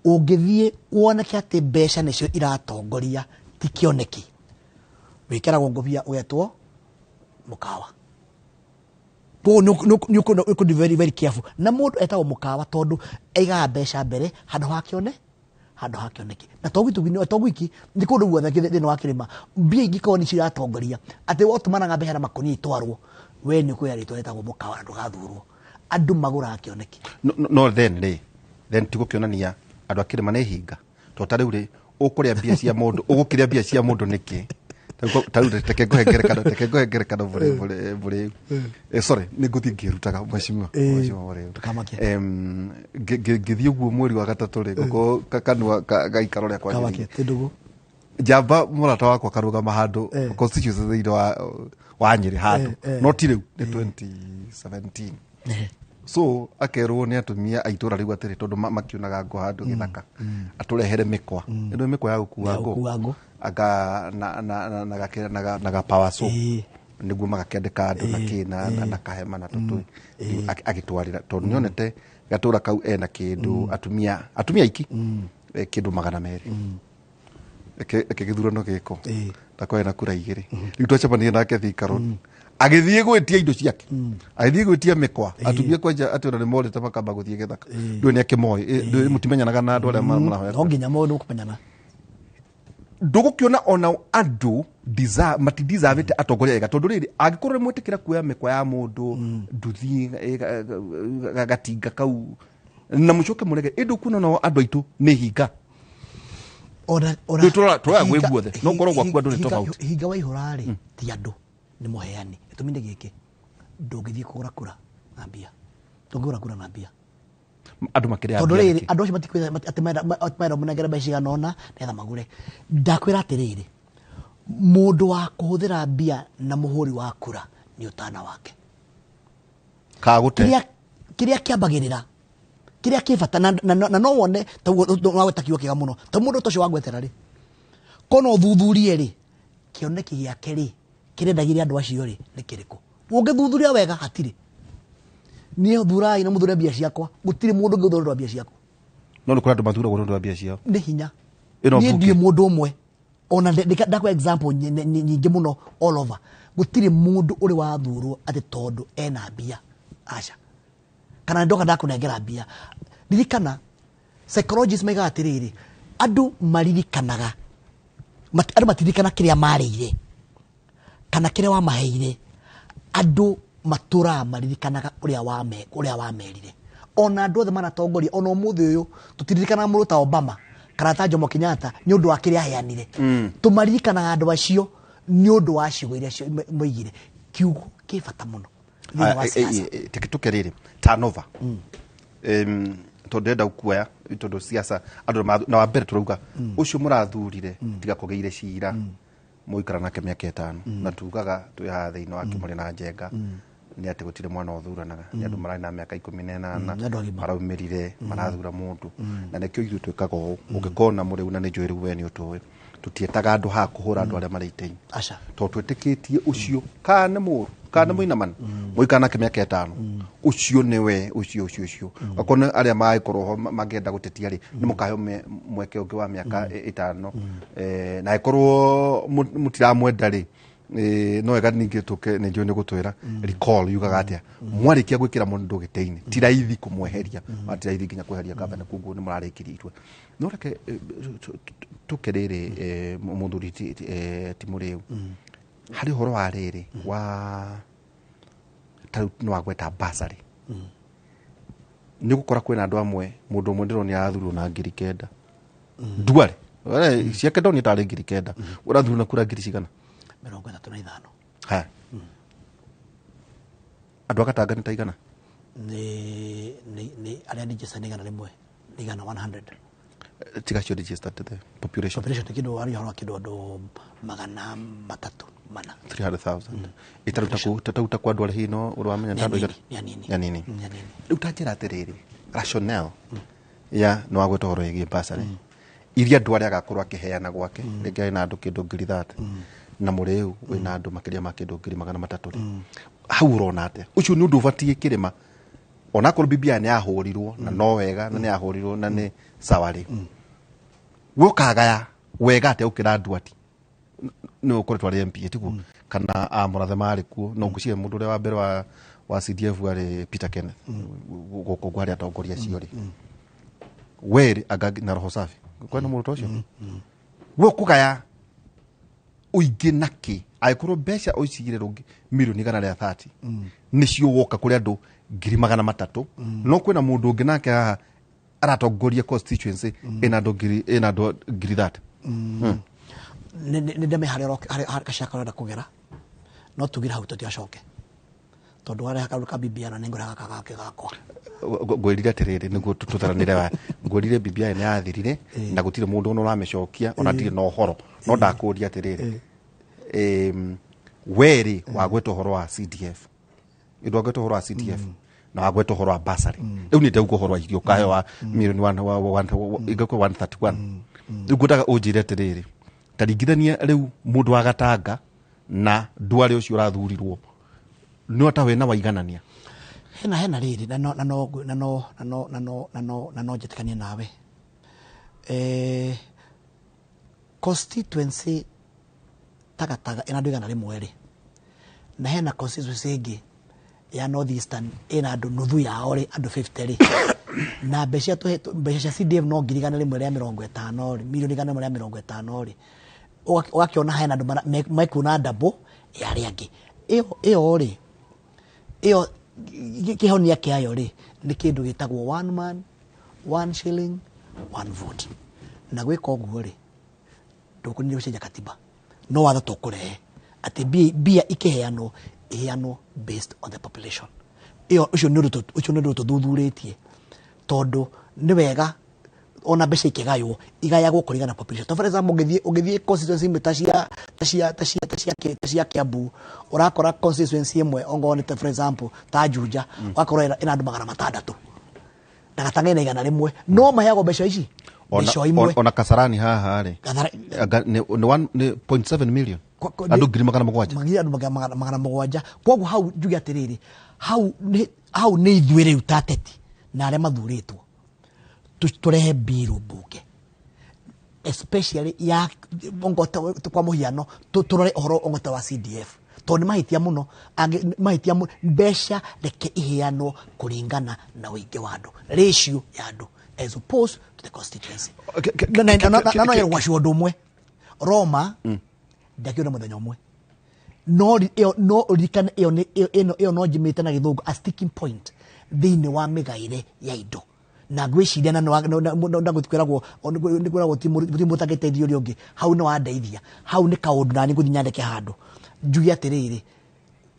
ũngĩthiĩ woneke atĩ mbeca nĩcio iratongoria ti kĩoneki, wĩkĩragwo ngũbia ũgetwo mũkawa. Koguo nĩ ũkũ be very very careful na mũndũ etagwo mũkawa, tondũ aigaga mbeca mbere handũ ha kĩone handũ ha kĩoneki. Na to gwitũ, to gwiki, nĩ kũndũ guothe thĩinĩ wa kĩrĩma. Mbia ingĩkorwo nĩcio iratongoria, atĩ wotũmanaga mbeca na makũnia itwarwo, we nĩ ũkũoya rĩtwa rĩtagwo mũkawa na ndũgathurwo. Andũ magũraga kĩoneki. No then rĩ, then tigũkĩonania andũ a kĩrĩma nĩ hinga, to ta rĩu rĩ, ũkũrĩa mbia cia mũndũ, ũgũkĩrĩa mbia cia mũndũ nĩkĩ? Ta rĩu reke ngũhe ngerekano mũrĩu. Sorry, nĩ ngũthiĩ ngĩrutaga, mheshimiwa. Mheshimiwa mũrĩu. Ndũkamakie. Ngĩthiĩ ũguo mweri wa gatatũ rĩ, gũkũ kanua gaikaro rĩa Kamakie kwanjĩrĩirie ti ndũgũ. Njamba mũrata wakwa karũgama handũ constituency thĩinĩ wa Nyĩrĩ handũ. No ti rĩu, nĩ 2017. So akerwo nĩ atumia a itũra rĩu atĩrĩ, tondũ makiunaga ngũ handũ gĩthaka, atũrehere mĩkwa ĩno, mĩkwa ya gũkua Ya ngũ. Gũkua ngũ. Anga na na ga power saw, nĩguo magakĩandĩka andũ na kĩ na kahema na tũtũ. Agĩtwarĩra, tondũ nĩonete gatũra kau ena kĩndũ, atumia aiki, kĩndũ 200. Eke gĩthurano gĩko ndakorwo na kura igĩrĩ. Rĩu twacemania nake Thika Road, agĩthiĩ gwĩtia indo ciake, agĩthiĩ gwĩtia mĩkwa. Atumia kwanja atĩ ona nĩ morĩte makamba gũthiĩ gĩthaka. Ndũĩ nĩ akĩmoĩ. Ndũĩ mũtimenyanaga na andũ arĩa marahoya. No nginya mũndũ kũmenyana. Ndũgũkĩona ona andũ matideservĩte atongoria ega, tondũ rĩrĩ, angĩkorwo nĩ mwĩtĩkĩra kuoya mĩkwa ya mũndũ, nduthi, gatinga kau, na mũcoke mũrege, ĩndĩ ũkuona nao andũ aitũ nĩ hinga. Ona Rĩu tũroya gwĩ guothe, no ũkorwo gwaku andũ nĩ tofauti. Hinga waihũra rĩ, ti andũ, nĩ mũheani. Gĩtũmi nĩ gĩkĩ, ndũngĩthiĩ kũgũra kura na mbia, ndũngĩgũra kura na mbia. Andũ makĩrĩa Tondũ mbia rĩrĩ, nĩkĩ? Andũ acio matikwĩra atĩ menda mũnengere mbeca cigana ũna nĩgetha magũre. Ndakwĩra atĩrĩrĩ, mũndũ wa kũhũthĩra mbia na mũhũri wa kura nĩ ũtana wake. Kagũte. Kĩrĩa kĩambagĩrĩra, kĩrĩa kĩ bata, na no wone taguo wagweta kiugo kĩega mũno, ta mũndũ ta ũcio wagwetera rĩ, ko no ũthuthurie rĩ, kĩoneki gĩake rĩ, kĩrendagĩria andũ acio rĩ, nĩ kĩrĩkũ? Ũngĩthuthuria wega, hatirĩ. Niĩ thurai na mũthure mbia ciakwa, gũtirĩ mũndũ ũngĩ ũthũra mbia ciaku. No nĩ kũrĩ andũ mathuragwo nĩ ũndũ wa mbia ciao. Nĩ hinya. Ĩno Niĩ mbunge. ndiĩ mũndũ ũmwe ona ndakwa example nyingĩ mũno all over. Gũtirĩ mũndũ ũrĩ wathurwo atĩ tondũ ena mbia, aca, kana ndoka ndakũnengera mbia. Ririkana, psychologists maigaga atĩrĩrĩ, andũ maririkanaga andũ matiririkana kĩrĩa marĩire kana kĩrĩa wamaheire. Andũ matũraga maririkanaga ũrĩa wamerire. Ona andũ othe manatongoria, ona ũmũthĩ ũyũ tũtiririkanaga mũndũ ta Obama kana ta Jomo Kenyatta nĩ ũndũ wa kĩrĩa aheanire. Tũmaririkanaga andũ acio nĩ ũndũ wa ciugo iria moigire. Kiugo kĩ bata mũno thĩinĩ wa siasa. Tũke rĩrĩ turnover, tondũ ndĩrenda kuoya, tondũ siasa andũ na wa mbere tũrauga ũcio mũrathurire tiga kũgĩire cira, mũikara nake mĩaka 5. Na tugaga twĩ haha thĩinĩ wa kĩmũrĩ na njenga nĩ atĩ gũtirĩ mwana ũthuranaga, nĩ andũ mararĩ na mĩaka 18 Nĩ andũ agima. Maraumĩrire marathura mũndũ, na nĩkĩo ithuĩ twĩkaga ũũ. Ũngĩkona mũrĩu, na nĩ njũĩ rĩu we nĩ ũtũĩ, tũtietaga andũ haha kũhũra andũ arĩa marĩ itĩ-inĩ, Aca. tondũ twĩtĩkĩtie ũcio kana nĩ mũũru Kana nĩ mũinamani mũikara nake mĩaka 5, ũcio nĩwe ũcio ũcio ũcio. Akorwo nĩ arĩa magĩkorwo ho mangĩenda gũtetia rĩ, nĩ mũkaheo mweke ũngĩ wa mĩaka 5. Na ĩkorwo mũtiramwenda rĩ, no wega ningĩ tũke nĩ njũĩ nĩ gũtwĩra recall yugaga atĩa mwarĩkia gwĩkĩra mũndũ gĩtĩ-inĩ, ti raithi kũmweheria, na ti raithi nginya kweheria gavana, koguo nĩ mũrarĩkirie itua. No reke tũke rĩrĩ, mũthuri ti mũrĩu harĩ ũhoro wa rĩrĩ wa tarĩu nĩ wagweta basarĩ, nĩ ũgũkora kwĩna andũ amwe, mũndũ ũmwe ndĩrona arathurwo na 9,000 nduarĩ ciake, ndonire tarĩ 9,000, ũrathurwo na kura ngiri cigana? 35. Haya, andũ a Gatanga nĩ ta igana? Nĩ arĩa registered nĩ 100, nĩ igana 100. Tiga cio registered, the population. Population nĩ kĩndũ arĩa ũhoro wa kĩndũ andũ 304. 300,000 ĩtaruta ta kwa andũ arĩa hihi no ũramenya Nĩ ta andũ anini, igana. Nĩ anini. Nĩ anini. Nĩ anini. Rĩu ta njĩra atĩrĩrĩ, rationale ya nĩ wagweta ũhoro wĩgiĩ basarĩ iria andũ arĩa agakorwo akĩheana gwake, rĩngĩ arĩ na andũ kĩndũ 30,000 na mũrĩu wĩna andũ makĩria ma kĩndũ 300,000 rĩ, hau ũrona atĩa? Ũcio nĩ ũndũ ũbatiĩ kĩrĩma, onakorwo BBI nĩ yahũrirwo na no wega na nĩ yahũrirwo na nĩ sawa rĩ, we ũkagaya wega atĩa ũkĩra andũ ati nĩ ũkoretwo arĩ MP tiguo kana a mũrathe marĩ kuo, no ngwĩciria mũndũ ũrĩa wa mbere wa CDF arĩ Peter Kenneth gũkũ harĩ atongoria acio rĩ, werĩ anga na roho safi kwena mũndũ ta ũcio, we ũkũgaya ũingĩ nakĩ angĩkorwo mbeca ũicigire rũngĩ mirioni 130 nĩcio woka kũrĩ andũ 300,000, no kwĩna mũndũ ũngĩ nake haha aratongoria constituency ĩna andũ ngiri ĩna andũ 30,000? Nĩ ndeme harĩa gacaka ũrenda kũgera, no tugire hau tũtigacoke tondũ wareha kaũndũ ka BBI na nĩngũreha gaka gake gakwa. Ngwĩrire atĩrĩrĩ, nĩguo tũtaranĩre wa ngwĩrire BBI nĩ yathirire na gũtirĩ mũndũ ona ũramĩcokia, ona ndirĩ na ũhoro, no ndakũria atĩrĩrĩ, werĩ wagweta ũhoro wa CDF, ndwagweta ũhoro wa CDF na wagweta ũhoro wa basarĩ, rĩu nĩ ndauga ũhoro wa irio ũkahe wa mirioni ingĩkorwo 131, rĩu ngwendaga ũnjĩre atĩrĩrĩ, ta ringithania rĩu mũndũ wa Gatanga na ndware ũcio ũrathurirwo, no ta wĩna waiganania. Hena rĩrĩ na no na no na no na no na no na no na no njĩtĩkanie nawe, constituency Tagataga ĩna andũ 100 rĩ, na hena constituency ĩngĩ ya North Eastern ĩna andũ nuthu yao rĩ, andũ 50 rĩ, na mbeca mbeca cia CDF no 150,000 rĩ, mirioni 150 rĩ, ũgakĩona hena andũ mekuona double ya arĩa angĩ. Ĩyo rĩ, ĩyo kĩhonia kĩayo rĩ nĩ kĩndũ gĩtagwo one man, one shilling, one vote. Na gwĩka ũguo rĩ, ndũkũnire gũcenjia katiba, no watho tũkũrehe atĩ mbia ikĩheanwo iheanwo based on the population. Ĩyo ũcio nĩ ũndũ tũthuthurĩtie, tondũ nĩ wega ona mbeca ikĩgaywo igayagwo kũringana na population. For example, ũngĩthiĩ constituency imwe ta cia Kiambu, ũrakora constituency ĩmwe ongorwo nĩ ta for example ta Juja, ũgakora ĩna andũ 600 na Gatanga ĩna 100, no maheagwo mbeca ici mbeca imwe. Ona Kasarani haha rĩ, nĩ 0.7 million, andũ 700,000. Magiri andũ 700. Koguo hau njuge atĩrĩrĩ, hau nĩ ithuĩ rĩu ta ateti na arĩa mathurĩtwo tũrehe mbiru mbunge, especially ya ongote kwa mũhiano tũrore ũhoro ongote wa CDF, tondũ nĩ mahĩtia mũno mahĩtia mũno. Mbeca reke iheanwo kũringana na ũingĩ wa andũ, ratio ya andũ as opposed to the constituency. Na no yerũgwaciwo ũndũ ũmwe Roma ndakĩona mũthenya ũmwe, no ĩyo no ũririkane ĩyo nĩ ĩyo no njimĩte na gĩthũngũ a sticking point thĩinĩ wa mĩgaĩre ya indo, na ngwĩciria na na kwĩragwo nĩ kwĩragwo ti mũtangĩteithia ũrĩa ũngĩ. Hau nĩ wandeithia, hau nĩ kaũndũ nani ngũthiĩ nyandĩke handũ njuge atĩrĩrĩ,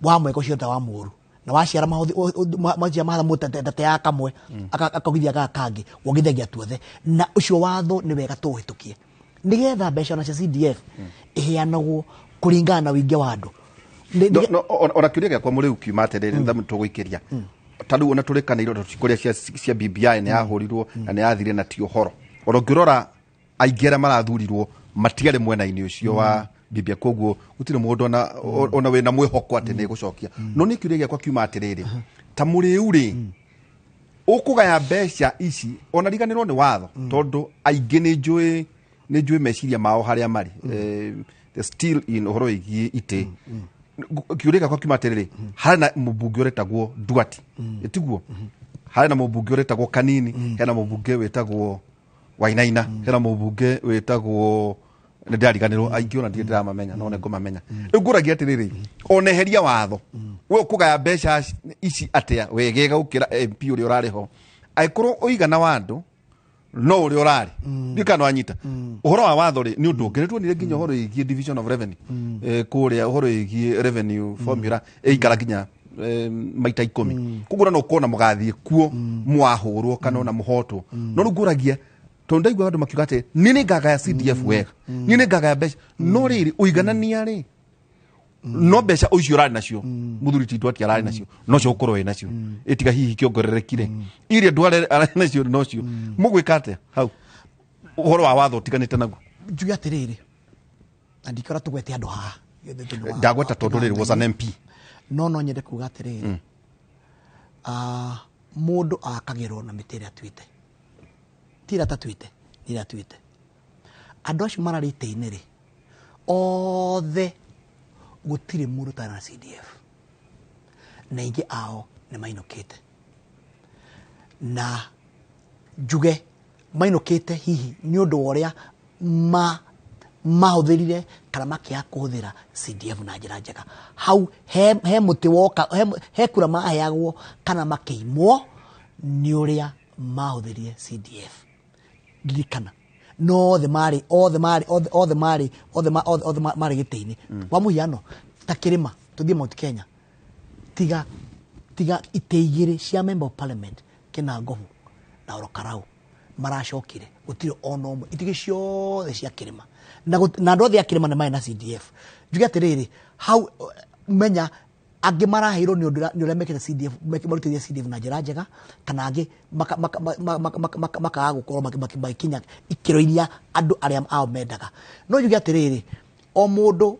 wa mwega ũcio ta wa mũru na waciara macia mahatha mũtate ya kamwe akogithia gaka kangĩ wongithagia tuothe, na ũcio watho nĩ wega tũũhĩtũkie nĩgetha mbeca ona cia CDF iheanagwo kũringana na ũingĩ wa andũ. No, ona kĩũria gĩakwa mũrĩu kiuma atĩrĩrĩ, nĩ tũgũikĩria ta rĩu ona tũrĩkanĩire ona kũrĩa cia BBI nĩ yahũrirwo na nĩ yathire na ti ũhoro, ona ũngĩrora aingĩ arĩa marathurirwo matiarĩ mwena-inĩ ũcio wa Bibia koguo gutire mundu ona ona wina mwihoko ati ni gucokia no ni kiuria giakwa kiuma atiriri ta muriu ri ukugaya mbeca ici ona riganirwo ni watho tondu aingi ni njui meciria mao haria mari the still in uhoro igie ite kiuria giakwa kiuma atiriri hari na mubunge uretagwo Duati itiguo hari na mubunge uretagwo Kanini hena mubunge witagwo Wainaina hena mubunge witagwo ndariganirwo aingi ona ndiramamenya no ngomamenya riu nguragia atiriri oneheria watho we ukugaya mbeca ici atia wegega gukira MP uria urari ho aikorwo uigana wa andu no uria urari ndikana wanyita uhoro wa watho ri ni undu ungi tuonire nginya uhoro igie division of revenue kuria uhoro igie revenue formula ikara nginya maita 10 koguo no ukona mugathie kuo mwahurwo kana ona muhotwo no riu nguragia tondu ndaigua andu makiuga ati ni ni ngagaya CDF wega ni ni ngagaya mbeca no riri uiganania ri no mbeca ucio urari nacio muthuri ti Duati arari nacio no cio ukorwo wi nacio itiga hihi kiongererekire iria andu arari nacio nocio mugwika atia hau uhoro wa watho utiganite naguo njuge atiriri na ndikora tugwete andu haha ndagweta tondu riri was an MP no nyende kuga atiriri mundu akagirwo na miti iria atuite tira tatuite nira tuite andu acio marari ite-inĩ rĩ othe gũtirĩ mũndũ ũtarĩ na CDF na aingĩ ao nĩ mainũkĩte na njuge mainũkĩte hihi nĩ ũndũ wa ũrĩa mahũthĩrire kana makĩaga kũhũthĩra CDF na njĩra njega hau he mũtĩ woka he kura maheagwo kana makĩimwo nĩ ũrĩa mahũthĩrire CDF ririkana no othe marĩ gĩtĩ-inĩ kwa mũhiano ta kĩrĩma tũthiĩ Mount Kenya tiga itĩ igĩrĩ cia member of parliament Kĩnangobu na Orokarau maracokire gũtirĩ ona ũmwe itĩ ciothe cia kĩrĩma na andũ othe a kĩrĩma nĩ marĩ na CDF njuge atĩrĩrĩ hau menya angĩ maraheirwo nĩ ũrĩa mekĩte CDF marutithia CDF na njĩra njega kana angĩ makaga gũkorwo magĩkinya ikĩro iria andũ arĩa ao mendaga no njuge atĩrĩrĩ o mũndũ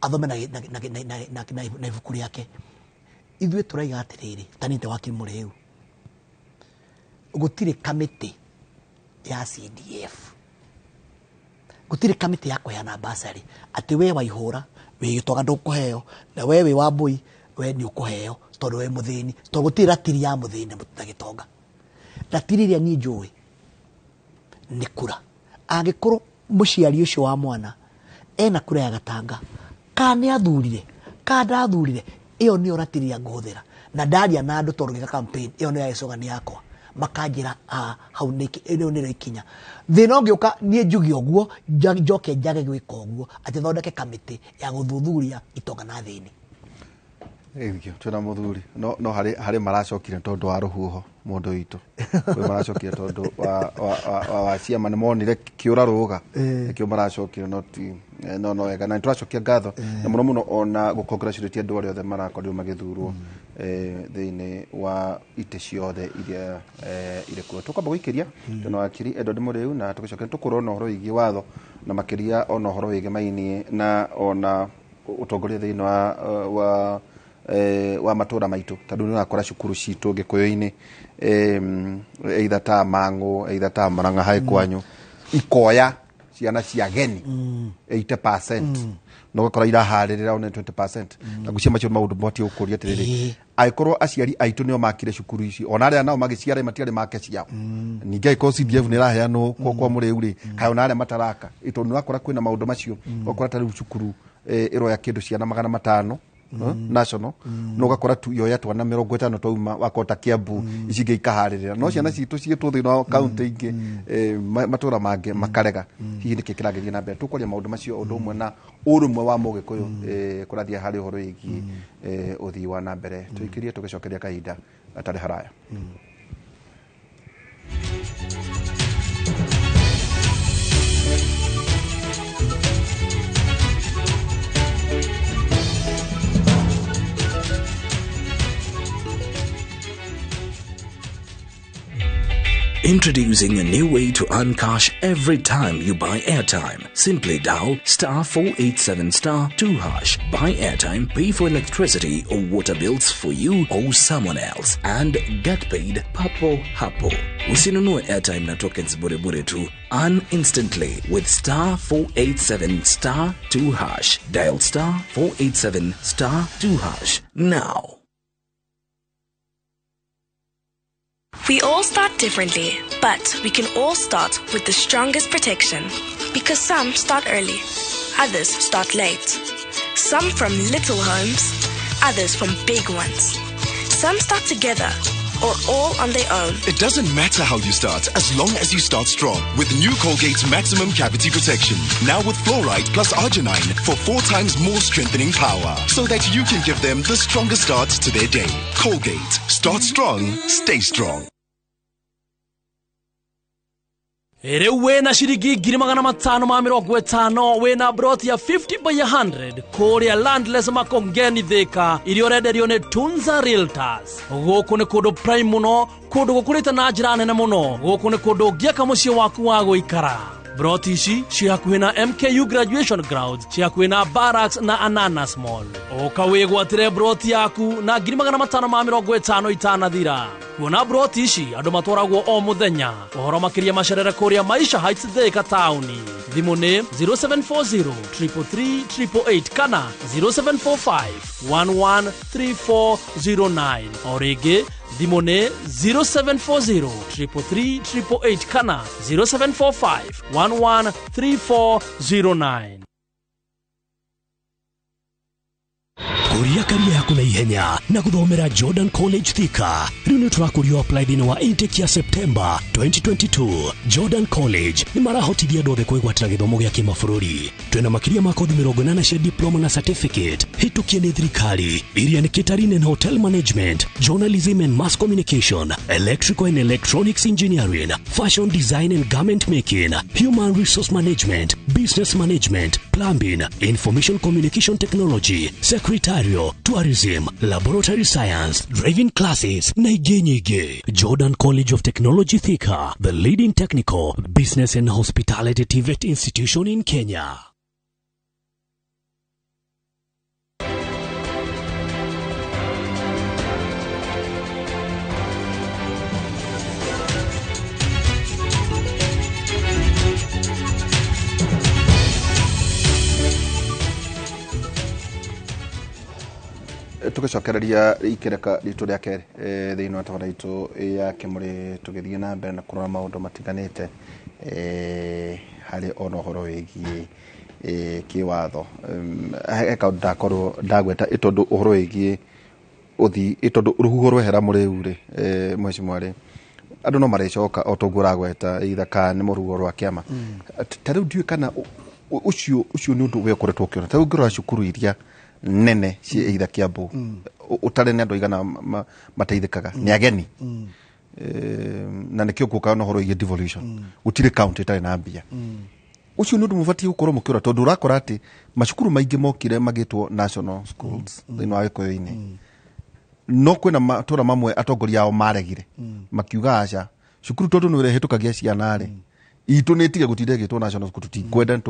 athome na ibuku rĩake ithuĩ tũraiga atĩrĩrĩ ta niĩ wakiri Mũrĩu gũtirĩ kamĩtĩ ya CDF gũtirĩ kamĩtĩ ya kũheana basarĩ atĩ we waihũra wĩ gĩtonga ndũkũheo na we wĩ Wambui we nĩ ũkũheo tondũ we mũthĩni tondũ gũtirĩ ratiri ya mũthĩni na gĩtonga ratiri ĩrĩa niĩ njũĩ nĩ kura angĩkorwo mũciari ũcio wa mwana ena kura ya gatanga kana nĩ athurire kana ndathurire ĩyo nĩyo ratiri ĩrĩa ngũhũthĩra na ndaria na andũ tondũ ngĩka campaign ĩyo nĩyo ya gĩcoga nĩ yakwa makanjĩra hau nĩrĩo nĩrĩo ikinya thĩna ũngĩũka niĩ njuge ũguo njoke njage gwĩka ũguo atĩ thondeke kamĩtĩ ya gũthuthuria itonga na thĩni Thank twina muthuri no hari maracokire tondu wa ruhuho mundu witu kwi maracokire tondu wa ciama ni monire kiura ruga nikio maracokire no ti no wega na turacokia ngatho na muno muno ona gukongratulate andu aria othe marakorirwo magithurwo thiini wa ite ciothe iria irĩ kuo tukwamba guikiria twina wakiri Edward Mũrĩu na tugicokia tukurona uhoro wigie watho na makiria ona uhoro wigie mainie na ona utongoria thiini wa matura maitu tondu ni urakora cukuru citu gikuyu-ini either ta Mang'u either ta Murang'a hai kwanyu ikoya ciana cia geni 80% no gakora iraharĩrĩra one 20% na gucia macio maundu mbatie gukuria atiriri aikorwo aciari aitu nio makire cukuru ici ona aria nao magiciara matiarĩ make ciao ningĩ aikorwo CDF nĩ iraheanwo kwa Mũrĩu rĩ kaĩ ona aria mataraka tondu nĩ ũrakora kwĩna maũndũ macio ũgakora ta rĩu cukuru ĩroya kĩndũ ciana 500 national no gakora tu yoya twana 50 twauma wakota Kiambu ici ingĩ ikaharĩrĩra no ciana citũ ciĩtwo thĩinĩ wa kaunti ingĩ matũra mangĩ makarega hihi nĩkĩ kĩragĩthiĩ na mbere tũkwaria maũndũ macio ũndũ ũmwe na ũrũmwe wa mũgĩkũyũ kũrathiĩ harĩ ũhoro wĩgiĩ ũthii wa na mbere tũikĩrie tũgĩcokeria kahinda gatarĩ haraya. Introducing a new way to earn cash every time you buy airtime. Simply dial star 487 star 2 hash. Buy airtime, pay for electricity or water bills for you or someone else, and get paid papo hapo. Usinunue airtime na tokens bure bure tu. Earn instantly with star 487 star 2 hash. Dial star 487 star 2 hash now. We all start differently, but we can all start with the strongest protection. Because some start early, others start late. Some from little homes, others from big ones. Some start together or all on their own. It doesn't matter how you start, as long as you start strong with new Colgate Maximum Cavity Protection. Now with fluoride plus arginine for 4 times more strengthening power, so that you can give them the strongest start to their day. Colgate. Start strong, stay strong. Rĩu wĩna ciringi 550,000 wĩna broti ya 50 by 100 kũrĩa Landless Makongeni Thika iria ũrenderio nĩ Tunza Realtors. Gũkũ nĩ kũndũ prime mũno, kũndũ gũkũrĩte na njĩra nene mũno. Gũkũ nĩ kũndũ ũngĩaka mũciĩ waku wa gũikara. Broti ici ciĩ hakuhĩ na MKU Graduation Grounds, ciĩ hakuhĩ na Barracks na Ananas Mall. Ũka wĩgwatĩre broti yaku na 550,000 itanathira. Kuona broti ici andũ matwaragwo o mũthenya. Ũhoro makĩria macerere kũrĩa Maisha Heights Thika taũni. Thimũ nĩ 0740 333 888 kana 0745 113409. O rĩngĩ thimũ nĩ 0740 333 888 kana 0745 113409. Kũria karia yaku na ihenya na gũthomera Jordan College Thika. Rĩu nĩ tũrakũrio apply thĩinĩ wa intake ya September 2022. Jordan College nĩ marahotithia andũ othe kwĩgwatĩra gĩthomo gĩa kĩmabũrũri. Twĩna makĩria ma kothi 80 cia diploma na certificate hĩtũkie nĩ thirikari iria nĩ catering and hotel management, journalism and mass communication, electrical and electronics engineering, fashion design and garment making, human resource management, business management, plumbing, information communication technology, secretarial, tourism, laboratory science, driving classes na ingĩ nyingĩ. Jordan College of Technology Thika, the leading technical, business and hospitality TVET institution in Kenya. Tugicokereria ikereka ritu ria keri thiini wa tabara itu ya Kimuri tugithie na mbere na kurora maundu matiganite hari ona uhoro wigie kiwatho. He kaundu ndakorwo ndagweta tondu uhoro wigie uthi tondu ruhuho rwehera muriu ri mheshimiwa ri andu no marecoka o toguo uragweta either ka ni murugo rwa kiama. Ta riu ndiũĩ kana ucio ni undu we ukoretwo ukiona. Ta riu ngirora cukuru iria nene cia either Kiambu utare ni andu aigana mateithikaga ni ageni, na nikio guka na horo devolution gutire county itari na mbia. Ucio ni undu mubatie gukorwo mukiura tondu urakora ati macukuru maingi mokire magitwo national schools thiini wa Gikuyu-ini, no kwina matura mamwe atongoria ao maregire makiuga aca cukuru tondu ni urehitukagia ciana ri itu ni tige gutinde gitwo national school tutikwenda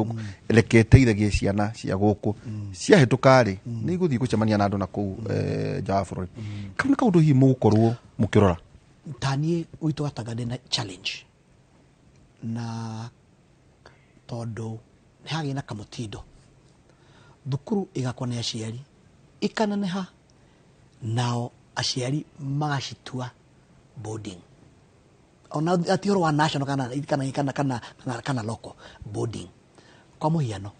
reke teithagie ciana cia guku ciahituka ri ni iguthii gucemania na andu na kuu nja wa bururi. Kau ni kaundu hihi mugukorwo mukirora? Tanie gwitũ Gatanga ndĩna challenge na tondu nĩ hagĩa na kamũtindo thukuru ĩgakwo nĩ aciari ikaneneha nao aciari magacitua boarding ona ati horo wa national kana kana kana kana kana kana local boarding. Kwa muhiano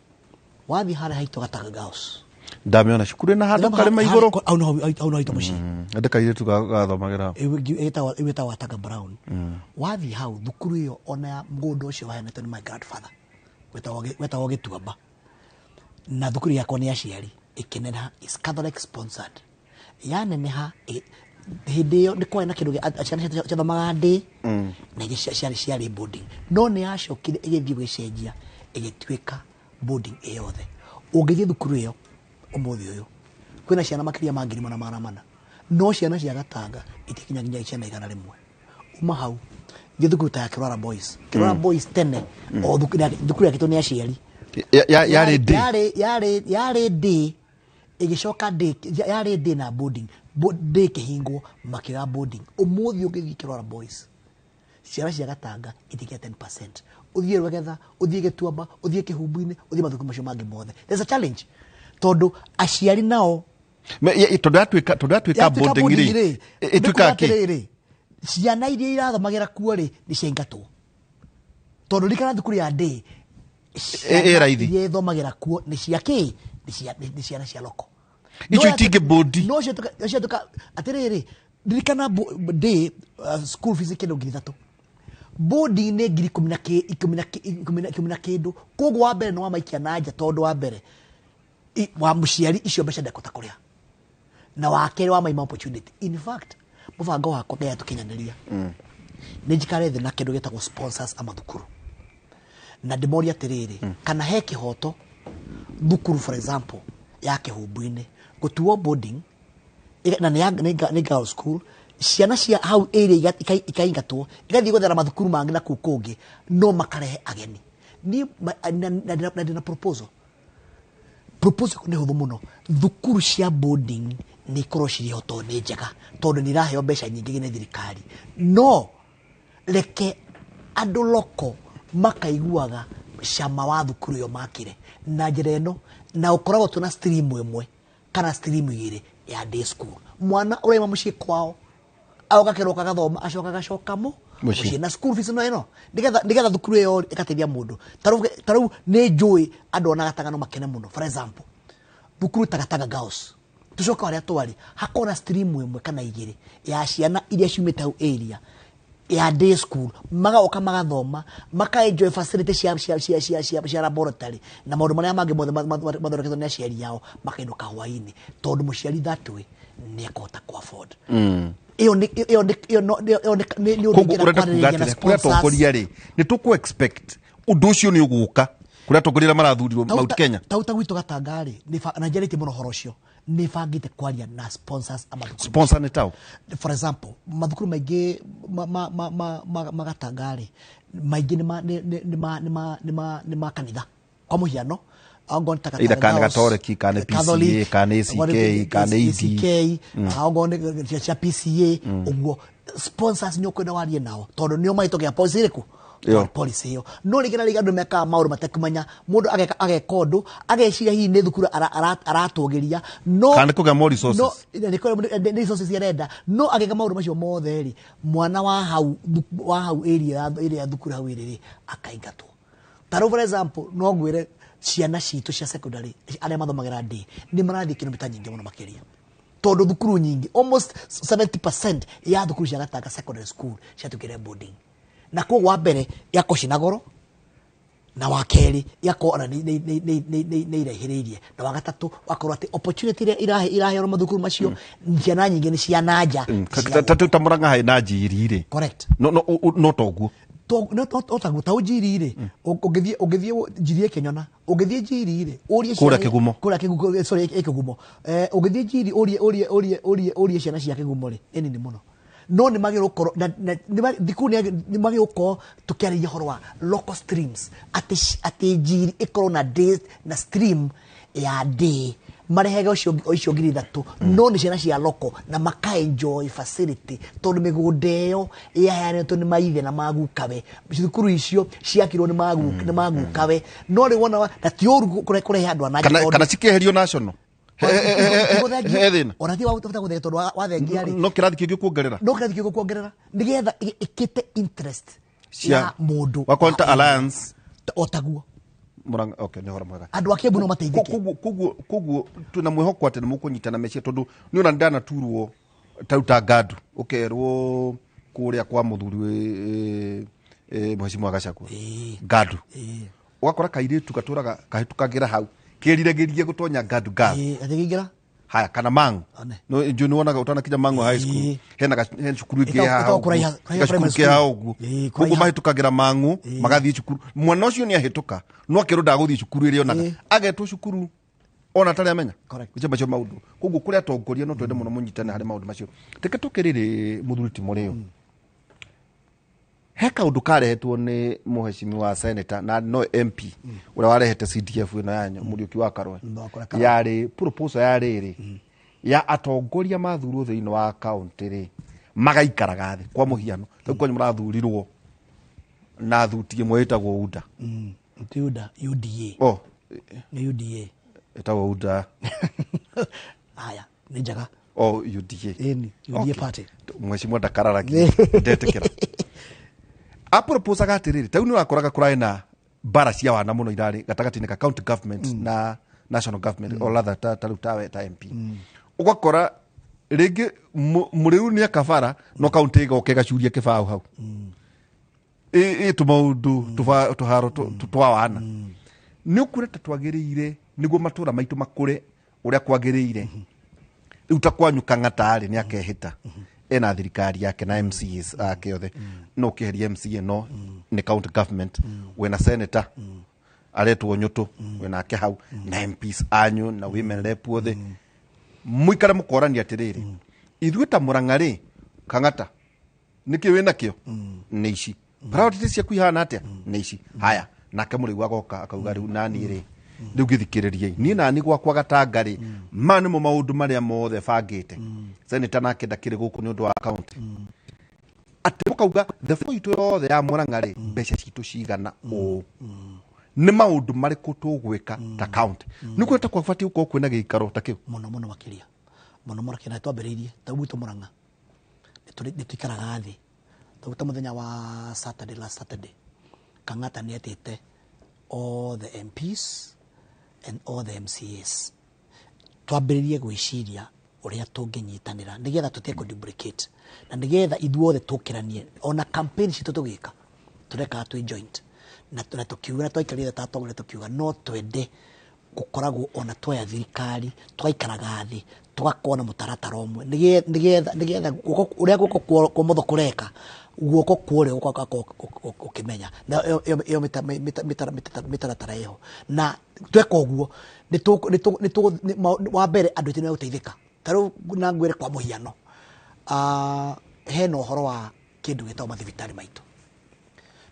wathi haria haitũ Gatanga Girls ndamiona cukuru na handu karima iguru au no au no haitũ muciĩ ndakairĩtu gathomagĩra ĩtagwo Gatanga Brown. Wathi hau thukuru ĩyo ona mũgũnda ũcio waheanĩtwo nĩ my grandfather wetagwo Gĩtuamba, na thukuru yakwa nĩ aciari ĩkĩneneha, is Catholic sponsored, yaneneha hĩndĩ ĩyo nĩ kwarĩ na kĩndũ ciana ciathomaga ndĩ na ingĩ ciarĩ boarding, no nĩ yacokire ĩgĩthiĩ gũgĩcenjia ĩgĩtuĩka boarding ĩyothe. Ũngĩthiĩ thukuru ĩyo ũmũthĩ ũyũ kwĩna ciana makĩria ma 4,400, no ciana cia Gatanga itikinya nginya ciana 100. Uma hau thiĩ thukuru ta ya Kĩrwara Boys. Kĩrwara Boys tene o thukuru yakĩtwo nĩ aciari. Yarĩ day? Yarĩ day, ĩgĩcoka day, yarĩ day na boarding. Day ĩkĩhingwo, makĩoya boarding. Ũmũthĩ ũngĩthiĩ Kĩrwara Boys, ciana cia Gatanga itikia 10%. Ũthiĩ Rwegetha, ũthiĩ Gĩtuamba, ũthiĩ Kĩhumbu-inĩ, ũthiĩ mathukuru macio mangĩ mothe, there's a challenge tondũ aciari nao Tondũ yatuĩka yatuĩka boarding boarding rĩ, rĩ, ĩtuĩkaga nĩ kuga kĩ? Atĩrĩrĩ, ciana iria irathomagĩra kuo rĩ, nĩ ciaingatwo, tondũ ririkana thukuru ya day Ĩ raithi. Iria ithomagĩra kuo nĩ cia kĩ? Nĩ ciana cia loko. Icio itingĩ board. No ciatuĩka atĩrĩrĩ, ririkana day school fees kĩndũ 3,000, boarding nĩ ngiri ikũmi na kĩ- ikũmi na kĩ- ikũmi na- ikũmi na kĩndũ. Koguo wa mbere nĩ wamaikia na nja, tondũ wa mbere wa mũciari icio mbeca ndekũhota kũrĩha, na wa kerĩ wa maima opportunity. In fact, mũbango wakwa Ngai atũkinyanĩria, nĩ njikare thĩ na kĩndũ gĩtagwo sponsors a mathukuru na ndĩmorie atĩrĩrĩ, kana he kĩhoto thukuru, for example, ya Kĩhumbu-inĩ gũtuo boarding na nĩ girls school, ciana cia hau area ikaingatwo igathiĩ gwethera mathukuru mangĩ na kũu kũngĩ, no makarehe ageni. Niĩ na ndĩna proposal nĩ hũthũ mũno. Thukuru cia boarding nĩ ikorwo cirĩ ho tondũ nĩ njega, tondũ nĩ iraheo mbeca nyingĩ nĩ thirikari, no reke andũ loko makaiguaga cama wa thukuru ĩyo makire na njĩra ĩno, na ũkoragwo twĩna stream ĩmwe kana stream igĩrĩ ya day school. Mwana ũraima mũciĩ kwao agoka kĩroka agathoma, acoka agacoka Mũciĩ. Mũciĩ na school fees no ĩno nĩgetha thukuru ĩyo ĩgateithia mũndũ. Ta rĩu nĩ njũĩ andũ ona Gatanga no makene mũno. For example, thukuru ta Gatanga Girls, tucoke harĩa twarĩ, hakorwo na stream ĩmwe kana igĩrĩ ya ciana iria ciumĩte hau area ya day school, magoka magathoma, maka enjoy facility cia laboratory na maũndũ marĩa mangĩ mothe mathondeketwo nĩ aciari ao, makainũka hwainĩ tondũ mũciari that way nĩ ekũhota ku afford. Ĩyo nĩ ĩyo no- ĩyo nĩ ũndũ Koguo ingĩenda ũrenda kuga kwarĩrĩria na atĩrĩ, kũrĩ sponsors. atongoria rĩ, nĩ tũkũ expect ũndũ ũcio nĩ ũgũka kũrĩ atongoria arĩa marathurirwo Mount Kenya? Tau ta gwitũ Gatanga rĩ, na njarĩtie mũno ũhoro ũcio, nĩ bangĩte kwaria na sponsors a mathukuru. Sponsor nĩ tao? For example, mathukuru maingĩ ma Gatanga rĩ, maingĩ nĩ ma nĩ nĩ nĩ ma nĩ ma nĩ ma nĩ ma kanitha. Kwa mũhiano, ongorwo nĩ ta Either Gatanga kana Girls, Gatoreki, kana PCA, Catholic, kana ACK, ongorwo nĩ kana ED. ACK, ongorwo nĩ cia PCA ũguo. Sponsors nĩ ũkwenda warie nao tondũ nĩo mahĩtũkĩra policy ĩrĩkũ? Ĩyo. Policy ĩyo. No rĩngĩ na rĩngĩ andũ mekaga maũndũ matekũmenya. Mũndũ ageka ũndũ ageciria hihi nĩ thukuru aratũgĩria, no Kana nĩ kũgĩa more resources. No nĩ resources arenda, no ageka maũndũ macio mothe rĩ, mwana wa hau area ya thukuru hau ĩrĩ rĩ, akaingatwo. Ta rĩu, for example, no ngwĩre ciana citũ cia secondary arĩa mathomagĩra day nĩ marathiĩ kilomita nyingĩ mũno makĩria, tondũ thukuru nyingĩ, almost 70% ya thukuru cia Gatanga secondary school ciatuĩkire boarding, na koguo wa mbere igakorwo ciĩna goro, na wa kerĩ igakorwo ona nĩ iraihĩrĩirie, na wa gatatũ wakorwo atĩ opportunity ĩrĩa iraheanwo mathukuru macio, ciana nyingĩ nĩ cia nanja. Ta Mũrang'a harĩ na Njiri rĩ? Correct. No toguo. No taguo ta Njiri rĩ, ũngĩthiĩ Njiri ĩkĩnyona, ũngĩthiĩ Njiri rĩ, ũrie Kũrĩa Kĩgumo. Kũrĩa Kĩgumo, sorry, ĩ Kĩgumo. Ũngĩthiĩ Njiri ũrie ciana cia Kĩgumo rĩ, nĩ nini mũno, no nĩ magĩrĩirwo gũkorwo na thikũ nĩ magĩrĩirwo gũkorwo tũkĩarĩria ũhoro wa local streams, atĩ Njiri ĩkorwo na day na stream ya day, marehege ũcio 3,000, no nĩ ciana cia loko na maka enjoy facility, tondũ mĩgũnda ĩyo yaheanĩtwo nĩ maithe na magukawe, thukuru icio ciakirwo nĩ magukawe, no rĩu wona na ti ũru kũrehe andũ a nanja Kana kana cikĩeherio national, he thĩna? Ona ti wahota gũthengia, tondũ wathengia rĩ, No kĩrathi kĩngĩ kuongerera. No kĩrathi kĩngĩ kuongerera nĩgetha ĩkĩte interest ya mũndũ Wakorwo ta Alliance. O taguo. Murang'a, okay, nĩ ũhoro mwega. Andũ a Kiambu no mateithĩke. Koguo twĩna mwĩhoko atĩ nĩ mũkũnyitana meciria, tondũ nĩ ona ndanaturwo tarĩu ta ngandu ũkerwo kũrĩa kwa mũthuri Mheshimiwa Gachagua ngandu, ũgakora kairĩtu gatũraga kahĩtũkagĩra hau kĩriragĩrie gũtonya ngandu ngandu. Atĩkĩingĩra. Haya, kana Mangu. One. No njũ nĩ wonaga ũtanakinya Mangu High School hena hena cukuru ĩngĩ Ĩtagwo- haha ĩtagwo ũguo. kũraiha Gacukuru primary ke haha school. ũguo. Kũraiha. Koguo mahĩtũkagĩra Mangu magathiĩ cukuru. Mwana ũcio nĩ ahĩtũka, no akĩrwo ndagũthiĩ cukuru ĩrĩa onaga, agetwo cukuru ona atarĩ amenya. Correct. Icio macio maũndũ. Koguo kũrĩ atongoria no twende mũno mũnyitane harĩ maũndũ macio. Reke tũkĩrĩrĩ mũthuri ti Mũrĩo. He kaũndũ karehetwo nĩ mũhecimiwa senator na no MP ũrĩa warehete CDF ĩno yanyu, Mũriũki wa Karwe. Yarĩ proposal ya rĩrĩ ya atongoria mathurwo thĩinĩ wa kaunti rĩ, magaikaraga thĩ. Kwa mũhiano, rĩu kwanyu mũrathurirwo na thuti ĩmwe ĩtagwo UDA. Ti UDA, UDA. Oh. Nĩ UDA. Ĩtagwo UDA. Haya, nĩ njega. Oh, UDA. Ĩni, UDA. Okay. Party. Mheshimiwa ndakararagia, ndetĩkĩra. Aproposaga atĩrĩrĩ, ta rĩu nĩ ũrakoraga kũrarĩ na mbara cia wana mũno irarĩ gatagatĩ-inĩ ka county government na national government, or rather ta rĩu tawe ta MP, ũgakora rĩngĩ mũrĩu nĩ akabara no kaunti ĩgoka ĩgacuria kĩbaũ hau ĩ tũmaũndũ tũharo twa wana. Nĩ ũkuona ta twagĩrĩire nĩguo matũra maitũ makũre ũrĩa kwagĩrĩire. Rĩu ta kwanyu Kang'ata-rĩ, nĩ akehĩta ena thirikari yake na MCAs ake othe, no ũkĩheria MCA no nĩ county government, wĩna senator aretwo Nyũtũ, wĩnake hau na MPs anyu na women rep othe, mũikare mũkorania atĩrĩrĩ, ithuĩ ta Mũrang'a rĩ, Kang'ata nĩkĩ wĩnakĩo nĩ ici priorities ciaku ihana atĩa, nĩ ici. Haya, nake mũrĩu agoka akauga, rĩu nani rĩ, rĩu gĩthikĩrĩriei niĩ nani gwakwa Gatanga rĩ, ma nĩmo maũndũ marĩa mothe bangĩte. Senator nake ndakĩrĩ gũkũ nĩ ũndũ wa county, atĩ mũkauga the flow itũ yothe ya Mũrang'a rĩ, mbeca citũ cigana ũũ, nĩ maũndũ marĩkũ tũgwĩka ta county. Nĩ kuona ta kwabatiĩ gũkorwo kwĩna gĩikaro ta kĩu? Mũno mũno makĩria, mũno mũno makĩria. Na twambĩrĩirie ta gwitũ Mũrang'a nĩ tũikaraga thĩ ta mũthenya wa Saturday, last Saturday, Kang'ata nĩ etĩte all the MPs and all the MCAs twambĩrĩrie gwĩciria ũrĩa tũngĩnyitanĩra nĩgetha tũtige kũ duplicate na nĩgetha ithuothe tũkĩranie. Ona campaign citũ tũgĩka tũrekaga twĩ joint na tũkiuga na twaikarire ta atongoria tũkiuga no twende gũkoragwo ona twoya thirikari tũgaikaraga thĩ, tũgakorwo na mũtaratara ũmwe nĩgetha ũrĩa guoko kwa ũmotho kũreka, guoko kwa ũrĩo gũgakorwo ũkĩmenya na ĩyo mĩtaratara ĩho. Na tweka ũguo wa mbere andũ aitũ nĩmegũteithĩka. Ta rĩu na ngwĩre kwa mũhiano, hena ũhoro wa kĩndũ gĩtagwo mathibitarĩ maitũ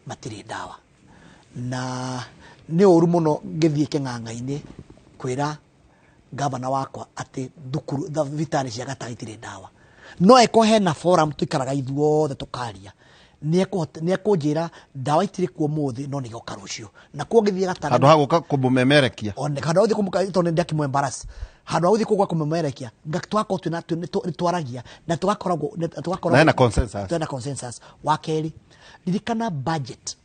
matirĩ ndawa, na nĩ ũru mũno ngĩthiĩ kĩng'ang'a-inĩ kwĩra gavana wakwa atĩ thukuru thibitarĩ cia Gatanga itirĩ ndawa. No eko hena forum tũikaraga ithuothe tũkaria, nĩ ekũnjĩra ndawa itirĩ kuo mũthĩ no nĩ igoka rũciũ. Na kuo ngĩthiĩ Gatanga handũ ha gũka kũmũmemerekia. One handũ ha gũthiĩ kũmũka tondũ nĩ ndakĩmũ embarrass, handũ ha gũthiĩ kũgwa kũmũmemerekia, tũgakorwo twĩna nĩ twaragia na tũgakoragwo nĩ tũgakoragwo Na hena consensus. Twĩna consensus. Wa kerĩ, ririkana budget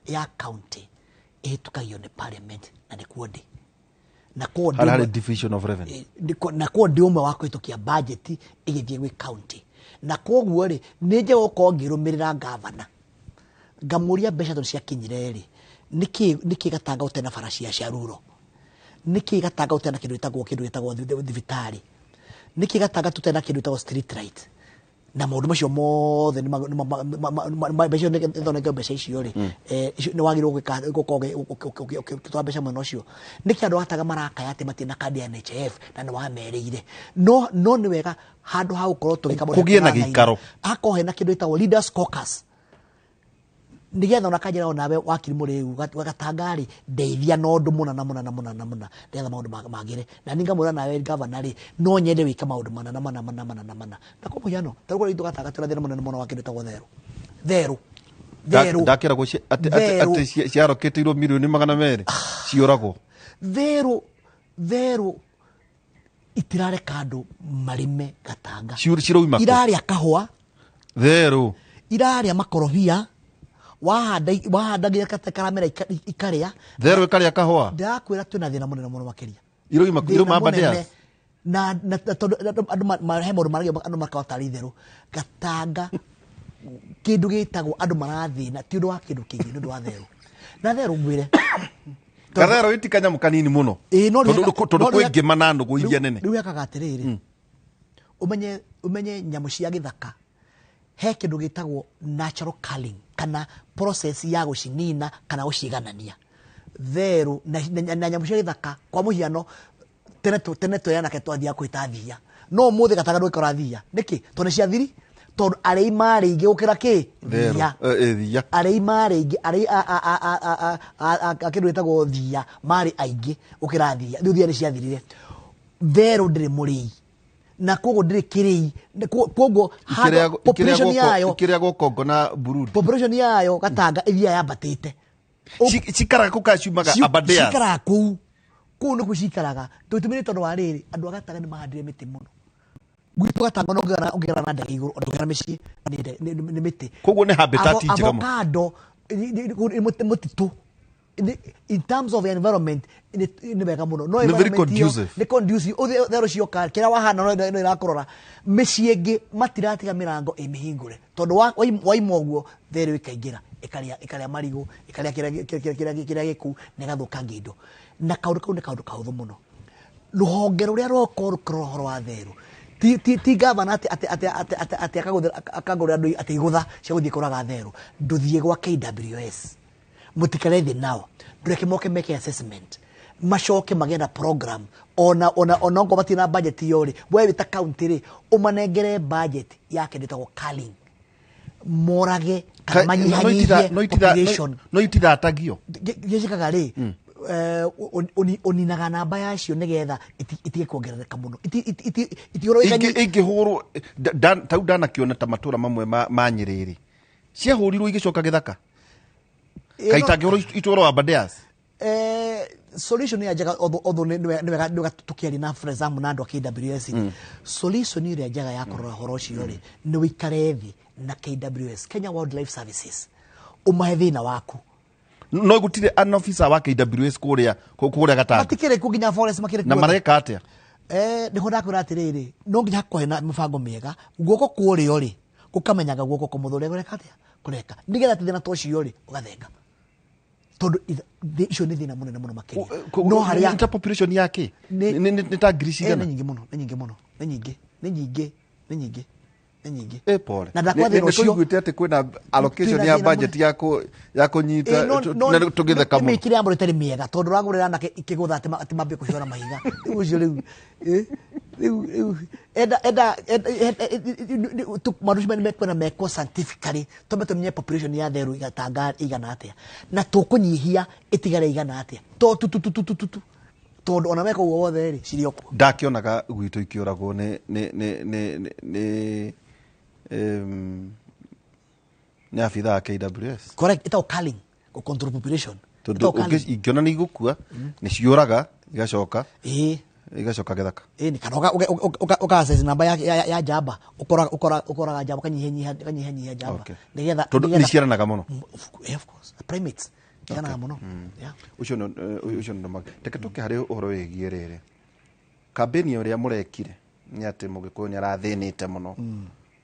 ya county ĩhĩtũkagio nĩ parliament na nĩkuo ndĩ na kuo ndĩ harĩ ũmwe. Division of revenue. Na kuo ndĩ ũmwe wa kũhĩtũkia budget ĩgĩthiĩ gwĩ county, na koguo rĩ nĩ njega gũkorwo ngĩrũmĩrĩra gavana ngamũria mbeca tondũ ciakinyire rĩ, nĩkĩ Gatanga ũtena bara cia ruro, nĩkĩ Gatanga ũtena kĩndũ gĩtagwo thibitarĩ, nĩkĩ Gatanga tũtena kĩndũ gĩtagwo street light, na maũndũ macio mothe nĩ mbeca icio ithondeke mbeca icio rĩ, icio nĩ wagĩrĩirwo gwĩka gũkorwo ũgĩtwara mbeca mwena ũcio. Nĩkĩ andũ a Gatanga marakaya atĩ matirĩ na kandi ya NHIF na nĩ wamerĩire? No nĩ wega handũ ha gũkorwo tũgĩka maũndũ Kũgĩe na kĩng'ang'a-inĩ, gĩikaro. Hakorwo hena kĩndũ gĩtagwo leaders caucus nĩgetha ona kanjĩra onawe wakiri mũrĩu wa Gatanga rĩ, ndeithia na ũndũ mũna na mũna na mũna na mũna nĩgetha maũndũ magĩre. Na niĩ ngamwĩra nawe gavana rĩ, no nyende wĩke maũndũ mana na mana mana mana na mana. Na kwa mũhiano, ta rĩu itũ Gatanga twĩna thĩna mũnene mũno wa kĩndũ gĩtagwo therũ therũ therũ. Ndakĩragwo Therũ. atĩ ciarokĩtĩirwo mirioni 200 ciũragwo. Therũ, therũ itirareka andũ marĩme Gatanga. Cirauma kũ? Irarĩa kahũa. Therũ. Irarĩa makorobia, wahanda nginya karamera ikarĩa. Therũ ĩkarĩa kahũa. Ndĩrakwĩra twĩna thĩna mũnene mũno makĩria. Iroima Thĩna irauma mũnene. Aberdares. Na tondũ andũ he maũndũ maragia andũ makoragwo tarĩ itherũ. Gatanga kĩndũ gĩtagwo andũ marathĩna ti ũndũ wa kĩndũ kĩngĩ, nĩ ũndũ wa therũ. Na therũ ngwĩre Gatherũ iti kanyamũ kanini mũno. Ĩĩ, no Tondũ rĩu tondũ no kwĩ rĩu ngĩma na nũgũ iria nene. Rĩu ekaga atĩrĩrĩ, ũmenye nyamũ cia gĩthaka he kĩndũ gĩtagwo natural culling kana process ya gũcinina kana gũciganania therũ na nyamũ cia gĩthaka. Kwa mũhiano, tene tene twĩ anake twathiaga kwĩta thia, no ũmũthĩ Gatanga ndũgĩkora thia. Nĩkĩ? Tondũ nĩ ciathiri, Tondũ arĩi marĩ aingĩ gũkĩra kĩ? Thia. Thia. Arĩi marĩ aingĩ, arĩi a kĩndũ gĩtagwo thia marĩ aingĩ gũkĩra thia. Rĩu thia nĩ ciathirire. Therũ ndĩrĩ mũrĩi na koguo ndĩrĩ kĩrĩi, koguo population yayo ikĩrĩagwo Kongo na Burundi. Population yayo Gatanga ĩthiaga yambatĩte. Cikaraga kũu kana ciumaga Aberdares? Cikaraga kũu, kũu nĩkuo cikaraga. Tũtũmĩre tondũ wa rĩrĩ, andũ a Gatanga nĩ mahandire mĩtĩ mũno. Gwitũ Gatanga no ũngĩgera na ndege igũrũ, ona ndũngĩgera mĩciĩ nĩ mĩtĩ. Koguo nĩ habitat njega mũno. Avocado nĩ mũtitũ. In terms of environment nĩ wega mũno. No Nĩ very environment ĩyo conducive. nĩ conducive. Ũthiĩ therũ cioka, kĩrĩa wahanda no ĩrakũrora. Mĩciĩ ĩngĩ matiratiga mĩrango ĩ mĩhingũre tondũ waima ũguo therũ ĩkaingĩra, ĩkarĩa marigũ, ĩkarĩa kĩrĩa gĩkũ na ĩgathũkangia indo. Na kaũndũ kau nĩ kaũndũ kahũthũ mũno. Rũhonge rũrĩa rũkorwo rũkĩrora ũhoro wa therũ ti gavana atĩ akagũrĩra andũ atĩ igũtha cia gũthiĩ kũraga therũ. Ndũthiĩ gwa KWS, mũtikare thĩ nao, ndũreke moke meke assessment, macoke magĩe na program. Ona okorwo matirĩ na budget iyo rĩ, we wĩ ta county rĩ, ũmanengere budget ya kĩndũ gĩtagwo culling, morage kana manyihanyihie population. No itithatagio. Gĩcikaga rĩ, ũninaga namba yacio nĩgetha itige kuongerereka mũno. Ingĩhũrwo tau ndanakiona ta matũra mamwe ma Nyĩrĩ rĩ, ciahũrirwo igĩcoka gĩthaka. Kaitangĩhũrwo itũra wa Aberdares. Solution ĩrĩa njega, although nĩ wega tũkĩaria na for example na andũ a KWS, solution ĩrĩa njega ya kũrora ũhoro ũcio rĩ, nĩ ũikare thĩ na KWS, Kenya Wildlife Services, ũmahe thĩna waku. No gũtirĩ an officer wa KWS kũrĩa Gatanga. Matikĩrĩ kuo nginya forest makĩrĩ Na kuo. mareka atĩa? Nĩho ndakwĩra atĩrĩrĩ, no nginya hakorwo hena mĩbango mĩega. Guoko kwa ũrĩo rĩ, gũkamenyaga guoko kwa mũthũri kũreka atĩa? Kũreka. Nĩgetha thĩna ta ũcio rĩ, ũgathenga. Tondũ icio nĩ thĩna mũnene mũno makĩria. No harĩa Nĩ ta population ya kĩ? Nĩ ta ngiri cigana? Nĩ nyingĩ mũno, nĩ nyingĩ mũno, nĩ nyingĩ, nĩ nyingĩ, nĩ nyingĩ, nĩ nyingĩ. Pole. Na ndakwa thĩna Nĩ ũcio. tũiguĩte atĩ kwĩna allocation Twĩna ya thĩna budget ya kũnyita, No, na tũgĩtheka nĩ mũno. mĩkĩre ya mũndũ ĩtarĩ mĩega, tondũ ũragũrĩra anake ikĩgũtha atĩ mambie kũhiũra mahiga. Rĩu ũcio rĩu, rĩu, rĩu, enda, enda, enda, enda, maũndũ macio nĩ mekwenda mekwo scientifically, twambe tũmenye population ya therũ Gatanga ĩigana atĩa, na tũkũnyihia ĩtigare ĩigana atĩa. To tu, tu, tu, tu, tu, tu, tu. Tondũ ona meka ũguo wothe rĩ, cirĩ o kuo. Ndakĩonaga gwitũ ikĩũragwo nĩ abithaa a KWS. Correct, ĩtagwo culling, gũ control population. Tondũ Ĩtagwo culling. ingĩona nĩ igũkua, nĩ ciũraga, igacoka. Igacoka gĩthaka. Nĩ kana ũka assess namba ya njamba, ũkoraga njamba, ũkanyihanyihia njamba. Nĩgetha, Tondũ nĩgetha nĩ ciaranaga mũno. Of course, primates ciaranaga mũno. Ũcio nĩ ũndũ. Reke tũke harĩ ũhoro wĩgiĩ rĩrĩ. Kambĩni ĩrĩa mũrekire nĩ atĩ Mũgĩkũyũ nĩ arathĩnĩte mũno.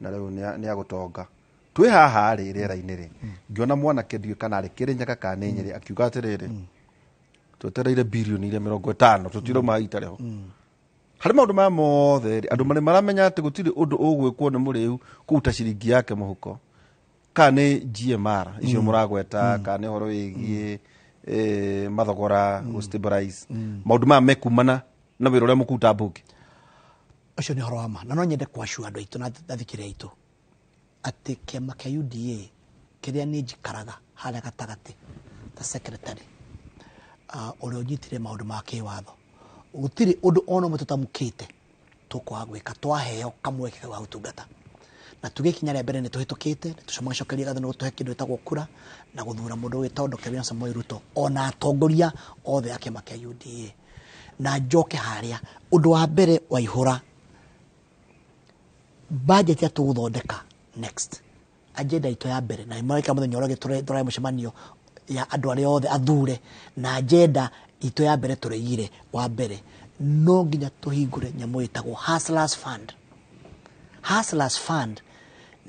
Na rĩu nĩ agũtonga. Twĩ haha rĩ, rĩera-inĩ rĩ, ngĩona mwanake ndiũĩ kana arĩ Kĩrĩnyaga kana nĩ Nyĩrĩ, akiuga atĩrĩrĩ, twetereire birioni iria mĩrongo ĩtano, tũtirauma itarĩ ho. Harĩ maũndũ maya mothe rĩ, andũ marĩ maramenya atĩ gũtirĩ ũndũ ũgwĩkwo nĩ mũrĩu kũruta ciringi yake mũhuko. Kana nĩ GMR icio mũragweta, kana nĩ ũhoro wĩgiĩ, mathogora, gũ stabilize. Maũndũ maya mekumana na wĩra ũrĩa mũkũruta mbunge. Ũcio nĩ ũhoro wa ma. Na no nyende kwacua andũ aitũ na athikĩrĩria aitũ atĩ kĩama kĩa UDA kĩrĩa niĩ njikaraga harĩa gatagatĩ ta secretary, ũrĩa ũnyitire maũndũ ma kĩwatho, gũtirĩ ũndũ ona ũmwe tũtamũkĩte tũkwaga gwĩka twaheo kamweke ga ũtungata. Na tuge ikinya rĩa mbere nĩ tũhĩtũkĩte, nĩ tũcokerie ngatho nĩ gũtũhe kĩndũ gĩtagwo kura na gũthura mũndũ wĩtagwo Dr. William Samoei Ruto ona atongoria othe a kĩama kĩa UDA. Na njoke harĩa, ũndũ wa mbere waihũra budget ya tũgũthondeka next agenda itũ ya mbere, na ĩmwe mũthenya ũrĩa ũngĩ tũrahe mũcemanio ya andũ arĩa othe athure, na agenda itũ ya mbere tũraigire wa mbere no nginya tũhingũre nyamũ ĩtagwo Hustlers Fund. Hustlers Fund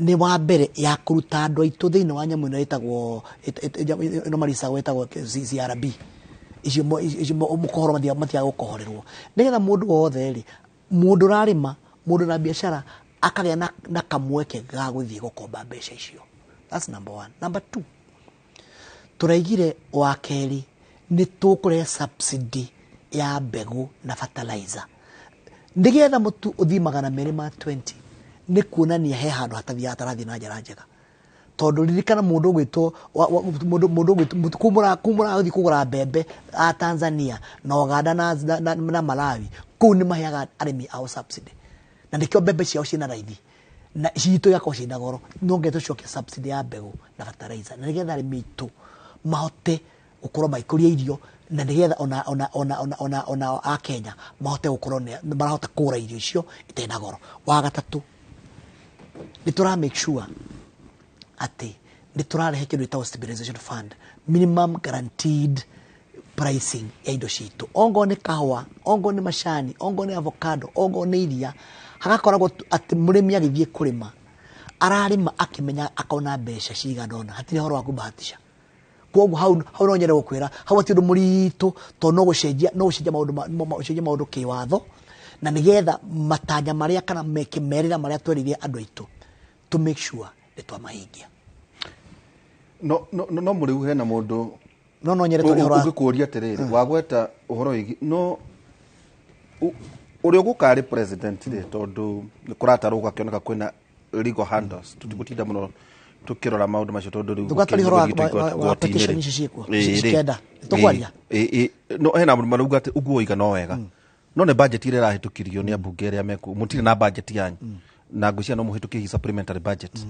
nĩ wa mbere ya kũruta andũ aitũ thĩinĩ wa nyamũ ĩno ĩtagwo, ĩno maricagwo ĩtagwo CRB. Icio mũkohoro mathiaga gũkohorerwo. Nĩgetha mũndũ wothe rĩ, mũndũ ũrarĩma, mũndũ na biacara, akagĩa na kamweke ga gũthiĩ gũkomba mbeca icio. That's number one. Number two, tũraigire wa kerĩ nĩ tũkũrehe subsidy ya mbegũ na fertilizer. Nĩgetha mũtu ũthiĩ magana merĩ ma 20, Nĩ kuonania he handũ hatathiaga hatarathiĩ na njĩra njega, tondũ ririkana mũndũ ũgwĩtwo mũndũ ũgwĩtwo kũu mũrathiĩ kũgũra mbembe a Tanzania na Uganda na Malawi, kũu nĩ maheaga arĩmi ao subsidy, na nĩkĩo mbembe ciao ciĩna raithi na citũ igakorwo ciĩna goro. No nginya tũcokie subsidy ya mbegũ na fertilizer, na nĩgetha arĩmi aitũ mahote gũkorwo magĩkũria irio, na nĩgetha ona a Kenya mahote gũkorwo marahota kũgũra irio icio itarĩ na goro. Wa gatatũ, nĩ tũra make sure atĩ nĩ tũrarehe kĩndũ gĩtagwo stabilization fund, minimum guaranteed pricing ya indo citũ, ongorwo nĩ kahũa, ongorwo nĩ macani, ongorwo nĩ avocado, ongorwo nĩ iria, hagakoragwo atĩ mũrĩmi agĩthiĩ kũrĩma ararĩma akĩmenya akona mbeca cigana ũna, hatirĩ ũhoro wa kũbahatisha. Koguo hau no nyende gũkwĩra hau hatirĩ ũndũ mũritũ, tondũ no gũcenjia maũndũ gũcenjia maũndũ kĩwatho, na nĩgetha matanya marĩa kana merĩra marĩa twerĩire andũ aitũ to make sure nĩ twamahingia. No mũrĩu hena mũndũ No nyende twarie ũhoro wa ũngĩkũria atĩrĩrĩ, wagweta ũhoro wĩgiĩ no ũrĩa ũgũka arĩ president rĩ, tondũ nĩ kũratarwo gũgakĩoneka kwĩna legal handles, tũtigũtinda mũno tũkĩrora maũndũ macio tondũ rĩu Ndũgatwarie ũhoro gũkĩthiĩ wa igoti-inĩ petition rĩ. icio ciĩkuo, Ĩĩ rĩ. cikenda. Tũkwaria? Ĩĩ, no hena mũndũ marauga atĩ ũguo oiga no wega, no nĩ budget ĩrĩa ĩrahĩtũkirio nĩ ambunge arĩa mekuo, mũtirĩ na budget yanyu, na ngwĩciria no mũhĩtũkie hihi supplementary budget.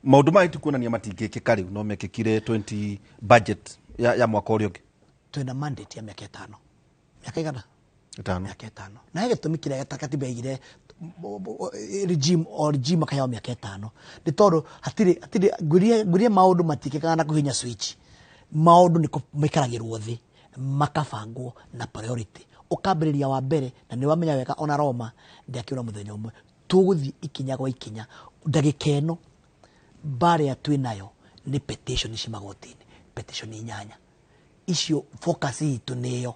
Maũndũ maya tikuonania matingĩkĩka rĩu, no mekĩkire 20 budget ya mwaka ũrĩa ũngĩ. Twĩna mandate ya mĩaka 5. Mĩaka igana? 5. Mĩaka 5. Na he gĩtũmi kĩrĩa katiba yaigire regime o regime akaheo mĩaka 5, nĩ tondũ hatirĩ ngwĩrire maũndũ matikĩkaga na kũhihinya switch. Maũndũ nĩ maikaragĩrwo thĩ, makabangwo na priority, ũkambĩrĩria wa mbere, na nĩ wamenya wega ona Roma ndĩakĩũra mũthenya ũmwe. Tũgũthiĩ ikinya gwa ikinya. Ndagĩka ĩno mbara ĩrĩa twĩ nayo nĩ petition ici magoti-inĩ, petition 8 icio, focus itũ nĩ ĩyo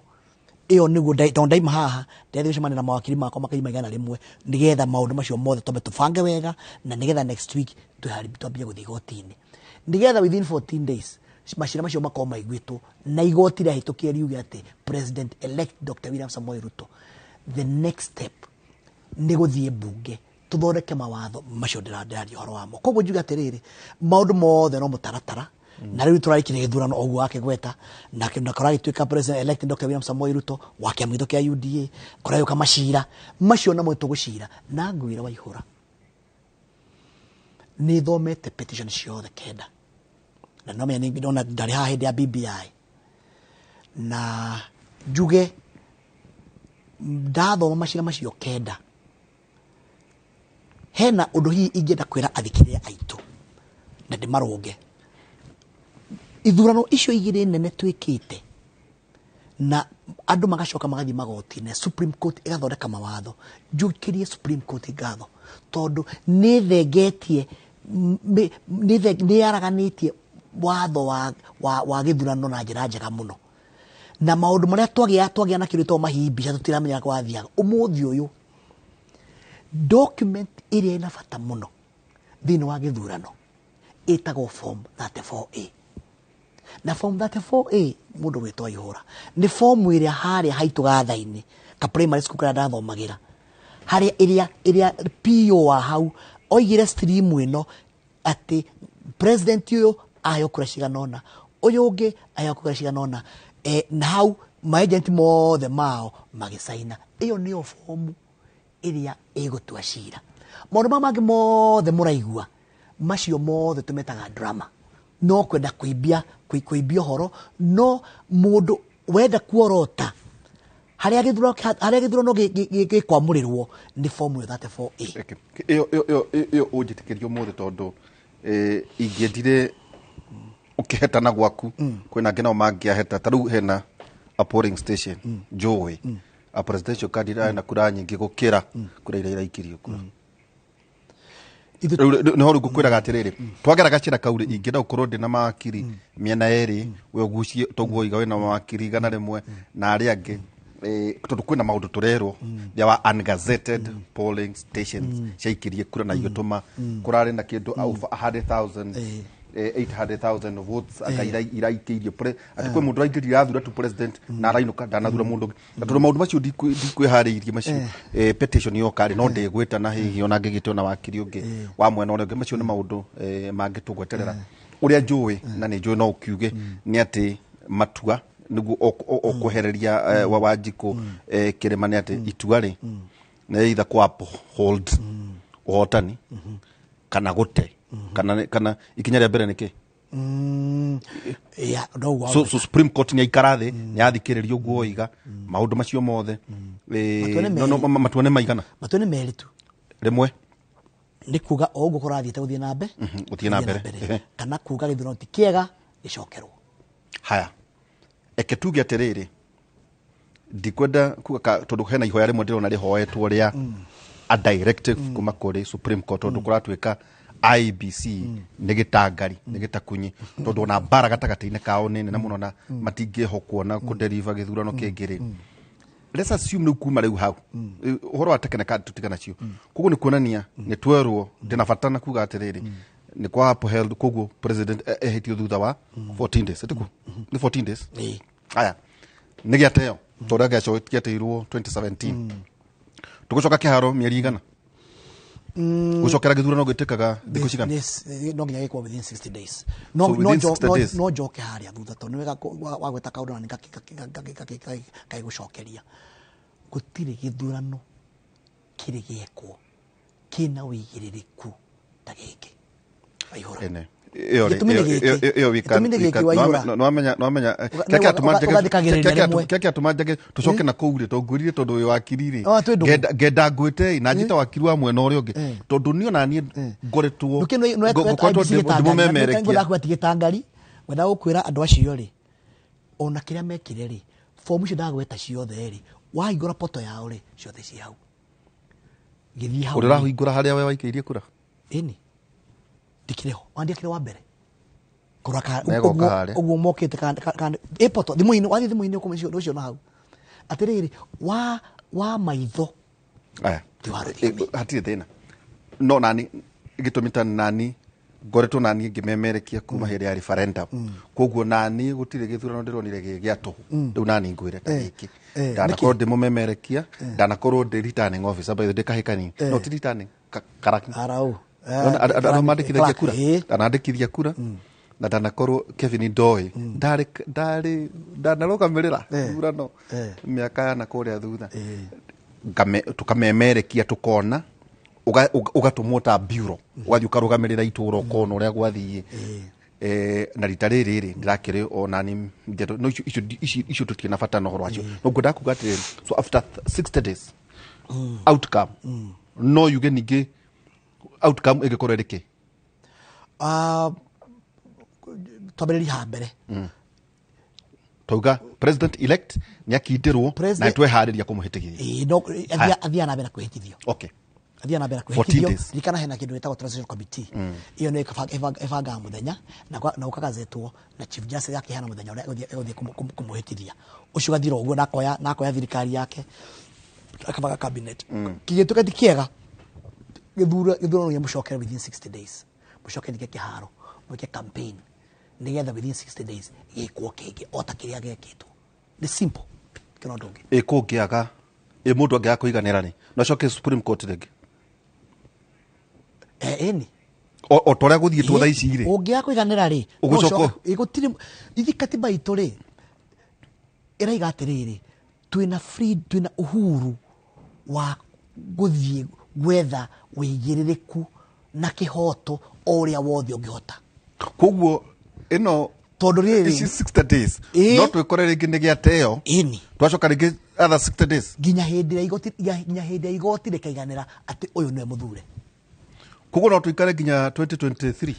ĩyo nĩguo tondũ ndaima haha ndĩrathiĩ gũcemania na mawakiri makwa makiri 100, nĩgetha maũndũ macio mothe twambe tũbange wega, na nĩgetha next week twambie gũthiĩ igoti-inĩ, nĩgetha within 14 days macira macio makorwo maiguĩtwo na igoti rĩahĩtũkia riuge atĩ president elect Dr. William Samoei Ruto, the next step nĩ gũthiĩ mbunge tũthondeke mawatho macio ndĩraria ũhoro wamo. Koguo njuge atĩrĩrĩ, maũndũ mothe no mũtaratara, na rĩu tũrarĩkirie gĩthurano o ũguo wakĩgweta, na kũragĩtuĩka president elect Dr. William Samoei Ruto wa kĩama gitũ kĩa UDA, kũragĩũka macira macio namo tũgũcira. Na ngwĩra Waihũra, nĩ thomete petition ciothe 9, na no menya nĩ ndona ndarĩ haha hĩndĩ ya BBI, na njuge ndathoma macira macio 9, hena ũndũ hihi ingĩenda kwĩra athikĩrĩria aitũ na ndĩmarũnge. Ithurano icio igĩrĩ nene twĩkĩte na andũ magacoka magathiĩ magoti-inĩ, Supreme Court ĩgathondeka mawatho, njũkĩrie Supreme Court ngatho, tondũ nĩ thengetie, nĩ yaraganĩtie watho wa gĩthurano na njĩra njega mũno, na maũndũ marĩa twagĩa na kĩndũ gĩtagwo mahimbica tũtiramenya gwathiaga. Ũmũthĩ ũyũ document ĩrĩa ĩna bata mũno thĩinĩ wa gĩthurano ĩtagwo form 34A, na form 34A, mũndũ gwĩtwo Aihũra, nĩ form ĩrĩa harĩa haitũ gatha-inĩ ka primary school karĩa ndathomagĩra, harĩa ĩrĩa PO wa hau oigire stream ĩno atĩ president ũyũ aheo kura cigana ũna, ũyũ ũngĩ aheo kura cigana ũna, na hau maagent mothe mao magĩcaina. Ĩyo nĩyo fomu ĩrĩa ĩgũtua cira. Maũndũ maya mangĩ mothe mũraigua macio mothe tũmetaga drama, no kwenda kũimbia ũhoro. No mũndũ wenda kuorota harĩa gĩthurano gĩkwamũrĩrwo nĩ fomu ĩyo 34A. Ĩyo ũnjĩtĩkĩrie ũmũthĩ, tondũ ingĩendire ũkĩhetana gwaku, kwĩna angĩ nao mangĩaheta. Ta rĩu hena a polling station njũĩ a presidential candidate arĩ na kura nyingĩ gũkĩra kura iria iraikirio kura. Rĩu nĩho rĩu ngũkwĩraga atĩrĩrĩ, twagera gacĩra kau rĩ, ingĩenda gũkorwo ndĩ na mawakiri mĩena ĩrĩ, we ũgucie toguo iga wĩna mawakiri 100 na arĩa angĩ, tondũ kwĩna maũndũ tũrerwo there were ungazetted polling stations ciaikirie kura na igĩtũma kũrarĩ na kĩndũ over 100,000. 800,000 votes anga iraikĩirio atĩ kwĩ mũndũ ũraingĩrire athura tu president na arainũka ndanathura mũndũ ũngĩ. Na tondũ maũndũ macio ndikwĩharĩirie macio, petition yoka rĩ, no ndĩgwĩta na hihi ona ngĩgĩte ona wakiri ũngĩ wa mwena ũrĩa ũngĩ. Macio nĩ maũndũ mangĩ tũgweterera. Ũrĩa njũĩ na nĩ njũĩ no ũkiuge nĩ atĩ matua nĩguo ũkwehereria wa Wanjikũ kĩrĩma nĩ atĩ itua rĩ nĩ either kũ uphold ũhotani kana gũte kana ikinya rĩa mbere nĩ kĩ? Yeah, no ũguo. So Supreme Court nĩ aikara thĩ, nĩ yathikĩrĩria ũguo oiga maũndũ macio mothe. Matua nĩ No, merĩ. matua nĩ maigana? Matua nĩ merĩ tu. Rĩmwe Nĩ kuga o ũguo kũrathiĩte gũthiĩ na mbere. Gũthiĩ na mbere. Kana kuga gĩthurano ti kĩega, gĩcokerwo. Haya, eke tuge atĩrĩrĩ, ndikwenda kuga tondũ hena ihoya rĩmwe ndĩrona rĩhoetwo rĩa a directive kuma kũrĩ Supreme Court, tondũ kũratuĩka IEBC nĩ gĩtangari, nĩ gĩtakunyi, tondũ ona mbara gatagatĩ-inĩ kao nĩ nene mũno na matingĩhokwo na kũdeliver gĩthurano kĩngĩ rĩ. Let's assume rĩu kuma rĩu hau ũhoro wa tekene tũtiga nacio, koguo nĩ kuonania nĩ twerwo ndĩna bata na kuga atĩrĩrĩ nĩ kwa upheld, koguo president ehĩtio thutha wa 14 days, ĩtĩkuo nĩ 14 days. Aya, nĩ gĩateo tondũ ũrĩa gĩateirwo 2017, tũgũcoka kĩharo mĩeri igana gũcokera gĩthurano gĩtĩkaga thikũ cigana? No nginya gĩkwo within 60 days. No So no within 60 days. No njoke harĩa thutha tondũ nĩ wega wagweta kaũndũ na nĩkaigũcokeria. Gũtirĩ gĩthurano kĩrĩ gĩekwo kĩna ũigĩrĩrĩku ta gĩkĩ, Waihũra. Ene. Ĩyo rĩ, Gĩtũmi nĩ gĩkĩ. ĩyo Gĩtũmi nĩ gĩkĩ, Waihũra. Nĩwamenya Ũgathikagĩrĩria rĩmwe. kĩrĩa kĩatũma njage tũcoke na kũu rĩ, tondũ ngwĩrire tondũ wĩ wakiri rĩ, Oh, twĩ ndũgũ. Ngenda ngwĩte na njĩte wakiri wa mwena ũrĩa ũngĩ, tondũ niĩ ona niĩ ngoretwo ngoretwo ndĩmũmemerekia. Ngwendaga ti gĩtangari, ngwendaga gũkwĩra andũ acio rĩ, ona kĩrĩa mekire rĩ, fomu icio ndagweta ciothe rĩ, wahingũra poto yao rĩ, ciothe ci hau, gĩthiĩ hau. Ũrĩa ũrahingũra harĩa we waikĩirie kura? Ĩni, ndikĩrĩ ho, wandiakĩrĩ wa mbere kũrora Megoka harĩa. Ũguo mokĩte ĩ poto thimũ-inĩ, wathiĩ thimũ-inĩ ũkũmĩcio ũcio hau atĩrĩrĩ wa maitho. Aya. Hatirĩ thĩna, no nani gĩtũmi ta nani ngoretwo nani ngĩmemerekia kuma hĩndĩ ya referendum, koguo nani gũtirĩ gĩthurano ndĩronire gĩ gĩa tũhũ. Rĩu nani ngwĩre ta gĩkĩ, ndanakorwo ndĩmũmemerekia, ndanakorwo ndĩ returning officer, by the way, ndĩ kahĩkani. No ti returning, karaki. Arau. Ona andũ arĩa mandĩkithagia Clerk, kura, ndanandĩkithia kura na ndanakorwo Kevin Ndoĩ ndarĩ ndarĩ ndanarũgamĩrĩra thurano mĩaka ya na kũrĩa thutha. Tũkamemerekia, tũkona ũgatũmwo ta bureau, ũgathiĩ ũkarũgamĩrĩra itũũra, ũkona ũrĩa gwathiĩ. Na rita rĩrĩ rĩ ndĩrakĩrĩ onani ndeto no icio tũtirĩ na bata na ũhoro wacio, no ngwendaga kuga atĩrĩrĩ, so after 60 days outcome no yuge ningĩ outcome ĩngĩkorwo ĩrĩ kĩ? Ah, twambĩrĩrie haha mbere. Tauga president elect nĩ akindĩrwo na tweharĩria kũmũhĩtĩkithia. Ĩĩ, no Haya. athiaga na mbere na kwĩhĩtithio. Athiaga na mbere na 14 kwĩhĩtithio. days. Ririkana hena kĩndũ gĩtagwo transition committee. Ĩyo nĩyo ĩbangaga mũthenya na ũkagazetwo na chief justice akĩheana mũthenya ũrĩa egũthiĩ kũmũhĩtithia. Ũcio ũgathira ũguo na akoya thirikari yake, akabanga cabinet. Kĩgĩtuĩka ti kĩega, gĩthurano gĩa mũcokere within 60 days, mũcoke ningĩ kĩharo mwĩke campaign nĩgetha within 60 days gĩkwo kĩngĩ o ta kĩrĩa gĩekĩtwo. Nĩ simple, kĩna ũndũ ũngĩ. Ĩ kũngĩaga, ĩ mũndũ angĩaga kũiganĩra rĩ, no acoke Supreme Court rĩngĩ? Ĩni. O ta ũrĩa gũthiĩtwo thaa ici rĩ. Ũngĩaga kũiganĩra rĩ, no Ũgũcoka- ũcoke- gũtirĩ ithi katiba itũ rĩ ĩraiga atĩrĩrĩ, twĩna free, twĩna uhuru wa gũthiĩ gwetha wĩigĩrĩrĩku na kĩhoto o ũrĩa wothe ũngĩhota. Koguo ĩno tondũ rĩrĩ ici 60 days Ĩĩ. no twĩkore rĩngĩ nĩ gĩateo. Ĩni. Twacoka rĩngĩ other 60 days. Nginya hĩndĩ ya igoti, nginya hĩndĩ ya igoti rĩkaiganĩra atĩ ũyũ nĩwe mũthure. Koguo no tũikare nginya 2023?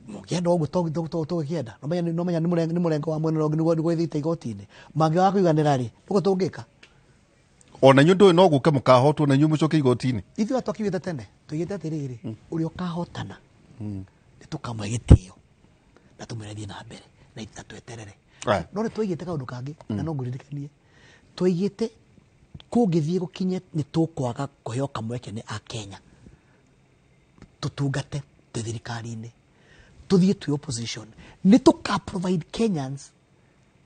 Mũngĩenda ũguo tũgĩkĩenda, no menya nĩ mũrengo wa mwena ũrĩa ũngĩ nĩguo ĩthiĩte igoti-inĩ, mangĩaga kũiganĩra rĩ, nĩguo tũngĩka. Ona inyuĩ ndũĩ no gũke mũkahotwo na inyuĩ mũcoke igoti-inĩ. Ithuĩ twakiugĩte tene, tuigĩte atĩrĩrĩ, ũrĩa ũkahotana nĩ tũkamũhe gĩtĩo na tũmwĩre thiĩ na mbere na tweterere. No nĩ twaigĩte kaũndũ kangĩ na no ngũririkanie, twaigĩte kũngĩthiĩ gũkinye nĩ tũkwaga kũheo kamweke nĩ Akenya tũtungate twĩ thirikari-inĩ, Tuthiĩ twĩ opposition nĩ tũka provide Kenyans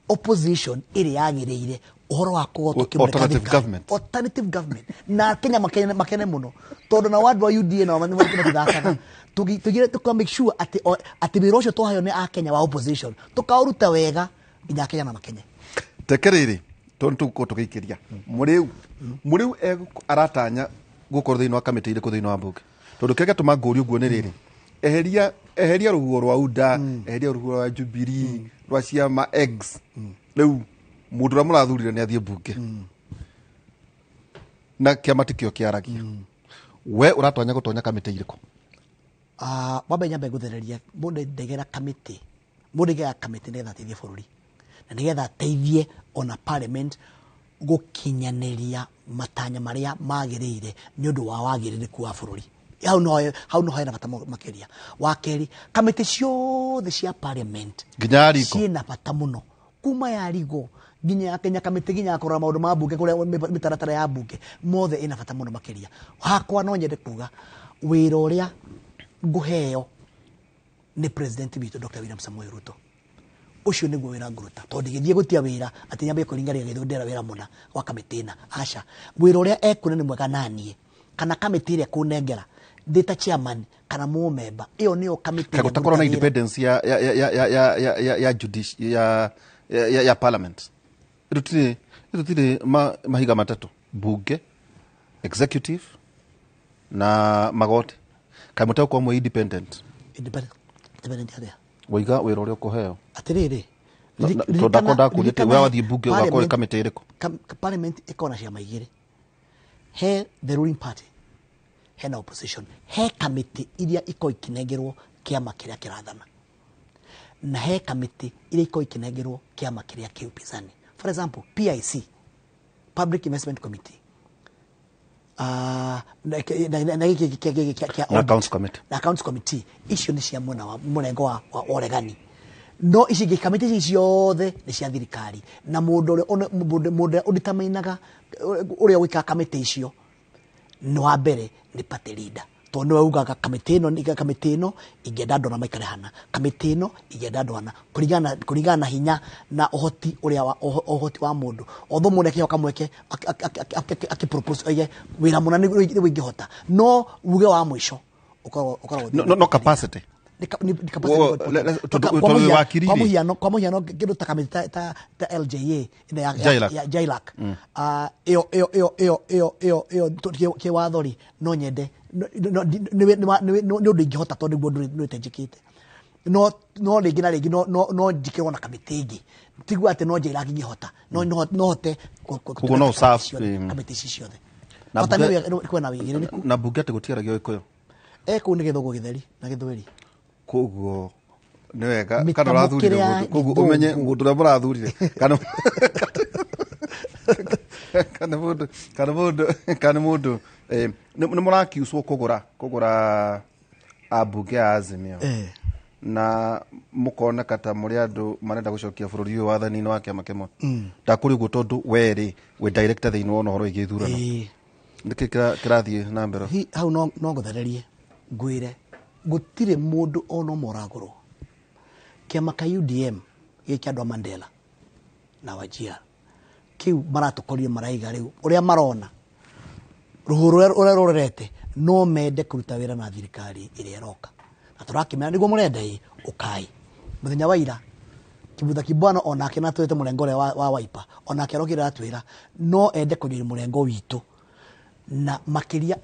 opposition ĩrĩa yagĩrĩire ũhoro wa kũgotwo kĩmũreka Alternative thirikari. government. Alternative government na Kenya makene, makene mũno tondũ nao andũ a UDA nao matithakaga. Tũgire tũka make sure atĩ atĩ wĩra ũcio twaheo nĩ akenya wa opposition tũkaũruta wega nginya akenya na makenye. Teke rĩrĩ tondũ tũgũkorwo tũgĩikĩria mũrĩu mũrĩu aratanya gũkorwo thĩinĩ wa kamĩtĩ irĩkũ thĩinĩ wa mbunge, tondũ kĩrĩa gĩatũma ngũrie ũguo nĩ rĩrĩ, eheria eheria rũhuho rwa UDA, eheria rũhuho rwa Jubilee, rwa ciama eggs, rĩu mũndũ ũrĩa mũrathurire nĩ athiĩ mbunge na kĩama tikĩo kĩaragia. We ũratanya gũtonya kamĩtĩ irĩkũ? Ah, wambe nyambe ngũthereria mũndũ ndegera kamĩtĩ, mũndũ aigagĩra kamĩtĩ nĩgetha ateithie bũrũri na nĩgetha ateithie ona parliament gũkinyanĩria matanya marĩa magĩrĩire nĩ ũndũ wa wagĩrĩrĩku wa bũrũri. Hau no hau no hena bata makĩria. Wa kerĩ, kamĩtĩ ciothe cia parliament nginya ya riko ciĩna bata mũno, kuma ya rigo nginya ya Kenya kamĩtĩ nginya ya kũrora maũndũ ma mbunge kũrĩa mĩtaratara ya mbunge mothe ĩna bata mũno makĩria. Hakwa no nyende kuga wĩra ũrĩa ngũheo nĩ president witũ Dr. William Samoei Ruto, ũcio nĩguo wĩra ngũruta, tondũ ndingĩthiĩ gũtia wĩra atĩ nyambie kũringaringa gĩthũ ndĩra wĩra mũna wa kamĩtĩ ĩna. Aca, wĩra ũrĩa ekuona nĩ mwega naniĩ kana kamĩtĩ ĩrĩa kũnengera ndĩ ta chairman kana mũmemba, ĩyo nĩyo kamĩtĩ ĩrĩa Kaĩ gũtakorwo na ngũruta wĩra. Independence ya ya parliament ĩtũtirĩ mahiga matatũ, bunge, executive na magoti, kaĩ mũtegũkorwo mwĩ independent? Independent, independent atĩa? Waiga wĩra ũrĩa ũkũheo. Atĩrĩrĩ, Tondũ ndakwa ndakũria atĩ we wathiĩ mbunge ũgakorwo wĩ kamĩtĩ ĩrĩkũ? Parliament ĩkoragwo na ciama igĩrĩ, he the ruling party, hena opposition. He kamĩtĩ iria ikoragwo ikĩnengerwo kĩama kĩrĩa kĩrathana na he kamĩtĩ iria ikoragwo ikĩnengerwo kĩama kĩrĩa kĩ upinzani. For example, PIC, Public Investment Committee, na gĩkĩ kĩa Na audit. Accounts committee. Na accounts committee, icio nĩ cia mwena wa mũrengo wa ũregani, no ici ingĩ kamĩtĩ ici ciothe nĩ cia thirikari na mũndũ ũrĩa mũndũ ũrĩa ũditamainaga ũrĩa wĩkaga kamĩtĩ icio nĩ wa mbere nĩ party leader, tondũ nĩwe ugaga kamĩtĩ ĩno kamĩtĩ ĩno ingĩenda andũ ana maikare hana, kamĩtĩ ĩno ingĩenda andũ ana, kũringana na hinya na ũhoti ũrĩa wa ũhoti wa mũndũ. Although mũndũ akĩheo kamweke akĩ propose oige wĩra mũna nĩguo ingĩhota, no uge wa mũico ũkoragwo No capacity. Nĩ capacity nĩ important. Tondũ Kwa wĩ mũhiano- wakiri kwa rĩ. mũhiano kĩndũ ta kamĩtĩ ta LJA ĩno JLAC. ya JLAC. Ah, ĩyo kĩwatho rĩ, no nyende nĩ ũndũ ingĩhota tondũ nĩguo ndũrĩte njĩkĩte, no rĩngĩ na rĩngĩ no njĩkĩrwo na kamĩtĩ ĩngĩ, tiguo atĩ no JLAC ingĩhota, no hote Koguo no kamĩtĩ ũserve, kamĩtĩ ici ciothe. Na Bata nĩ kwĩna wĩigĩrĩrĩku. Na mbunge atĩ gũtiaragio gĩkũyũ? Kũu nĩ gĩthũngũ gĩtheri na gĩthweri. Koguo nĩ wega Mĩtamũkĩre kana ũrathurire ya mũndũ, koguo gĩthũngũ. ũmenye mũndũ ũrĩa mũrathurire kana mũndũ nĩ mũrakiucwo kũgũra ambunge a Azimio na mũkoneka ta mũrĩ andũ marenda gũcokia bũrũri ũyũ wathani-inĩ wa kĩama kĩmwe. Ndakũria ũguo tondũ we rĩ wĩ director thĩinĩ wa ũhoro wĩgiĩ ithurano. Nĩkĩ kĩrathiĩ na mbere? Hau no ngũthererie ngwĩre gũtirĩ mũndũ ona ũmwe ũragũrwo. Kĩama ka UDM gĩkĩ kĩa andũ a Mandela na Wajir kĩu maratũkorire maraiga rĩu ũrĩa marona rũhũ rũrĩa rũrorete no mende kũruta wĩra na thirikari ĩrĩa ĩroka, na tũrakĩmera nĩguo mũrenda ĩ ũkai mũthenya wa ira. Kibutha Kibwana onake natwĩte mũrengo ũrĩa wa Wiper, onake arokire aratwĩra no ende kũnyuria mũrengo witũ na makĩria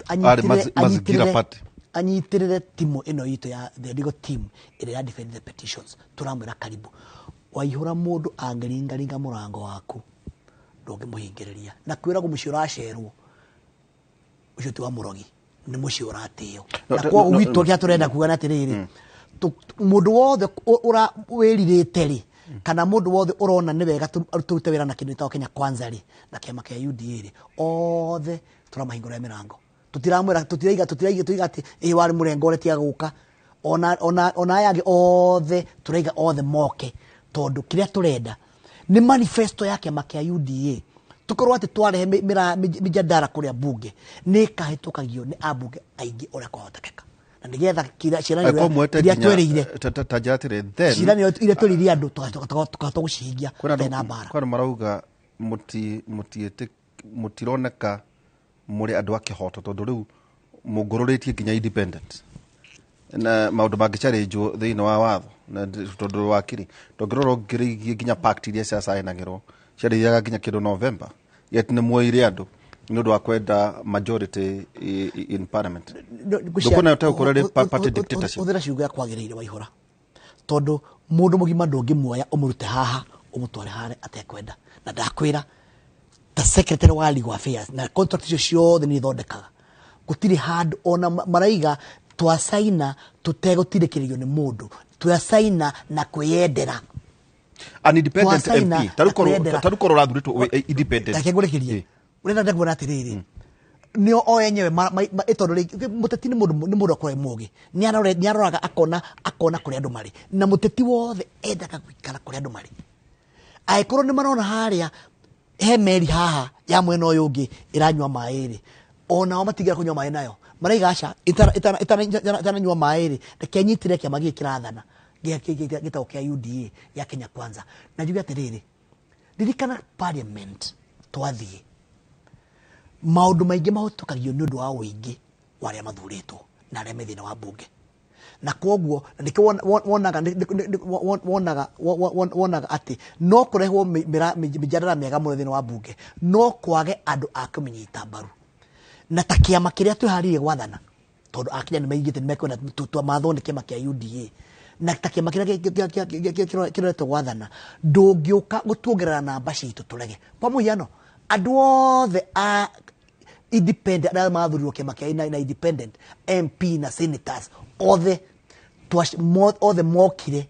Arĩ Mazingira Party. Anyitĩrĩre timu ĩno itũ ya the legal team ĩrĩa ya defend the petitions. Tũramwĩra karibu. Waihũra mũndũ angĩringaringa mũrango waku ndũngĩmũhingĩrĩria, na kwĩragwo mũciĩ ũracerwo ũcio ti wa mũrogi, nĩ mũciĩ ũratĩo. No, Na kwoguo no, gwitũ kĩrĩa tũrenda kuga nĩ atĩrĩrĩ, mũndũ wothe ũra wĩrirĩte rĩ, kana mũndũ wothe ũrona nĩ wega tũrute wĩra na kĩndũ gĩtagwo Kenya Kwanza rĩ, na kĩama kĩa UDA rĩ, othe tũramahingũrĩra mĩrango. Tũtiramwĩra, tũtiraiga tũiga atĩ ĩ warĩ mũrengo ũrĩa tiga gũka, ona aya angĩ othe tũraiga othe moke, tondũ kĩrĩa tũrenda nĩ manifesto ya kĩama kĩa UDA tukorwo atĩ twarehe mĩjadara kũrĩa bunge nĩ ĩkahĩtũkagio nĩ ambunge aingĩ ũrĩa kwahotekeka. Na Na nĩgetha ciĩranĩro Angĩkorwo mwete iria nginya- twereire, ta njĩra atĩrĩ, then ciĩranĩro iria twereire andũ tukahota gũcihingia kwĩna tũtarĩ na andũ mbara. kwĩna andũ marauga mũtironeka mũrĩ andũ a kĩhoto, tondũ rĩu mũngũrũrĩtie nginya independent na maũndũ mangĩcarĩnjwo thĩinĩ wa watho, na tondũ wakiri tũngĩrora ũngĩrĩgie nginya pact iria ciacainagĩrwo ciarĩaga nginya kĩndũ November, yet nĩ muoire andũ nĩ ũndũ wa kwenda majority in parliament. Ndũkuona ta gũkorwo rĩ party dictatorship? Hũthĩra ciugo ya kwagĩrĩire, Waihũra, tondũ mũndũ mũgima ndũngĩmuoya ũmũrute haha ũmũtware harĩa atekwenda. Na ndakwĩra, ta secretary wa legal affairs na contract icio ciothe nĩ ithondekaga, gũtirĩ handũ ona maraiga twacaina tũtegũtindĩkĩrĩrio nĩ mũndũ, twacaina na kwĩyendera. An independent Twacaina MP, tarĩu korwo na kwĩyendera. tarĩu korwo ũrathurĩtwo wĩ independent. Reke ngũrĩkĩrie. Ũrenda ndakuona atĩrĩrĩ, nĩo o enyewe tondũ rĩ mũteti nĩ mũndũ akorwo e mũgĩ, nĩ aroraga akona kũrĩa andũ marĩ, na mũteti wothe endaga gũikara kũrĩa andũ marĩ. Angĩkorwo nĩ marona harĩa he meri haha ya mwena ũyũ ũngĩ ĩranyua maĩ rĩ, onao matingĩra kũnyua maĩ nayo, maraiga aca, ĩtananyua maĩ rĩ, reke nyitĩre kĩama gĩkĩ kĩrathana gĩtagwo kĩa UDA ya Kenya Kwanza. Na njuge atĩrĩrĩ, ririkana parliament twathiĩ, maũndũ maingĩ mahĩtũkagio nĩ ũndũ wa ũingĩ wa arĩa mathurĩtwo na arĩa me thĩinĩ wa mbunge, na koguo na nĩkĩo wonaga atĩ no kũrehwo mĩjadala mĩega mũno thĩinĩ wa mbunge, no kwage andũ a kũmĩnyita mbaru. Na ta kĩama kĩrĩa twĩharĩirie gwathana, tondũ akenya nĩ maigĩte nĩ mekwenda mathwo nĩ kĩama kĩa UDA, na ta kĩama kĩrĩa kĩroretwo gwathana, ndũngĩũka gũtuongerera namba citũ tũrege. Kwa mũhiano, andũ othe a independent arĩa mathurirwo kĩama kĩa na independent MP na senators othe othe mokire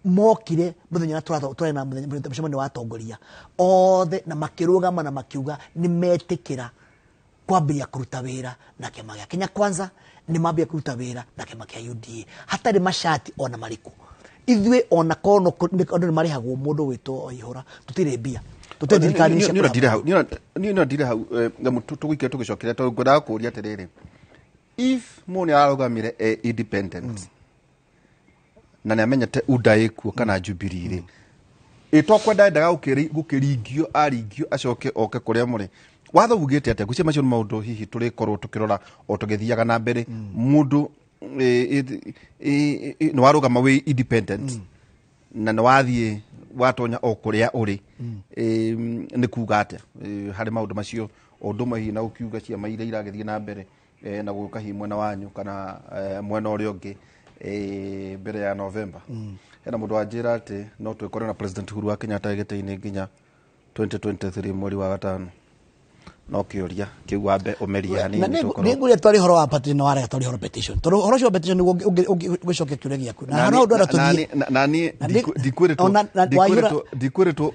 mũthenya ũrĩa tũrarĩ na mũcemanio wa atongoria othe, na makĩrũgama na makiuga nĩ metĩkĩra kwambĩrĩria kũruta wĩra na kĩama gĩa Kenya Kwanza, nĩ mambĩrĩria kũruta wĩra na kĩama kĩa UDA hatarĩ macati ona marĩkũ. Ithuĩ ona korwo no andũ nĩ marĩhagwo mũndũ gwĩtwo Waihũra, tũtirĩ mbia, tũtirĩ thirikari cia Niĩ ndire hau, niĩ no ndire hau, tũgũikare tũgĩcokeria, tondũ ngwendaga kũũria atĩrĩrĩ, if mũndũ nĩ ararũgamire e independent na nĩ amenyete UDA ĩkuo kana Jubilee rĩ, ĩ to kwenda endaga gũkĩringio aringio acoke oke kũrĩa mũrĩ, watho ugĩte atĩa? Ngwĩciria macio nĩ maũndũ hihi tũrĩkorwo tũkĩrora o tũgĩthiaga na mbere. Mũndũ nĩ warũgama wĩ independent na nĩ wathiĩ watonya o kũrĩa ũrĩ, nĩ kuga atĩa harĩ maũndũ macio, o ũndũ ũmwe hihi na gũkiuga ciama iria iragĩthiĩ na mbere na gũka hihi mwena wanyu kana mwena ũrĩa ũngĩ mbere ya November? Hena mũndũ wanjĩra atĩ no twĩkore na President Uhuru wa Kenyatta gĩtĩ-inĩ nginya 2023 mweri wa gatano, no kĩũria kĩu wambe ũmerie hanini. Na tũkorwo- nĩ ngũria twari ũhoro wa party na warega twari ũhoro petition, tondũ ũhoro ũcio wa petition nĩguo ũngĩcokia kĩũria gĩaku na hana ũndũ arĩa tũthiĩ. Nani Na ndikwĩrĩtwo ona- ndikwĩrĩtwo ndikwĩrĩtwo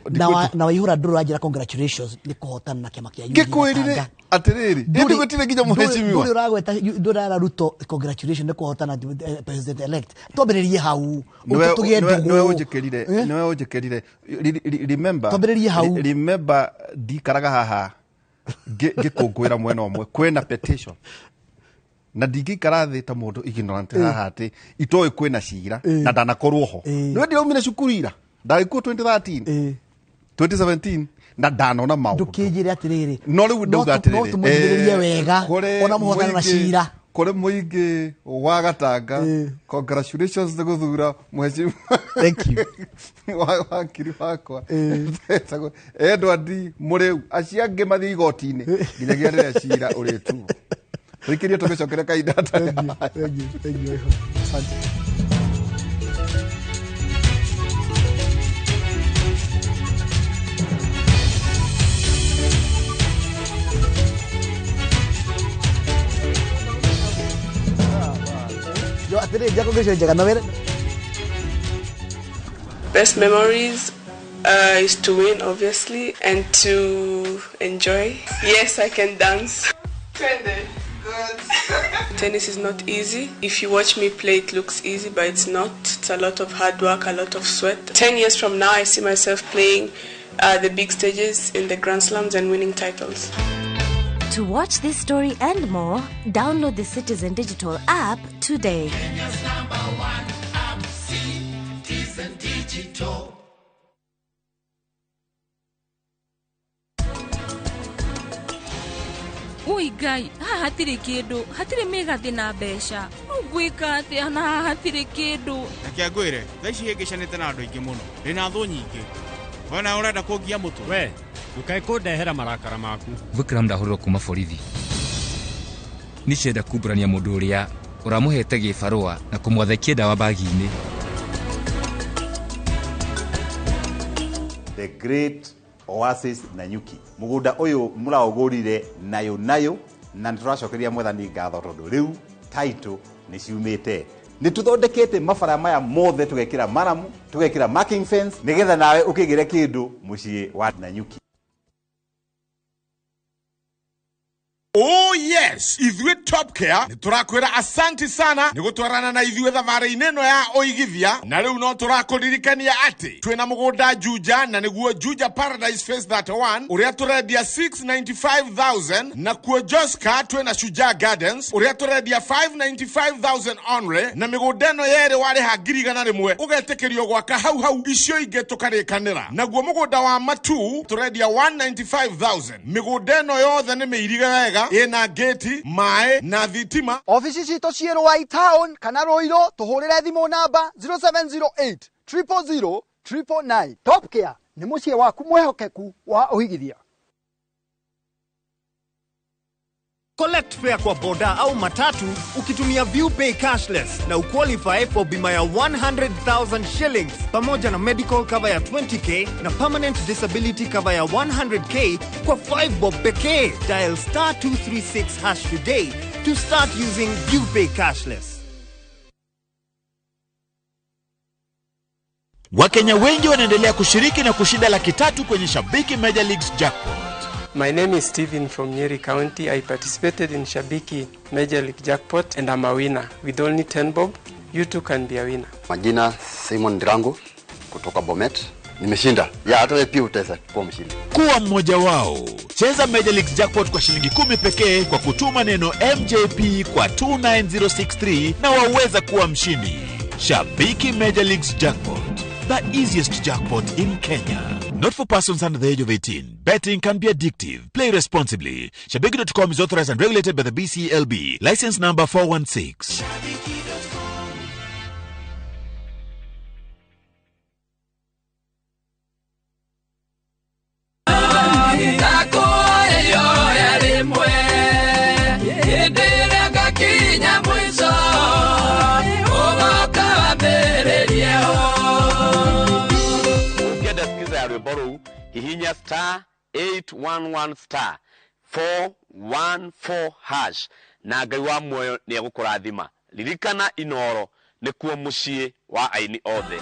na Waihũra ndũrũ wanjĩra congratulations nĩ kũhotana na kĩama kĩa UDA. Ngĩkwĩrire Gatanga. atĩrĩrĩ, ĩndĩ gũtirĩ nginya mũhecimiwa. Ndũrĩ ũragweta, ndũrĩ ũrera Ruto congratulations nĩ kũhotana president elect. Twambĩrĩrie hau. Tũgĩe Nĩwe ndũgũ. ũnjĩkĩrire, nĩwe ũnjĩkĩrire. Remember, Twambĩrĩrie hau. Remember, ndikaraga haha ngĩkũngũĩra mwena ũmwe, kwĩna petition na ndingĩikara thĩ ta mũndũ ignorant haha atĩ itoĩ kwĩna cira na ndanakorwo ho. Nĩwe ndiraumire cukuru ira, ndarĩ kuo 2013, 2017, na ndanona maũndũ. Ndũkĩnjĩre atĩrĩrĩ, no rĩu ndauga no atĩrĩrĩ, tũmũthikĩrĩrie wega kũrĩ ona mũhotane na cira. Kũrĩ mũingĩ wa Gatanga, congratulations nĩ gũthura mheshimiwa. Thank you. Wakiri wakwa etagwo Edward Mũrĩu, acio angĩ mathiĩ igoti-inĩ nginyagia rĩrĩa cira ũrĩtuo. Tũikĩrie tũgĩcokere kahinda. Thank you, thank you, thank you. Asante. Yo, atĩrĩrĩ, njakũngĩcio njega na wĩre. Best memories is to win, obviously, and to enjoy. Yes, I can dance. Good. Tennis is not easy. If you watch me play, it looks easy, but it's not. It's a lot of hard work, a lot of sweat. 10 years from now, I see myself playing the big stages in the Grand Slams and winning titles. To watch this story and more, download the Citizen Digital app today. Kenya's number one app, Citizen Digital. Ui Ngai, haha hatirĩ kĩndũ, hatirĩ mĩgathĩ na mbeca. Rĩu ngwĩka atĩa na haha hatirĩ kĩndũ? Reke ngwĩre, thaa ici hĩngĩcanĩte na andũ aingĩ mũno. Ndĩna thũ nyingĩ. We nawe ũrenda kũngia mũtwe? We, ndũkae kũndehera marakara maku. Vikram ndahũrĩrwo kuma borithi. Nĩcienda kumbũrania mũndũ ũrĩa ũramũhete gĩbarũa na kũmwathekia ndawa bagi-inĩ. The Great Oasis Nanyuki. Mũgũnda ũyũ mũraũgũrire nayo nayo na nĩtũracokeria mwathani ngatho tondũ rĩu title nĩ ciumĩte. Nĩ tũthondekete mabara maya mothe tũgekĩra maramu, tũgekĩra marking fence nĩgetha nawe ũkĩgĩre kĩndũ mũciĩ wa Nanyuki. Oh yes, ithuĩ Top Care nĩ tũrakwĩra asanti sana nĩ gũtwarana na ithuĩ thabarĩ-inĩ ĩno ya ũigithia, na rĩu no tũrakũririkania atĩ twĩna mũgũnda Juja, na nĩguo Juja Paradise Phase 31 ũrĩa tũrendia 695,000, na kuo Joska twĩna Shujaa Gardens ũrĩa tũrendia 595,000 only, na mĩgũnda ĩno yerĩ warĩha 100,000 ũgetĩkĩrio gwaka hau hau, icio ingĩ tũkarĩkanĩra. Naguo mũgũnda wa Matu tũrendia 195,000. Mĩgũnda ĩno yothe nĩ mĩirige wega, ĩna gate, maĩ na thitima. Ofici citũ ciĩ Ruai Town kana Ruiru, tũhũrĩre thimũ namba 0708 000 999. Top Care nĩ mũciĩ waku mwĩhokeku wa ũigithia. Collect fare kwa boda au matatu ukitumia ViewPay cashless na uqualify for bima ya 100,000 shillings pamoja na medical cover ya 20k na permanent disability cover ya 100k kwa 5 bob pekee. Dial star 236 hash today to start using ViewPay cashless. Wakenya wengi wanaendelea kushiriki na kushinda 300,000 kwenye Shabiki Major Leagues Jackpot. My name is Steven from Nyeri County. I participated in Shabiki Major League Jackpot and I'm a winner. With only 10 bob, you too can be a winner. Majina Simon Ndirangu kutoka Bomet. Nimeshinda. Ya hata wewe pia utaweza kuwa mshindi. Kuwa mmoja wao. Cheza Major League Jackpot kwa shilingi 10 pekee kwa kutuma neno MJP kwa 29063 na waweza kuwa mshindi. Shabiki Major Leagues Jackpot, the easiest jackpot in Kenya. Not for persons under the age of 18. Betting can be addictive. Play responsibly. Shabiki.com is authorized and regulated by the BCLB. License number 416. Hihinya star 811 star 414 hash na Ngai wa muoyo nĩ egũkũrathima. Ririkana Inoro nĩkuo mũciĩ wa aini othe.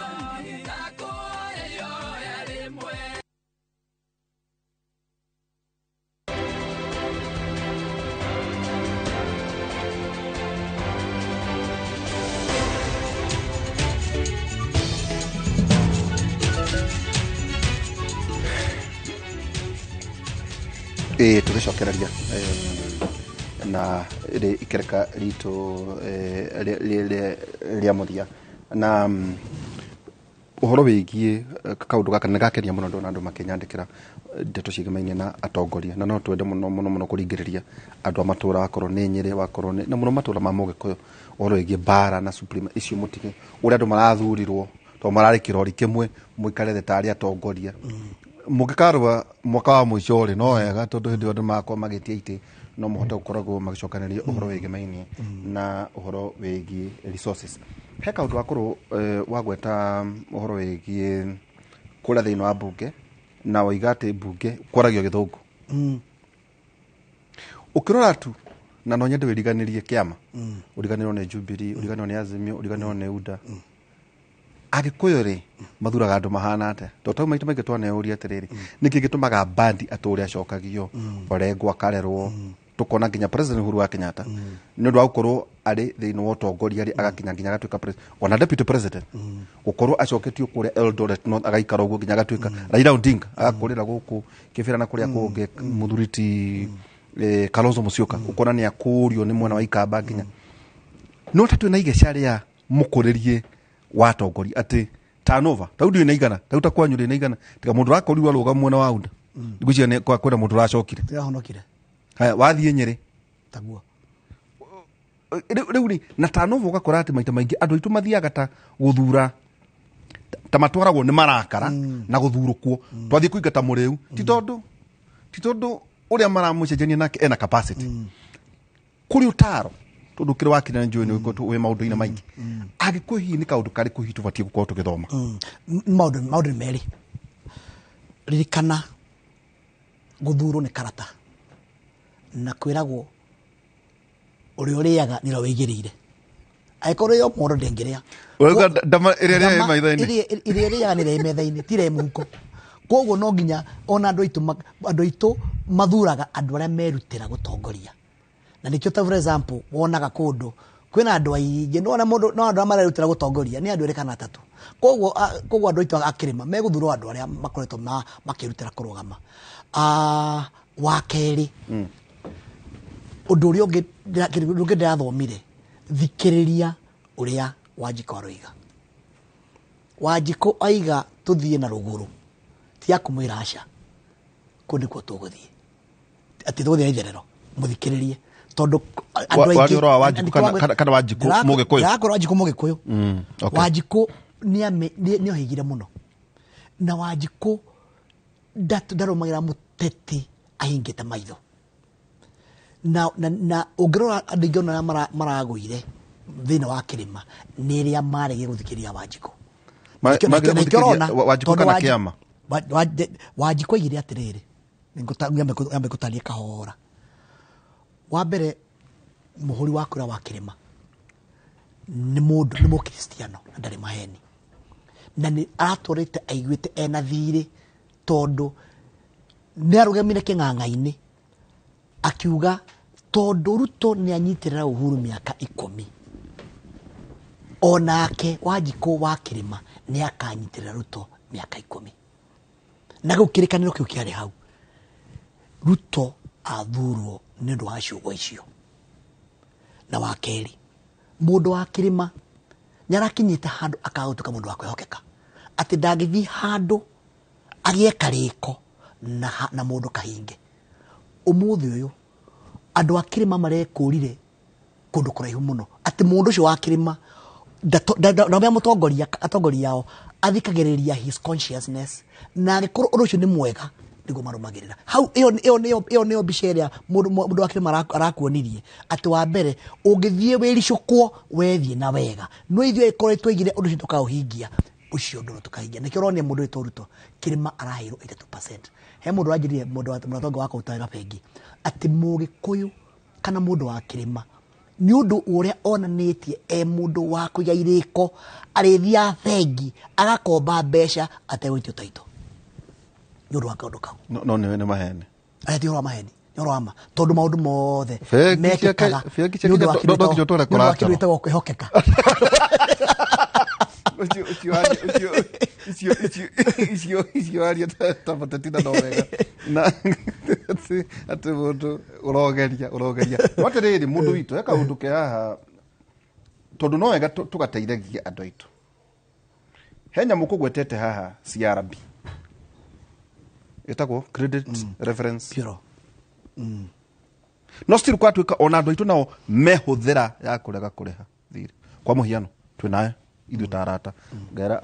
Tũgĩcokereria na rĩ ikereka ritũ rĩa mũthia na ũhoro wĩgiĩ kaũndũ gaka nĩ gakenia mũno ndona andũ makĩnyandĩkĩra ndeto ciĩgemaine na atongoria, na no twende mũno mũno mũno kũringĩrĩria andũ a matũra, wakorwo nĩ Nyĩrĩ, wakorwo nĩ na mũno matũra ma Mũgĩkũyũ, ũhoro wĩgiĩ mbara na suprema icio mũtige ũrĩa andũ marathurirwo tondũ mararĩ kĩrori kĩmwe mũikare thĩ tarĩ atongoria. Mũngĩkarũa mwaka wa mũico rĩ no wega tondũ hĩndĩ ĩyo andũ magakorwo magĩtia itĩ no mũhote gũkoragwo magĩcokanĩria ũhoro wĩgemaine na ũhoro wĩgiĩ resources. He kaũndũ wakorwo wagweta ũhoro wĩgiĩ kũrĩa thĩinĩ wa mbunge na woiga atĩ mbunge kwaragio gĩthũngũ. Ũkĩrora tu na no nyende wĩriganĩrie kĩama, ũriganĩrwo nĩ Jubilee, ũriganĩrwo nĩ Azimio, ũriganĩrwo nĩ UDA. Agĩkũyũ rĩ mathuraga andũ mahana atĩa? Tondũ tau maita maingĩ twaneyũria atĩrĩrĩ, nĩkĩ gĩtũmaga Mbadi atũre acokagio, Orengo akarerwo, tũkona nginya President Uhuru wa Kenyatta nĩ ũndũ wa gũkorwo arĩ thĩinĩ wa ũtongoria rĩ agakinya nginya agatuĩka president, ona deputy president gũkorwo acoketio kũrĩa Eldoret North agaikara ũguo nginya agatuĩka Raila Odinga agakũrĩra gũkũ Kĩbĩra na kũrĩa kũngĩ, mũthuri ti Kalonzo Musyoka ukona nĩ akũrio nĩ mwena wa Ikamba nginya no ta twĩna igeca rĩa mũkũrĩrie wa atongoria atĩ turnover tau ndĩ na igana tau ta kwanyu ndĩ na igana tiga mũndũ ũrakorirwo arũgama mwena wa unda ngwĩciria nĩ kwĩna mũndũ ũracokire. Ndĩrahonokire. Haya, wathiĩ Nyĩrĩ taguo. Rĩu rĩ na turnover ũgakora atĩ maita maingĩ andũ aitũ mathiaga ta gũthura ta matwaragwo nĩ marakara na gũthurũkwo twathiĩ kũingata mũrĩu ti tondũ ũrĩa maramũcenjania nake ena capacity. Kũrĩ ũtaro tondũ kĩrĩ wakire na njũĩ nĩ ũkoretwo wĩ maũndũ-inĩ maingĩ angĩkorwo hihi nĩ kaũndũ karĩkũ hihi tũbatiĩ gũkorwo tũgĩthoma. Maũndũ nĩ merĩ. Ririkana gũthurwo nĩ karata na kwĩragwo ũrĩa ũrĩaga nĩ ũrĩa wĩigĩrĩire. Angĩkorwo yo mũndũ ndĩngĩrĩa. Ũrauga ndama ĩrĩa ĩrĩa ĩ maitho-inĩ. Ĩrĩa ĩrĩaga nĩ ĩrĩa ĩ metha-inĩ, ti ĩrĩa ĩ mũhuko. Koguo no nginya ona andũ aitũ mathuraga andũ arĩa merutĩra gũtongoria. Na nĩkĩo ta for example wonaga kũndũ kwĩna andũ aingĩ no mũndũ no andũ arĩa marerutĩra gũtongoria nĩ andũ erĩ kana atatũ. Koguo andũ aitũ a kĩrĩma megũthurwo andũ arĩa makoretwo makĩrutĩra kũrũgama. Wa kerĩ ũndũ ũrĩa ũngĩ ndĩrathomire, thikĩrĩria ũrĩa Wanjikũ aroiga. Wanjikũ aiga tũthiĩ na rũgũrũ, ti akũmwĩra aca, kũu nĩkuo tũgũthiĩ, atĩ tũgũthiĩ na itherero, mũthikĩrĩrie tondũ andũ aingĩ. Ũhoro wa Wanjikũ kana Wanjikũ Mũgĩkũyũ? Ndĩrakwĩra Wanjikũ Mũgĩkũyũ. Wanjikũ nĩohĩgire mũno na Wanjikũ ndarũmagĩra mũteti ahingĩte maitho. Na ũngĩrora andũ aingĩ ona arĩa maragũire thĩinĩ wa kĩrĩma nĩ arĩa maregire gũthikĩrĩria Wanjikũ. Wanjikũ kana kĩama? Wanjikũ aigire atĩrĩrĩ, nyambe ngũtarie kahora. Wa mbere mũhũri wa kura wa kĩrĩma nĩ mũndũ nĩ mũkristiano na ndarĩ maheni na nĩ aratũrĩte aiguĩte ena thirĩ tondũ nĩ arũgamire kĩng'ang'a-inĩ akiuga tondũ Ruto nĩ anyitĩrĩra Uhuru mĩaka 10 onake Wanjikũ wa kĩrĩma nĩ akanyitĩrĩra Ruto mĩaka 10 na rĩu kĩrĩkanĩro kĩu kĩarĩ hau. Ruto athurwo nĩ ũndũ wa ciugo icio. Na wa kerĩ mũndũ wa kĩrĩma nĩ arakinyĩte handũ akagũtuĩka mũndũ wa kwĩhokeka atĩ ndangĩthiĩ handũ agĩe karĩko na mũndũ kahinge. Ũmũthĩ ũyũ andũ a kĩrĩma marekũrire kũndũ kũraihu mũno atĩ mũndũ ũcio wa kĩrĩma ndamenya mũtongoria atongoria ao athikagĩrĩria his consciousness na angĩkorwo ũndũ ũcio nĩ mwega nĩguo marũmagĩrĩra. Hau ĩyo nĩyo mbica ĩrĩa mũndũ wa kĩrĩma arakuonirie atĩ wa mbere ũngĩthiĩ wĩricũkwo wethiĩ na wega no ithuĩ ĩkorwo twaigire ũndũ ũcio tũkaũhingia ũcio ũndũ tũkahingia. Nĩkĩo ũronire mũndũ wĩtwo Ruto kĩrĩma araheirwo 82%. He mũndũ wanjĩrire mũndũ wa mũtongo wa kũruta wĩra bengi atĩ mũgĩkũyũ kana mũndũ wa kĩrĩma nĩ ũndũ ũrĩa onanĩtie e mũndũ wa kũiga irĩko arĩthiaga bengi agakomba mbeca ategwĩtio taito nĩ ũndũ wa kaũndũ kau. No nĩ maheni. Aya ti ũhoro wa maheni, nĩ ũhoro wa ma tondũ maũndũ mothe mekĩkaga nĩ ũndũ wa kĩndũ gĩtagwo kwĩhokeka. Icio aria ta mũteti na no wega na atĩ mũndũ ũrogeria no atĩrĩrĩ mũndũ witũ he kaũndũ ke haha tondũ no wega tũgateithagia andũ aitũ. He nyamũ kũgwetete haha CRB ĩtagwo Credit Reference Bureau. No still kwatuĩka ona andũ aitũ nao mehũthĩra ya kũrega kũrĩha thirĩ. Kwa mũhiano twĩnayo ithuĩ ta arata ngera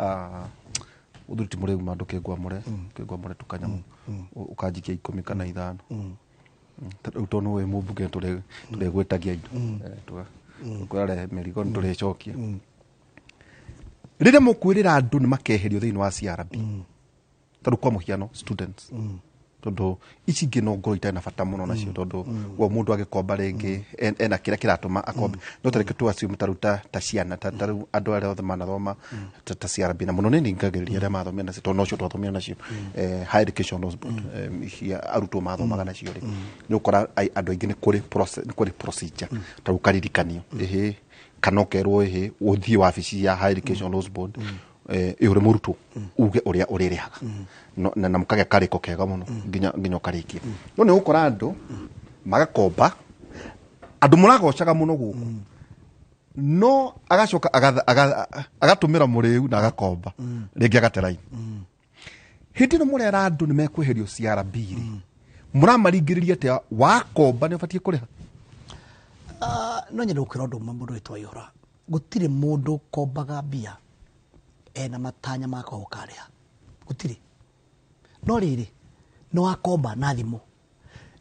ũthuri ti mũrĩu ma ndũkĩngwamũre tũkanyamũ ũkanjikia 10 kana 5 rĩu tondũ wĩ mũmbunge tũrĩgwĩtagia indo tũkarehe mĩrigo nĩtũrĩcokia. Rĩrĩa mũkwĩrĩra andũ nĩ makeherio thĩinĩ wa CRB tondũ kwa mũhiano students tondũ ici ingĩ no ngorwo itarĩ na bata mũno nacio tondũ we mũndũ agĩkomba rĩngĩ ena kĩrĩa kĩratũma akombe no tareke tu assume ta rĩu ta ciana ta rĩu andũ arĩa othe manathoma ta CRB na mũno nĩ ningagĩrĩria arĩa mathomire nacio tondũ nocio twathomire nacio Higher Education Loans Board icia arutwo mathomaga nacio rĩ nĩ ũkora andũ aingĩ nĩ kũrĩ procedure ta rĩu ũkaririkanio ĩhĩ kana ũkerwo ĩhĩ ũthiĩ wabici ya Higher Education Loans Board ĩũre mũrutwo uge ũrĩa ũrĩrĩhaga na mũkagĩa karĩko kega mũno nginya ũkarĩkia. No nĩ ũgũkora andũ Magakomba andũ mũragocaga mũno gũkũ, no agacoka agatũmĩra mũrĩu na agakomba rĩngĩ agate raini. Hĩndĩ ĩno mũrera andũ nĩ mekweherio CRB rĩ, mũramaringĩrĩria atĩa wakomba nĩ ũbatiĩ kũrĩha? No nyende gũkwĩra ũndũ ũmwe, mũndũ wĩtwo Waihũra, gũtirĩ mũndũ ũkombaga mbia ena matanya ma kwaga gũkarĩha, gũtirĩ. No rĩrĩ, nĩ wakomba na thimũ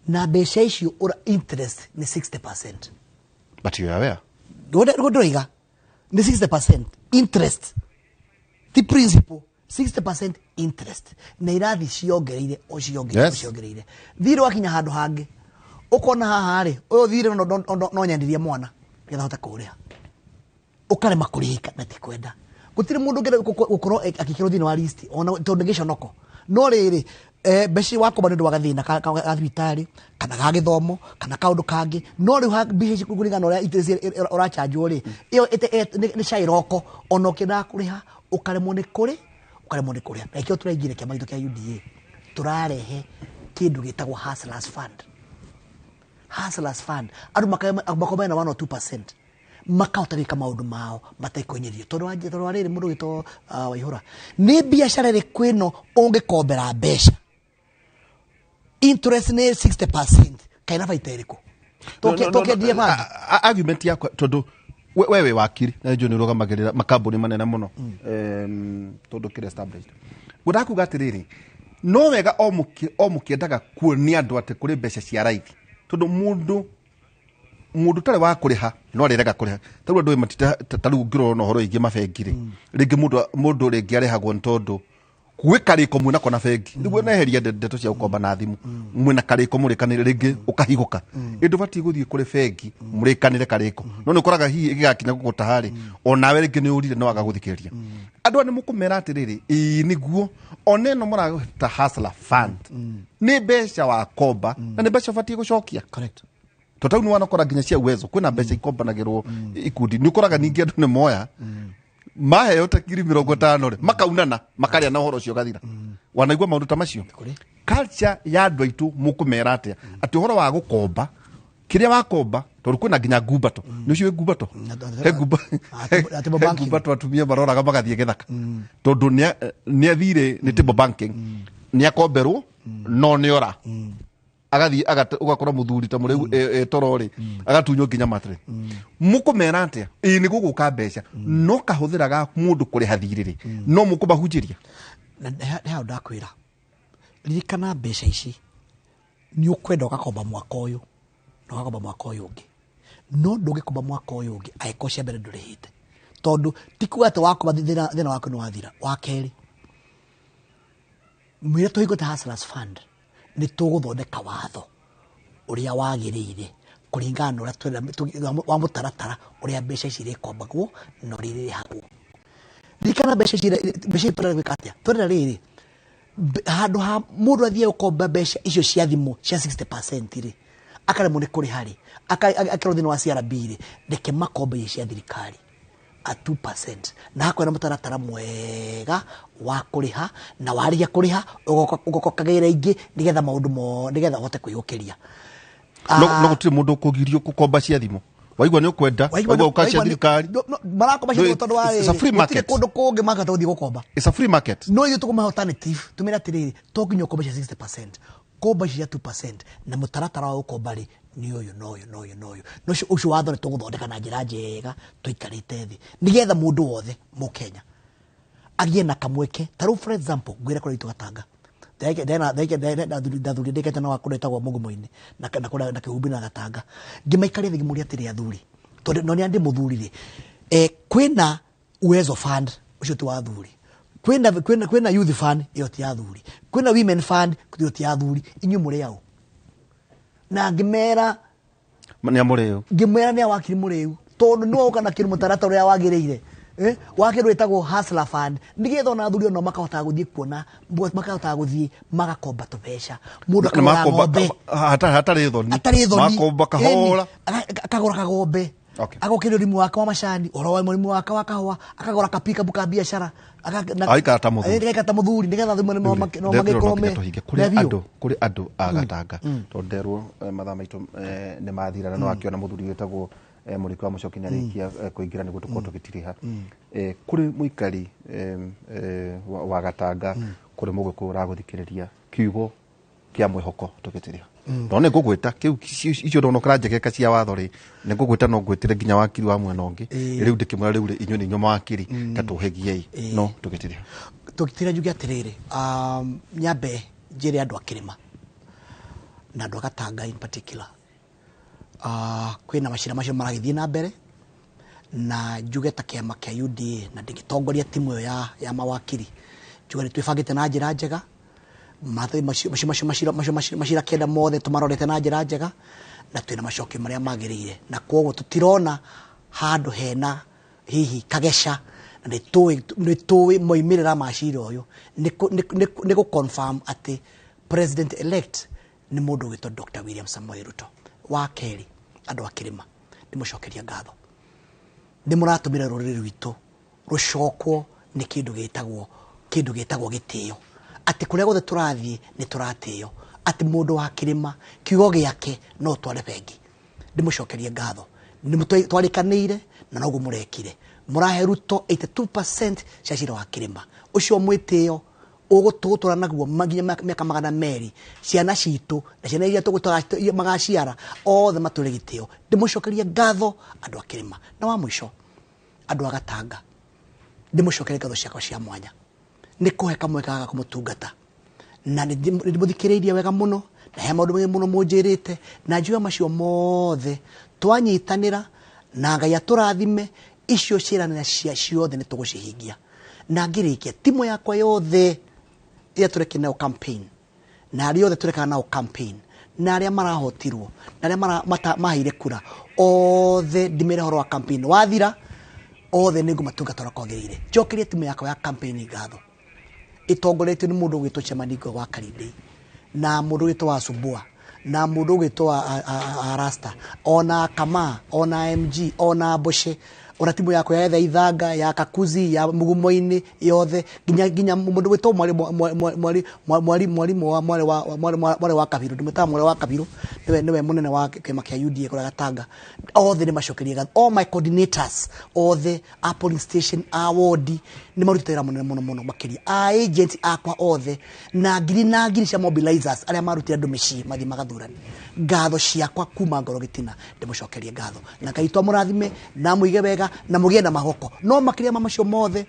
na mbeca icio ũra interest nĩ 60%. But you are aware. Nĩguo ndĩroiga nĩ 60% interest, ti principal, 60% interest, na irathi ciongereire o ciongereire, o ciongereire. Thirĩ wakinya handũ hangĩ ũkona haha rĩ, ũyũ thirĩ no nyendirie mwana nĩgetha hote kũũrĩha, ũkarema kũrĩhĩka na ti kwenda. Gũtirĩ mũndũ ũngĩenda gũkorwo agĩkĩrwo thĩinĩ wa list ona tondũ nĩ gĩconoko. No rĩrĩ, mbeca wakomba nĩ ũndũ wa gathĩna ka thibitarĩ kana ga gĩthomo kana kaũndũ kangĩ, no rĩu mbeca ici kũringana na ũrĩa interest ũrachanjwo rĩ, ĩyo nĩ cairoko, ona ũkĩendaga kũrĩha ũkaremwo nĩ kũrĩ, ũkaremwo nĩ kũrĩha. Na nĩkĩo tũraingĩra kĩama gitũ kĩa UDA, tũrarehe kĩndũ gĩtagwo Hustlers Fund. Hustlers Fund, andũ makomba na 1 or 2% makahota gwĩka maũndũ mao matekũnyĩrio. Tondũ wa rĩrĩ, mũndũ wĩtwo Waihũra, nĩ biacara ĩrĩkũ ĩno ũngĩkombera mbeca interest nĩ 60%, kaina baita ĩrĩkũ? Tũkĩendie bangi. Argument yakwa, tondũ we wĩ wakiri na njũĩ nĩ ũrũgamagĩrĩra makambuni manene mũno, tondũ kĩrĩ established, ngwendaga kuga atĩrĩrĩ, no wega o mũkĩendaga kuonia andũ atĩ kũrĩ mbeca cia raithi, tondũ mũndũ ũtarĩ wa kũrĩha no arĩrega kũrĩha. Ta rĩu andũ matita, ta rĩu ũngĩrora na ũhoro wĩgiĩ mabengi rĩ, rĩngĩ mũndũ rĩngĩ arĩhagwo nĩ tondũ gwĩ karĩko mwĩnako na bengi, nĩguo neheria ndeto cia gũkomba na thimũ, mwĩna karĩko mũrĩkanĩre, rĩngĩ ũkahigũka, ĩndũ ũbatiĩ gũthiĩ kũrĩ bengi mũrĩkanĩre karĩko, no nĩ ũkoraga hihi ĩgĩgakinya gũgũtaha rĩ, onawe rĩngĩ nĩ ũrire no agagũthikĩrĩria. Andũ aya nĩ mũkũmera atĩrĩrĩ, ĩĩ nĩguo ona ĩno mũragũta Hustler Fund nĩ mbeca wakomba na nĩ mbeca ũbatiĩ gũcokia. Tondũ tau nĩ wanakora nginya cia Uwezo kwĩna mbeca ikombanagĩrwo ikundi, nĩ ũkoraga ningĩ andũ nĩ moya maheo ta 50,000 rĩ, makaunana makarĩa na ũhoro ũcio ũgathira. Wanaigua maũndũ ta macio? Culture ya andũ aitũ mũkũmera atĩa atĩ ũhoro wa gũkomba, kĩrĩa wakomba, tondũ kwĩna nginya ngumbato, nĩ ũcio wĩ ngumbato, he ngumbato atumia maroraga magathiĩ gĩthaka, tondũ nĩ athire nĩ table banking, nĩ akomberwo no nĩ ora agathiĩ ũgakora mũthuri ta mũrĩu toro rĩ, agatunywo nginya mattress. Mũkũmera atĩa? Ĩĩ nĩ gũgũka mbeca, no kahũthĩra ga mũndũ kũrĩha thirĩ rĩ, no mũkũmahunjĩria? Na nĩ hau ndakwĩra, ririkana mbeca ici nĩ ũkwenda ũgakomba mwaka ũyũ na ũgakomba mwaka ũyũ ũngĩ, no ndũngĩkomba mwaka ũyũ ũngĩ angĩkorwo cia mbere ndũrĩhĩte, tondũ ti kuga atĩ wakomba thĩna waku nĩ wathira. Wa kerĩ, mwĩre tũhingũte Hustlers Fund, nĩ tũgũthondeka watho ũrĩa wagĩrĩire kũringana na ũrĩa twenda wa mũtaratara ũrĩa mbeca ici irĩkombagwo na ũrĩa irĩrĩhagwo. Ririkana mbeca ici, mbeca ici tũrenda gwĩka atĩa? Tũrenda rĩrĩ, handũ ha mũndũ athiĩ gũkomba mbeca icio cia thimũ cia 60% rĩ, akaremwo nĩ kũrĩha rĩ, akerwo thĩinĩ wa CRB rĩ, reke makombe ici cia thirikari at 2%, na hakorwo na mũtaratara mwega wa kũrĩha, na warĩkia kũrĩha ũgoka ũkagĩra ingĩ nĩgetha maũndũ mo nĩgetha ũhote kwĩyũkĩria. No gũtirĩ mũndũ ũkũgirio gũkomba cia thimũ, waigua nĩ ũkwenda, waigua ũka cia thirikari, marakomba cia thimũ tondũ wa It's a free rĩrĩ, gũtirĩ market. kũndũ kũngĩ mangĩhota gũthiĩ gũkomba. It's a free market. No ithuĩ tũkũmahe alternative, tũmere atĩrĩrĩ, to nginya ũkombe cia 60%, komba cia 2%, na mũtaratara wa gũkomba rĩ nĩ ũyũ na ũyũ na ũyũ na ũyũ. No ũcio watho nĩ tũgũthondeka na njĩra njega tũikarĩte thĩ, nĩgetha mũndũ wothe Mũkenya agĩe na kamweke. Ta rĩu for example, ngwĩre kũrĩa gwitũ Gatanga, ndathuri ndĩkĩte na wa kũrĩa ĩtagwo Mũgumo-inĩ, na kũrĩa na Kĩhumbi na Gatanga, ngĩmaikaria thĩ ngĩmũria atĩrĩ, athuri, tondũ no nĩ andĩ mũthuri rĩ, kwĩna Uwezo Fund, ũcio ti wa athuri, kwĩna Youth Fund, ĩyo ti ya athuri, kwĩna Women Fund, ĩyo ti ya athuri, inyuĩ mũrĩ aũ? Na ngĩmera nĩ amũrĩu, ngĩmwĩra nĩ awakiri mũrĩu, tondũ nĩwe ũka na kĩndũ mũtaratara ũrĩa wagĩrĩire. Wa kĩndũ wĩtagwo Hustler Fund, nĩgetha ona athuri ona makahotaga gũthiĩ kuona, makahotaga gũthiĩ magakomba tũbeca, mũndũ Na akagũra makomba ng'ombe. hatarĩ thoni. Hatarĩ thoni. Makomba kahora. Akagũra kagombe, Agokĩria ũrĩmi wake wa macani, ũhoro wa mũrĩmi wake wa kahũa, akagũra kapikabu ka biacara. Agaikara ta mũthuri. Agaikara ta mũthuri nĩgetha thimũ no magĩkorwo me kũrĩ andũ, kũrĩ andũ a Gatanga, tondũ nderwo mathaa maitũ nĩ mathira, na no akĩona mũthuri wĩtagwo Mũrĩki wa Mũcoki nĩ arĩkia kũingĩra nĩguo tũkorwo tũgĩtiriha. Kũrĩ mũikari wa Gatanga, kũrĩ mũgĩkũyũ ũragũthikĩrĩria, kiugo kĩa mwĩhoko tũgĩtiriha. No nĩ ngũgwĩta kĩu icio ndona ũkaranjegeka cia watho rĩ, nĩ ngũgwĩta no ngwĩtĩre nginya wakiri wa mwena ũngĩ. Rĩu ndĩkĩmwĩra rĩu rĩ, inyuĩ nĩ inyuĩ mawakiri, ta tũhegiei no tũgĩtiriha. Tũgĩtiriha njuge atĩrĩrĩ, nyambe njĩre andũ a kĩrĩma na andũ a Gatanga in particular, kwĩna macira macio maragĩthiĩ na mbere, na njuge ta kĩama kĩa UDA na ndĩgĩtongoria timu ĩyo ya mawakiri, njuge nĩ twĩbangĩte na njĩra njega. Macira 9 mothe tũmarorete na njĩra njega, na twĩna macokio marĩa magĩrĩire, na koguo tũtirona handũ hena hihi kageca, na nĩ tũĩ moimĩrĩra ma cira ũyũ nĩ gũ confirm atĩ president elect nĩ mũndũ ũgwĩtwo Dr. William Samoei Ruto. Wa kerĩ, andũ a kĩrĩma ndĩmũcokeria ngatho, nĩ mũratũmĩra rũrĩrĩ rwitũ rũcokwo nĩ kĩndũ gĩtagwo gĩtĩo, atĩ kũrĩa guothe tũrathiĩ nĩ tũratĩo, atĩ mũndũ wa kĩrĩma kiugo gĩake no tware bengi. Ndĩmũcokerie ngatho, nĩ twarĩkanĩire na noguo mũrekire, mũrahe Ruto 82% cia cira wa kĩrĩma ũcio mwĩtĩo ũgũtũgũtũra naguo nginya mĩaka 200, ciana citũ na ciana iria tũgũtũra magaciara othe matũre gĩtĩo. Ndĩmũcokerie ngatho andũ a kĩrĩma. Na wa mũico, andũ a Gatanga, ndĩmũcokerie ngatho ciakwa cia mwanya nĩ kũhe kamweke gaka kũmũtungata, na nĩ ndĩmũthikĩrĩirie wega mũno, na he maũndũ maingĩ mũno mũnjĩrĩte, na njũĩ macio mothe twanyitanĩra na Ngai atũrathime, icio ciĩranĩra cia ciothe nĩ tũgũcihingia. Na ngĩrĩkia, timu yakwa yothe ĩrĩa tũrekire nayo campaign, na arĩa othe tũrekaga nao campaign, na arĩa marahotirwo, na arĩa maheire kura, othe ndĩmere ũhoro wa campaign wathira, othe nĩ ngũmatungata ũrĩa kwagĩrĩire. Njokerie timu yakwa ya campaign ngatho, ĩtongoretio nĩ mũndũ ũgwĩtwo Chairman wa Karindei, na mũndũ ũgwĩtwo wa Subua, na mũndũ ũgwĩtwo wa Rasta, ona Kama, ona MG, ona Boshe, ona timu yakwa ya Ithanga, ya Kakuzi, ya Mugumo-inĩ yothe, nginya mũndũ ũgwĩtwo mwarimu wa mwarĩ wa Kabiru, ndĩmwĩtaga mwarĩ wa Kabiru, nĩwe mũnene wa kĩama kĩa UDA kũrĩa Gatanga, othe nĩ macokerie ngatho. All my coordinators othe a polling station, a ward, nĩ marutĩte wĩra mũnene mũno mũno makĩria, a agent akwa othe, na ngiri na ngiri cia mobilizers arĩa marutire andũ mĩciĩ mathiĩ magathurane. Ngatho ciakwa kuma ngoro gĩtina ndĩmũcokerie ngatho, na Ngai twamũrathime na mũige wega na mũgĩe na mahoko. No makĩria ma macio mothe,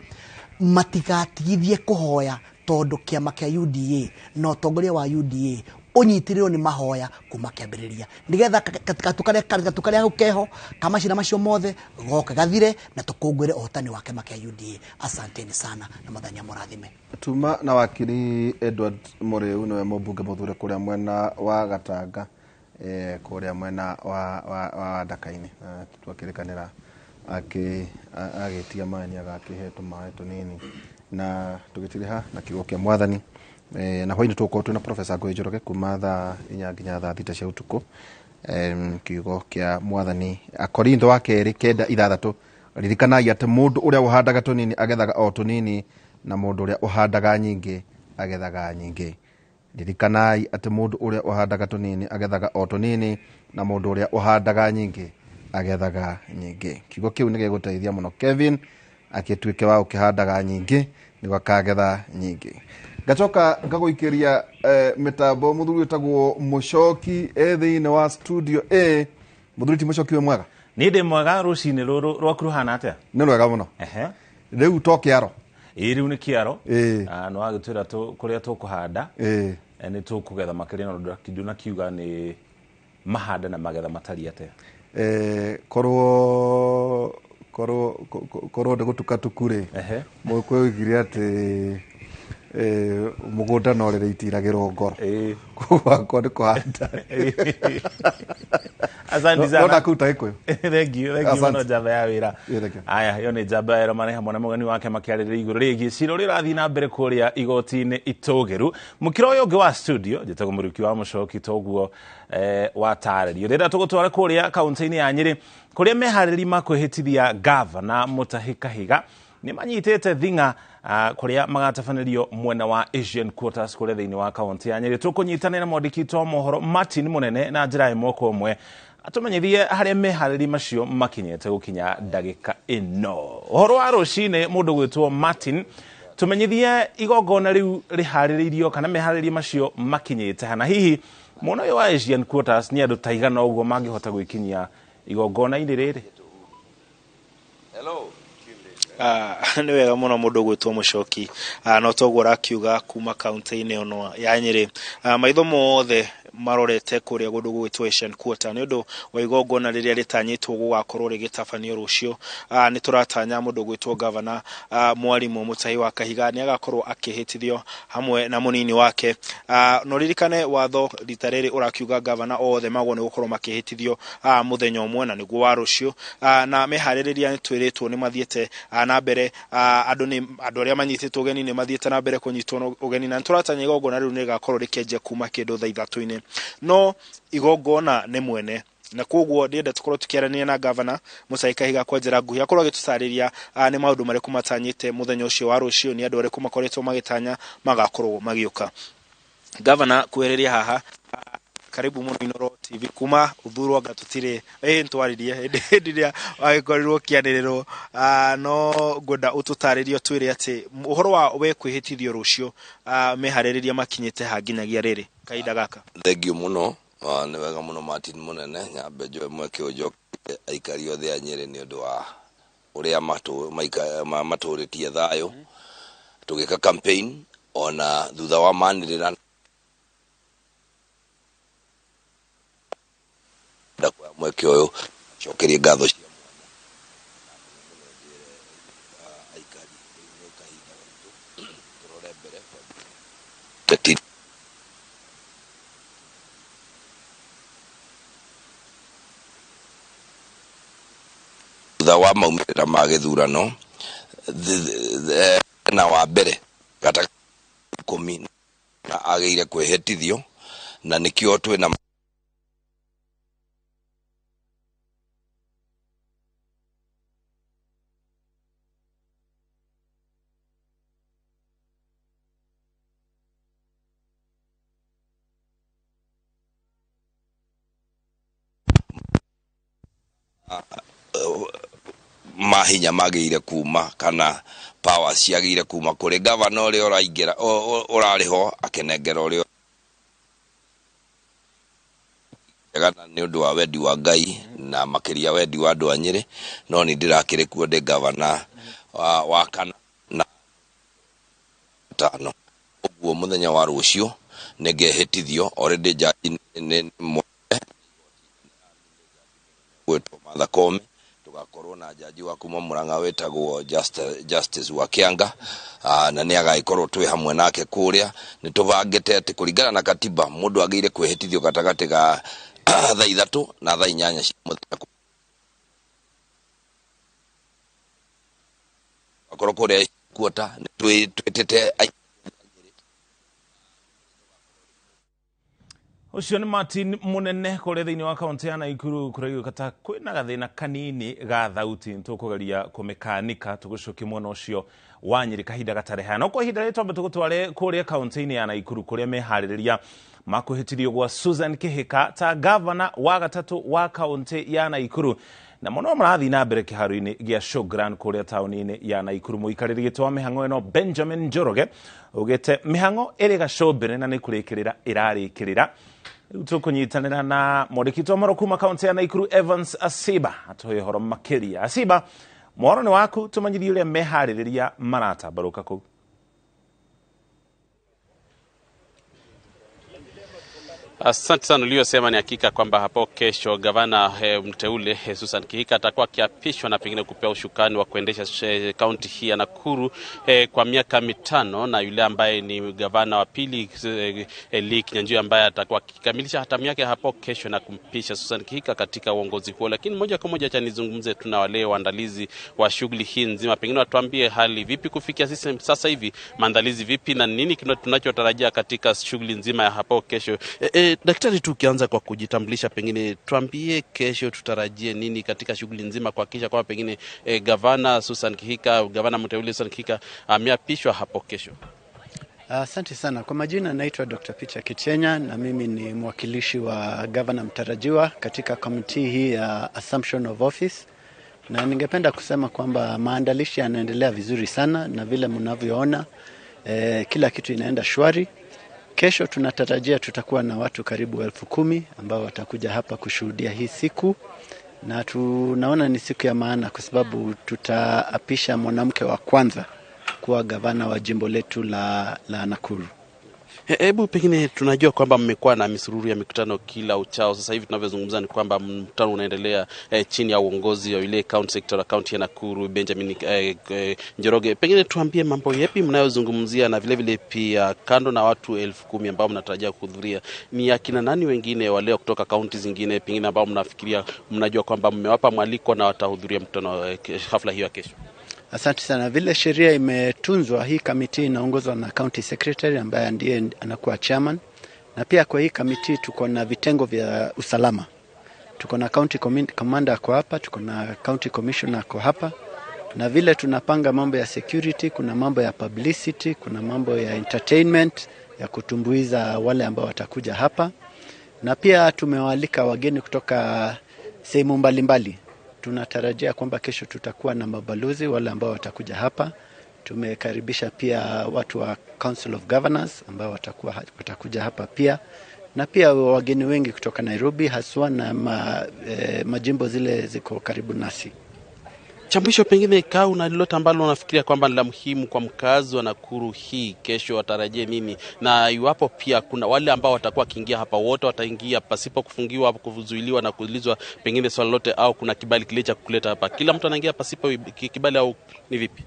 matigatigithie kũhoya, tondũ kĩama kĩa UDA na ũtongoria wa UDA ũnyitĩrĩrwo nĩ mahoya kuma kĩambĩrĩria, nĩgetha gatu karĩa hau keho ka macira macio mothe goke gathire na tũkũngũĩre ũhotani wa kĩama kĩa UDA. Asanteni sana na Mwathani amũrathime. Tuma na wakiri Edward Mũrĩu, nĩwe mũmbunge mũthure kũrĩa mwena wa Gatanga, kũrĩa mwena wa Ndaka-inĩ. Twakĩrĩkanĩra agĩtia maĩ nĩ agakĩhe tũmaĩ tũnini, na tũgĩtiriha na kiugo kĩa Mwathani. Na hwaĩ-inĩ tũgũkorwo twĩna Professor Ngũĩ Njoroge kuma thaa 4 nginya thaa 6 cia ũtukũ. Kiugo kĩa Mwathani, Akorintho wa kerĩ 9:6, ririkanai atĩ mũndũ ũrĩa ũhandaga tũnini agethaga o tũnini, na mũndũ ũrĩa ũhandaga nyingĩ agethaga nyingĩ. Ririkanai atĩ mũndũ ũrĩa ũhandaga tũnini agethaga o tũnini, na mũndũ ũrĩa ũhandaga nyingĩ agethaga nyingĩ. Kiugo kĩu nĩ gĩgũteithia mũno Kevin akĩtuĩke wa ũkĩhandaga nyingĩ nĩguo akagetha nyingĩ. Ngacoka ngagũikĩria mĩtambo mũthuri wĩtagwo Mũcoki e thĩinĩ wa studio A. Mũthuri ti Mũcoki, wĩ mwega? Niĩ ndĩ mwega. Rũcinĩ rũrũ rwaku rũhana atĩa? Nĩ rwega mũno. Rĩu to kĩaro? Ĩĩ, rĩu nĩ kĩaro. Nĩ wagĩtwĩra kũrĩa tũkũhanda nĩ tũkũgetha makĩria, no ndũnakiuga nĩ mahanda na magetha matariĩ atĩa? Korwo ndĩ gũtuka tuku rĩ, mũgĩkũyũ oigire atĩ Mũgũnda no rĩrĩ itiragĩrwo ngoro. Koguo hakwa nĩ kũhanda. Asante sana. No ndakuruta Gĩkũyũ. Thank you, thank you Asante. mũno njamba ya wĩra. Yeah, thank you. Aya, ĩyo nĩ njamba ya wĩra marĩ hamwe na mũgeni wake makĩarĩrĩria igũrũ rĩgiĩ cira ũrĩa ũrathiĩ na mbere kũrĩa igoti-inĩ itũgĩru. Mũkĩra ũyũ ũngĩ wa studio njĩtagwo Mũriũki wa Mũcoki toguo watarĩrio. Rĩrĩa tũgũtwara kũrĩa kaunti-inĩ ya Nyĩrĩ kũrĩa meharĩrĩria ma kwĩhĩtithia gavana Mutahi Kahiga nĩ manyitĩte thing'a kũrĩa magatabanĩrio mwena wa Asian Quarters kũrĩa thĩinĩ wa kaunti ya Nyĩrĩ. Tũkũnyitanĩra mwandĩki witũ wa mohoro Martin Mũnene na njĩra ĩmwe kwa ĩmwe atũmenyithie harĩa meharĩrĩria macio makinyĩte gũkinya ndagĩka ĩno. Ũhoro wa rũcinĩ mũndũ gwĩtwo Martin, tũmenyithie igongona rĩu rĩharĩrĩirio kana meharĩrĩria macio makinyĩte hana. Hihi mwena ũyũ wa Asian Quarters nĩ andũ ta igana ũguo mangĩhota gwĩkinyia igongona-inĩ rĩrĩ? Nĩ wega mũno mũndũ gwĩtwo Mũcoki, no toguo ũrakiuga kuma kaunti-inĩ ĩno ya Nyĩrĩ. Maitho mothe marorete kũrĩa kũndũ gũgwĩtwo Asian Quarter nĩ ũndũ wa igongona rĩrĩa rĩtanyĩtwo gũgakorwo rĩgĩtabanio rũciũ. Nĩ tũratanya mũndũ gwĩtwo gavana Mwarimũ Mutahi wa Kahiga nĩ agakorwo akĩhĩtithio hamwe na mũnini wake. No ririkane watho rita rĩrĩ ũrakiuga gavana othe magwo nĩ gũkorwo makĩhĩtithio mũthenya ũmwe na nĩguo wa rũciũ. Na meharĩrĩria nĩ twĩrĩtwo nĩ mathiĩte na mbere, andũ arĩa manyitĩtwo ũgeni nĩ mathiĩte na mbere kũnyitwo ũgeni, na nĩ tũratanya igongona rĩu nĩ rĩgakorwo rĩkĩanjia kuma kĩndũ thaa ithatũ-inĩ. No igongona nĩ mwene, na koguo ndĩrenda tũkorwo tũkĩaranĩria na gavana Mutahi Kahiga kwa njĩra nguhĩ akorwo agĩtũtarĩria nĩ maũndũ marĩkũ matanyĩte mũthenya ũcio wa rũciũ, nĩ andũ arĩkũ makoretwo magĩtanya magakorwo magĩũka. Gavana, kwĩrĩria haha, karibu mũno Inooro TV kuma ũthurwo anga tũtirĩ ntwaririe hĩndĩ ĩrĩa wagĩkorirwo ũkĩanĩrĩrwo, no ngwenda ũtũtarĩrie ũtwĩre atĩ ũhoro wa we kwĩhĩtithio rũciũ, meharĩrĩria makinyĩte ha nginyagia rĩrĩ kahinda gaka. Thank you mũno, nĩ wega mũno Martin Mũnene, nyambe njoe mweke ũyũ njoke aikari othe a Nyĩrĩ nĩ ũndũ wa ũrĩa matũrĩtie thayũ tũgĩka campaign ona thutha wa manĩrĩra ndakuoya mweke ũyũ cokerie ngatho cia mwanya. Thutha wa maumĩrĩra ma gĩthurano na wa mbere gatagatĩ ikũmi na agĩire kwĩhĩtithio, na nĩkĩo twĩna mahinya magĩire kuma kana power ciagĩire kuma kũrĩ gavana ũrĩa ũraingĩra ũrarĩ ho akĩnengera ũrĩa nĩ ũndũ wa wendi wa Ngai na makĩria wendi wa andũ a Nyĩrĩ, no nĩ ndĩrakĩrĩ kuo ndĩ gavana wa kana na tano. Ũguo mũthenya wa rũciũ nĩngehĩtithio already jaji nĩ gwĩtwo Martha Koome, tũgakorwo na jaji wa kuma Murang'a wĩtagwo Justice wa Kĩanga, na nĩ agagĩkorwo twĩ hamwe nake kũrĩa. Nĩ tũbangĩte atĩ kũringana na katiba mũndũ agĩrĩire kwĩhĩtithio gatagatĩ ga thaa ithatũ na thaa inyanya cia mũthenya. Akorwo kũrĩa Quarter nĩ twĩtĩte Ũcio nĩ Martin Mũnene kũrĩa thĩinĩ wa kaunti ya Naikuru kũrĩa gĩũka ta kwĩna gathĩna kanini ga thauti tũkũgeria kũmĩkanika tũgũcokie mwena ũcio wa Nyĩrĩ kahinda gatarĩ haya. No kwa ihinda rĩrĩ twambe tũgũtware kũrĩa kaunti-inĩ ya Naikuru kũrĩa meharĩrĩria ma kwĩhĩtithio gwa Susan Kihika ta gavana wa gatatũ wa kaunti ya Naikuru, na mũno marathiĩ na mbere kĩharo-inĩ gĩa Showground kũrĩa taũni-inĩ ya Naikuru. Mũikarĩri gĩtĩ wa mĩhang'o ĩno Benjamin Njoroge augĩte mĩhang'o ĩrĩ gacũmbĩrĩ na nĩ kũrĩkĩrĩra ĩrarĩkĩrĩra. Rĩu tũkũnyitanĩra na mwandĩki witũ wa mohoro kuma kaunti ya Naikuru Evans Asiba atũhe ũhoro makĩria. Asiba, mohoro nĩ waku, tũmenyithie ũrĩa meharĩrĩria maratambarũka kũu. Asante sana. Uliyosema ni hakika kwamba hapo kesho gavana mteule Susan Kihika atakuwa akiapishwa na pengine kupewa ushukani wa kuendesha kaunti hii ya Nakuru kwa miaka 5, na yule ambaye ni gavana wa pili Lee Kinyanjui ambaye atakuwa akikamilisha hatamu yake hapo kesho na kumpisha Susan Kihika katika uongozi huo. Lakini moja kwa moja acha nizungumze tu na wale waandalizi wa shughuli hii nzima, pengine watuambie hali vipi kufikia sisi sasa hivi, maandalizi vipi na nini tunachotarajia katika shughuli nzima ya hapo kesho. Daktari, tukianza kwa kujitambulisha, pengine tuambie kesho tutarajie nini katika shughuli nzima kuhakikisha kwamba pengine gavana Susan Kihika, gavana mteule Susan Kihika ameapishwa hapo kesho. Asante sana. Kwa majina naitwa Dr. Peter Kitenya na mimi ni mwakilishi wa gavana mtarajiwa katika committee hii ya Assumption of Office, na ningependa kusema kwamba maandalizi yanaendelea vizuri sana na vile mnavyoona kila kitu inaenda shwari. Kesho tunatarajia tutakuwa na watu karibu 10,000 ambao watakuja hapa kushuhudia hii siku, na tunaona ni siku ya maana kwa sababu tutaapisha mwanamke wa kwanza kuwa gavana wa jimbo letu la Nakuru. Hebu pengine tunajua kwamba mmekuwa na misururu ya mikutano kila uchao. Sasa hivi tunavyozungumza ni kwamba mkutano unaendelea chini ya uongozi wa ile county sector county ya Nakuru Benjamin Njoroge. Pengine tuambie mambo yapi mnayozungumzia, na vile vile pia kando na watu 10,000 ambao mnatarajia kuhudhuria, ni akina nani wengine wale kutoka county zingine pengine ambao mnafikiria mnajua kwamba mmewapa mwaliko na watahudhuria mkutano hafla hiyo ya kesho? Asante sana. Vile sheria imetunzwa, hii kamiti inaongozwa na county secretary ambaye ndiye anakuwa chairman, na pia kwa hii kamiti tuko na vitengo vya usalama. Tuko na county commander kwa hapa, tuko na county commissioner kwa hapa, na vile tunapanga mambo ya security, kuna mambo ya publicity, kuna mambo ya entertainment ya kutumbuiza wale ambao watakuja hapa, na pia tumewaalika wageni kutoka sehemu mbalimbali. Tunatarajia kwamba kesho tutakuwa na mabalozi wale ambao watakuja hapa. Tumekaribisha pia watu wa Council of Governors ambao watakuja hapa pia, na pia wageni wengi kutoka Nairobi haswa na majimbo zile ziko karibu nasi. Chambisho, pengine kaa una lolote ambalo unafikiria kwamba ni la muhimu kwa mkazi wa Nakuru hii kesho watarajie nini, na iwapo pia kuna wale ambao watakuwa wakiingia hapa, wote wataingia pasipo kufungiwa, kuzuiliwa na kuulizwa pengine swali lolote, au kuna kibali kile cha kukuleta hapa, kila mtu anaingia pasipo kibali au ni vipi?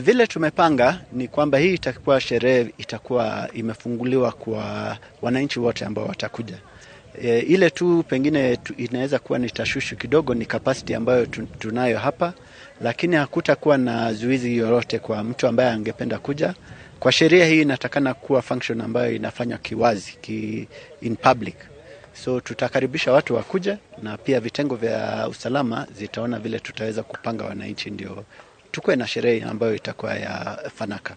Vile tumepanga ni kwamba hii itakuwa sherehe itakuwa imefunguliwa kwa wananchi wote ambao watakuja. Ile tu pengine inaweza kuwa ni tashushu kidogo ni capacity ambayo tunayo hapa, lakini hakutakuwa na zuizi yoyote kwa mtu ambaye angependa kuja. Kwa sheria hii inatakana kuwa function ambayo inafanywa kiwazi, in public. So tutakaribisha watu wakuja, na pia vitengo vya usalama zitaona vile tutaweza kupanga wananchi ndio tukue na sherehe ambayo itakuwa ya fanaka.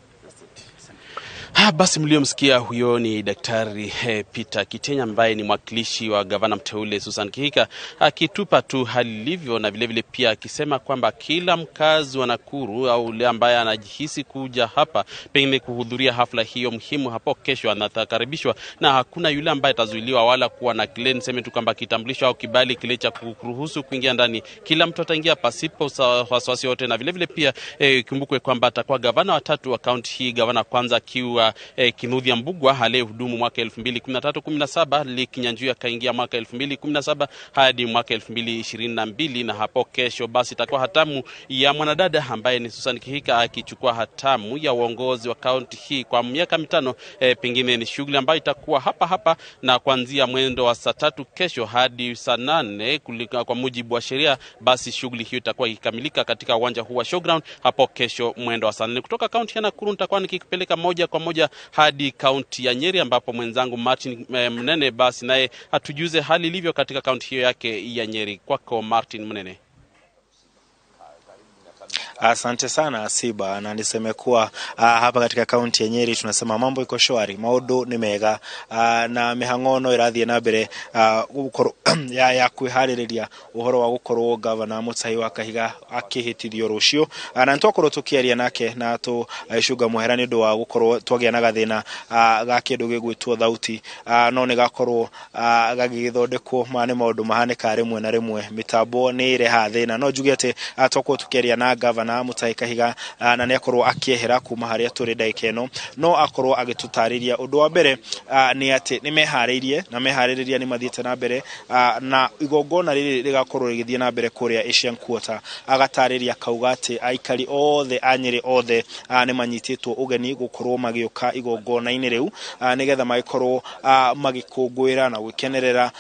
Basi mliomsikia huyo ni Daktari Peter Kitenya ambaye ni mwakilishi wa gavana mteule Susan Kihika, akitupa tu hali ilivyo, na vile vile pia akisema kwamba kila mkazi wa Nakuru au yule ambaye anajihisi kuja hapa pengine kuhudhuria hafla hiyo muhimu hapo kesho anakaribishwa, na hakuna yule ambaye atazuiliwa wala kuwa na kile niseme tu kwamba kitambulisho au kibali kile cha kuruhusu kuingia ndani. Kila mtu ataingia pasipo wasiwasi wote. Na vile vile pia kumbukwe kwamba atakuwa gavana watatu wa kaunti hii, gavana kwanza akiwa Kinuthia Mbugua aliyehudumu mwaka 2013-17, Lee Kinyanjui akaingia mwaka 2017 hadi mwaka 2022, na hapo kesho basi itakuwa hatamu ya mwanadada ambaye ni Susan Kihika akichukua hatamu ya uongozi wa kaunti hii kwa miaka 5. Pengine ni shughuli ambayo itakuwa hapa hapa na kuanzia mwendo wa saa 3 kesho hadi saa 8 kwa mujibu wa sheria, basi shughuli hiyo itakuwa ikikamilika katika uwanja huu wa Showground hapo kesho mwendo wa saa 8. Kutoka kaunti ya Nakuru nitakuwa nikikupeleka moja kwa moja hadi kaunti ya Nyeri ambapo mwenzangu Martin Mnene basi naye atujuze hali ilivyo katika kaunti hiyo yake ya Nyeri. Kwako Martin Mnene. Asante sana Asiba, na niseme kuwa hapa katika kaunti ya Nyeri tunasema mambo iko shwari, maundu ni mega, na mihango irathie na mbere ya kwihaririria uhoro wa gukorwo gavana Mutahi wa Kahiga akihitithio rucio, na nitwakorwo tukiaria nake na tucunga muhera ni undu wa gukorwo twagia na gathina ga kindu gigwitwo thauti, no ni gakorwo gagigithondekwo. Ma ni maundu mahanikaga rimwe na rimwe, mitambo ni irehaga thina, no njuge ati twakorwo tukiaria na gavana gavana Mutahi Kahiga na nĩ akorwo akĩehera kuma harĩa tũrĩ ndagĩka ĩno, no akorwo agĩtũtarĩria. Ũndũ wa mbere nĩ atĩ nĩ meharĩirie na meharĩrĩria nĩ mathiĩte na mbere na igongona rĩrĩ rĩgakorwo rĩgĩthiĩ na mbere kũrĩa Asian Quarter. Agatarĩria akauga atĩ aikari othe a Nyĩrĩ othe nĩ manyitĩtwo ũgeni gũkorwo magĩũka igongona-inĩ rĩu nĩgetha magĩkorwo magĩkũngũĩra na gũkenerera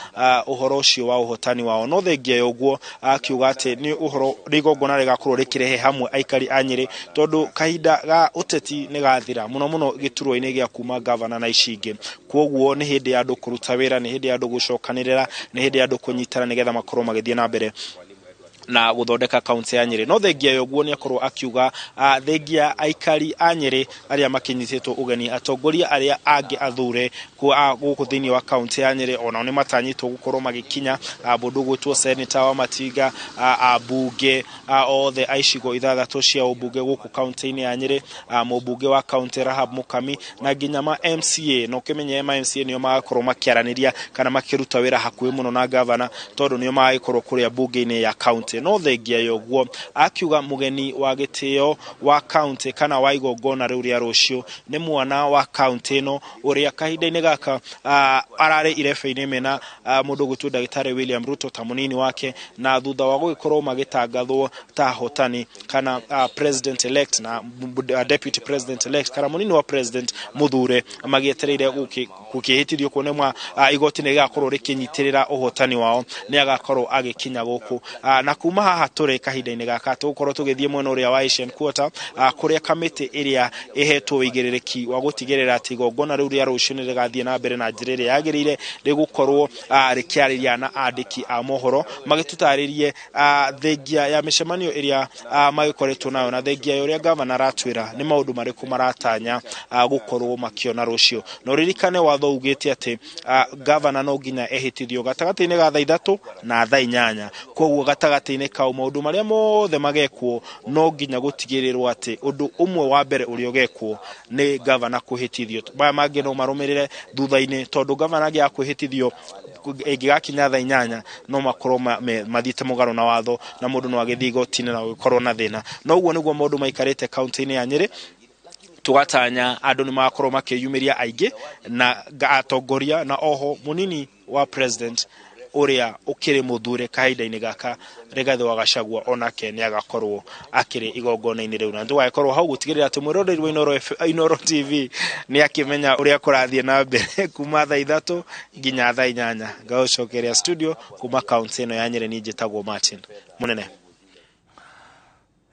ũhoro ũcio wa ũhotani wao. No thengia ya ũguo akiuga atĩ nĩ ũhoro nĩ igongona rĩgakorwo rĩkĩrehe hamwe aikari a Nyĩrĩ, tondũ kahinda ga ũteti nĩ gathira mũno mũno gĩturwa-inĩ gĩa kuma gavana na ici ingĩ. Koguo nĩ hĩndĩ ya andũ kũruta wĩra, nĩ hĩndĩ ya andũ gũcokanĩrĩra, nĩ hĩndĩ ya andũ kũnyitana nĩgetha makorwo magĩthiĩ na mbere na gũthondeka kaunti ya Nyĩrĩ. No thengia ya ũguo nĩ akorwo akiuga thengia aikari a Nyĩrĩ arĩa makĩnyitĩtwo ũgeni, atongoria arĩa angĩ athure gũkũ thĩinĩ wa kaunti ya Nyĩrĩ onao nĩ matanyĩtwo gũkorwo magĩkinya, mũndũ ũgwĩtwo Senator wa Matinga, ambunge othe a icigo ithathatũ cia ũmbunge gũkũ kaunti-inĩ ya Nyĩrĩ, mũmbunge wa kaunti Rahab Mukami na nginya ma MCA. Na ũkĩmenye ma MCA nĩo magakorwo makĩaranĩria kana makĩruta wĩra hakuhĩ mũno na gavana, tondũ nĩo magagĩkorwo kũrĩa mbunge-inĩ ya kaunti. No thengia ya ũguo akiuga mũgeni wa gĩtĩo wa kaunti kana wa igongona rĩu rĩa rũciũ nĩ mwana wa kaunti ĩno ũrĩa kahinda-inĩ gaka ararĩ irebe-inĩ mena mũndũ ũgwĩtwo ndagĩtarĩ William Ruto ta mũnini wake, na thutha wa gũgĩkorwo magĩtangathwo ta ahotani kana president elect na deputy president elect kana mũnini wa president mũthure, magĩetereire gũkĩhĩtithio kuona mwa igoti nĩ rĩgakorwo rĩkĩnyitĩrĩra ũhotani wao, nĩ agakorwo agĩkinya gũkũ. Na kuma haha tũrĩ kahinda-inĩ gaka tũgũkorwo tũgĩthiĩ mwena ũrĩa wa Asian Quarter, kũrĩa kamĩtĩ ĩrĩa ĩhetwo ũigĩrĩrĩki wa gũtigĩrĩra atĩ igongona rĩu rĩa rũciũ nĩ rĩgathiĩ na mbere na njĩra ĩrĩa yagĩrĩire, rĩgũkorwo rĩkĩarĩria na andĩki a mohoro magĩtũtarĩrie thengia ya mĩcemanio ĩrĩa magĩkoretwo nayo, na thengia ya ũrĩa gavana aratwĩra nĩ maũndũ marĩkũ maratanya gũkorwo makĩona rũciũ. Na ũririkane watho ugĩte atĩ gavana no nginya ehĩtithio gatagatĩ-inĩ ga thaa 3 na thaa 8. Koguo gatagatĩ-inĩ kau maũndũ marĩa mothe magekwo no nginya gũtigĩrĩrwo atĩ ũndũ ũmwe wa mbere ũrĩa ũgekwo nĩ gavana kwĩhĩtithio. Maya mangĩ no marũmĩrĩre thutha-inĩ, tondũ gavana angĩaga kwĩhĩtithio ĩngĩgakinya thaa 8 no makorwo mathiĩte mũgarũ na watho na mũndũ no agĩthiĩ igoti-inĩ na gũkorwo na thĩna. No ũguo nĩguo maũndũ maikarĩte kaunti-inĩ ya Nyĩrĩ. Tũgatanya andũ nĩ magakorwo makĩyumĩria aingĩ na atongoria na oho mũnini wa president ũrĩa ũkĩrĩ mũthure kahinda-inĩ gaka Rigathĩ wa Gachagua onake nĩ agakorwo akĩrĩ igongona-inĩ rĩu, na tũgagĩkorwo hau gũtigĩrĩra atĩ mwĩroreri wa Inooro TV nĩ akĩmenya ũrĩa kũrathiĩ na mbere kuma thaa 3 nginya thaa 8. Ngagũcokeria studio kuma kaunti ĩno ya Nyĩrĩ. Niĩ njĩtagwo Martin Mũnene.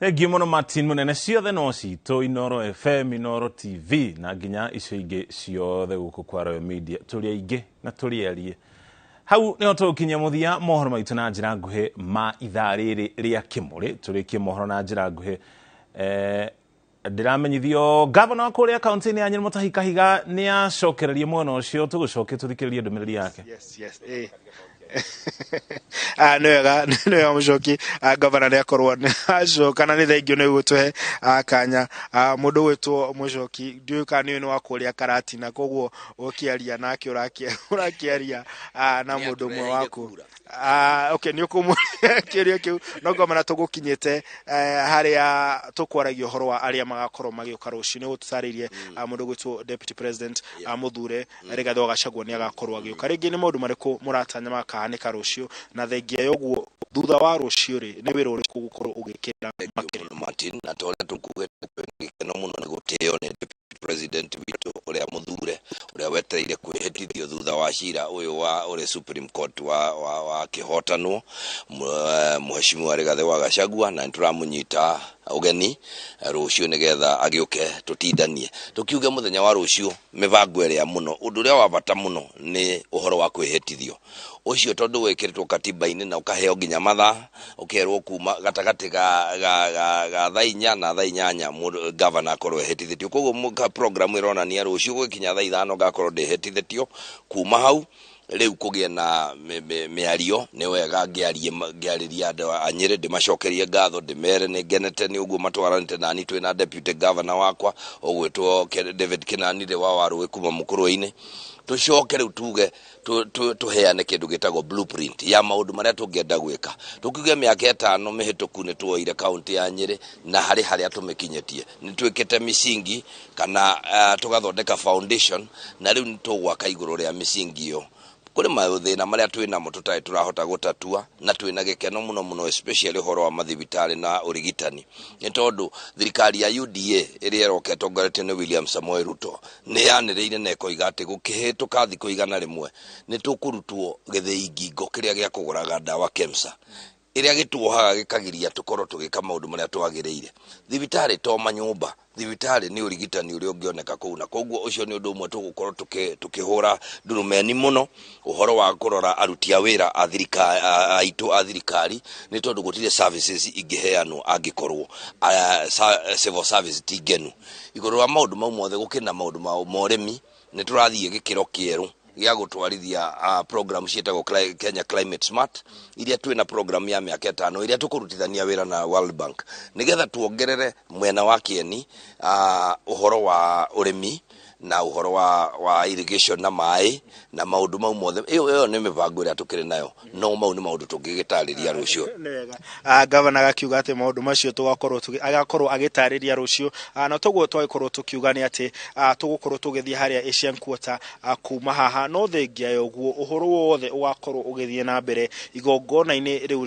Thengiũ mũno Martin Mũnene. Ciothe no citũ Inooro FM, Inooro TV na nginya icio ingĩ ciothe gũkũ kwa Royal Media, tũrĩ aingĩ na tũrĩ arie. Hau nĩho tũgũkinyia mũthia mohoro maitũ na njĩra nguhĩ ma ithaa rĩrĩ rĩa kĩmũrĩ. Tũrĩkie mohoro na njĩra nguhĩ. Ndĩramenyithio gavana wa kũrĩa kaunti-inĩ ya Nyĩrĩ Mutahi Kahiga nĩ acokererie mwena ũcio. Tũgũcoke tũthikĩrĩrie ndũmĩrĩri yake. Yes, yes, Nĩ wega, nĩ wega mũcoki. Gavana nĩ akorwo acoka na nĩ thengio nĩ gũtũhe kanya. Mũndũ ũgwĩtwo mũcoki, ndiũĩ kana nĩ ũyũ nĩ wa kũrĩa Karatina, koguo ũkĩaria nake ũrakĩaria na mũndũ ũmwe waku. Okay, nĩ ũkũmũria kĩũria kĩu, no ngoma tũgũkinyĩte harĩa tũkwaragia ũhoro wa arĩa magakorwo magĩũka rũciũ. Nĩ ũtũtarĩirie mũndũ ũgwĩtwo deputy president mũthure Rigathĩ wa Gachagua nĩ agakorwo agĩũka. Rĩngĩ nĩ maũndũ marĩkũ mũratanya makahanĩka rũciũ, na thengia ya ũguo thutha wa rũciũ rĩ, nĩ wĩra ũrĩkũ ũgũkorwo ũgĩkĩra makĩria? Martin, na ta ũrĩa tũkugĩte twĩna gĩkeno mũno nĩ gũtĩo nĩ deputy president witũ ũrĩa mũthure, ũrĩa wetereire kwĩhĩtithio thutha wa cira ũyũ wa ũrĩa Supreme Court wa kĩhotanwo, Mheshimiwa Rigathĩ wa Gachagua, na nĩtũramũnyita ũgeni rũciũ nĩgetha agĩũke tũtindanie. Tũkiuge mũthenya wa rũciũ mĩbango ĩrĩa mũno, ũndũ ũrĩa wa bata mũno nĩ ũhoro wa kwĩhĩtithio ũcio, tondũ wĩkĩrĩtwo katiba-inĩ na ũkaheo nginya mathaa, ũkerwo kuma gatagatĩ ga thaa 4 na thaa 8 mũndũ gavana akorwo ehĩtithĩtio. Koguo program ĩronania rũciũ gũgĩkinya thaa 5 ngakorwo ndĩhĩtithĩtio. Kuma hau Rĩu kũgĩe na mĩario nĩ wega ngĩarĩria andũ a Nyĩrĩ, ndĩmacokerie ngatho, ndĩmere nĩ ngenete nĩ ũguo matwaranĩte nani. Twĩna deputy governor wakwa ũgwĩtwo David Kenani wa Warũĩ kuma Mũkũrwe-inĩ. Tũcoke rĩu tuge tũheane kĩndũ gĩtagwo blueprint ya maũndũ marĩa tũngĩenda gwĩka. Tũkiuge mĩaka 5 mĩhĩtũku nĩ tuoire kaunti ya Nyĩrĩ na harĩ harĩa tũmĩkinyĩtie, nĩ twĩkĩte misingi kana tũgathondeka foundation, na rĩu nĩ tũgwaka igũrũ rĩa misingi ĩyo. Kũrĩ mathĩna marĩa twĩ namo tũtarĩ tũrahota gũtatua, na twĩna gĩkeno mũno mũno, especially ũhoro wa mathibitarĩ na ũrigitani, nĩ tondũ thirikari ya UDA ĩrĩa ĩroka ĩtongoretio nĩ William Samoei Ruto nĩ yanĩrĩire na ĩkoiga atĩ gũkĩhĩtũka thikũ 100 nĩ tũkũrutwo gĩthĩi ngingo kĩrĩa gĩa kũgũraga ndawa KEMSA, ĩrĩa gĩtuohaga gĩkagiria tũkorwo tũgĩka maũndũ marĩa twagĩrĩire. Thibitarĩ to manyũmba, thibitarĩ nĩ ũrigitani ũrĩa ũngĩoneka kũu, na koguo ũcio nĩ ũndũ ũmwe tũgũkorwo tũkĩhũra ndurumeni mũno, ũhoro wa kũrora aruti a wĩra a thirikari aitũ a thirikari, nĩ tondũ gũtirĩ services ingĩheanwo angĩkorwo civil service ti ngenu. Igũrũ wa maũndũ mau mothe, gũkĩrĩ na maũndũ ma ũrĩmi. Nĩ tũrathiĩ gĩkĩro kĩerũ gĩa gũtwarithia program ciĩtagwo Kenya Climate Smart, iria twĩna program ya mĩaka 5 iria tũkũrutithania wĩra na World Bank nĩgetha tuongerere mwena wa kĩeni, ũhoro wa ũrĩmi na ũhoro wa irrigation na maĩ na maũndũ mau mothe. Ĩyo nĩ mĩbango ĩrĩa tũkĩrĩ nayo, no mau nĩ maũndũ tũngĩgĩtarĩria rũciũ. Gavana agakiuga atĩ maũndũ macio tũgakorwo agakorwo agĩtarĩria rũciũ, na toguo twagĩkorwo tũkiuga nĩ atĩ tũgũkorwo tũgĩthiĩ harĩa Asian Quarter kuma haha, no thengia ya ũguo ũhoro wothe ũgakorwo ũgĩthiĩ na mbere igongona-inĩ rĩu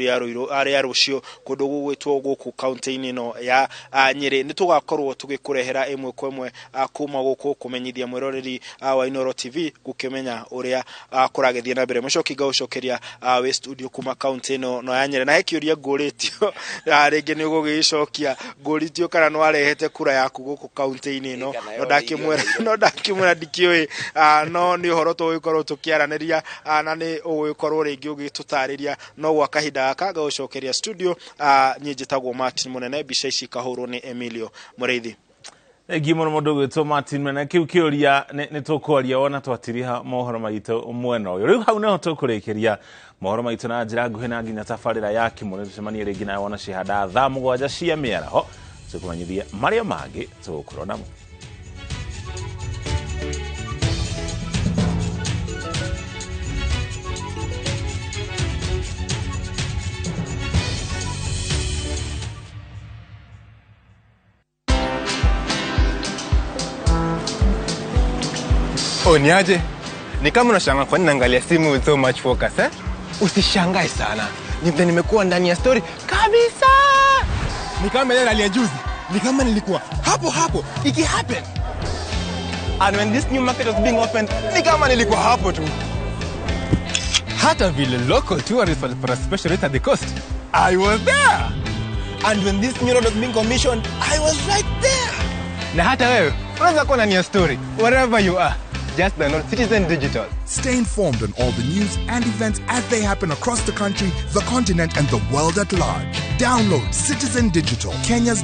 rĩa rũciũ kũndũ gũgwĩtwo gũkũ kaunti-inĩ ĩno ya Nyĩrĩ. Nĩ tũgakorwo tũgĩkũrehera ĩmwe kwa ĩmwe kuma gũkũ kũmenyithia mwĩroreri wa Inooro TV gũkĩmenya ũrĩa kũragĩthiĩ na mbere. Mũcoki ngagũcokeria wĩ studio kuma kaunti ĩno no ya Nyĩrĩ, na he kĩũria ngũrĩtio rĩngĩ nĩ ũgũgĩcokia, ngũrĩtio kana nĩ warehete kura yaku gũkũ kaunti-inĩ ĩno, no ndakĩmwĩra ndikĩũĩ, no nĩ ũhoro tũgũgĩkorwo tũkĩaranĩria na nĩ ũgũgĩkorwo rĩngĩ ũgĩtũtarĩria. No gwa kahinda gaka ngagũcokeria studio. Niĩ njĩtagwo Martin Mũnene, mbica ici ikahũrwo nĩ Emilio Mũrĩithi. Thengiũ mũno mũndũ ũgwĩtwo Martin Mũnene. Kĩu kĩũria nĩ tũkwaria wona twatiriha mohoro maitũ mwena ũyũ. Rĩu hau nĩho tũkũrĩkĩria mohoro maitũ na njĩra nguhĩ na nginya tabarĩra ya kĩmũrĩ. Tũcemanie rĩngĩ nawe wona cihanda thaa 7 cia mĩaraho, tũkũmenyithia marĩa mangĩ tũgũkorwo namo. Oh, niaje? Ni kama unashangaa kwa nini naangalia simu with so much focus, eh? Usishangae sana. Ni vile nimekuwa ndani ya story kabisa. Ni kama ile ya juzi. Ni kama nilikuwa hapo hapo iki happen. And when this new market was being opened, ni kama nilikuwa hapo tu. Hata vile local tourists walipata special rate at the coast, I was there. And when this new road was being commissioned, I was right there. Na hata wewe unaweza kuwa ndani ya story wherever you are. Just download Citizen Digital. Stay informed on all the news and events as they happen across the country, the continent, and the world at large. Download Citizen Digital, Kenya's